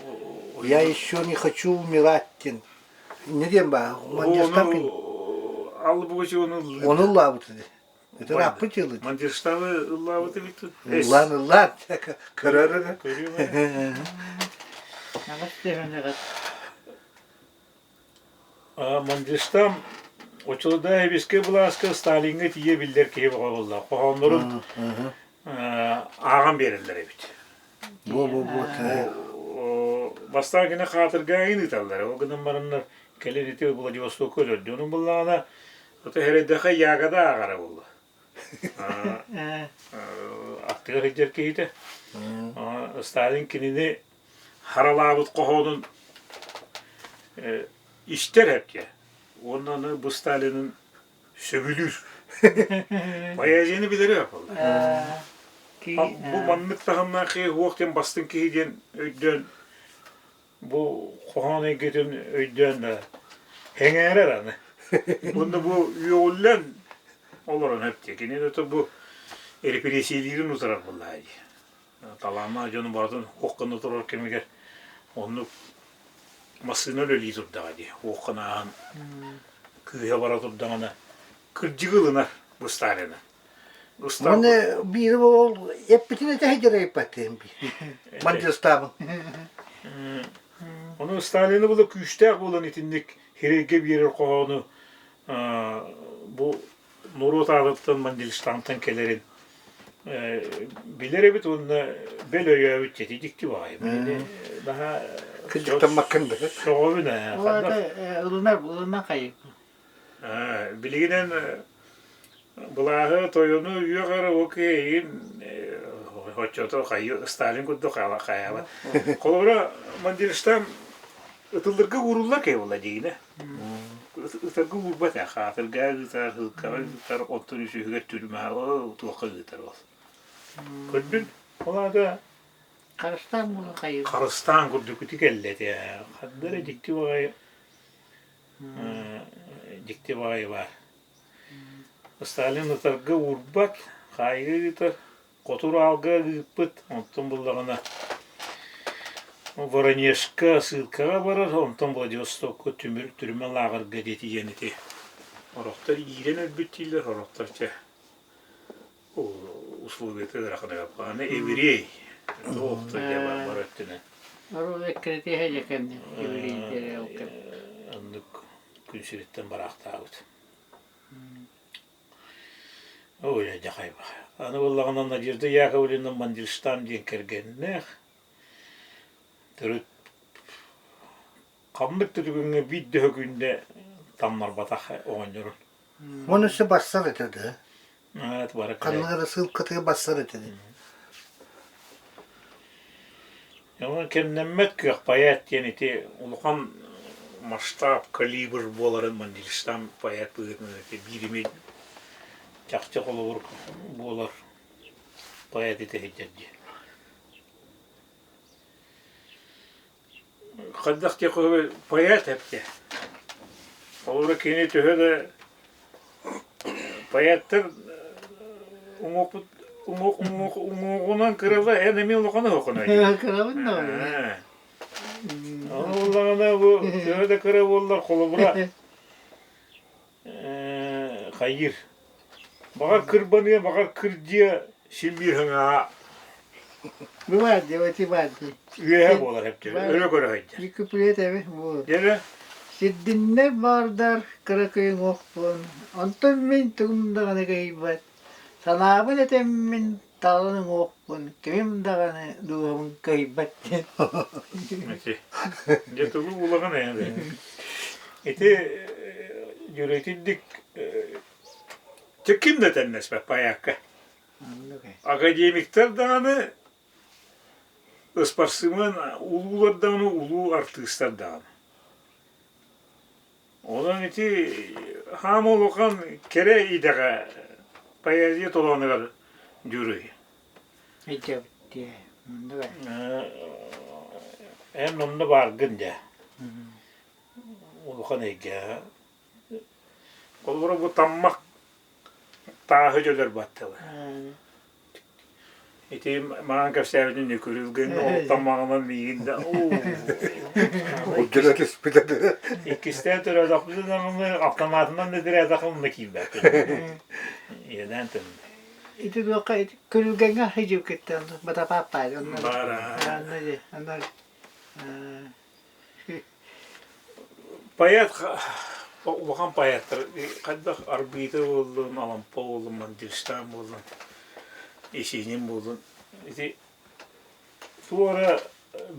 я еще не хочу умирать диэн. Не диэн баа, Мандельштам Алла Пугачеваны ыллыыр. Оны ыллаабыт Это раппы делает. Мандельштамы ыллаабыт эбит. Ыллаан ыллаан көрөр. Мандельштам очолода эбиске былааска Сталиҥҥа тиийэ биллэр киһи бөҕө буолла. Хоһооннорун ааҕан биэрэллэр эбит. Бу бу бу Бастаан кини хаатыргаайын ыыталлар. Ол гынан бараннар кэлин ити Владивостокка өлөрдө. Онон буллаҕына Ото эрэйдэхэ ягода ааҕара буолла. Аттыгар сылдьар киһитэ. Сталин кинини харалаабыт хоһоонун истэр эпке. Уонна аны бу Сталинын сөбүлүүр. Поэзияны билэрэ буолла. Бу маннык таһымнаах киһи уох диэн бастыҥ киһи диэн өйдөөн Бу хоһоон эйгэтин өйдөөн да эҥээрэр аны. Уонна бу үөҕүллэн олорон эптиэ. Кини да бу репрессиялиирин утарар буоллаҕа дии. Талааннаах дьону барытын уох гына турар кэмигэр оннук массыына үлэлии турдаҕа дии. Уох гына ааһан кыыһа бара турдаҕына кырдьыгы ылынар бу Сталины. Оны биири ол эппитин этэ сылдьар биир. Мандьыстаабын. Ону Сталины була күүстээх буолан итинник хирэйгэ биэрэр хоһоону бу норуот аатыттан Мандельштамтан кэлэрин билэр эбит уонна бэл өйөөбүт дьэти дьикти баҕайы. Наһаа Кырдьыктаммаккын да. Сөҕөбүн ээ. Ылынар ылына хайы. Билигинэн Былааһы, тойону үөх эрэ ол киһи оччото хайы Сталин курдук хайаабат. Холобура, Мандельштам ытылларга ууруллар киһи буолла диигинэ. Ытарга уурбат ээ, хаатырга ыытар, һыылкаҕа ыытар, оттон үсүһүгэр түрмэҕэ туохха ыытар ол. Көрдүн, ол аата Харыстаан буолан хайыы. Харыстаан курдук ити кэллэ этэ. Ханна эрэ дьикти баҕайы дьикти баҕайы баар. Сталин ытарга уурбат, хаайыы ыытар, хоту Уралга ыыппыт, онтон буллаҕына Воронежка сыылкаҕа барар, онтон Владивостокка түмүр түрмэ лааҕырга диэти диэн ити орохтор иирэн өлбүт дииллэр, орохтор чэ условията ыарахан аны еврей туох да диэ бар өттүнэн оннук күн сириттэн бараахтаабыт. Ой, дьахайбах. Аны буоллаҕына Надежда Яковлевна Мандельштам диэн кэргэннээх. Төрүт ханнык да түгэҥҥэ биир да күндэ тамнарбатах оҕонньорун. Уон өссө барсар этэ да. Бары Ханнык эрэ сыылкатыгар барсар этэ дии. Онон кэмнэммэт кыах поэт диэн ити улахан масштаб, калибр буоларын Мандельштам поэт быһыытынан ити биир эмэ чахчы холобур буолар поэт ити сылдьар дии. Хайдах диэххэ поэт эптэ. Холобура кини төһө да поэттар уҥуохпут уҥуох уҥуох уҥуоҕунан кырала эн эмиэ улахан оһоххун Кырабын да Ону буоллаҕына бу төһө да кыра буоллар холобура хайыыр. Баҕар кырбаныа, баҕар кырдьыа син биир хаҥаһа Бывает дии, бывает дии. Үөһэ буолар эптэр, өрө көрө сылдьар. Википедия эбит буолар. Дьэ Сирдиннэр баардар кыракый уҥуохпун, онтон мин тугум даҕаны кыайбат. Санаабын этэммин талан уҥуохпун, кимим даҕаны дууһабын кыайбат диэн. Ити. Дьэ тугу булаҕын эн Ити дьүрэтирдик чэ ким да тэннэспэт паякка. Академиктар даҕаны ыспарсымыан улуулар даҕаны улуу артыыстар даҕаны. Онон ити хаама улахан кэрэ идэҕэ поэзия толоонугар дьүрүй. Эн онно бааргын дьэ. Улахан эйгэ. Холобура бу таммах тааһы дьөлөр баттылар. Ити маҥан кэпсээбитин нүкүрүлгэн олохтон маҥанан миигин да Удьура түспүтэ Иккистээн төрөөтөхпүтүн даҕаны автоматынан да тирээтэххэ онно киирбэппин. Иэдээн төннө. Ити туохха күрүлгэҥҥэ сидьиуккиттэн батапааппаай онно Баара. онно Поэт улахан поэттар хайдах Арбита буоллун, Алампа буоллун, Мандельштам буоллун, Есенин буоллун ити туох эрэ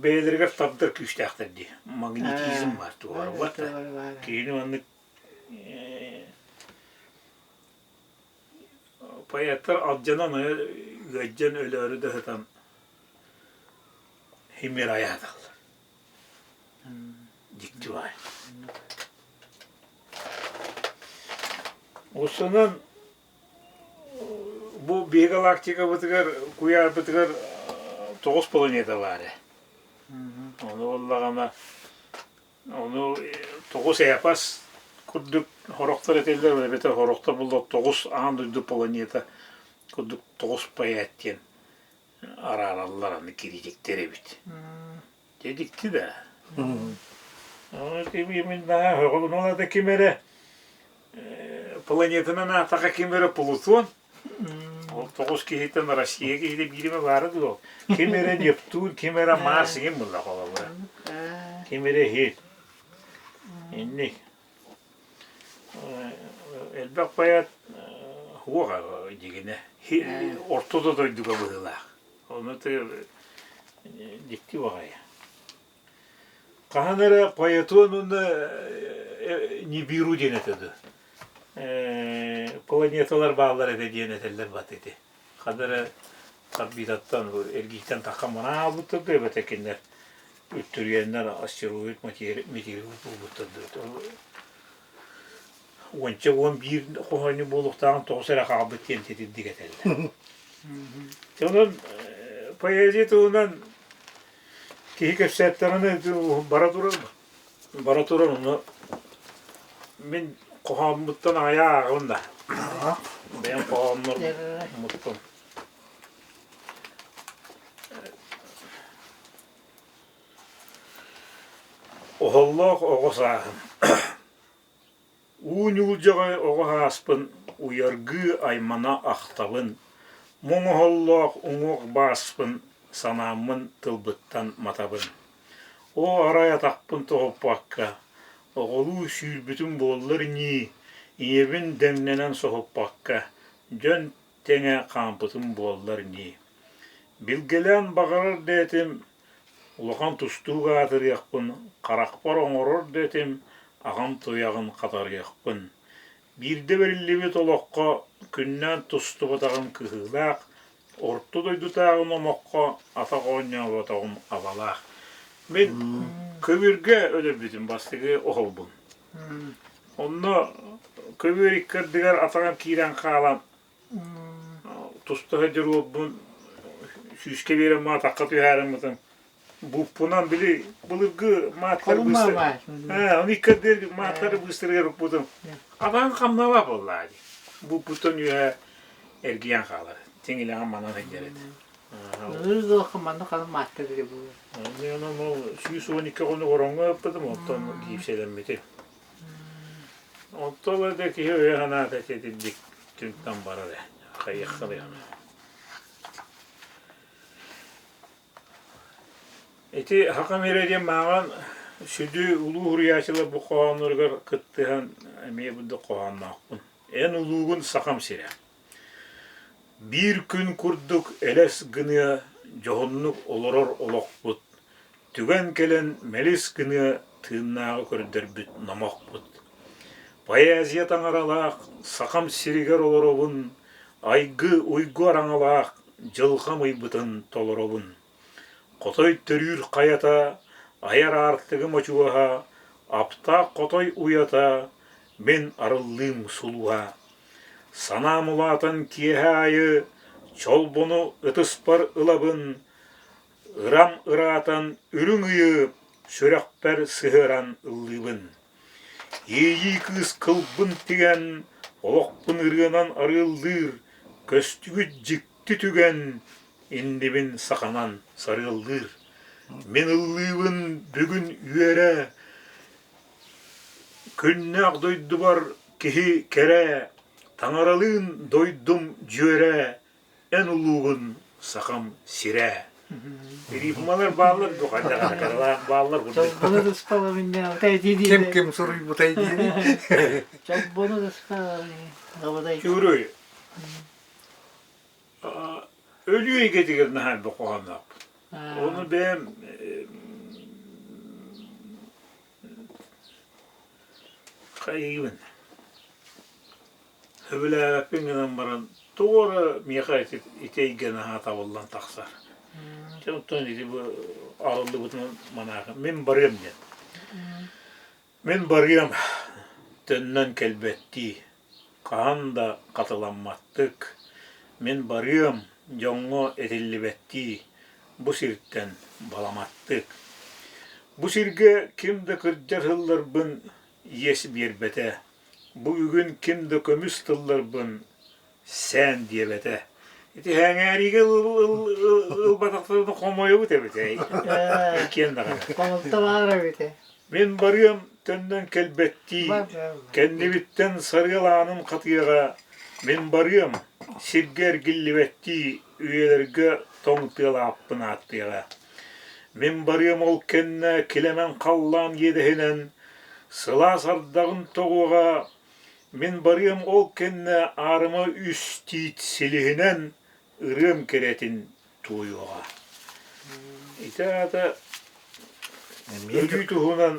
бэйэлэригэр тардар күүстээхтэр дии. Магнетизм баар туох эрэ баар. Киһини маннык поэттар алдьанан ыалдьан өлөөрү да сытан химера айааталлар. Дьикти баай. Осонон бу биһи галактикабытыгар, куйаарбытыгар тоҕус планета баар ээ. Ону буоллаҕына, ону тоҕус эпос курдук сорохтор этэллэр, эбэтэр сорохтор буолла тоҕус аан дойду планета курдук тоҕус поэт диэн араараллар аны кириитиктэр эбит. Дьэ дьикти да. Мин наһаа сөҕөбүн ол аата ким эрэ планетанан аатаха ким эрэ Плутон ол тоҕус киһиттэн Россия киһитэ биир эмэ баара дуо? Ким эрэ Нептун, ким эрэ Марс игин булла холобура. Ким эрэ иһит. Инник. Элбэх поэт уоҕа дьигинэ орто да дойдуга быһыылаах. Ону дьикти баҕайы. Хаһан эрэ поэтуон уонна Нибиру диэн этэ дуо? Планеталар бааллар этэ диэн этэллэр бат ити. Ханна эрэ орбитаттан эргииртэн таххан манаабыттар да эбэтэр кинилэр үттүрүйэннэр астероид метеорит буолбуттар да уонча 11 хоһоонньу буолуохтааҕын тоҕус эрэ хаалбыт диэн титирдик этэллэр. Онон поэзия туһунан киһи кэпсээттэҕинэ бара турар бара турар ону мин хоһооммуттан аҕыйах ааҕабын да бэйэм хоһооннорбуттан Оһоллоох оҕо сааһым Уу ньуулдьаҕай оҕо сааспын уйаргыы аймана ахтабын, муҥ оһоллоох уҥуох бааспын санааммын тылбыттан матабын. Оо, арай атахпын тоһуппакка, оҕолуу сүүрбүтүм буоллар ньии, ийэбин дэҥнэнэн соһуппакка, Дьон тэҥэ хаампытым буоллар ньии. Билгэлээн баҕарар да этим, улахан тустуук аатырыахпын, харахпар оҥорор да этим, аҕам туйаҕын хатарыахпын. Биирдэ бэриллибит олоххо күннээн тустубатаҕым кыһыылаах, орто дойдутааҕы номоххо атах оонньооботоҕум абалаах. Мин көбүргэ өлөрбүтүм бастакы оһолбун. Онно көбүөр икки ардыгар атаҕым киирэн хаалан туста сылдьар уолбун сүүскэ биэрэн атахха түһээриммытым Буппунан били былыргы мааттар быыстар ээ ону икки ардыгар мааттары быыстарыгар укпутум. Атаҕын хамнала буоллаа дии. Буппуттан үөһэ эргийэн хаалар. Тиҥилэҕин манан сылдьар этэ. Ырыгылахха манна ханан мааттар диye буолар. Мен ону 112 хонук ороҥҥо ыппытым, оттон гипсэлэммитим. Онтон да киһи өйө санаата итинник түҥтэн барар ээ. Хайыахха даҕаны. Ити Сахам сирэ диэн мааҕын сүдү улуу суруйааччылар бу хоһоонноругар кыттыһан эмиэ бурдук хоһоонноохпун. Эн улуугун Сахам сирэ. Биир күн курдук элэс гыныа дьоһуннук олорор олохпут, түгэн кэлэн мэлис гыныа тыыннааҕы көрдөрбүт номохпут. Поэзия таҥаралаах Сахам сиригэр олоробун, айгы уйгу араҥалаах дьылҕам ыйбытын толоробун. Хотой төрүүр хайата, айар аартыгым очуоһа, аптаах хотой уйата, мин арыллыым сулуһа. Санаам улаатан киэһэ аайы чолбону ытыспар ылабын, ырам ыраатан үрүҥ ыйы сүрэхпэр сыһыаран ыллыыбын. Иэйии кыыс кылбын тигэн, олохпун ырыанан арыаллыыр, көстүбүт дьикти түгэн иннибин саханан сарыаллыыр. Мин ыллыыбын бүгүн үөрэ, күннээх дойдубар киһи кэрэ, таҥаралыын дойдум дьүөрэ, эн улуугун сахам сирэ. Рифмалар бааллар дуо хайдах кыралаах бааллар курдук. Чолбону ыспалабын Ким ким суруйбутай диэни. Чолбону ыспалабын. Чуруй. Өлүү эйгэтигэр наһаа элбэх хоһоонноохпут. Ону бэйэм хайыыбын Сөбүлээбэппин гынан баран, тоҕо эрэ миэхэ ити ити эйгэ наһаа табыллан тахсар. Дьэ оттон ити бу арыллыбытынан манаахы мин барыам диэн. Мин барыам төннөн кэлбэттии, хаһан да хатыламматтык. Мин барыам дьоҥҥо этиллибэттии, бу сиртэн баламаттык. Бу сиргэ ким да кырдьар сылларбын иэс биэрбэтэ. Бу бүгүн ким да көмүс тылларбын сээн диэбэтэ. Ити һээҥээриигэ ылбатахтарына хомойобут эбит иккиэн даҕаны. Хомолто баар эбит. Мин барыам төннөн кэлбэттии, кэннибиттэн сарыал аанын хатыаҕа, мин барыам сиргэ эргиллибэттии үйэлэргэ тоҥ тыалааппын ааттыаҕа. Мин барыам ол кэннэ килэмэн халлаан иэдэһинэн сылаас ардаҕын тоҕуоҕа, мин барыам ол кэннэ аарыма үс тиит силиһинэн ырыам кэрэтин туойуоҕа. Ити аата өлүү туһунан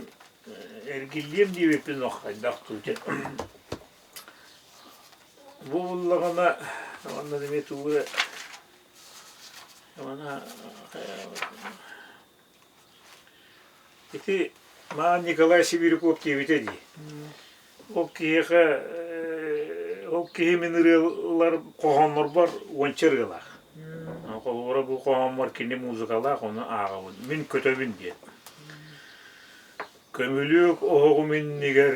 эргиллиэм диэбиппин хайдах дуу Бу буллаҕына уонна эмиэ тугу эрэ Ити Маан Николай Сибиряков диэбитэ дии. Ол киһиэхэ ол киһи мин ырыалар хоһооннорбор уонча ырыалаах. Холобура бу хоһооммор кини музыкалаах, ону ааҕабын. Мин көтөбүн диэн. Көмүлүөк оһоҕум иннигэр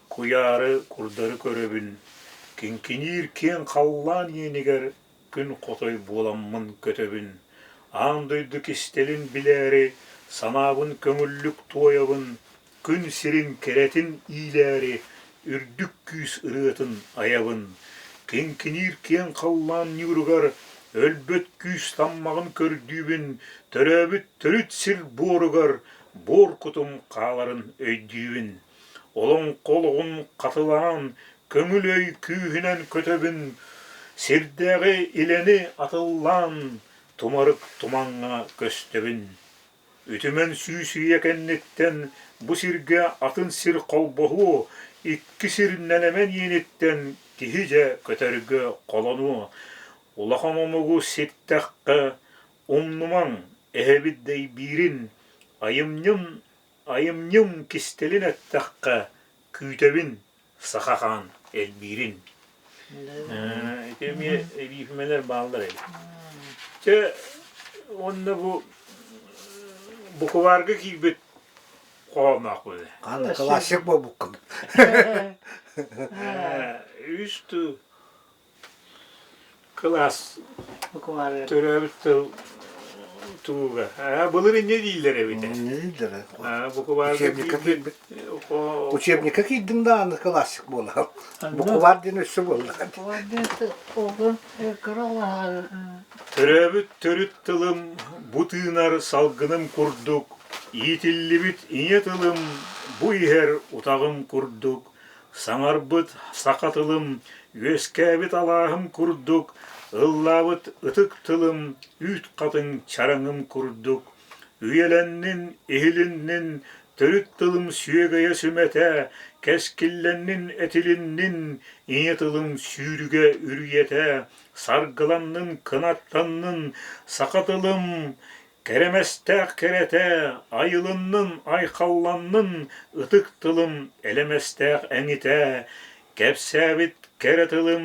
куйаары курдары көрөбүн, киҥкиниир киэҥ халлаан иэнигэр күн хотой буоламмын көтөбүн, аан дойду кистэлин билээри, санаабын көҥүллүк туойабын, күн сирин кэрэтин иилээри, үрдүк күүс ырыатын айабын. Киҥкиниир киэҥ халлаан ньууругар өлбөт күүс таммаҕын көрдүүбүн, төрөөбүт төрүт сир буоругар буор кутум хааларын өйдүүбүн. Олоҥхо олоҕун хатылаан, көҥүл өй күүһүнэн көтөбүн. Сирдээҕи илэни атыллаан тумарык тумаҥҥа көстөбүн. Үтүмэн сүүс үйэ кэнниттэн бу сиргэ атын сир холбоһуо, икки сир нэлэмэн иэниттэн киһи дьэ көтөргө холонуо. Улахан омугу ситтэххэ, умнумаҥ, эһэбит дэйбиирин, айымньым, айымньым кистэлин эттэххэ, күүтэбин саха хаан элбиирин. Ити эмиэ рифмэлэр бааллар эбит. Чэ, уонна бу букварга киирбит хоһоонноох буолла. Ханна классик буолбуккун. Үс тыл Кылаас төрөөбүт тыл тугуга. Былыр инньэ дииллэр эбит. Инньэ дииллэр. Букварга Учебникка киирбит. Учебникка киирдим да аны классик буолар. Буквар диэн өссө буолла. Буквар диэн оҕо кыра оҕо Төрөөбүт төрүт тылым бу тыынар салгыным курдук, иитиллибит ийэ тылым бу иһэр утаҕым курдук, Саҥарбыт саха тылым, үөскээбит алааһым курдук, ыллаабыт ытык тылым, үүт хатыҥ чараҥым курдук, үйэлэннин, иһилиннин, төрүт тылым сүөгэйэ сүмэтэ, кэскиллэннин, этилиннин, ийэ тылым сүүрүгэ үрүйэтэ, саргыланнын, кынаттаннын, саха тылым Кэрэмэстээх кэрэтэ, айылыннын, айхалланнын ытык тылым элэмэстээх эҥитэ, кэпсээбит кэрэ тылым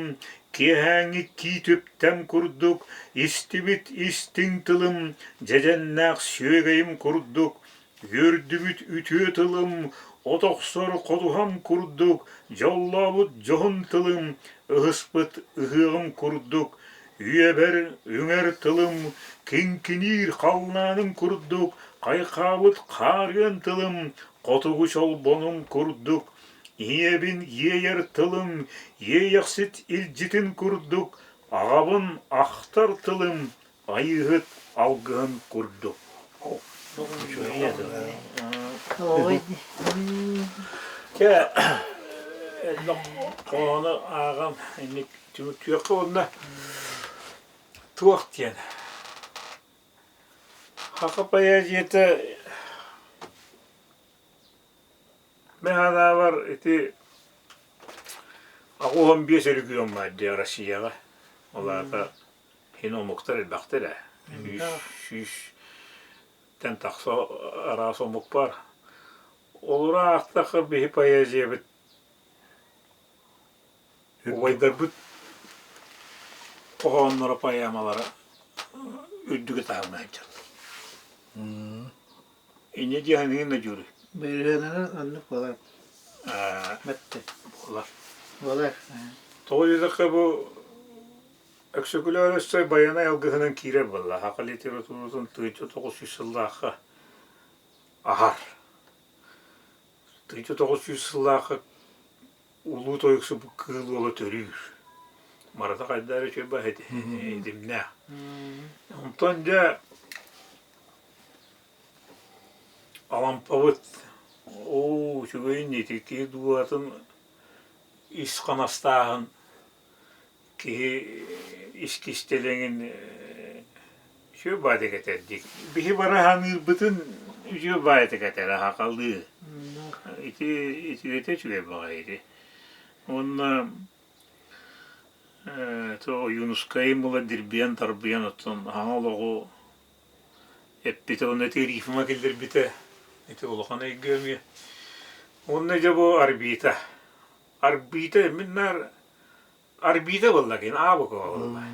киэһээҥҥи кии түптэм курдук, истибит истиҥ тылым дьэдьэннээх сүөгэйим курдук, үөрдүбүт үтүө тылым от охсор ходуһам курдук, дьоллообут дьоһун тылым ыһыспыт ыһыаҕым курдук, Үйэбэр үҥэр тылым, киҥкиниир халлааным курдук, хайхаабыт хаарыан тылым, хотугу чолбонум курдук, ийэбин иэйэр тылым, иэйэхсит илдьитин курдук, аҕабын ахтар тылым, айыыһыт алгыһын курдук. Чэ, элбэх хоһоону ааҕан инник түмүктүөххэ уонна туох диэн Саха поэзията мин санаабар ити 85 регион баар дии Россияҕа. Ол аата Хин омуктар элбэхтэр ээ. Сүүстэн тахса араас омук баар. Олору аахтахха биһи поэзиябыт убайдарбыт хоһоонноро, поэмалара үрдүгү таһымҥа сылдьаллар. Инньэ дии саныыгын да Дьууруй? Бырыһыанынан оннук буолар. Бэтте. Буолар. Буолар. Тоҕо диэтэххэ бу Өксөкүлээх Өлөксөй Байанай алгыһынан киирэр буолла. Саха литературатын 1900 сыллаахха аһар. 1900 сыллаахха улуу тойуксуппут кыыл уола төрүүр. Марата хайда эрэ үчүгэй итимнээх. Онтон дьэ Алампабыт оо үчүгэйин ити киһи дууһатын ис ханастааһын киһи ис кистэлэҥин үчүгэй баайытык этэр дии. Биһи бары саныырбытын үчүгэй баайытык этэр аһакалыы. Ити итигэтэ үчүгэй баҕайы ити. Уонна Ойуунускайым була дирбийэн-тарбыйан оттон саҥа олоҕу эппитэ уонна ити рифма киллэрбитэ ити улахан эйгэ эмиэ. Уонна дьэ бу Арбита. Арбита мин наар Арбита буолла кин А буква буолла.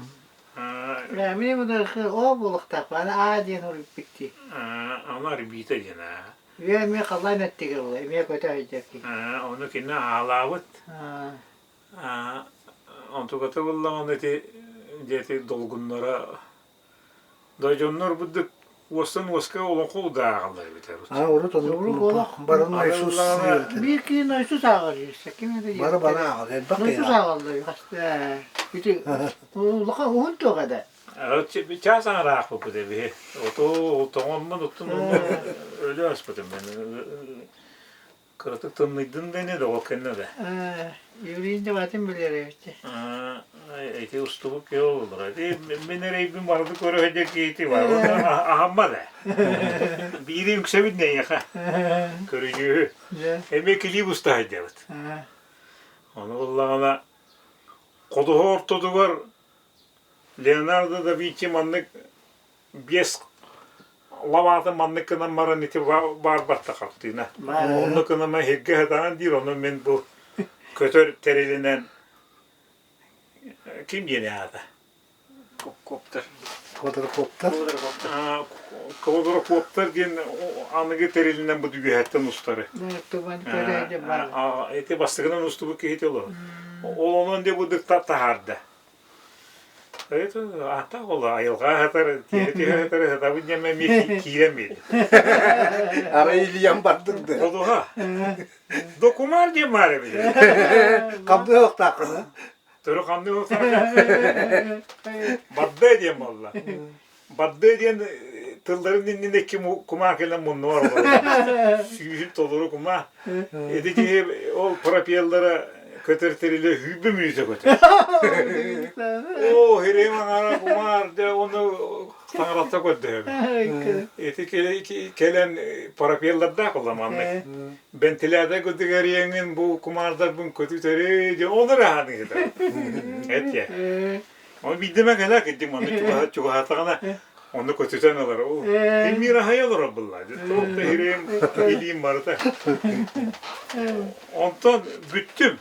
Мин мудархы О буолуохтаах аны А диэн уруйбут дии. Аны Арбита диэн аа. Үө эмиэ халлаан эттигэ буолла, эмиэ көтө сылдьар киһи. Ону кинини аалаабыт. Онтуката буоллаҕына ити дьэ долгуннара Дойдоннор бурдук уостан уоска олоҥхо удааҕаллар эбит А урут оннук бары Нойсус Биир киһи Нойсус ааҕар ким Бары бары ааҕар элбэх киһи Нойсус ааҕаллар ити улахан уһун туох этэ Чаас аҥараахпыт эбиһи. Ото тоҥоммун оттон өлө аспытым мен. Кыратык тымныйдын да ини доҕо кэннэ да. Юрий дебатын билэр эбит. Эти устубут киһи олорор. Ити мин эрэйбин барыты көрө сылдьар киһити бар. Аһамма да. Биири үксэбит нэйиэхэ. Көрүдьүөһү. Эмиэ килиип уста сылдьабыт. Ону буллаҕына ходуһа ортотугар Леонардо да Винчи маннык биэс лабаатын маннык гынан баран ити баар барта хартыына. Оннук гынан иһиргэ сатаан диир, ону мин бу көтөр тэрилинэн ким диэни аата? Коптер. Квадрокоптер. Квадрокоптер диэн аныгы тэрилинэн бу үөһэттэн устары. Ити бастакынан устубут киһи олор. Ол онон де бу таһаарда. Это ата ол айылҕа аһатар, тиэрэ түһэ аһатар, сатабын диэн эмиэ киирэн биэрдим. Арай илийэн бардыҥ да. Ходуһа. Докумар диэн баар эбит. Хамныы уохтааххына. Төрү хамныы уохтааххына. Бадда диэн буолла. Бадда диэн тылларын иннинэ ким кумаа кэлэн муннугар олорор. Сүүһүн толору кумаа. Ити киһи ол пропеллара көтөр тэрилэ хүүбэ мүнүүтэ көтөр. Оо, хирэйим аҥаара кумаар дьэ ону таҥаралта көрдөһөбүн. Ити кэлэн пропеллардаах буолла маннык. Вентилятор курдук эрийэҥҥин бу кумаардарбын көтүтэрий диэн ону эрэ аһаныыта. Эт Ол биирдэ эмэ кэлэ кырдьык манна чугаһаатаҕына онно көтүтэн ылар. Оо, ким аһай олорор булла. Туох да иһириим, илиим барыта. Онтон бүттүм.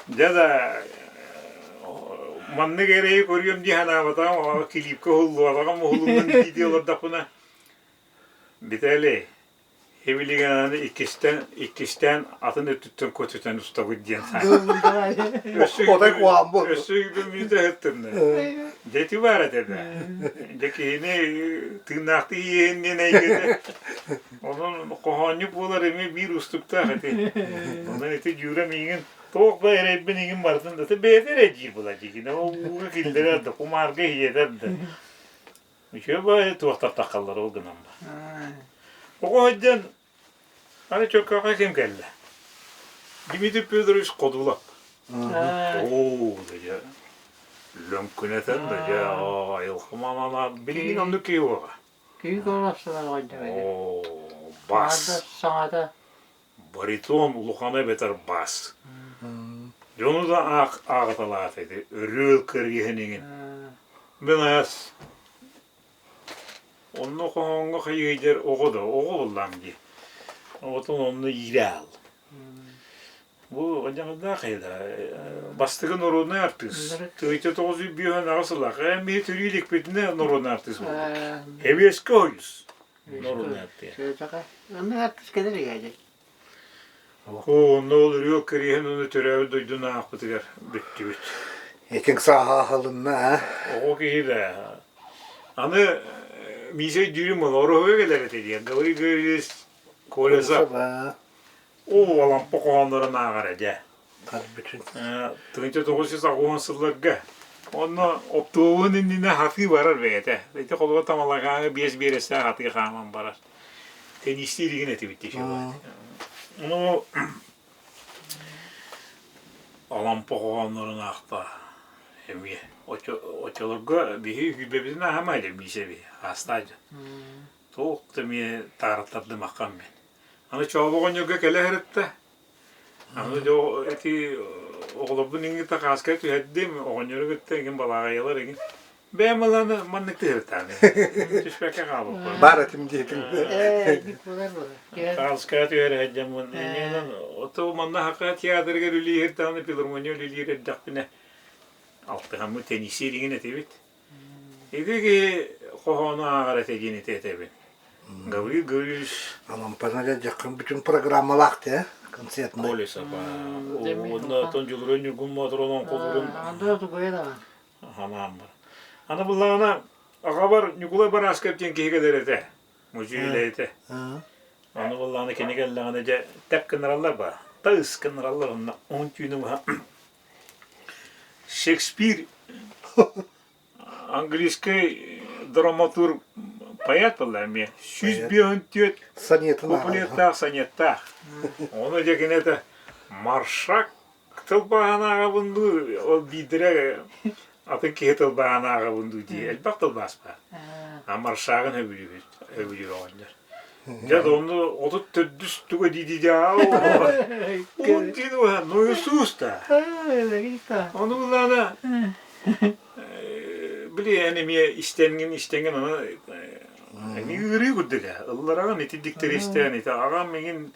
Дьэ да маннык эрэйи көрүөм дии санаабатаҕым, килиипкэ уһуллубатаҕым уһулуннун дии олордохпуна Виталий, Эбилигин иккистээн, иккистээн атын өттүттэн көтүтэн устабыт диэн Өссө Отой куһаҕан буолла. өссө үбүн ыһыттынна. Дьэ ити баар этэ да. Дьэ киһини тыыннаахтыы иэһин диэн эйгэтэ. Онон хоһоонньук буолар эмиэ биир устуктаах ити. Онон ити дьүүрэ миигин туох да эрэйбин игин барытын да бэйэтэ эрэ диир була дии. Ол ууга киллэрэр да, кумаарга иһиэтэр да. Үчүгэй баҕайы туохтар таххаллар ол гынан ба. Оҕо сылдьан аны Чөркөөххө ким кэллэ? Дмитрий Федорович Ходулов. Оо, да дьэ, лөҥкүнэтэн да дьэ, айылҕа мамана билигин оннук киһи буола. Киһи көрөр Оо, бас. Саҥата. Баритон улахана эбэтэр бас. Дьону да ааҕыталаата ити өрүөл кэриэһин иҥин. Мин аас онно хоһооҥҥо хайыйдар оҕо да оҕо буоллаам дии. Оҕотун онно иирэ аал. Бу дьаҥылдаах да бастакы норуодунай артыыс. Тыйта 958 сыллаах. Эмиэ төрүү иликпитинэ норуодунай артыыс буолбут. Эбиэскэ ойус. Норуодунай артыыс. Онно артыыс кэлэр иһээдэй. Оо, онно ол үрүө кириэһин ону төрөөбүт дойдуну аахпытыгар бүттүбүт. Этиҥ сааһа аһылынна, а? Оҕо киһи да. Аны Миисэ өйдүүрүм ол Ороһуга кэлэр этэ диэн. Гаврил Гаврильевич Колесов. Оо, Алампа хоһооннорун ааҕар этэ. Бүтүн. 1980 сылларга. Онно оптуобуһун иннинэ хатыы барар бэйэтэ. Ити холобур Тамалакааҥҥа биэс биэрэстээх хатыы хааман барар. Теннистиир игин этибит дии Ну, Алампа хоһооннорун аахта эмиэ. Оччолорго биһи сүүрбэбитин ааһамай да миисэби аастаай дьон. Туох да эмиэ таарыттардымаххам мин. Аны Чообо оҕонньорго кэлэ сырытта. Аны дьэ ити оҕолорбун иҥҥитэ хааска түһэрдим, оҕонньору кытта игин балааҕайалар игин. Бэйэм ыланы маннык тыһыртааны. Түспэккэ хаалбыппын. Баар этим диэтиҥ. Хаалыскаҕа түһэр сылдьаммын. Иннинэн ото манна Саха театрыгар үлэлиир даҕаны филармония үлэлиир эрдэхпинэ алтыһаммыт теннисиир игин этибит. Ити киһи хоһоону ааҕар этэ диэн ити этэбин. Гаврил Гаврильевич Алампана дьаххын бүтүн программалаах те концертный. Колесов. Уонна отон Дьулурун Ньургун Моотур олоҥхолорун Ханаан бар. Аны буллаҕына аҕабар Ньукулай Барааскап диэн киһи кэлэр этэ. Музей үлэһитэ. Аны буллаҕына кини кэллэҕинэ дьэ тэп гыннараллар ба. Тыс гыннараллар онно уһун түүнү быһа Шекспир английский драматург. Поэт буолла эмиэ. 154 Сонетын куплеттаах, сонеттаах. Ону дьэ кини это Маршак тылбааһын ааҕабын дуу, ол биирдэрэ атын киһи тылбааһын ааҕабын дуу дии. Элбэх тылбаас баар. А Маршагын сөбүлүүбүт, сөбүлүүр оҕонньор. Дьэ, онно 34 туга дии-дии Он диэн ну Иисус да. Ону буллаана били эн эмиэ истэнгин истэнгин аны эмиэ ыарыы курдук ээ. Ыллараҕын ити диктэр истээн ити аҕам миҥин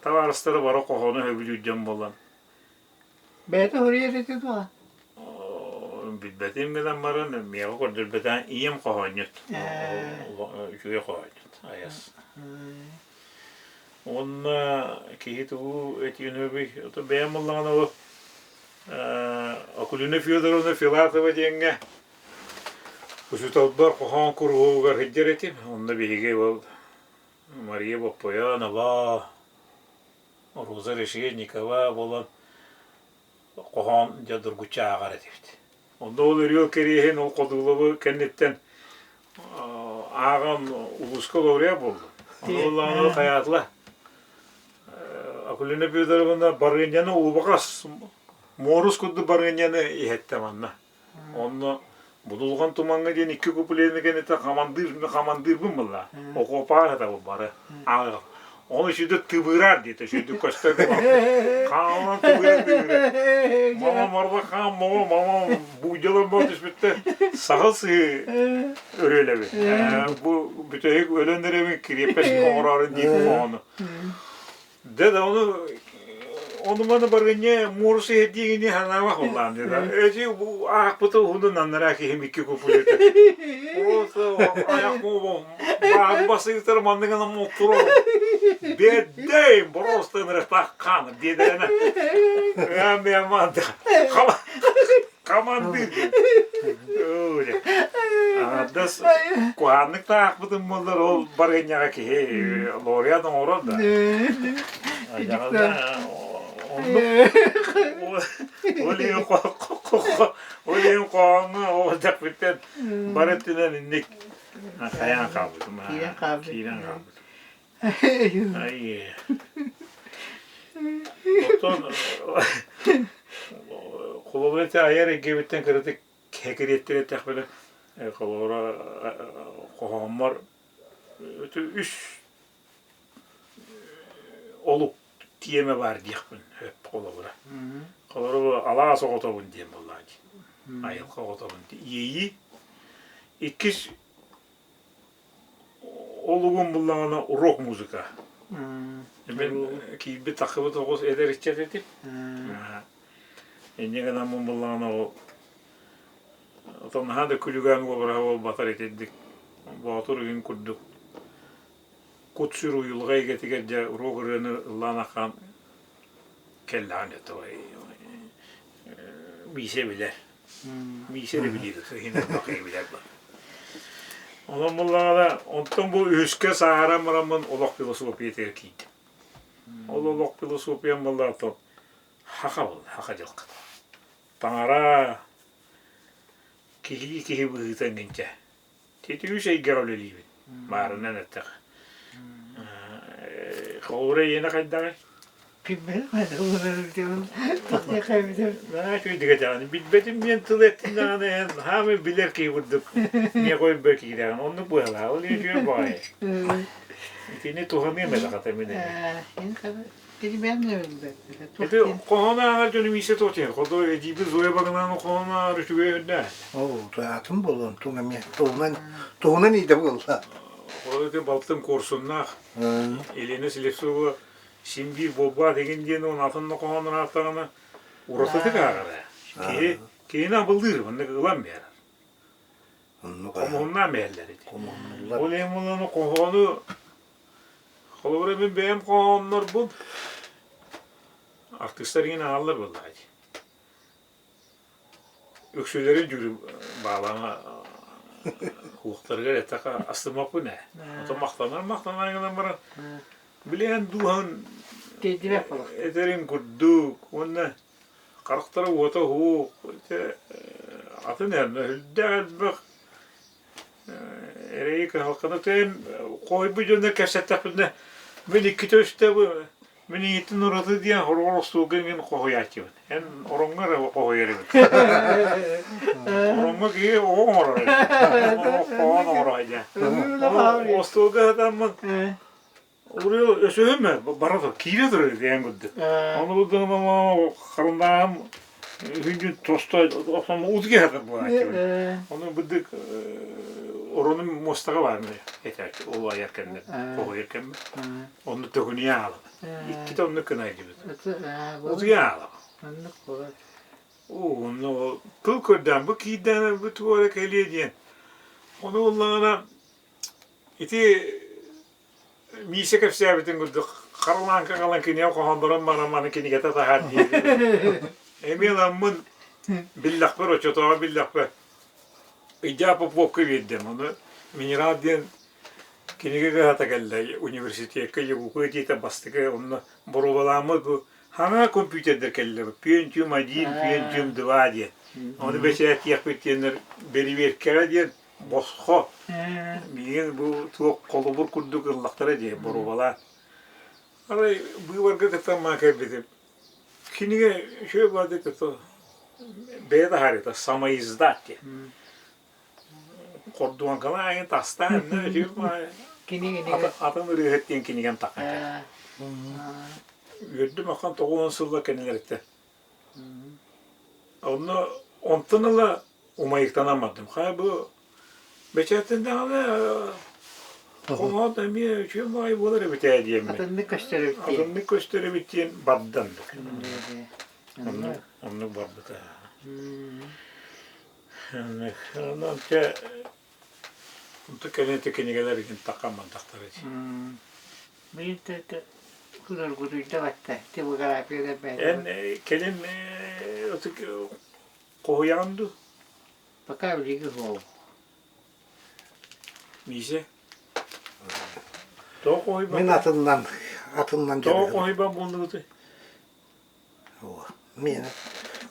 табаарыстара бары хоһоону сөбүлүүр дьон буолан. Бэйэтэ суруйар ити дуо? Билбэтим гынан баран миэхэ көрдөрбөтөөн ийэм хоһоонньут. Үчүгэй хоһоонньут айас. Уонна киһи тугу этиэн сөбүй? Ото бэйэм буллаҕына ол Акулина Федоровна Филатова диэҥҥэ учууталбар хоһоон куруһуогар сылдьар этим. Онно биһиги ол Мария Боппойонова, Роза Решетникова буолан хоһоон дьэ дургуччу ааҕар этибит. Онно ол өрүөл кэриэһин ол Ходуловы кэнниттэн ааҕан улууска лауреат буоллум. Ону ыллаҕына хайаатыла Акулина Федоровна барыанньаны убаҕас муорус курдук барыанньаны иһэттэ манна. Онно Будулҕан тумаҥҥа диэн икки куплены кэнниттэн хамандыыр хамандыырбын буолла. Окуопаҕа сытабын бары. Ааҕыам. Ону үчүгэй тыбыыраар диэтэ үчүгэйдик көстөр хаалан тыбыырар тыбыырар. Мама марба хаам мама мама буудьалар буол түспүттэр саҕал сыһыы өрүөлэбин. Бу бүтэһик өлөн эрэбин кириэппэс оҥороорун диир хоһоону. Дьэ да ону ону маны барыанньа муорус иһэрдиигини санаабах буоллаан дии да. Эти аахпыты уһунун аннараа киһим икки куплеты. Просто айах баан басыытар манныгына муктуру. Беддейм просто ынырыктаах хаан диэдэрэнэ. Эм манды. Командир. Аҥардас куһааннык да аахпытым буоллар ол барыанньаҕа киһи лауреат оҥорор да. Ол иһин ол иһин хоһооҥҥо ол дьахпыттан бары өттүнэн инник хайаан хаалбытым. Киирэн хаалбыт. Киирэн хаалбытым. Ай. Оттон холобура ити айар эйгэбиттэн кыратык кэкириэттэр эттэхпинэ холобура хоһооммор үс олук тиэмэ баар диэхпин сөп холобура. Холобура алаас оҕотобун диэн буоллаҕа дии. Айылҕа оҕотобун иэйии. Иккис Олугун буллаҕына рок музыка. Мин киирбит тахсыбыт оҕус эдэр ыччат этим. Инньэ гынаммын буллаҕына ол оттон наһаа да күлүгээн уобараһа буолбатар итинник боотур ыйын курдук кут-сүр уйулҕа эйгэтигэр дьэ рок ырыаны ыллаан ахаан кэллэҕин дьэ Миисэ билэр. Миисэ эрэ билиир, иһин элбэх билэр бар. Онон буллаҕына, онтон бу үһүскэ сааһыран бараммын олох философиятыгар киирдим. Ол олох философиям буоллаҕа хаха буолла, хаха дьылҕата. Таҥара киһи киһи быһыыта эҥинчэ. Ити үс эйгэҕэ үлэлиибин. Баарынан эттэххэ. Холобура эйиэнэ хайдаҕый? Наһаа үчүгэйдик Билбэтим диэн тыл эттин даҕаны эн хаамай билэр киһи курдук миэхэ өйбөр киирэҕин. Оннук быһалаа. Ол үчүгэй баҕайы. Итини туһаныам этэ хата мин эмиэ. Ити хоһоон ааҕар дьону миисэ туох диэн хоту эдьиийбит Зоя Багынанова хоһоон ааҕар үчүгэй үрдэ. Оо, атын буолуон туҥ эмиэ туһунан туһунан иитэ буолла. Ол ити балтым Куорсуннаах Елена Слепцова син биир буолбаат игин диэн уон атын да хоһоонун ааттаҕына уратытык ааҕара. Киһи киһини абылыыр, маннык ылан биэрэр. Хомуһуннаан биэрэллэр ити. Ол иһин буолан хоһоону Холобура мин бэйэм хоһооннорбун артыыстар иҥин аҕаллар буоллаҕа дии. Үксүлэрин дьүрү баалаҥа уохтарыгар эттэххэ астыммаппын ээ. Оттон махтанар махтанар гынан баран билиэн дууһан этэрин курдук уонна харахтара уота уһук атын эр үрдээх элбэх. Эрэйи кыһалҕаны тыын хоһуйбут дьоннор кэпсэттэхпинэ мин иккитэ үстэ мин ийэтин ураты диэн хороҕор остуолга иҥин хоһуйааччыбын. Эн ороҥҥо эрэ хоһуйар эбит. Ороҥҥо киһи оҕо оҥорор эбит. Хоһоон оҥорор дьэ. Остуолга сатаммын Уруйу өсөһүмэ бара тур, киирэ турар диэн курдук. Ону булдугум харындааһым үһүнчүн тосто охсон утуйа сатар буолааччыбын. Ону быдык оронум муостаҕа баар этээччи ол айар кэммэр, хоһуйар кэммэр. Онну төкүнүйэ аалабын. Иккитэ оннук гына илдьибит. Утуйа аалабын. Оннук буолар. Оо, тыл көрдөөн бу киирдээн бу туора кэлиэ диэн. Ону буллаҕына ити Миисэ кэпсээбитин курдук харалааҥка галан кинигэ хоһооннорун баран маны кинигэтэ таһаар диир. Эмиэ ыламмын биллэхпэр оччотооҕу биллэхпэр Ыйдаа Поповка биэрдим. Ону Минерал диэн кинигэ кыһата кэллэ университекка ЕГУК диэтэ бастакы онно боруобалааммыт бу хаҥа компьютердэр кэллилэр Pentium 1, Pentium 2 диэн. Ону бэчээттиэхпит диэннэр бэрэбиэркэҕэ диэн босхо миигин бу туох холобур курдук ыллахтара дии боруобалаан арай быыбарга кыттан маан кэлбитим кинигэ үчүгэй баҕайытык кытта бэйэ таһаарыыта самоиздат диэн хордуоҥкалаан айан тастаан үчүгэй атын ырыаһыт диэн кинигэм таххан кэллэ үөрдүм ахан 90 сылла кэннилэриттэн Онно онтон ыла умайыктанан бардым. Хайа бу бэчээттэндэҕинэ хоһоон эмиэ үчүгэй баҕайы буолар эбит ээ диэммин. Атыннык көстөр эбит диэн. Атыннык көстөр эбит диэн бардан. Оннук оннук барбыта. Онон чэ онто кэлин кинигэлэр игин таккан бардахтара дии. Мин кыргутуйда батта типографияда Эн кэлин ытык хоһуйаҕын дуу? Пока билиги суох. Миисэ? Тоҕо хоһуйбат? Мин атыннан атыннан Тоҕо хоһуйбат буоллугутай? Миэнэ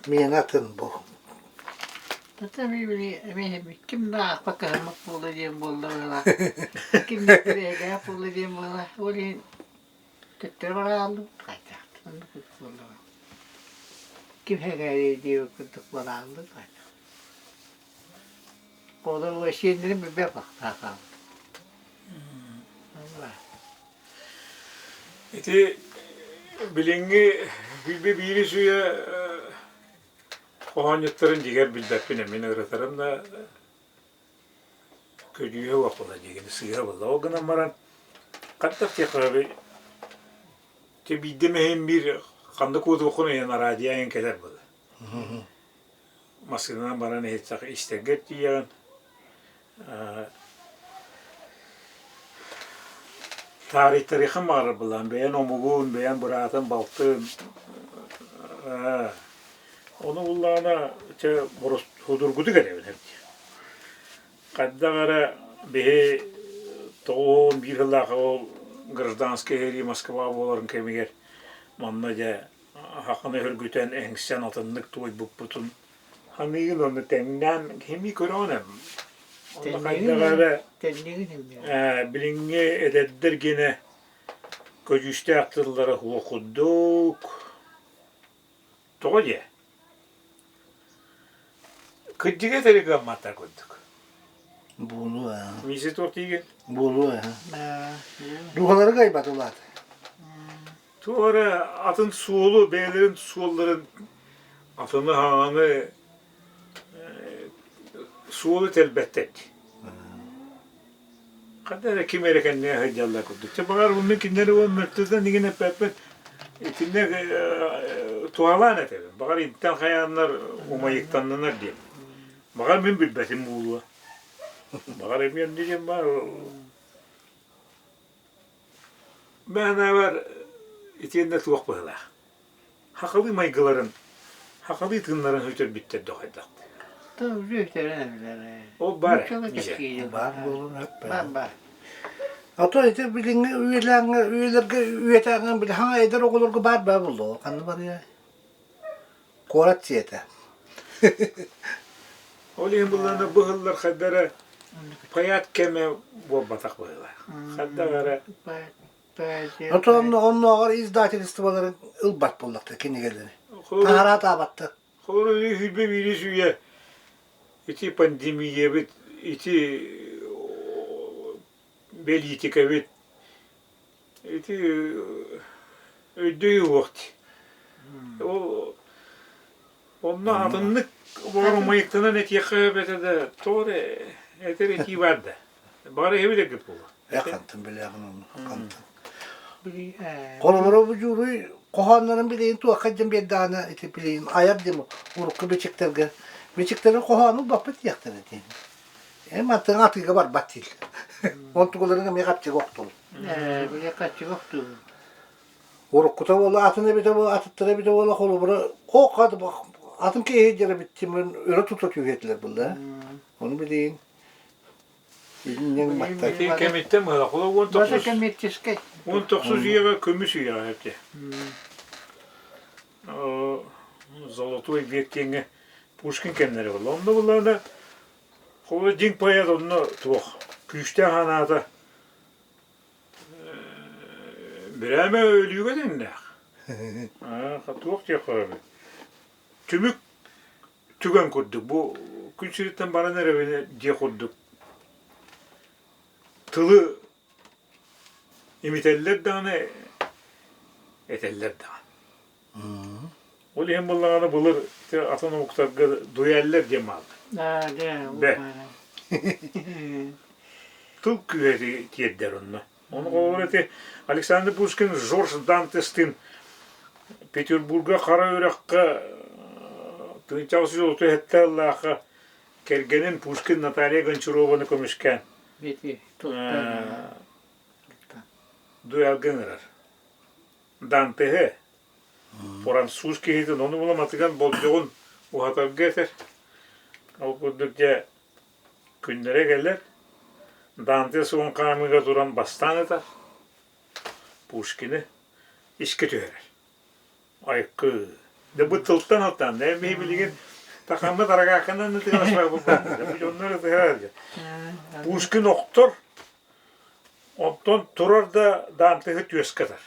миэнэ атын бу. Ким да аахпа кыһаммат буолла диэн буолла быһыылаах. Ким да эгээх буолла диэн буолла. Ол иһин төттөрү барааллыбыт хайдах оннук буолла. Ким эгээри диэбит курдук барааллыбыт хайдах. Оҕолор сиэннэрим билбэт бахтаах Ити билиҥҥи билби биири сүүйэ хоһоонньуттарын дьиҥэр билбэппин мин ырытарым да көдьүүһэ суох буолла диигин сыыһа буолла. Ол гынан баран хайдах диэххэ дьэ биирдэ эмэ биир ханна куотуоххун иһин араадьыйа айан кэлэр буолла. Массыынанан баран иһитсэх истэргэр тиийэҕин Таарыйтарыаххын баҕарар былаан бэйэн омугун, бэйэн быраатын, балтын ону буллаҕына чэ судургутук эрэбин эбит. Хайдах эрэ биһи 91 сыллаах ол гражданскай сэрии Москва буоларын кэмигэр манна дьэ хаханы өһүргүтэн эҥсэн атыннык туойбуппутун Ханыыгын онно тэҥнээн кими көрөҕүн эм? Онно хайдах эрэ билиҥҥи эдэрдэр гинэ көдьүүстээх тыллара суох курдук. Тоҕо диэ? Кырдьыга этэри кыамматтар курдук. Буолуо ээ. Миисэ туох диигин? Буолуо ээ. Дууһалары кыайбатылар. Туох эрэ атын суолу, бэйэлэрин суолларын атыны хаҥаны суолу тэлбэттэр дии. Ханна эрэ ким эрэ кэннигэр сылдьаллар курдук. Чэ баҕар онно кинилэри уон мөлтөтөн игин эппэппин итиннэ туһалаан этэбин. Баҕар интэн хайааннар умайыктаннынар диэн. Баҕар мин билбэтим буолуо. Баҕар эмиэ онно диэн баар Мээнэбэр итиэннэ туох быһыылаах. Хахалыы майгыларын, хахалыы тыыннарын сүтэрбиттэр да хайдах. Ол баар ээ. Баар буолуон сөп. Баар баар. А то ити билиҥҥи үйэлээҥҥэ үйэлэргэ үйэтээҕи били хаҥа эдэр оҕолорго баар баа буолуо ханна барыай куорат сиэтэ Ол иһин былаана быһыллар хайдара. Поэт кэмэ буолбатах быһыылаах. Хайдах эрэ Оттон оннооҕор издательстволарын ылбат буоллахтар кинигэлэри. Таһараатаабаттар. Холобур, сүүрбэ биирис үйэ ити пандемиябыт, ити бэлиитикэбит ити өйдөй уох дии. Ол онно атыннык умайыктанан этиэххэ эбэтэ да тоҕо эрэ этэр этии баар да. Баҕар эһиби да буолуо. Э хантан билээҕин ону хантан. Холобура бу Дьууруй хоһооннорун билигин туохха диэн биэрдэҕинэ ити билигин айар диэн урукку бичиктэргэ бичиктэрин хоһоонун баппыт диэхтэрэ дии. Э мантан атыыга барбат дииллэр. Онтугуларын эмиэ хапчыга охтулун. Э били хапчыга охтулун. Уруккута буола атын эбитэ буола атыттара эбитэ буола холобура хоох атын киһи дьэрэ биттимин өрө тута түһүэтилэр булла. Ону билигин Ити кэмиттэн быһа холо 19 коммерческий. 19 үйэҕэ көмүс үйэҕэ этэ. Золотой век диэҥҥэ Пушкин кэмнэрэ буолла. Онно буллаҕына холо дьиҥ поэт онно туох күүстээх анаата бирээмэ өлүүгэ тэҥнээх. Туох диэх эбит. Түмүк түгэн курдук бу күн сириттэн баран эрэбинэ диэх курдук тылы имитэллэр даҕаны этэллэр даҕаны. Ол иһин буоллаҕына былыр атын омуктарга дуэллэр диэн бааллар. Бэ. Тыл күүһэ тиэрдэр онно. Ону холобур ити Александр Пушкин Жорж Дантестыын Петербурга Хара үрэххэ 1837 сыллаахха кэргэнин Пушкин Наталья Гончарованы көмүскээн дуэлга ыҥырар. Дантеһы француз киһитин ону буламатыгар болдьоҕун уһатарга этэр. Ол курдук дьэ Күннэрэ кэлэр, Данте суон хаамыыга туран бастаан ытар, Пушкины искэ түһэрэр. Айкы, да бу тылтан алтаан, да биһи билигин тахаммыт аргааканан ытыгыласпаппыт бу дьоннор ытыһар Пушкин охтор, онтон турар да Дантеһы түөскэ ытар.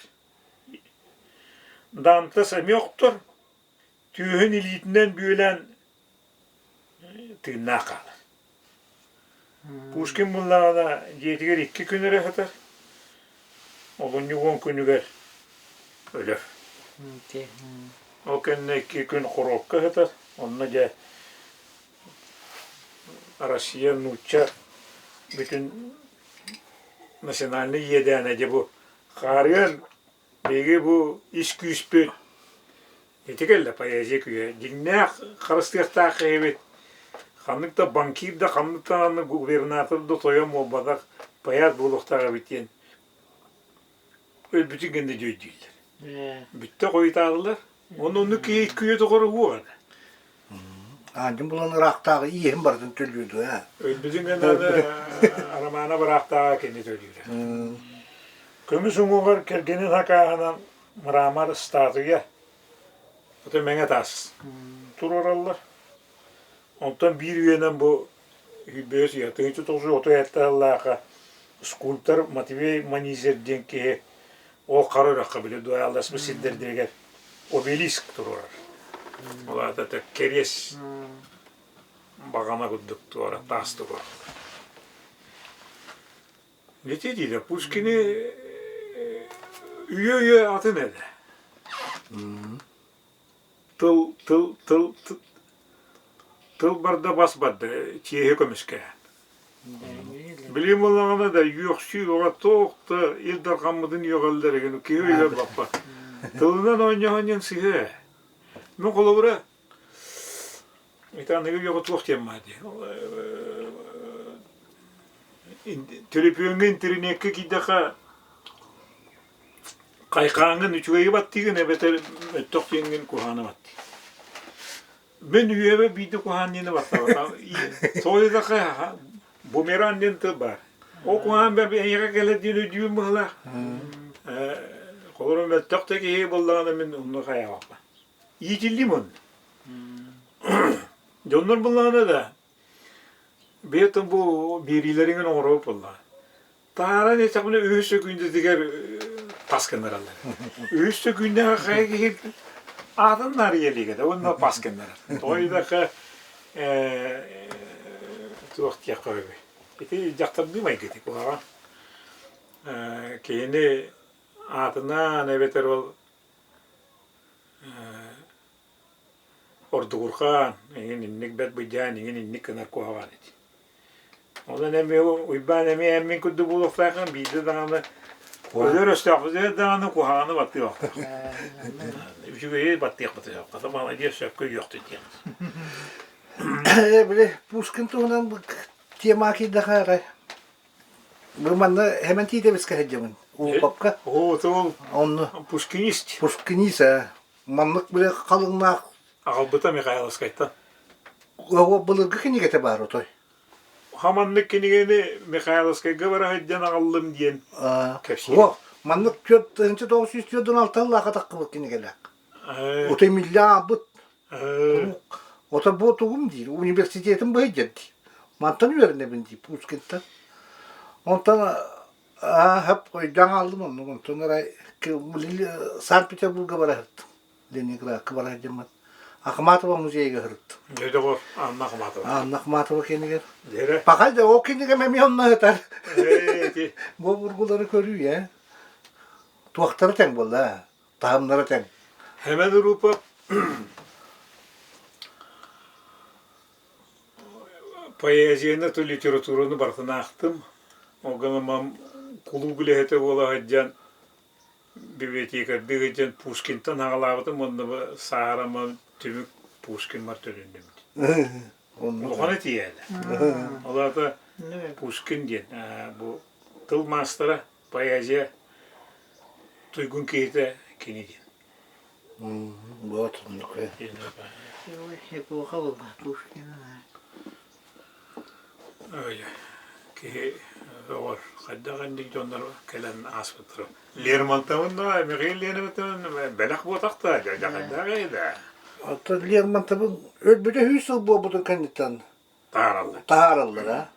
Дантес эмиэ охтор, түөһүн илиитинэн бүөлээн тыыннаах хаалар. Пушкин буллаҕына дьиэтигэр икки күн эрэ сытар, олунньу уон күнүгэр өлөр. Ол кэннэ икки күн хоруопка сытар, онно дьэ Россия нуучча бүтүн национальнай иэдээнэ дьэ бу хаарыан биһиги бу ис күүспүт Ити кэллэ поэзия күүһэ. Дьиҥнээх харыстыахтаах киһибит ханнык да банкир да, ханнык даҕаны губернатор да тойон буолбатах поэт буолуохтаах эбит диэн өлбүтүн кэннэ дьүөйдүүллэр. Бүттэ хойутаатылар. Онно оннук киһи күйэ тоҕоро уоҕа. Аанньын булан ыраахтааҕы иэһин барытын төлүүр дуо, ээ? Өлбүтүн кэннэ Романа быраахтааҕа кини төлүүрэ. Көмүс уҥуоҕар кэргэнин хакааһынан мрамор статуя, ото мэҥэ таас туруораллар. Онтон биир үйэнэн бу сүүрбэһис үйэ 1937 сыллаахха скульптор Матвей Манизер диэн киһи ол хара үрэххэ били дуайалласпыт сирдэрдэригэр обелиск туруорар. Ол аата кэриэс баҕана курдук туора таас туруорар. Ити дииллэр Пушкины үйэ-үйэ атын этэ. Тыл тыл тыл тыл барда бас барда чиэһи көмүскэһэн. Билигин буоллаҕына да үөхсүү бөҕө туох да Ил Дархаммытын үөҕэллэр игин киһи өйүгэр баппат. Тылынан оонньоһон диэн сыһыа. Мин холобура ити аныгы үйэҕэ туох диэн баар дии. Төлөпүөҥҥэ интэриниэккэ киирдэххэ хайхааҥҥын үчүгэйи баттыыгын эбэтэр өттөх диэҥҥин куһаҕаны баттыыгын. Мин үйэбэ биирдэ куһаҕан диэни баттаабатаҕым. Тоҕо диэтэххэ бумеранг диэн тыл баар. Ол куһаҕан эйиэхэ кэлэр диэн өйдүүбүн быһыылаах. Холобур мөлтөх да киһи буоллаҕына мин онно хайаабаппын. Иитиллиим онно. Дьоннор буллаҕына да. Бэйэтин бу биэриилэриҥин оҥоробут буоллаҕа. Таһааран истэхпинэ үһүс сөкүүндэтигэр пас гыннараллар. Үһүс сөкүүндэҕэ хайа киһи аатын нарыйа илик этэ уонна пас гыннарар. Тоҕо диэтэххэ туох диэххэ үһү. Ити дьахтардыы майгы ити куһаҕан. Киһини аатынаан эбэтэр ол ордугурҕаан эҥин инник бэрт быдьаан эҥин инник гынар куһаҕан ити. Онон эмиэ Уйбаан эмиэ эммин курдук буолуохтааххын биирдэ даҕаны өлөр өстөөхпүтүгэр даҕаны куһаҕаны баттыахтаах. Үчүгэйи баттыахпытыгар хата маладьыас сөпкө үөхтүн диэн. Э, били Пушкин туһунан тема киирдэхэ арай Бу манна хэмэн тиитэбискэ сылдьабын. Улукапка. Оо, ол Онно пушкинист. Пушкинист ээ. Маннык били халыҥнаах Аҕалбыта Михайловскайтан. Оҕо былыргы кинигэтэ баар отой. Хаманнык кинигэни Михайловскайга бара сылдьан аҕаллым диэн кэпсиир. Суох, маннык 4946 сыллаахха таххыбыт кинигэлээх. Отой миллиарбыт. Ото бу тугум диир, университетым быһыйдьар дии. Мантан үөрэнэбин дии Пушкинтан. Онтон аа өйдөөн хааллым оннук. Онтон арай Санкт-Петербурга бара сырыттым. Ленинградка бара сылдьаммын. Ахматова музейга сырыттым. Дьэ, Анна Ахматова. Анна Ахматова кинигэр. Дьэрэ. Пахай да ол кинигэм эмиэ онно сытар. Ээ, Бу бургулары көрүү ээ. Туохтара тэҥ буолла таһымнара тэҥ. Хэмэн Урупов поэзияны, то литератураны барытын аахтым. Ол гынан кулууп үлэһитэ буола сылдьан библиотекардыы сылдьан Пушкинтан аҕалаабытым уонна сааһыраммын түмүк Пушкиммар төнүннүм. Улахан этиэһэ. Ол аата Пушкин диэн бу тыл маастара, поэзия туйгун киһитэ кини диэн. Вот оннук. Эпоха буолла Пушкина. Киһи оҕор хайдах инник дьоннор кэлэн ааспыттара. Лермонтовын да, Михаил Леонидовтын бэлэх буотах да, дьахайдаах да. Оттон Лермонтовын өлбүтэ сүүс сыл буолбутун кэнниттэн таһаараллар. Таһаараллар, а?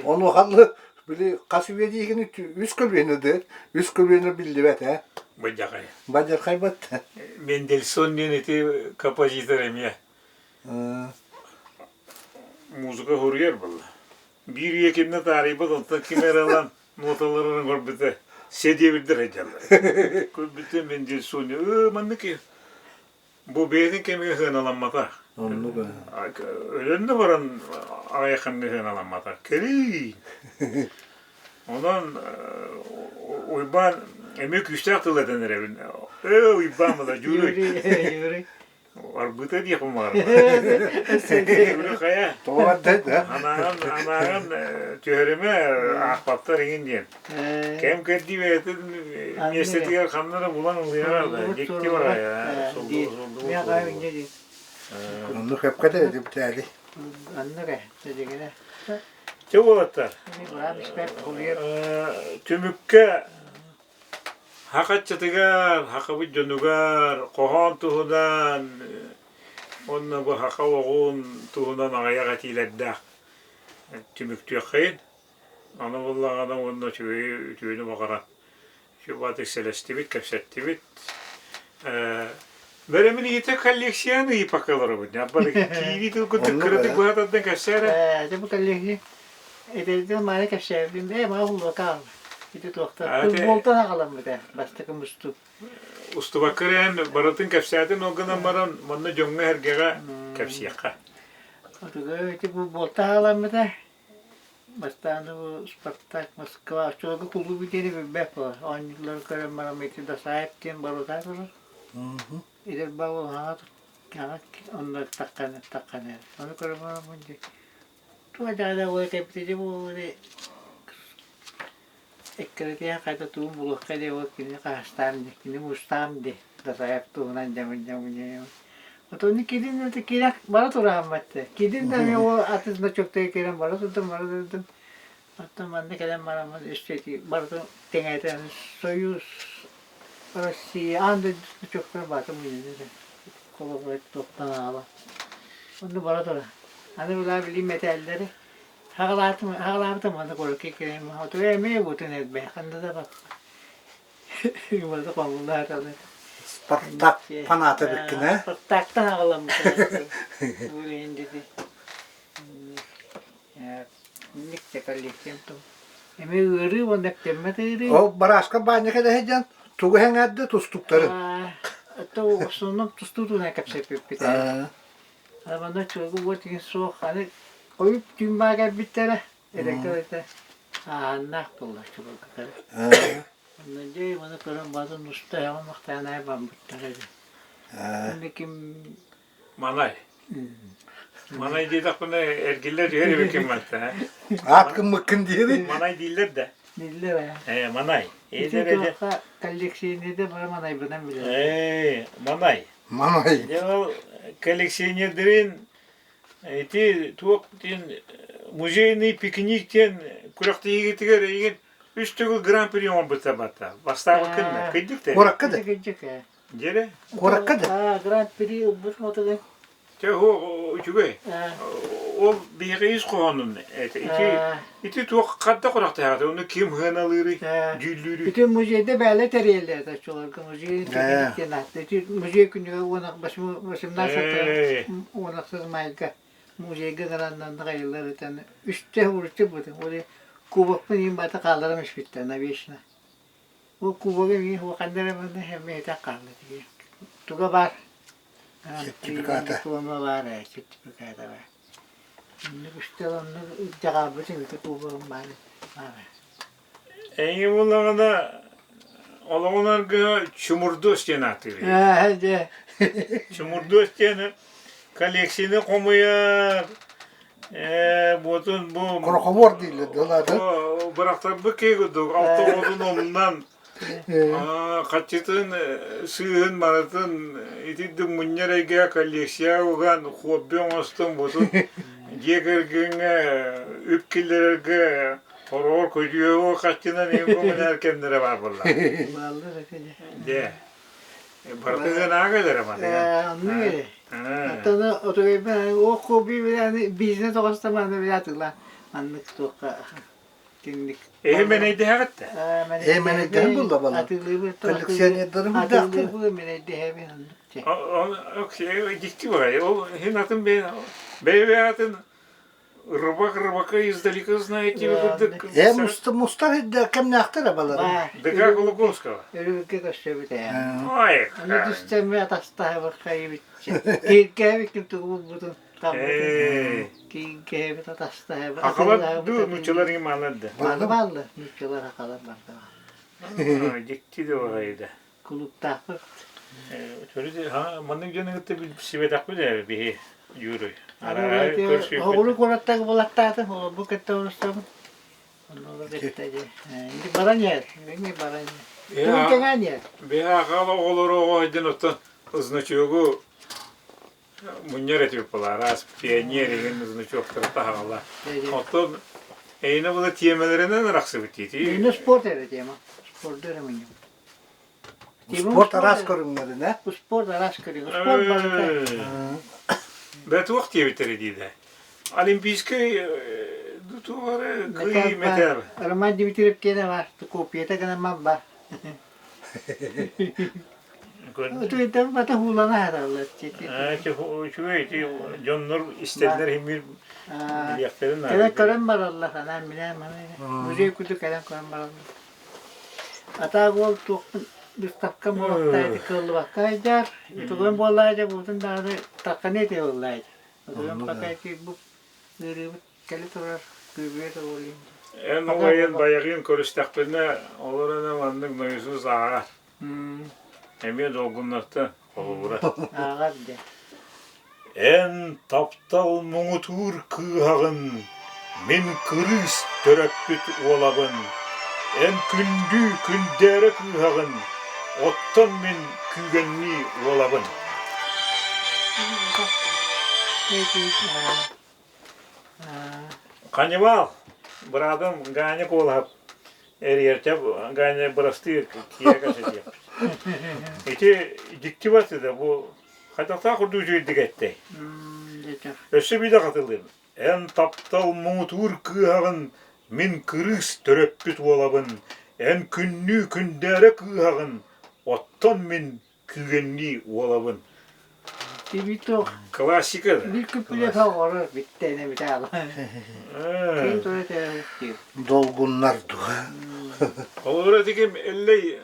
Онуоха били хас үйэ диигин үс көлүөнэ да, үс көлүөнэ биллибэт, ээ. Бадьахай. Бадьархайбат. Мендельсон диэн ити композитор эмиэ. Музыка суруйар буолла. Биир үйэ кимнэ таарыйбат, онтон ким эрэ ылан ноталарын көрбүтэ, се диэбирдэр сылдьаллар. Көрбүтэ Мендельсон, ыы маннык Бу бэйэтин кэмигэр сыаналамматах. Оннук Өлөн да баран аҕыйах кэмҥэ сыаналамматах. Кэлиий! Онон Уйбаан эмиэ күүстээх тыл этэн эрэбин. Ээ, Уйбаан була, Дьууруй. Дьууруй. Арбыта диэхпин баҕарабын. Дьууруй хайа? Тоҕо барда да? Анааҕын, анааҕын түһэримэ аахпаттар иҥин диэн. Кэм кэрдии бэйэтин миэстэтигэр ханна да булан ылыаҕа да, дьикти барайа. Оннук сөпкө да бүтээли. Оннук ээ, дьигинэ. Чэ уолаттар, түмүккэ хахаччытыгар, хахабыт дьонугар, хоһоон туһунан уонна бу хаха оҕун туһунан аҕыйах этиилэрдээх түмүктүөххэйин. Аны буоллаҕына уонна үчүгэйи үтүөнү баҕаран үчүгэй сэлэстибит, кэпсэттибит. Бэрэмин иитэ коллекцияны ыйыпакаларыбын. Бары киири тылгытык кыратык быһа тардан кэпсээ эрэ. Ээ, бу коллекция эдэрдэн мааны кэпсээбитим ээ маа уллатаал. Ити туохтан футболтан аҕаламмыта бастакы мустуу. Устубакка эрэн барытын кэпсээтин ол гынан баран манна дьоҥҥо-сэргэҕэ кэпсиэххэ. Отуга ити футболтан аҕаламмыта. Бастаан бу Спартак Москва оччолорго кулууп диэни билбэт буолар. Оонньуулларын көрөн баран ити Досаев диэн боруотаа турар. Эдэр баал хаҥа онно таххан таххан эрэр. Ону көрөн бараммын дии туох дьаада буола кэлбитэ дии буолуо Эккирэтиһэн хайда тугун булуохха диэ ол кини хаһыстаам дии, кини мустаам дии Досаев туһунан дьамын дьамын Отону кирин это кирэх бара турааммат Кирин да эмиэ ол атын значоктары кирэн бара турдум, бара турдум. Оттон манна кэлэн бараммын өссө ити барытын тэҥээтэн Союз Россия аан дойду значоктара баатым мунньунна холобура туохтан аала. Онно бара тура. Аны былаа билии мэтээллэри. Хаҕалаатым хаҕалаабытым аны курукки киирэн отуга эмиэ бутун элбэх ханна да баппа. Юмата хомуллааталы. Спартак фаната эбиккин ээ? Спартактан аҕаламмыта. Буолуйан диди. Инник коллекциям тум. Эми ыарыы уонна эптэммэт ыарыы. Ол барааска баанньа кэлэ сылдьан тугу эҥээрдэ тустуктарын? То основном тустуутунан кэпсэппиппит. Манна чуолгу уот игин суох. Аны хойут түүн баа кэлбиттэрэ. Эрэкэ этэ ааһаннаах буолла чуолгутара. Онно дьэ маны көрөн батын уста эҕин махтаанай барбыттара дии. Аны ким Манай. Манай диэтэхпинэ эргиллэ түһэр эбиккин манта. Аат гыммыккын диэри. Манай дииллэр да. Дииллэр ээ. Ээ, манай. Ити туохха коллекционерда бары манайбынан билэр. Ээ, манай. Манай. Дьэ ол коллекционердэрин ити туох диэн музейный пикник диэн күрэхтэһиигитигэр эйигин үс төгүл гран-при оҥорбута батта. Бастаабыккын да, кыйдык да. Куоракка да. Кыйдык ээ. Дьэрэ? Куоракка да? Гран-при ылбыт мотугай. Чэ, үчүгэй. Ол биһиэхэ ис хоһоонун это. Ити ити туох ханта курахтаһаата, ону ким сыаналыырый, дьүүллүүрүй? Ити музейда бээлэ тэрийэллэр оччолорго музей диэн аатта. Ити музей күнүгэр 18 18 майга музейга граннан хайыллар этэн үстэ уруччу бутун. Ол кубокпын иин бата хаалларам испиттэр навечно. Ол кубогы мин ханна эрэ манна эмиэ хаалла тиийэн. Туга баар? Сертификата. Диплома баар ээ, сертификата баар. Оннук үстэ оннук дьаҕаабытын ити кубогым баар баар. Эйиҥ буллаҕына олоҕун аргыһа Чумурдуос диэн ааттыыр. Ээ, дьэ. Чумурдуос диэн коллекцияны хомуйар, Ээ, буотун бу Крохобор дииллэр дылаата. Бырахтарбыт киһи курдук алта оҕотун умнан хаччытын сыыһын барытын итирдик мунньар эйгэ коллекция уган хобби оҥостон бутун дьиэ кэргэҥҥэ үп киллэрэргэ хороҕор көдьүөҕү хаччынан иһин көмөлөһөр кэмнэрэ баар буолла. Бааллар этэ Дьэ. Барытыгар кэлэрэ манныга. Оннук эрэ. Оттон отугайбын ол хобби билээни бизнес оҕостомааны билээтыла маннык туохха кинник. Эһи мэнэйдэһэҕит да? Э мэнэйдэһэн булла бала. Атыылыыбыт. Коллекционердары билдэхтэр. Атыылыыбыт мэнэйдэһэбин оннук. Дьикти баҕайы. Ол иһин атын бэйэ атын Рыбак рыбака издалека знаете курдук. Э мустар кэмнээхтэр абалары. ДК Кулаковского. Өрүгүккэ көрсөбүт ээ. Ой. Аны түстэми атастаһыбыт хайыбит. Кииргээбит тугу булбутун таббытын. Кииргээбит атастаһыбыт. Хахалар ду нуччалар имаанар да. Баалы бааллар нуччалар хахалар барда. Дьикти да баҕайы да. Кулууптаахпыт. Төрүт маннык дьону кытта билсибэтэхпит ээ биһи Юрий. Оҕуру куораттан булаттаатым, олорбу кытта олорсобун. Онно кытта дьэ. Баран иһэр, эмиэ баран иһэр. Тугун кэҥээн иһэр. Биһи аҕал оҕолору оҕо сылдьан оттон значогу мунньар этибит буолар араас пионер игин значоктары таһаҕала. Оттон эйине була тиэмэлэринэн арахсыбыт дии. Эйине спорт эрэ тема. Спорт эрэ мунньабыт. Спорт араас көрүҥнэринэ. Спорт араас көрүҥэ. Спорт барыта. Бэтуох диэбиттэрэ дииллэр. Олимпийскай туох эрэ кый метр. Роман Дмитриев киэнэ бар. Копията гынан бар. Үчүгэй бата хуулана хараллар. Үчүгэй ити дьоннор истэллэр химир билиэхтэрин Кэлэн көрөн бараллар, анаан билээн музей курдук кэлэн көрөн бараллар. Атаак уол туохпун выставка буолуохтаах кыаллыбакка сылдьар. Итогон буоллаа дьэ буутун даҕаны тахханы этэ буоллаа дьэ. Итогон пока ити бу ыарыыбыт кэлэ турар күүбүө туолуйун. Эн оҕойун байаҕыын көрүстэхпинэ олор эрэ маннык нойосуус ааҕар. Эмиэ долгуннартан холобура. Ааҕар дьэ. Эн таптал муҥутуур кыыһаҕын, мин кырыыс төрөппүт уолабын. Эн күндү күндээрэ кыыһаҕын, оттон мин күүгэннии уолабын. Ханньыбаал, быраатым Ганя Куолаһап эрийэрчэ Ганя бырастыы киһи кэсэтиэхпит. Ити дьикти батыда бу хайдахтаах курдук үчүгэйдик эттэй. Өссө биирдэ хатылыым. Эн таптал муҥутуур кыыһаҕын, мин кырыыс төрөппүт уолабын, эн күннүү күндээрэ кыыһаҕын, оттон мин күүгэннии уолабын. Тибитох Классика да? Биир күппүлэ оҕоро бүттэ бүтэ Ким тура Долгуннар дуо? Олор этигим эллэй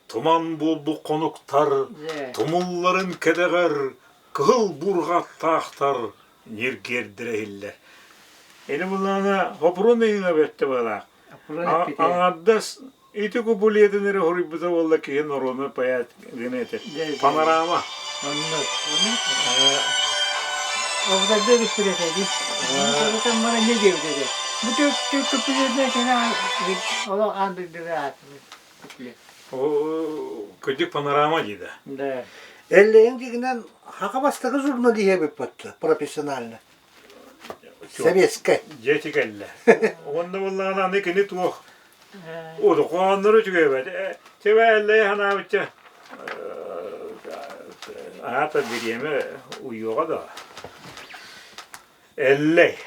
туман буолбут хонуктар, тумулларын кэтэҕэр кыһыл бурҕаттаахтар ньиргиэрдэрэ иһиллэр. Ини буллаҕына хопурун ыйыҥа бөттө быһалаах. Аҥардас ити кубулиэтин эрэ хоруйбута буолла киһи норуону поэт гына этэ. Панорама. Онно. Обутарда бүттүрэтэ дии. Обутан бара не диэбит этэ. Бу түк түк кэнэ олох аан дойдуга аатырбыт. Кырдьык панорама дии да. Да. Эллэйин дигинэн хака бастакы журналиһа эбиппит профессионально. Советскай. Дьиэти кэллэ. Уонна буоллаҕына аны кини туох Удухооннору үчүгэйбэт. Чэбэ Эллэй ханаабычча аата бириэмэ уйуоҕа да. Эллэй.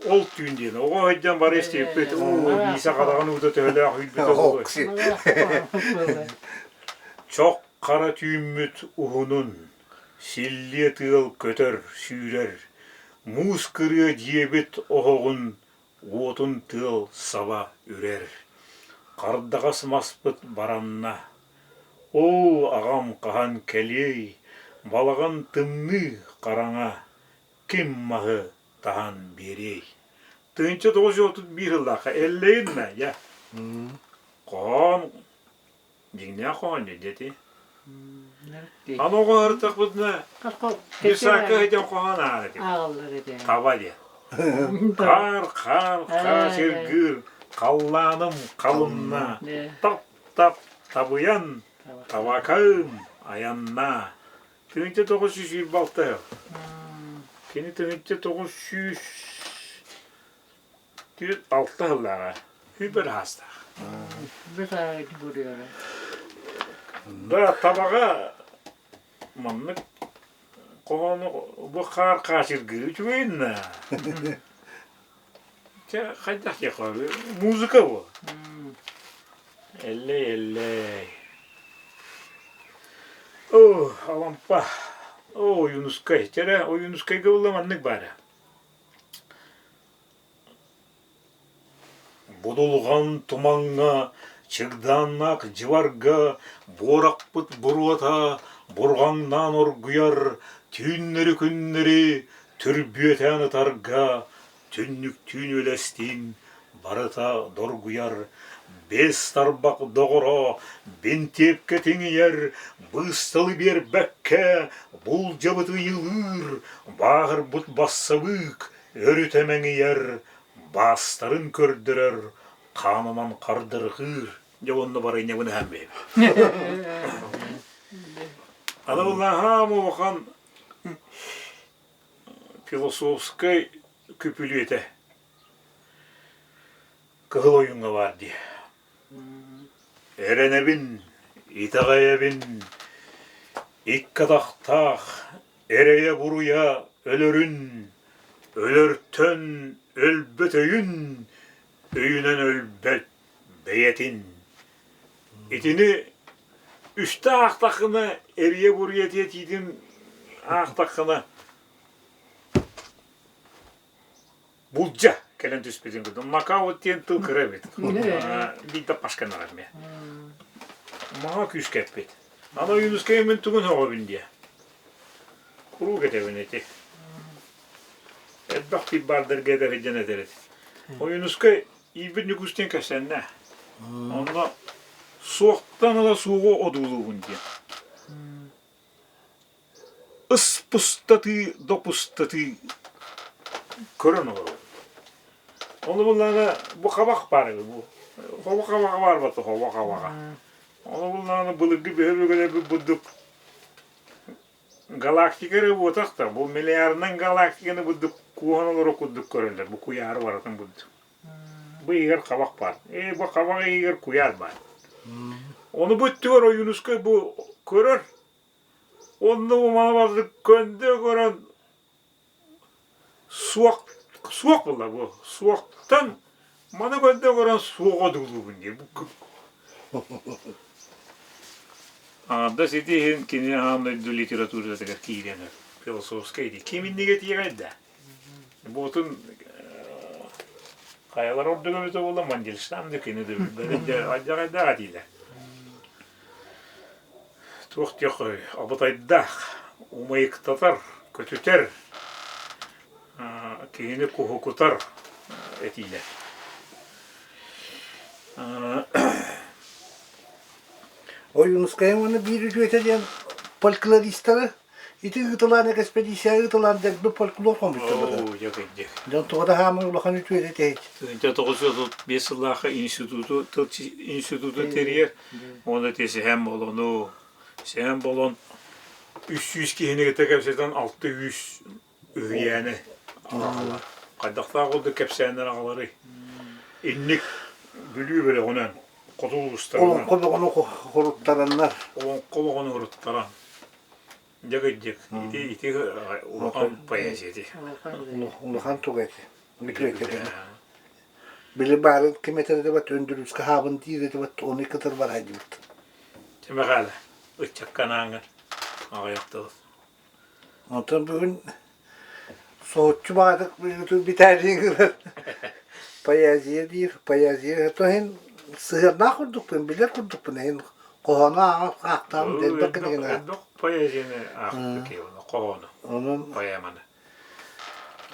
Ол түүн диэн оҕо сылдьан бары истибиппит уу биисэ хараҕын уута төһөлөөх үүрбүтэ буолуой. Чох хара түүммүт уһунун силлиэ тыал көтөр сүүрэр муус кырыа дьиэбит оһоҕун уотун тыал саба үрэр хардаҕас маспыт баранна оо аҕам хаһан кэлиэй балаҕан тымныы хараҥа ким маһы таһан биэриэй 1931 сыллаахха эллэйин мэ дьэ хоһоон дьиҥнээх хоһоон дьэ ити аны оҕо ырытахпытына Исаака сытан хоһоон ааҕар этим таба диэн хаар хаар хаачыргыыр халлааным халынна тап тап табыйан табакаым айаннаа 1926 сыл кини 1946 сыллааҕа Хүйбэр аастаах. Да табаҕа маннык хоһоону бу хаар хаачыргыы үчүгэйин да. Чэ хайдах диэххэ музыка бу. Эллэй эллэй. Оо, Алампа. Оо, Ойуунускай. Чэ эрэ, Ойуунускайга буолла маннык баара. Будулҕан тумаҥҥа, чыгдааннаах дьыбарга буорахпыт буруота бурҕаҥнаан оргуйар, түүннэри-күннэри түрбүөтээн ытарга түннүктүүн үлэстиин барыта доргуйар, биэс тарбах доҕоро бинтиэпкэ тиҥийэр, быысталы биэрбэккэ буулдьабыт ыйылыыр, бааһырбыт бассабыык өрүтэ мэҥийэр, баастарын көрдөрөр, хаанынан хардырҕыыр. Дьэ уонна барыанньабын ыһан бэйэбин. Аны буллаһаам улахан философскай күпүлүөтэ Кыһыл Ойууҥҥа баар дии. Эрэнэбин, итэҕэйэбин, икки атахтаах эрэйэ-буруйа өлөрүн, өлөртөн өлбөт өйүн, өйүнэн өлбөт бэйэтин. Итини үстэ аахтаххына, эрийэ-буруйа этиитин аахтаххына, булдьа кэлэн түспүтүн курдук. Нокаут диэн тыл кыра эбит. Биирдэ пашканар эмиэ. Маҕа күүскэ эппит. Аны Ойуунускай мин тугун сөҕөбүн диэ. Куруук этэбин ити. Элбэх тип баардарга этэр сылдьан этэр эти. Ойуунускай иирбит Ньукуус диэн кэпсэннэ. Онно суохтан ыла суоҕу одуулуубун диэн. Ыспыстатыы, допустатыы көрөн олоробут. Ону буллаҕына бу хабах баар эбит бу. Хобо хабаҕа баар бата хобо хабаҕа. Ону буллаҕына былыргы бөһө-бөгэлэрбит бурдук галактика эрэ буотах да, бу миллиардынан галактиканы бурдук кууһан олоро курдук көрөллөр, бу куйаары барытын бурдук. Бу иһигэр хабах баар. Ээ, бу хабах иһигэр куйаар баар. Ону бу өттүгэр Ойуунускай бу көрөр Онно умаабардык көндө көрөн суох. Суох буолла бу. Суохтан маны көрдө көрөн суох одуулуубун диир. Аҥардас ити иһин кини аан дойду литературатыгар киирэн философскай дии. Ким иннигэ тиэҕэй да. Буотун хайалар ордук эбитэ буолла Мандельштам да кини да билбэт алдьарайдаах этиилэр. Туох диэххэй абытайдаах, умайыктатар, көтүтэр, киһини куһукутар этиилэр. Ойуунускайым уонна биир үтүөтэ диэн фольклористары ити ыытылаан экспедиция ыытылаан дэгби фольклор хомуйдулар. Оо, дьэ кырдьык. Дьон туга да хаамай улахан үтүөтэ тэйит. 1935 сыллаахха институту тыл институту тэрийэр уонна ити Сэһэн Болону Сэһэн Болон 300 киһини кытта кэпсэтэн 600 үһүйээни аҕалар. Хайдахтаах курдук кэпсээннэр аҕаларый? Инник Бүлүү бөлөҕүнэн хоту улуустарынан Олоҥхо бөҕөнү хоруттараннар. Олоҥхо бөҕөнү хоруттаран. Дьэ кырдьык, ити ити улахан поэзия ити. Улахан туга ити. Үтүөтэ. Били баарын ким этэр этибат, Өндүрүскэ хаабын диир этибат, ону кытар барайдыбыт. Тимэхээлэ, ыччакка анааңҥар аҕыйах тыл. Онтон бүгүн соһуччу баҕатык Виталий ылар поэзия диир, поэзия иһин сыһыаннаах курдукпун, билэр курдукпун иһин хоһоону аахтаҕым элбэх кинигэни Элбэх поэзияны аахпыт киһи хоһоону, Онон поэманы.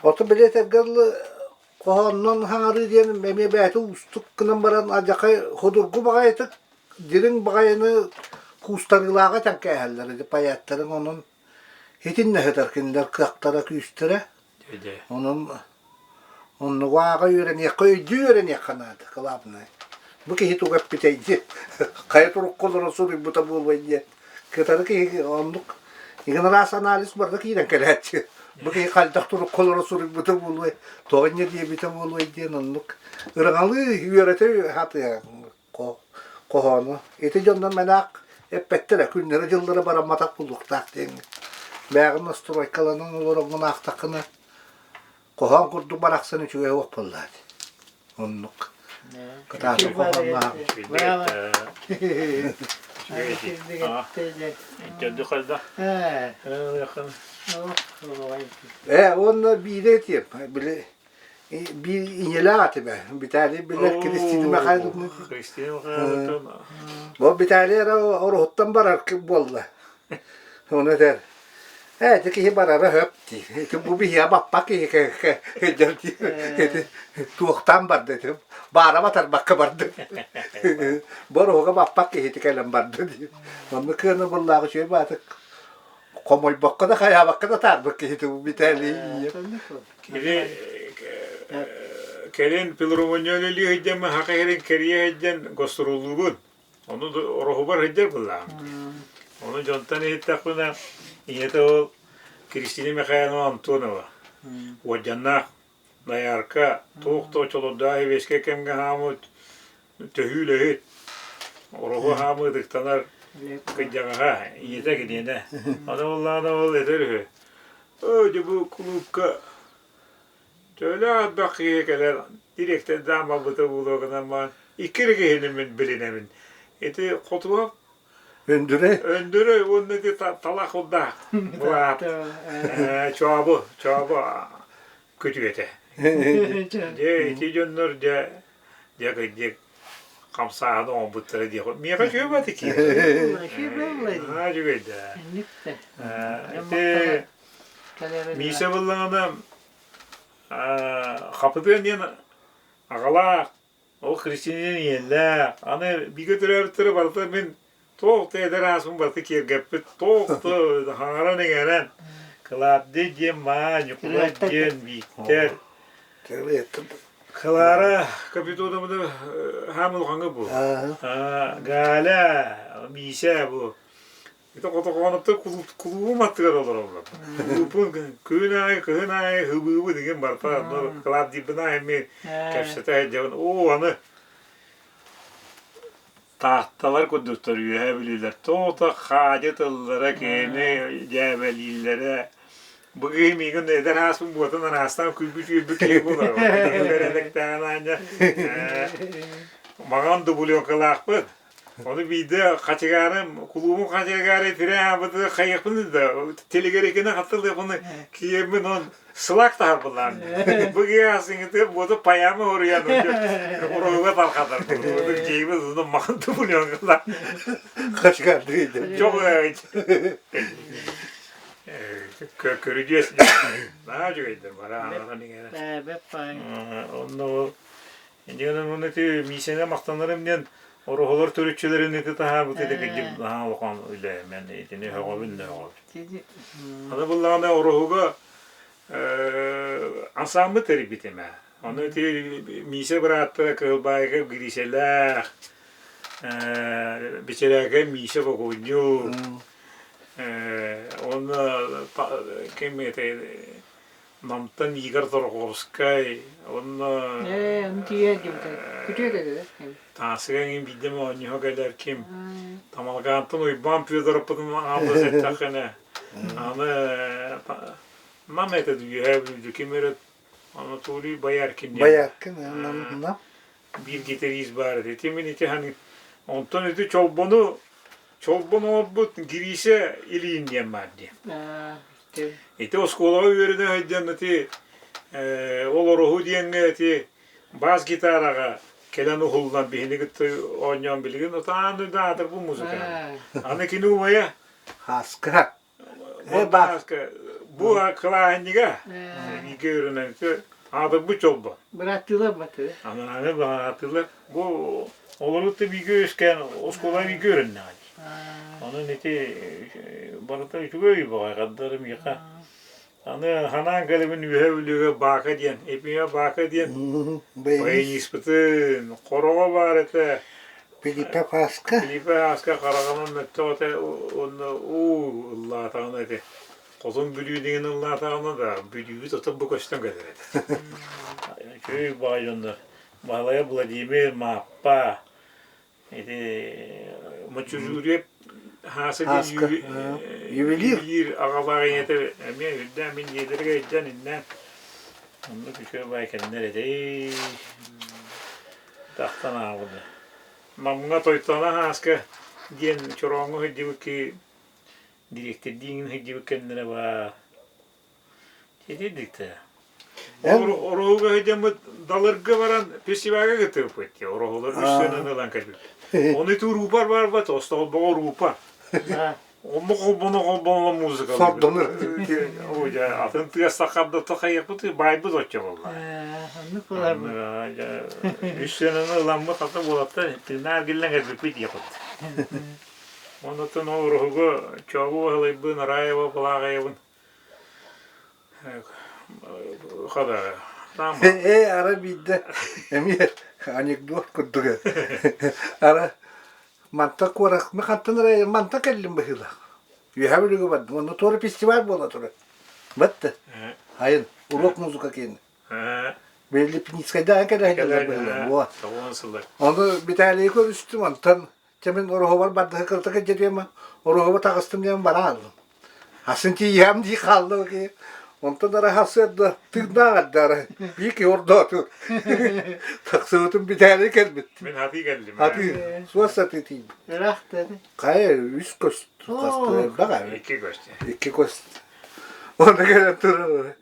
Ото били этэргэ дылы хоһоонунан хаҥарыы диэн эмиэ бэйэтэ уустук гынан баран алдьархай ходургу баҕайытык дириҥ баҕайыны куустарыылааҕа тэҥкээһэллэр ити поэттарыҥ онон итиннэ сытар кинилэр кыахтара күүстэрэ онон оннугу ааҕа үөрэниэххэ өйдүү үөрэниэххэ наада кылаабынай бу киһи тугу эппитэй диэн хайа турукка олорон суруйбута буолуой диэн кытары киһи оннук игин араас анализ барыта киирэн кэлээччи бу киһи хайдах турукка олорон суруйбута буолуой тоҕо инньэ диэбитэ буолуой диэн оннук ырыҥалыы үөрэтэ сатыаҥ хоһоону. Ити дьоннор мэнээх эппэттэрэ, күннэрэ-дьыллара барамматах буолуохтаах диэн. Бээҕин настройкаланан олороҥҥун аахтаххына, хоһоон курдук барахсан үчүгэй уох буоллаат. Оннук. Кытаатан хоһоонноох. Ээ, уонна биирэ этиэм, били биир ийэлээх этим ээ. Виталий билэр Кристина Михайловна. Кристина Михайловна. Бу Виталий эрэ ороһуттан барар буолла. Ону этэр. Ээ, ити киһи барара хөп дии. Ити бу биһиэхэ баппат киһи кэлдэр дии. Ити туохтаан барда ити. Баара батарбакка барды. Бу ороһуга баппат киһи ити кэлэн барда дии. Онно кыана буллаах үчүгэй баатык хомойбокко да хайаабакка да таарбыт киһи Виталий. Кини кэлин филармония үлэлии сылдьан саха сирин кэрийэ сылдьан гастроллуубун. Ону ороһубар сылдьар былаам. Ону дьонтон иһиттэхпинэ, ийэтэ ол Кристина Михайловна Антонова уордьаннаах доярка туох да оччолордоох сэбиэскэй кэмҥэ хаамыт төһүүлэһит ороһу хаамыы ытыктанар кырдьаҕаһа ийэтэ киниэнэ. Аны буоллаҕына ол этэр үһү Оо, дьэ бу кулуупка төһөлөөх элбэх киһи кэлэр дириэктэрдээн барбыта буолуо гынан баран икки эрэ киһини мин билинэбин. Ити Хотугап Өндүрэй. Өндүрэй уонна ити талах урдаах былаат Чообу, Чообу күтүөтэ. Дьэ ити дьоннор дьэ дьэ кырдьык хамсааһын оҥорбуттара диэх миэхэ үчүгэй баҕайы киирэр. Наһаа үчүгэй да. Ити Миисэ буллаҕына Хапытыан диэн аҕалаах, ол христианин ийэлээх, аны бииргэ төрөөбүттэрэ барыта мин туох да эдэр ааспын барыта киэргэппит, туох да хаҥаран-иҥэрэн Клавдий диэн Маа, Ньукулай диэн Бииктэр, Клара Капитоновна хаам улахаҥҥа бу. Галя, Миисэ бу. Ити хотохооноптор кулуубум аттыгар олороллор. Кулууппун күн аайы, кыһын аайы хыбыыбын игин барыта Клавдийбын аайы эмиэ кэпсэтэ сылдьабын. Оо, аны Таатталар курдуктар үөһээ бүлүүлэр туох да хаадьы тыллара киһини дьээбэлииллэрэ. Бу киһи миигин эдэр ааспын буотун араастаан күлбүт-үөрбүт киһи буолар. Бэрээдэктээҕин аанньа маҥан дубленкалаахпыт. Ону биирдэ хачыгаарым, кулуубум хачыгаары тирээн хайыахпын да телегерикини хаттылыахпын киэммин он сылак таһарбылаан. Бу киһи асыҥыты буоту паяма оруйан уруһуга тархатар. Дьиэбит уну махан дубленкалаах. Хачыгаардыы Чоҕ Көрүдьүөс наһаа үчүгэйдэр бараан иҥэрэ. Онно Иннигинэн уонна ити Миисэҥэ махтанарым диэн ороһолор төрүччүлэрин ити таһаабыт ити кырдьык наһаа улахан үлэ мен итини өҕөбүн да өҕөбүн. Аны буллаҕына ороһуга ансаамбы тэрийбитим ээ. Ону ити Миисэ бырааттара Кыһылбаайга Гришэлээх, Бичэрээкэ Миисэ Бокуонньук, Уонна ким этэй Намтан Игорь Торговскай уонна Ээ, ону тиийэ диэбитэ. Күтүө этэ Таасыга эҥин биирдэ оонньоһо кэлэр ким Тамалгаантан Уйбаан Федоровпутун ааллас эттэххинэ аны Нам этэ үөһээ Бүлүү ким эрэ Анатолий Бояркин диэн Бояркин, Нам биир гитарист баар этэ. Ити мин ити ханыы онтон ити Чолбону Чолбон оҥорбут Гриша Ильин диэн баар дии. Ити оскуолаҕа үөрэнэ сылдьан ити ол ороһу диэҥҥэ ити бас гитараҕа кэлэн уһуллан биһини кытта оонньоон билигин отаан да аатырбыт музыка. Аны кини убайа Хаска. Бааска бу кылааһынньыга бииргэ үөрэнэн аатырбыт чолбон. Бырааттыылар баты. Аны бырааттыылар бу олору да бииргэ үөскээн оскуола бииргэ үөрэннэҕэ дии. Онон ити барыта үчүгэй баҕай хардары миэхэ. Аны ханаан кэлэбин үөһэ Бүлүүгэ Баака диэн, Епимия Баака диэн баяниспытын, хороҕо баар этэ. Пилиппа Пааска. Пилиппа Пааска хараҕынан мөттөх этэ уонна уу ыллаатаҕына этэ. Хотун Бүлүү деген ыллаатаҕына да Бүлүүбүт отон бу көстөн кэлэр этэ. Үчүгэй баҕай дьоннор. Баһылайа Владимир, Мааппа, ити Мочужурьев Хааса диэн ювелир аҕалаах ийэтэ эмиэ үрдээн мин дьиэлэригэр илдьэн иннээн оннук үчүгэй баай кэннэр этэ тахтан аабыта Намҥа Тойтоно Хааска диэн чорооҥҥо сылдьыбыт киһи дириэктэрдиин сылдьыбыт кэннэрэ баар Итирдиктэ. Ороһуга сылдьаммыт Далырга баран фестивальга кыттыбыппыт. Ороһулар үс сыананы ылан кэлбиппит. Ону ити уруупар барбат, остолбоҕо уруупа. Онно холбоно холбоно музыка. Сордонор. Ой, атын тыас сахардата хайыахпыт байбыт оччо буолла. Оннук буолар. Үс сыананы ыламмыт ата буолатта тыынаар гиллэн кэлбиппит диэхут. Оннуттан ол ороһуга Чообу Баһылайбын, Араева Балааҕайабын Ээ, ара биирдэ эмиэ анекдот курдук ара манта куорак мы хантан эрэ манта кэллим быһыылаах. Үөһээ Бүлүүгэ бардым. Онно туора фестиваль буола турар. Бытты. Айын урок музыка киэнэ. Били Липницкайдаан кэлэ сылдьаллар быһыылаах. Во. Ону Виталийы көрүстүм, онтон Чэ мин Ороһубар бардыһы кырата кэлдьэтиэм, Ороһуба таҕыстым диэн бара хааллым. Асын тиийэм дии хаалла киһи. Онтон ара сарсыарда тыыннаах эрдэ биир киһи ордооту. Тахсыбытым бүтээри кэлбит. Мин хатыы кэллим. Хатыы, суос сатыы тиийбит. Ыраах да Хайа үс көс хастыы элбэх Икки көс. Икки көс. Онно кэлэн турар.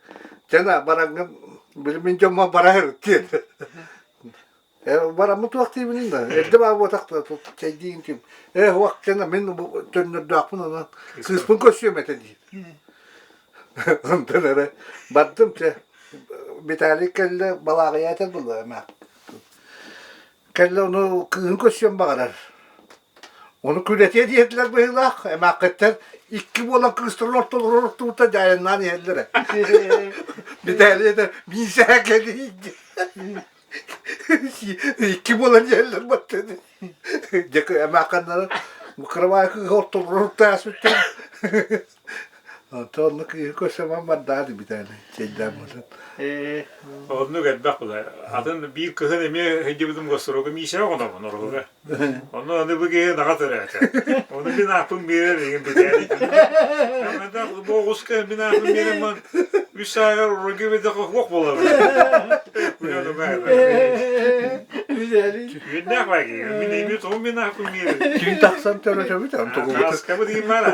Чэ на бараҥҥын били мин дьоммор бара сырыт диэн. Бараммыт туох диибин да, эрдэ баа буотах чэйдиин ким. Ээ уох кэнэ мин төннөрдөөхпүн онон кыыспын көрсүөм этэ диир. Онтон эрэ бардым чэ Виталий кэллэ балааҕыйа этэр буолла эмэ. Кэллэ ону кыыһын көрсүөн баҕарар. Ону күлэтиэ диэтилэр быһыылаах, эмээххиттэр икки буолан кыыстарын ортолоругар охтубута дьаайаннаан иһэллэрэ. Виталий этэ миисээ кэлиий Икки буолан иһэллэр баттыны. Дьэ эмээххиннэрэ кырабаай кыыһа ортолоругар тааспыттар. Онтон оннук киһи көрсөмөн бардаат битээли чэйдээн Ээ. Оннук элбэх була. Атын биир кыһын эмиэ сылдьыбытым гастролга Миисэҕэ хонобун ороһуга. Онно аны бу киһи наҕа төрөөтө. Ону мин ааппын биэрэр игин битээли. Бу оҕуска мин ааппын биэрэн ман үс сааһыгар ороги бэтэхэ хуох буолабын. Үөннээх баа киһи. Мин эми тоҕо мин ааппын биэрэр. Түүн тахсан төрөтөбүт онтугубут. Аскабыт иһин баар.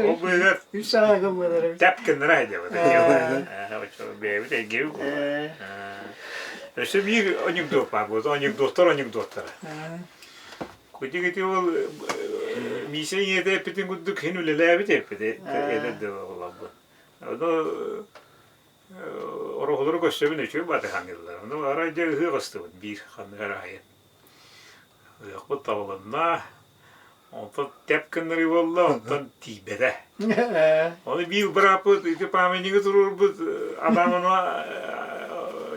Ол быыһыгар Үс сааһыгар буолар эбит. тэп гыннара сылдьабыт. Бэйэбит эйгэбит буолар. Өссө биир анекдот баар буолла. Анекдоттар анекдоттара. Кудик ити ол Миисэ ийэтэ эппитин курдук хин үлэлээбит эппит эдэр да олорбут. Ону ороһулары көрсөбүн үчүгэй батыһаҥыллар. Ону арай дьэ ыһыах ыстыбыт биир ханнык эрэ айан. Ыһыахпыт табылынна. Онтон тэп гыннарыы буолла, онтон тиийбэтэ. Ону биир бырааппыт ити памятнигы туруорбут Адамова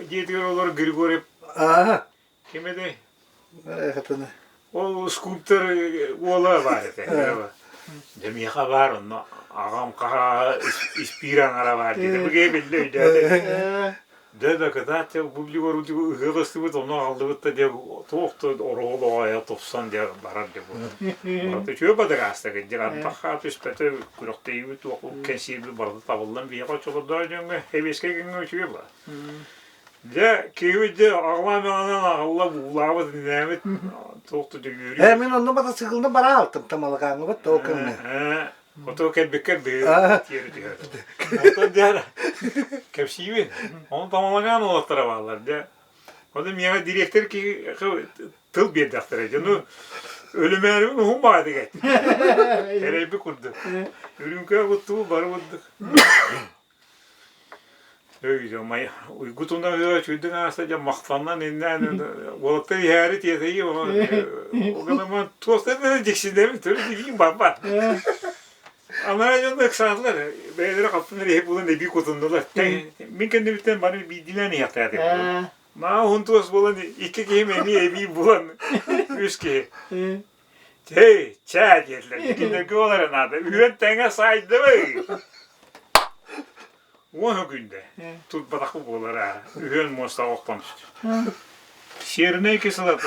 дьиэтигэр олорор Григорьев Аа. ким этэй? Хатыны. Ол скульптор уола баар этэ. Дьэ миэхэ баар онно аҕам хаһаа испиир аҥара баар диэтэ. Бу киһи биллэ өйдөөтө. Дьэ да кытаат дьэ бу билигору ыһыах ыстыбыт онно аҕаллыбыт да дьэ туох да ороһол оҕойо тупсан дьэ барар дьэ бу. Барыта үчүгэй бадагаастык дьэ ардахха түспэтэ күрэхтэһиибит туох кэнсиэрбит барыта табыллан биһиэхэ оччолордоох дьоҥҥо сэбиэскэй кэмҥэ үчүгэй буолар. Дьэ киһибит дьэ аҕалаан аҕалан аҕалла уулаабыт иннээбит туох да дьүлүүрү. Ээ мин онно мотоциклынан бара алтым тамалакааҥҥыбыт ол кэмҥэ. Ото кэлбиккэр быһыы тиэрэ түһэр. Онтон дьэ кэпсиибин. Ону тамалагаан уолаттара бааллар дьэ. Ону миэхэ дириэктэр киһи тыл биэрдэхтэрэ. Дьону өлүмээрибин уһун баҕайытык эттим. Эрэйбит курдук. Үрүҥкэ куттуу бары курдук. Уйгутунан үчүгдүк ааста дьэ махтанан иннээн уолаттар иһээри тиэтэйии оҕо туохтан эрэ дьиксинэбин төрүт илиим барбат. Анараа дьон ыксаатылар бэйэлэрэ хаптан эрэ иһи булан эбии кутуннулар. Мин кэннибиттэн бары биирдиилээн иһиэхтээтим. Маа уһун туос буолан икки киһим эмиэ эбии булан үс киһи. Чэй, чээ диэтилэр. Кинилэргэ ол эрэ наада. Үһүөн тэҥэ саайдыбый. Уон күндэ турбатахпы буолар аа. Үһүөн муостаҕа охтон түстү. Сернэй кислота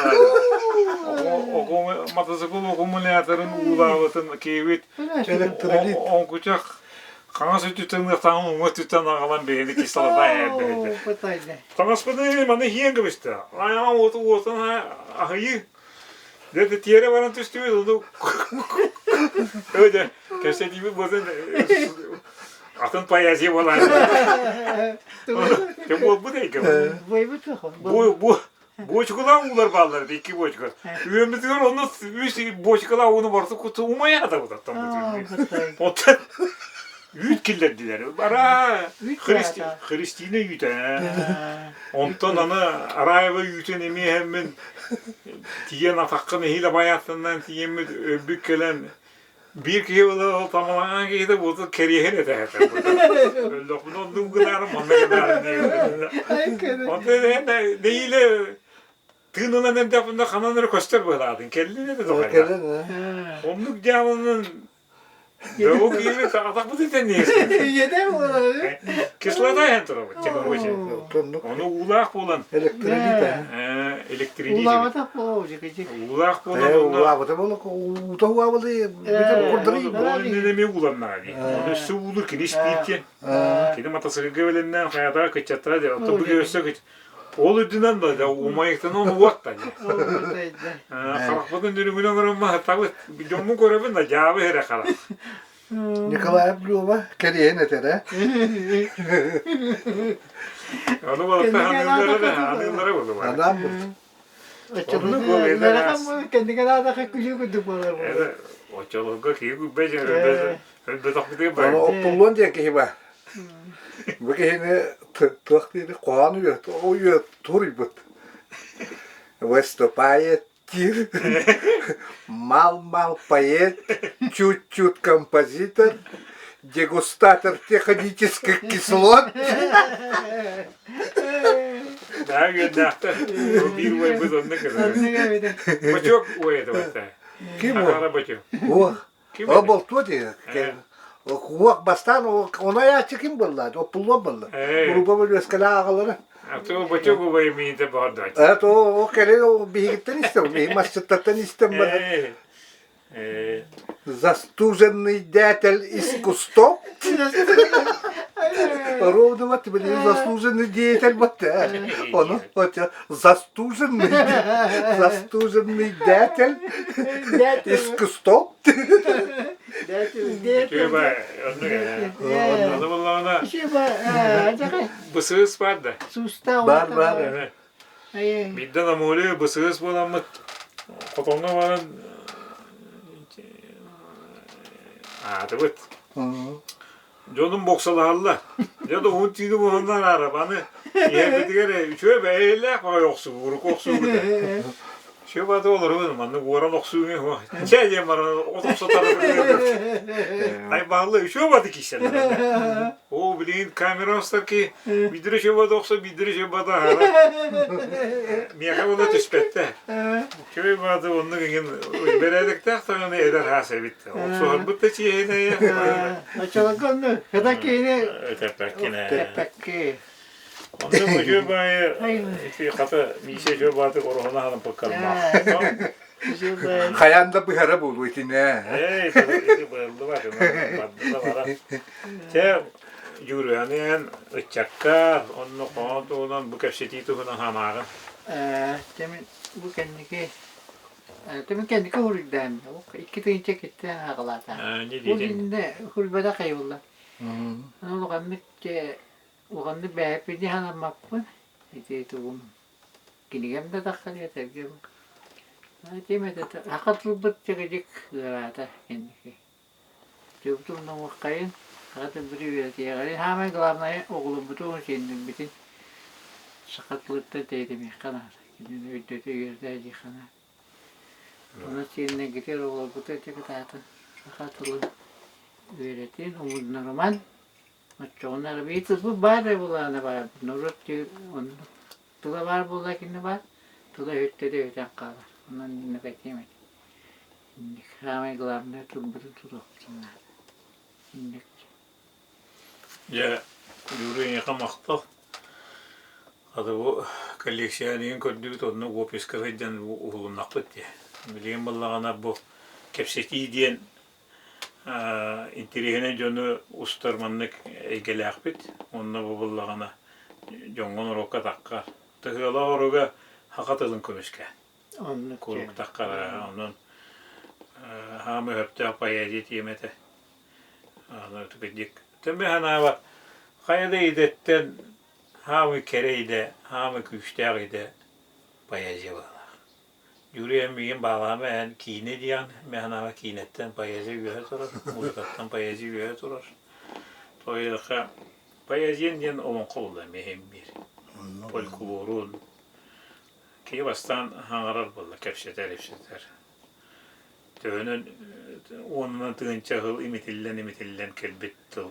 мотоцикл аккумуляторын уулаабытын киэбит Электролит. оҥкучах хаҥас өттүттэн ытаан уҥа өттүттэн аҕалан бэйэни кислота эһэрдэ. Таҥаспытын маны иһиэн кэбистэ. Айаҕым уоту уотун аһыйыы. Дьэ тиэрэ баран түстүбүт, ону дьэ кэпсэтиибит буолан атын поэзия буолан дьэ буолбут эйгэ бу бу буочукалаах уулар бааллар икки буочука үөммүтүгэр онно үс буочукалаах ууну барыта куту умайа атабытаттан оттон үүт киллэрдилэр бара Христина үүтэ Онтон аны Араева үүтүн эмиэ иһэммин тиийэн атаххын нэһиилэ байааттанан тиийэммит өлбүт кэлэн биир киһи була тамалаҥаан киһитэ буолту кэриэһин этэ Өллөхпүнэ оннук гынаарым манна гынаарым диэбит. Онтон нэһиилэ тыынынан эрдэхпинэ ханан эрэ көстөр быһылаатын кэллин этэ тоҕо Оннук дьааланан Бу киһи атахпыт итэнниир. Ийэтэ буолар. Кислота иһэн турабыт, короче. Ону уулаах буолан. Электролит. Электролит. Уулаабатах буолуо Уулаах буолан. Уулаабата буолуо уута уулаабыты курдары. Ол иннинэ эмиэ ууланнаҕа дии. Ону өссө уулуур кини испииртиэн. Кини мотоциклга бэлэмнээн хайатаҕа кыччаттара дии. Оттон бу өссө Ол үрдүнэн да умайыктанан уот да Харахпытын үрүҥүнэн оҥорон маһытабыт. Дьоммун көрөбүн да дьаабы эрэ харах. Николаев Люба кэриэһин этэрэ. Ону балыкта аныыллара да аныыллара буолуо. Анаан Кэннигэр аатаха күлүү курдук буолар буолар. Оччолорго киһи күлбэт өлбөтөхпүтүгэр Ону оттуллуон диэн киһи баар. Бу киһини туох диэри хоһоон үйэ туруйбут. Выступает тир, мал-мал поэт, чуть-чуть композитор, дегустатор технических кислот. Да, үөннээхтэр. Биир уойбут онно кэлэр. Бочуок уойа это Ким Аҕара бочуок. Ох. Ким О этэй? болтуо дии. Уох бастаан ону айааччы ким буолла? Оппуллуон буолла. Ээ. Уруба бөлүөскэлээх аҕалара. А то бочук убай миинтэ баҕардааччы. Э то о кэлин биһигиттэн истэм, биһиги масчыттартан истэм баран. Ээ. Ээ. Застуженный дятел из кустов. Ровно вот блин, заслуженный деятель вот Он вот застуженный, застуженный дятел из кустов. Аны буллаҕына бысыыс бар да. Бар бар. Биирдэ намули бысыыс буоламмыт хотоҥҥо баран аатыбыт. Дьонум боксалаһаллар. Дьэ да уһун түүнү уһуннар арап аны иһэрбитигэр үчүгэй бэйэлээх баҕайы охсуу, уруку охсуубута. Үчүгэй баҕайы олоробун, маннык уоран охсууҥа чэ диэн баран от охсотар Айбаалла үчүгэй баҕайы киирсэллэр. Оо, билигин камера устар ки биирдэрэ үчүгэй баҕайы охсо, биирдэрэ үчүгэй баҕайы аһара. Миэхэ була түспэттэ. Үчүгэй баҕайы оннук иҥин бэрээдэктээх даҕаны эдэр хаас эбит. Охсуһарбыт да чиэһинэйэ. Оччолорго онно хата киһини Өтөппөккин ээ. өтөппөккин. Онно үчүгэй баҕайы ити хата Миисэ үчүгэй баҕайытык ороһуна аһанан пыккарбаах. Хайаан да быһара буолуо итинэ. Эй, ити быһыллыбат, барда да барар. Чэ, Юрияны эн ыччакка, онно хоһоон туһунан бу кэпсэтии туһунан санааҕын. Ээ, бу кэнники Түмүк кэнники уруйдаан, 2 тыһыынча киттэн аҕалаата. Бу иннинэ уруйбатах айылла. Улаханнык улаханнык бэйэппин санаммаппын. Ити тугум кинигэм да тахсан этэргэ Тим это саха тылбыт чэгэдьик ыараата кэнники. Тылбытын умнуоххайын, саха тылбытын үөрэтиэҕэрин, саамай главное оҕолорбутун сиэннэрбитин саха тылыттан тэйитимиэххэ наада. Кинини өйдөтө үөрэтэ диэххэ наада. Онон сиэннэргитигэр оҕолоргутугар дьэ кытаатан саха тылын үөрэтин, умуннарыман. Оччоҕуна эрэ биир тылбыт баар эрэ буоллаҕына баар, норуот оннук тыла баар буолла кинини баар, тыла өһүттэ да өһүтэн хаалар. Онон инник этиэм этэ. Инник саамай главное тылбытын тутуохпутун наада. Инник. Дьэ, Юрий эйиэхэ махтал. Хата бу коллекция көрдүбүт, онно описка сылдьан уһулуннахпыт дии. Билигин буоллаҕына бу кэпсэтии диэн интэриэһинэй дьону устар маннык эйгэлээхпит. Онно бу буоллаҕына дьоҥҥо норуокка таххар. Тыһыала оруга саха тылын көмүскэ. Оннук Куруук таххара. Онон хаама өһөптөөх поэзия тиэмэтэ. Аны кырдьык Төмө санаабар хайа да идэттэн хаамый кэрэ идэ, хаамый күүстээх идэ поэзия быһыылаах. Юрий миигин баалаама эн киинэ диэн, мин санаабар киинэттэн поэзия үөһэ турар, музыкаттан поэзия үөһэ турар. Тоҕо поэзия диэн олоҥхо буолла эмиэ иһин биир. Фольклорун киһи бастаан хаҥарар буолла, кэпсэтэр-ипсэтэр. Төһөнөн уонунан тыһыынча сыл имитиллэн-имитиллэн кэлбит тыл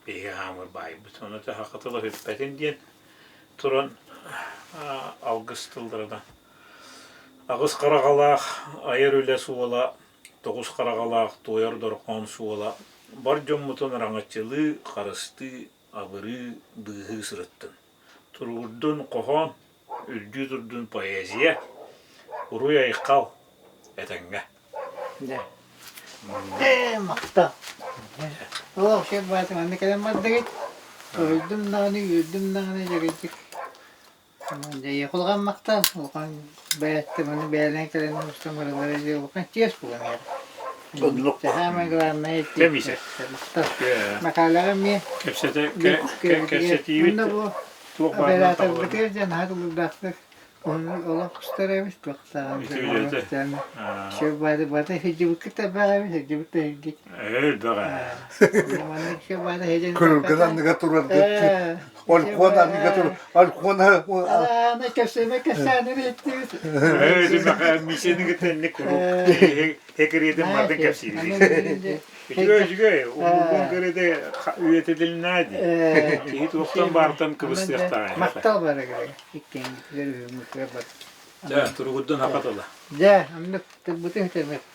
биһиги хаамыр баайбыт. Ону саха тыла бүппэтин диэн туран алгыс тылларынан аҕыс хараҕалаах айар үлэ суола, тоҕус хараҕалаах туойар дорҕоон суола бар дьоммутун араҥаччылыы, харыстыы, абырыы, быыһыы сырыттын. Туругурдун хоһоон, үрдүү турдун поэзия, уруй-айхал, этэҥҥэ. Дьэ. Ээ, махтал. Олох шеф баатым манна кэлэн бардыгыт. Соһуйдум даҕаны, үөрдүм даҕаны дьэгирдик. Дьэ, улахан махтал. Улахан бэйэттэ маны бэйэлээн кэлэн устан бараллара дьэ улахан чиэс буолан иһэр. Оннук. Самое главное Кэмисэ. махтал. Макалаҕа эмиэ Кэпсэтэ кэпсэтиибит туох баарынан табыллар. Операторбытыгар дьэ наһаа тулуурдаахтык олох устар эбит туохтааҕын Все бары бары сылдьыбыккыт элбэх эбит сылдьыбыт да сылдьыт. Элбэх Маннык все бары сылдьан Күрүлгэн анныга турар Олькон анныга турар Олькон Ана кэпсэме кэпсээнин иһиттибит. Мисени кытта куруук экириэтин бардын кэпсиирин. Үчүгэй үчүгэй умулгун көрөдө үйэтитилинээ дии. Киһи туохтан баартан кыбыстыахтаах. Махтал барыгар иккиэҥҥитигэр үһүҥҥүтүгэр бар. Дьэ, туругурдун хака тыла. Дьэ, оннук тылбытын үтэмэппит.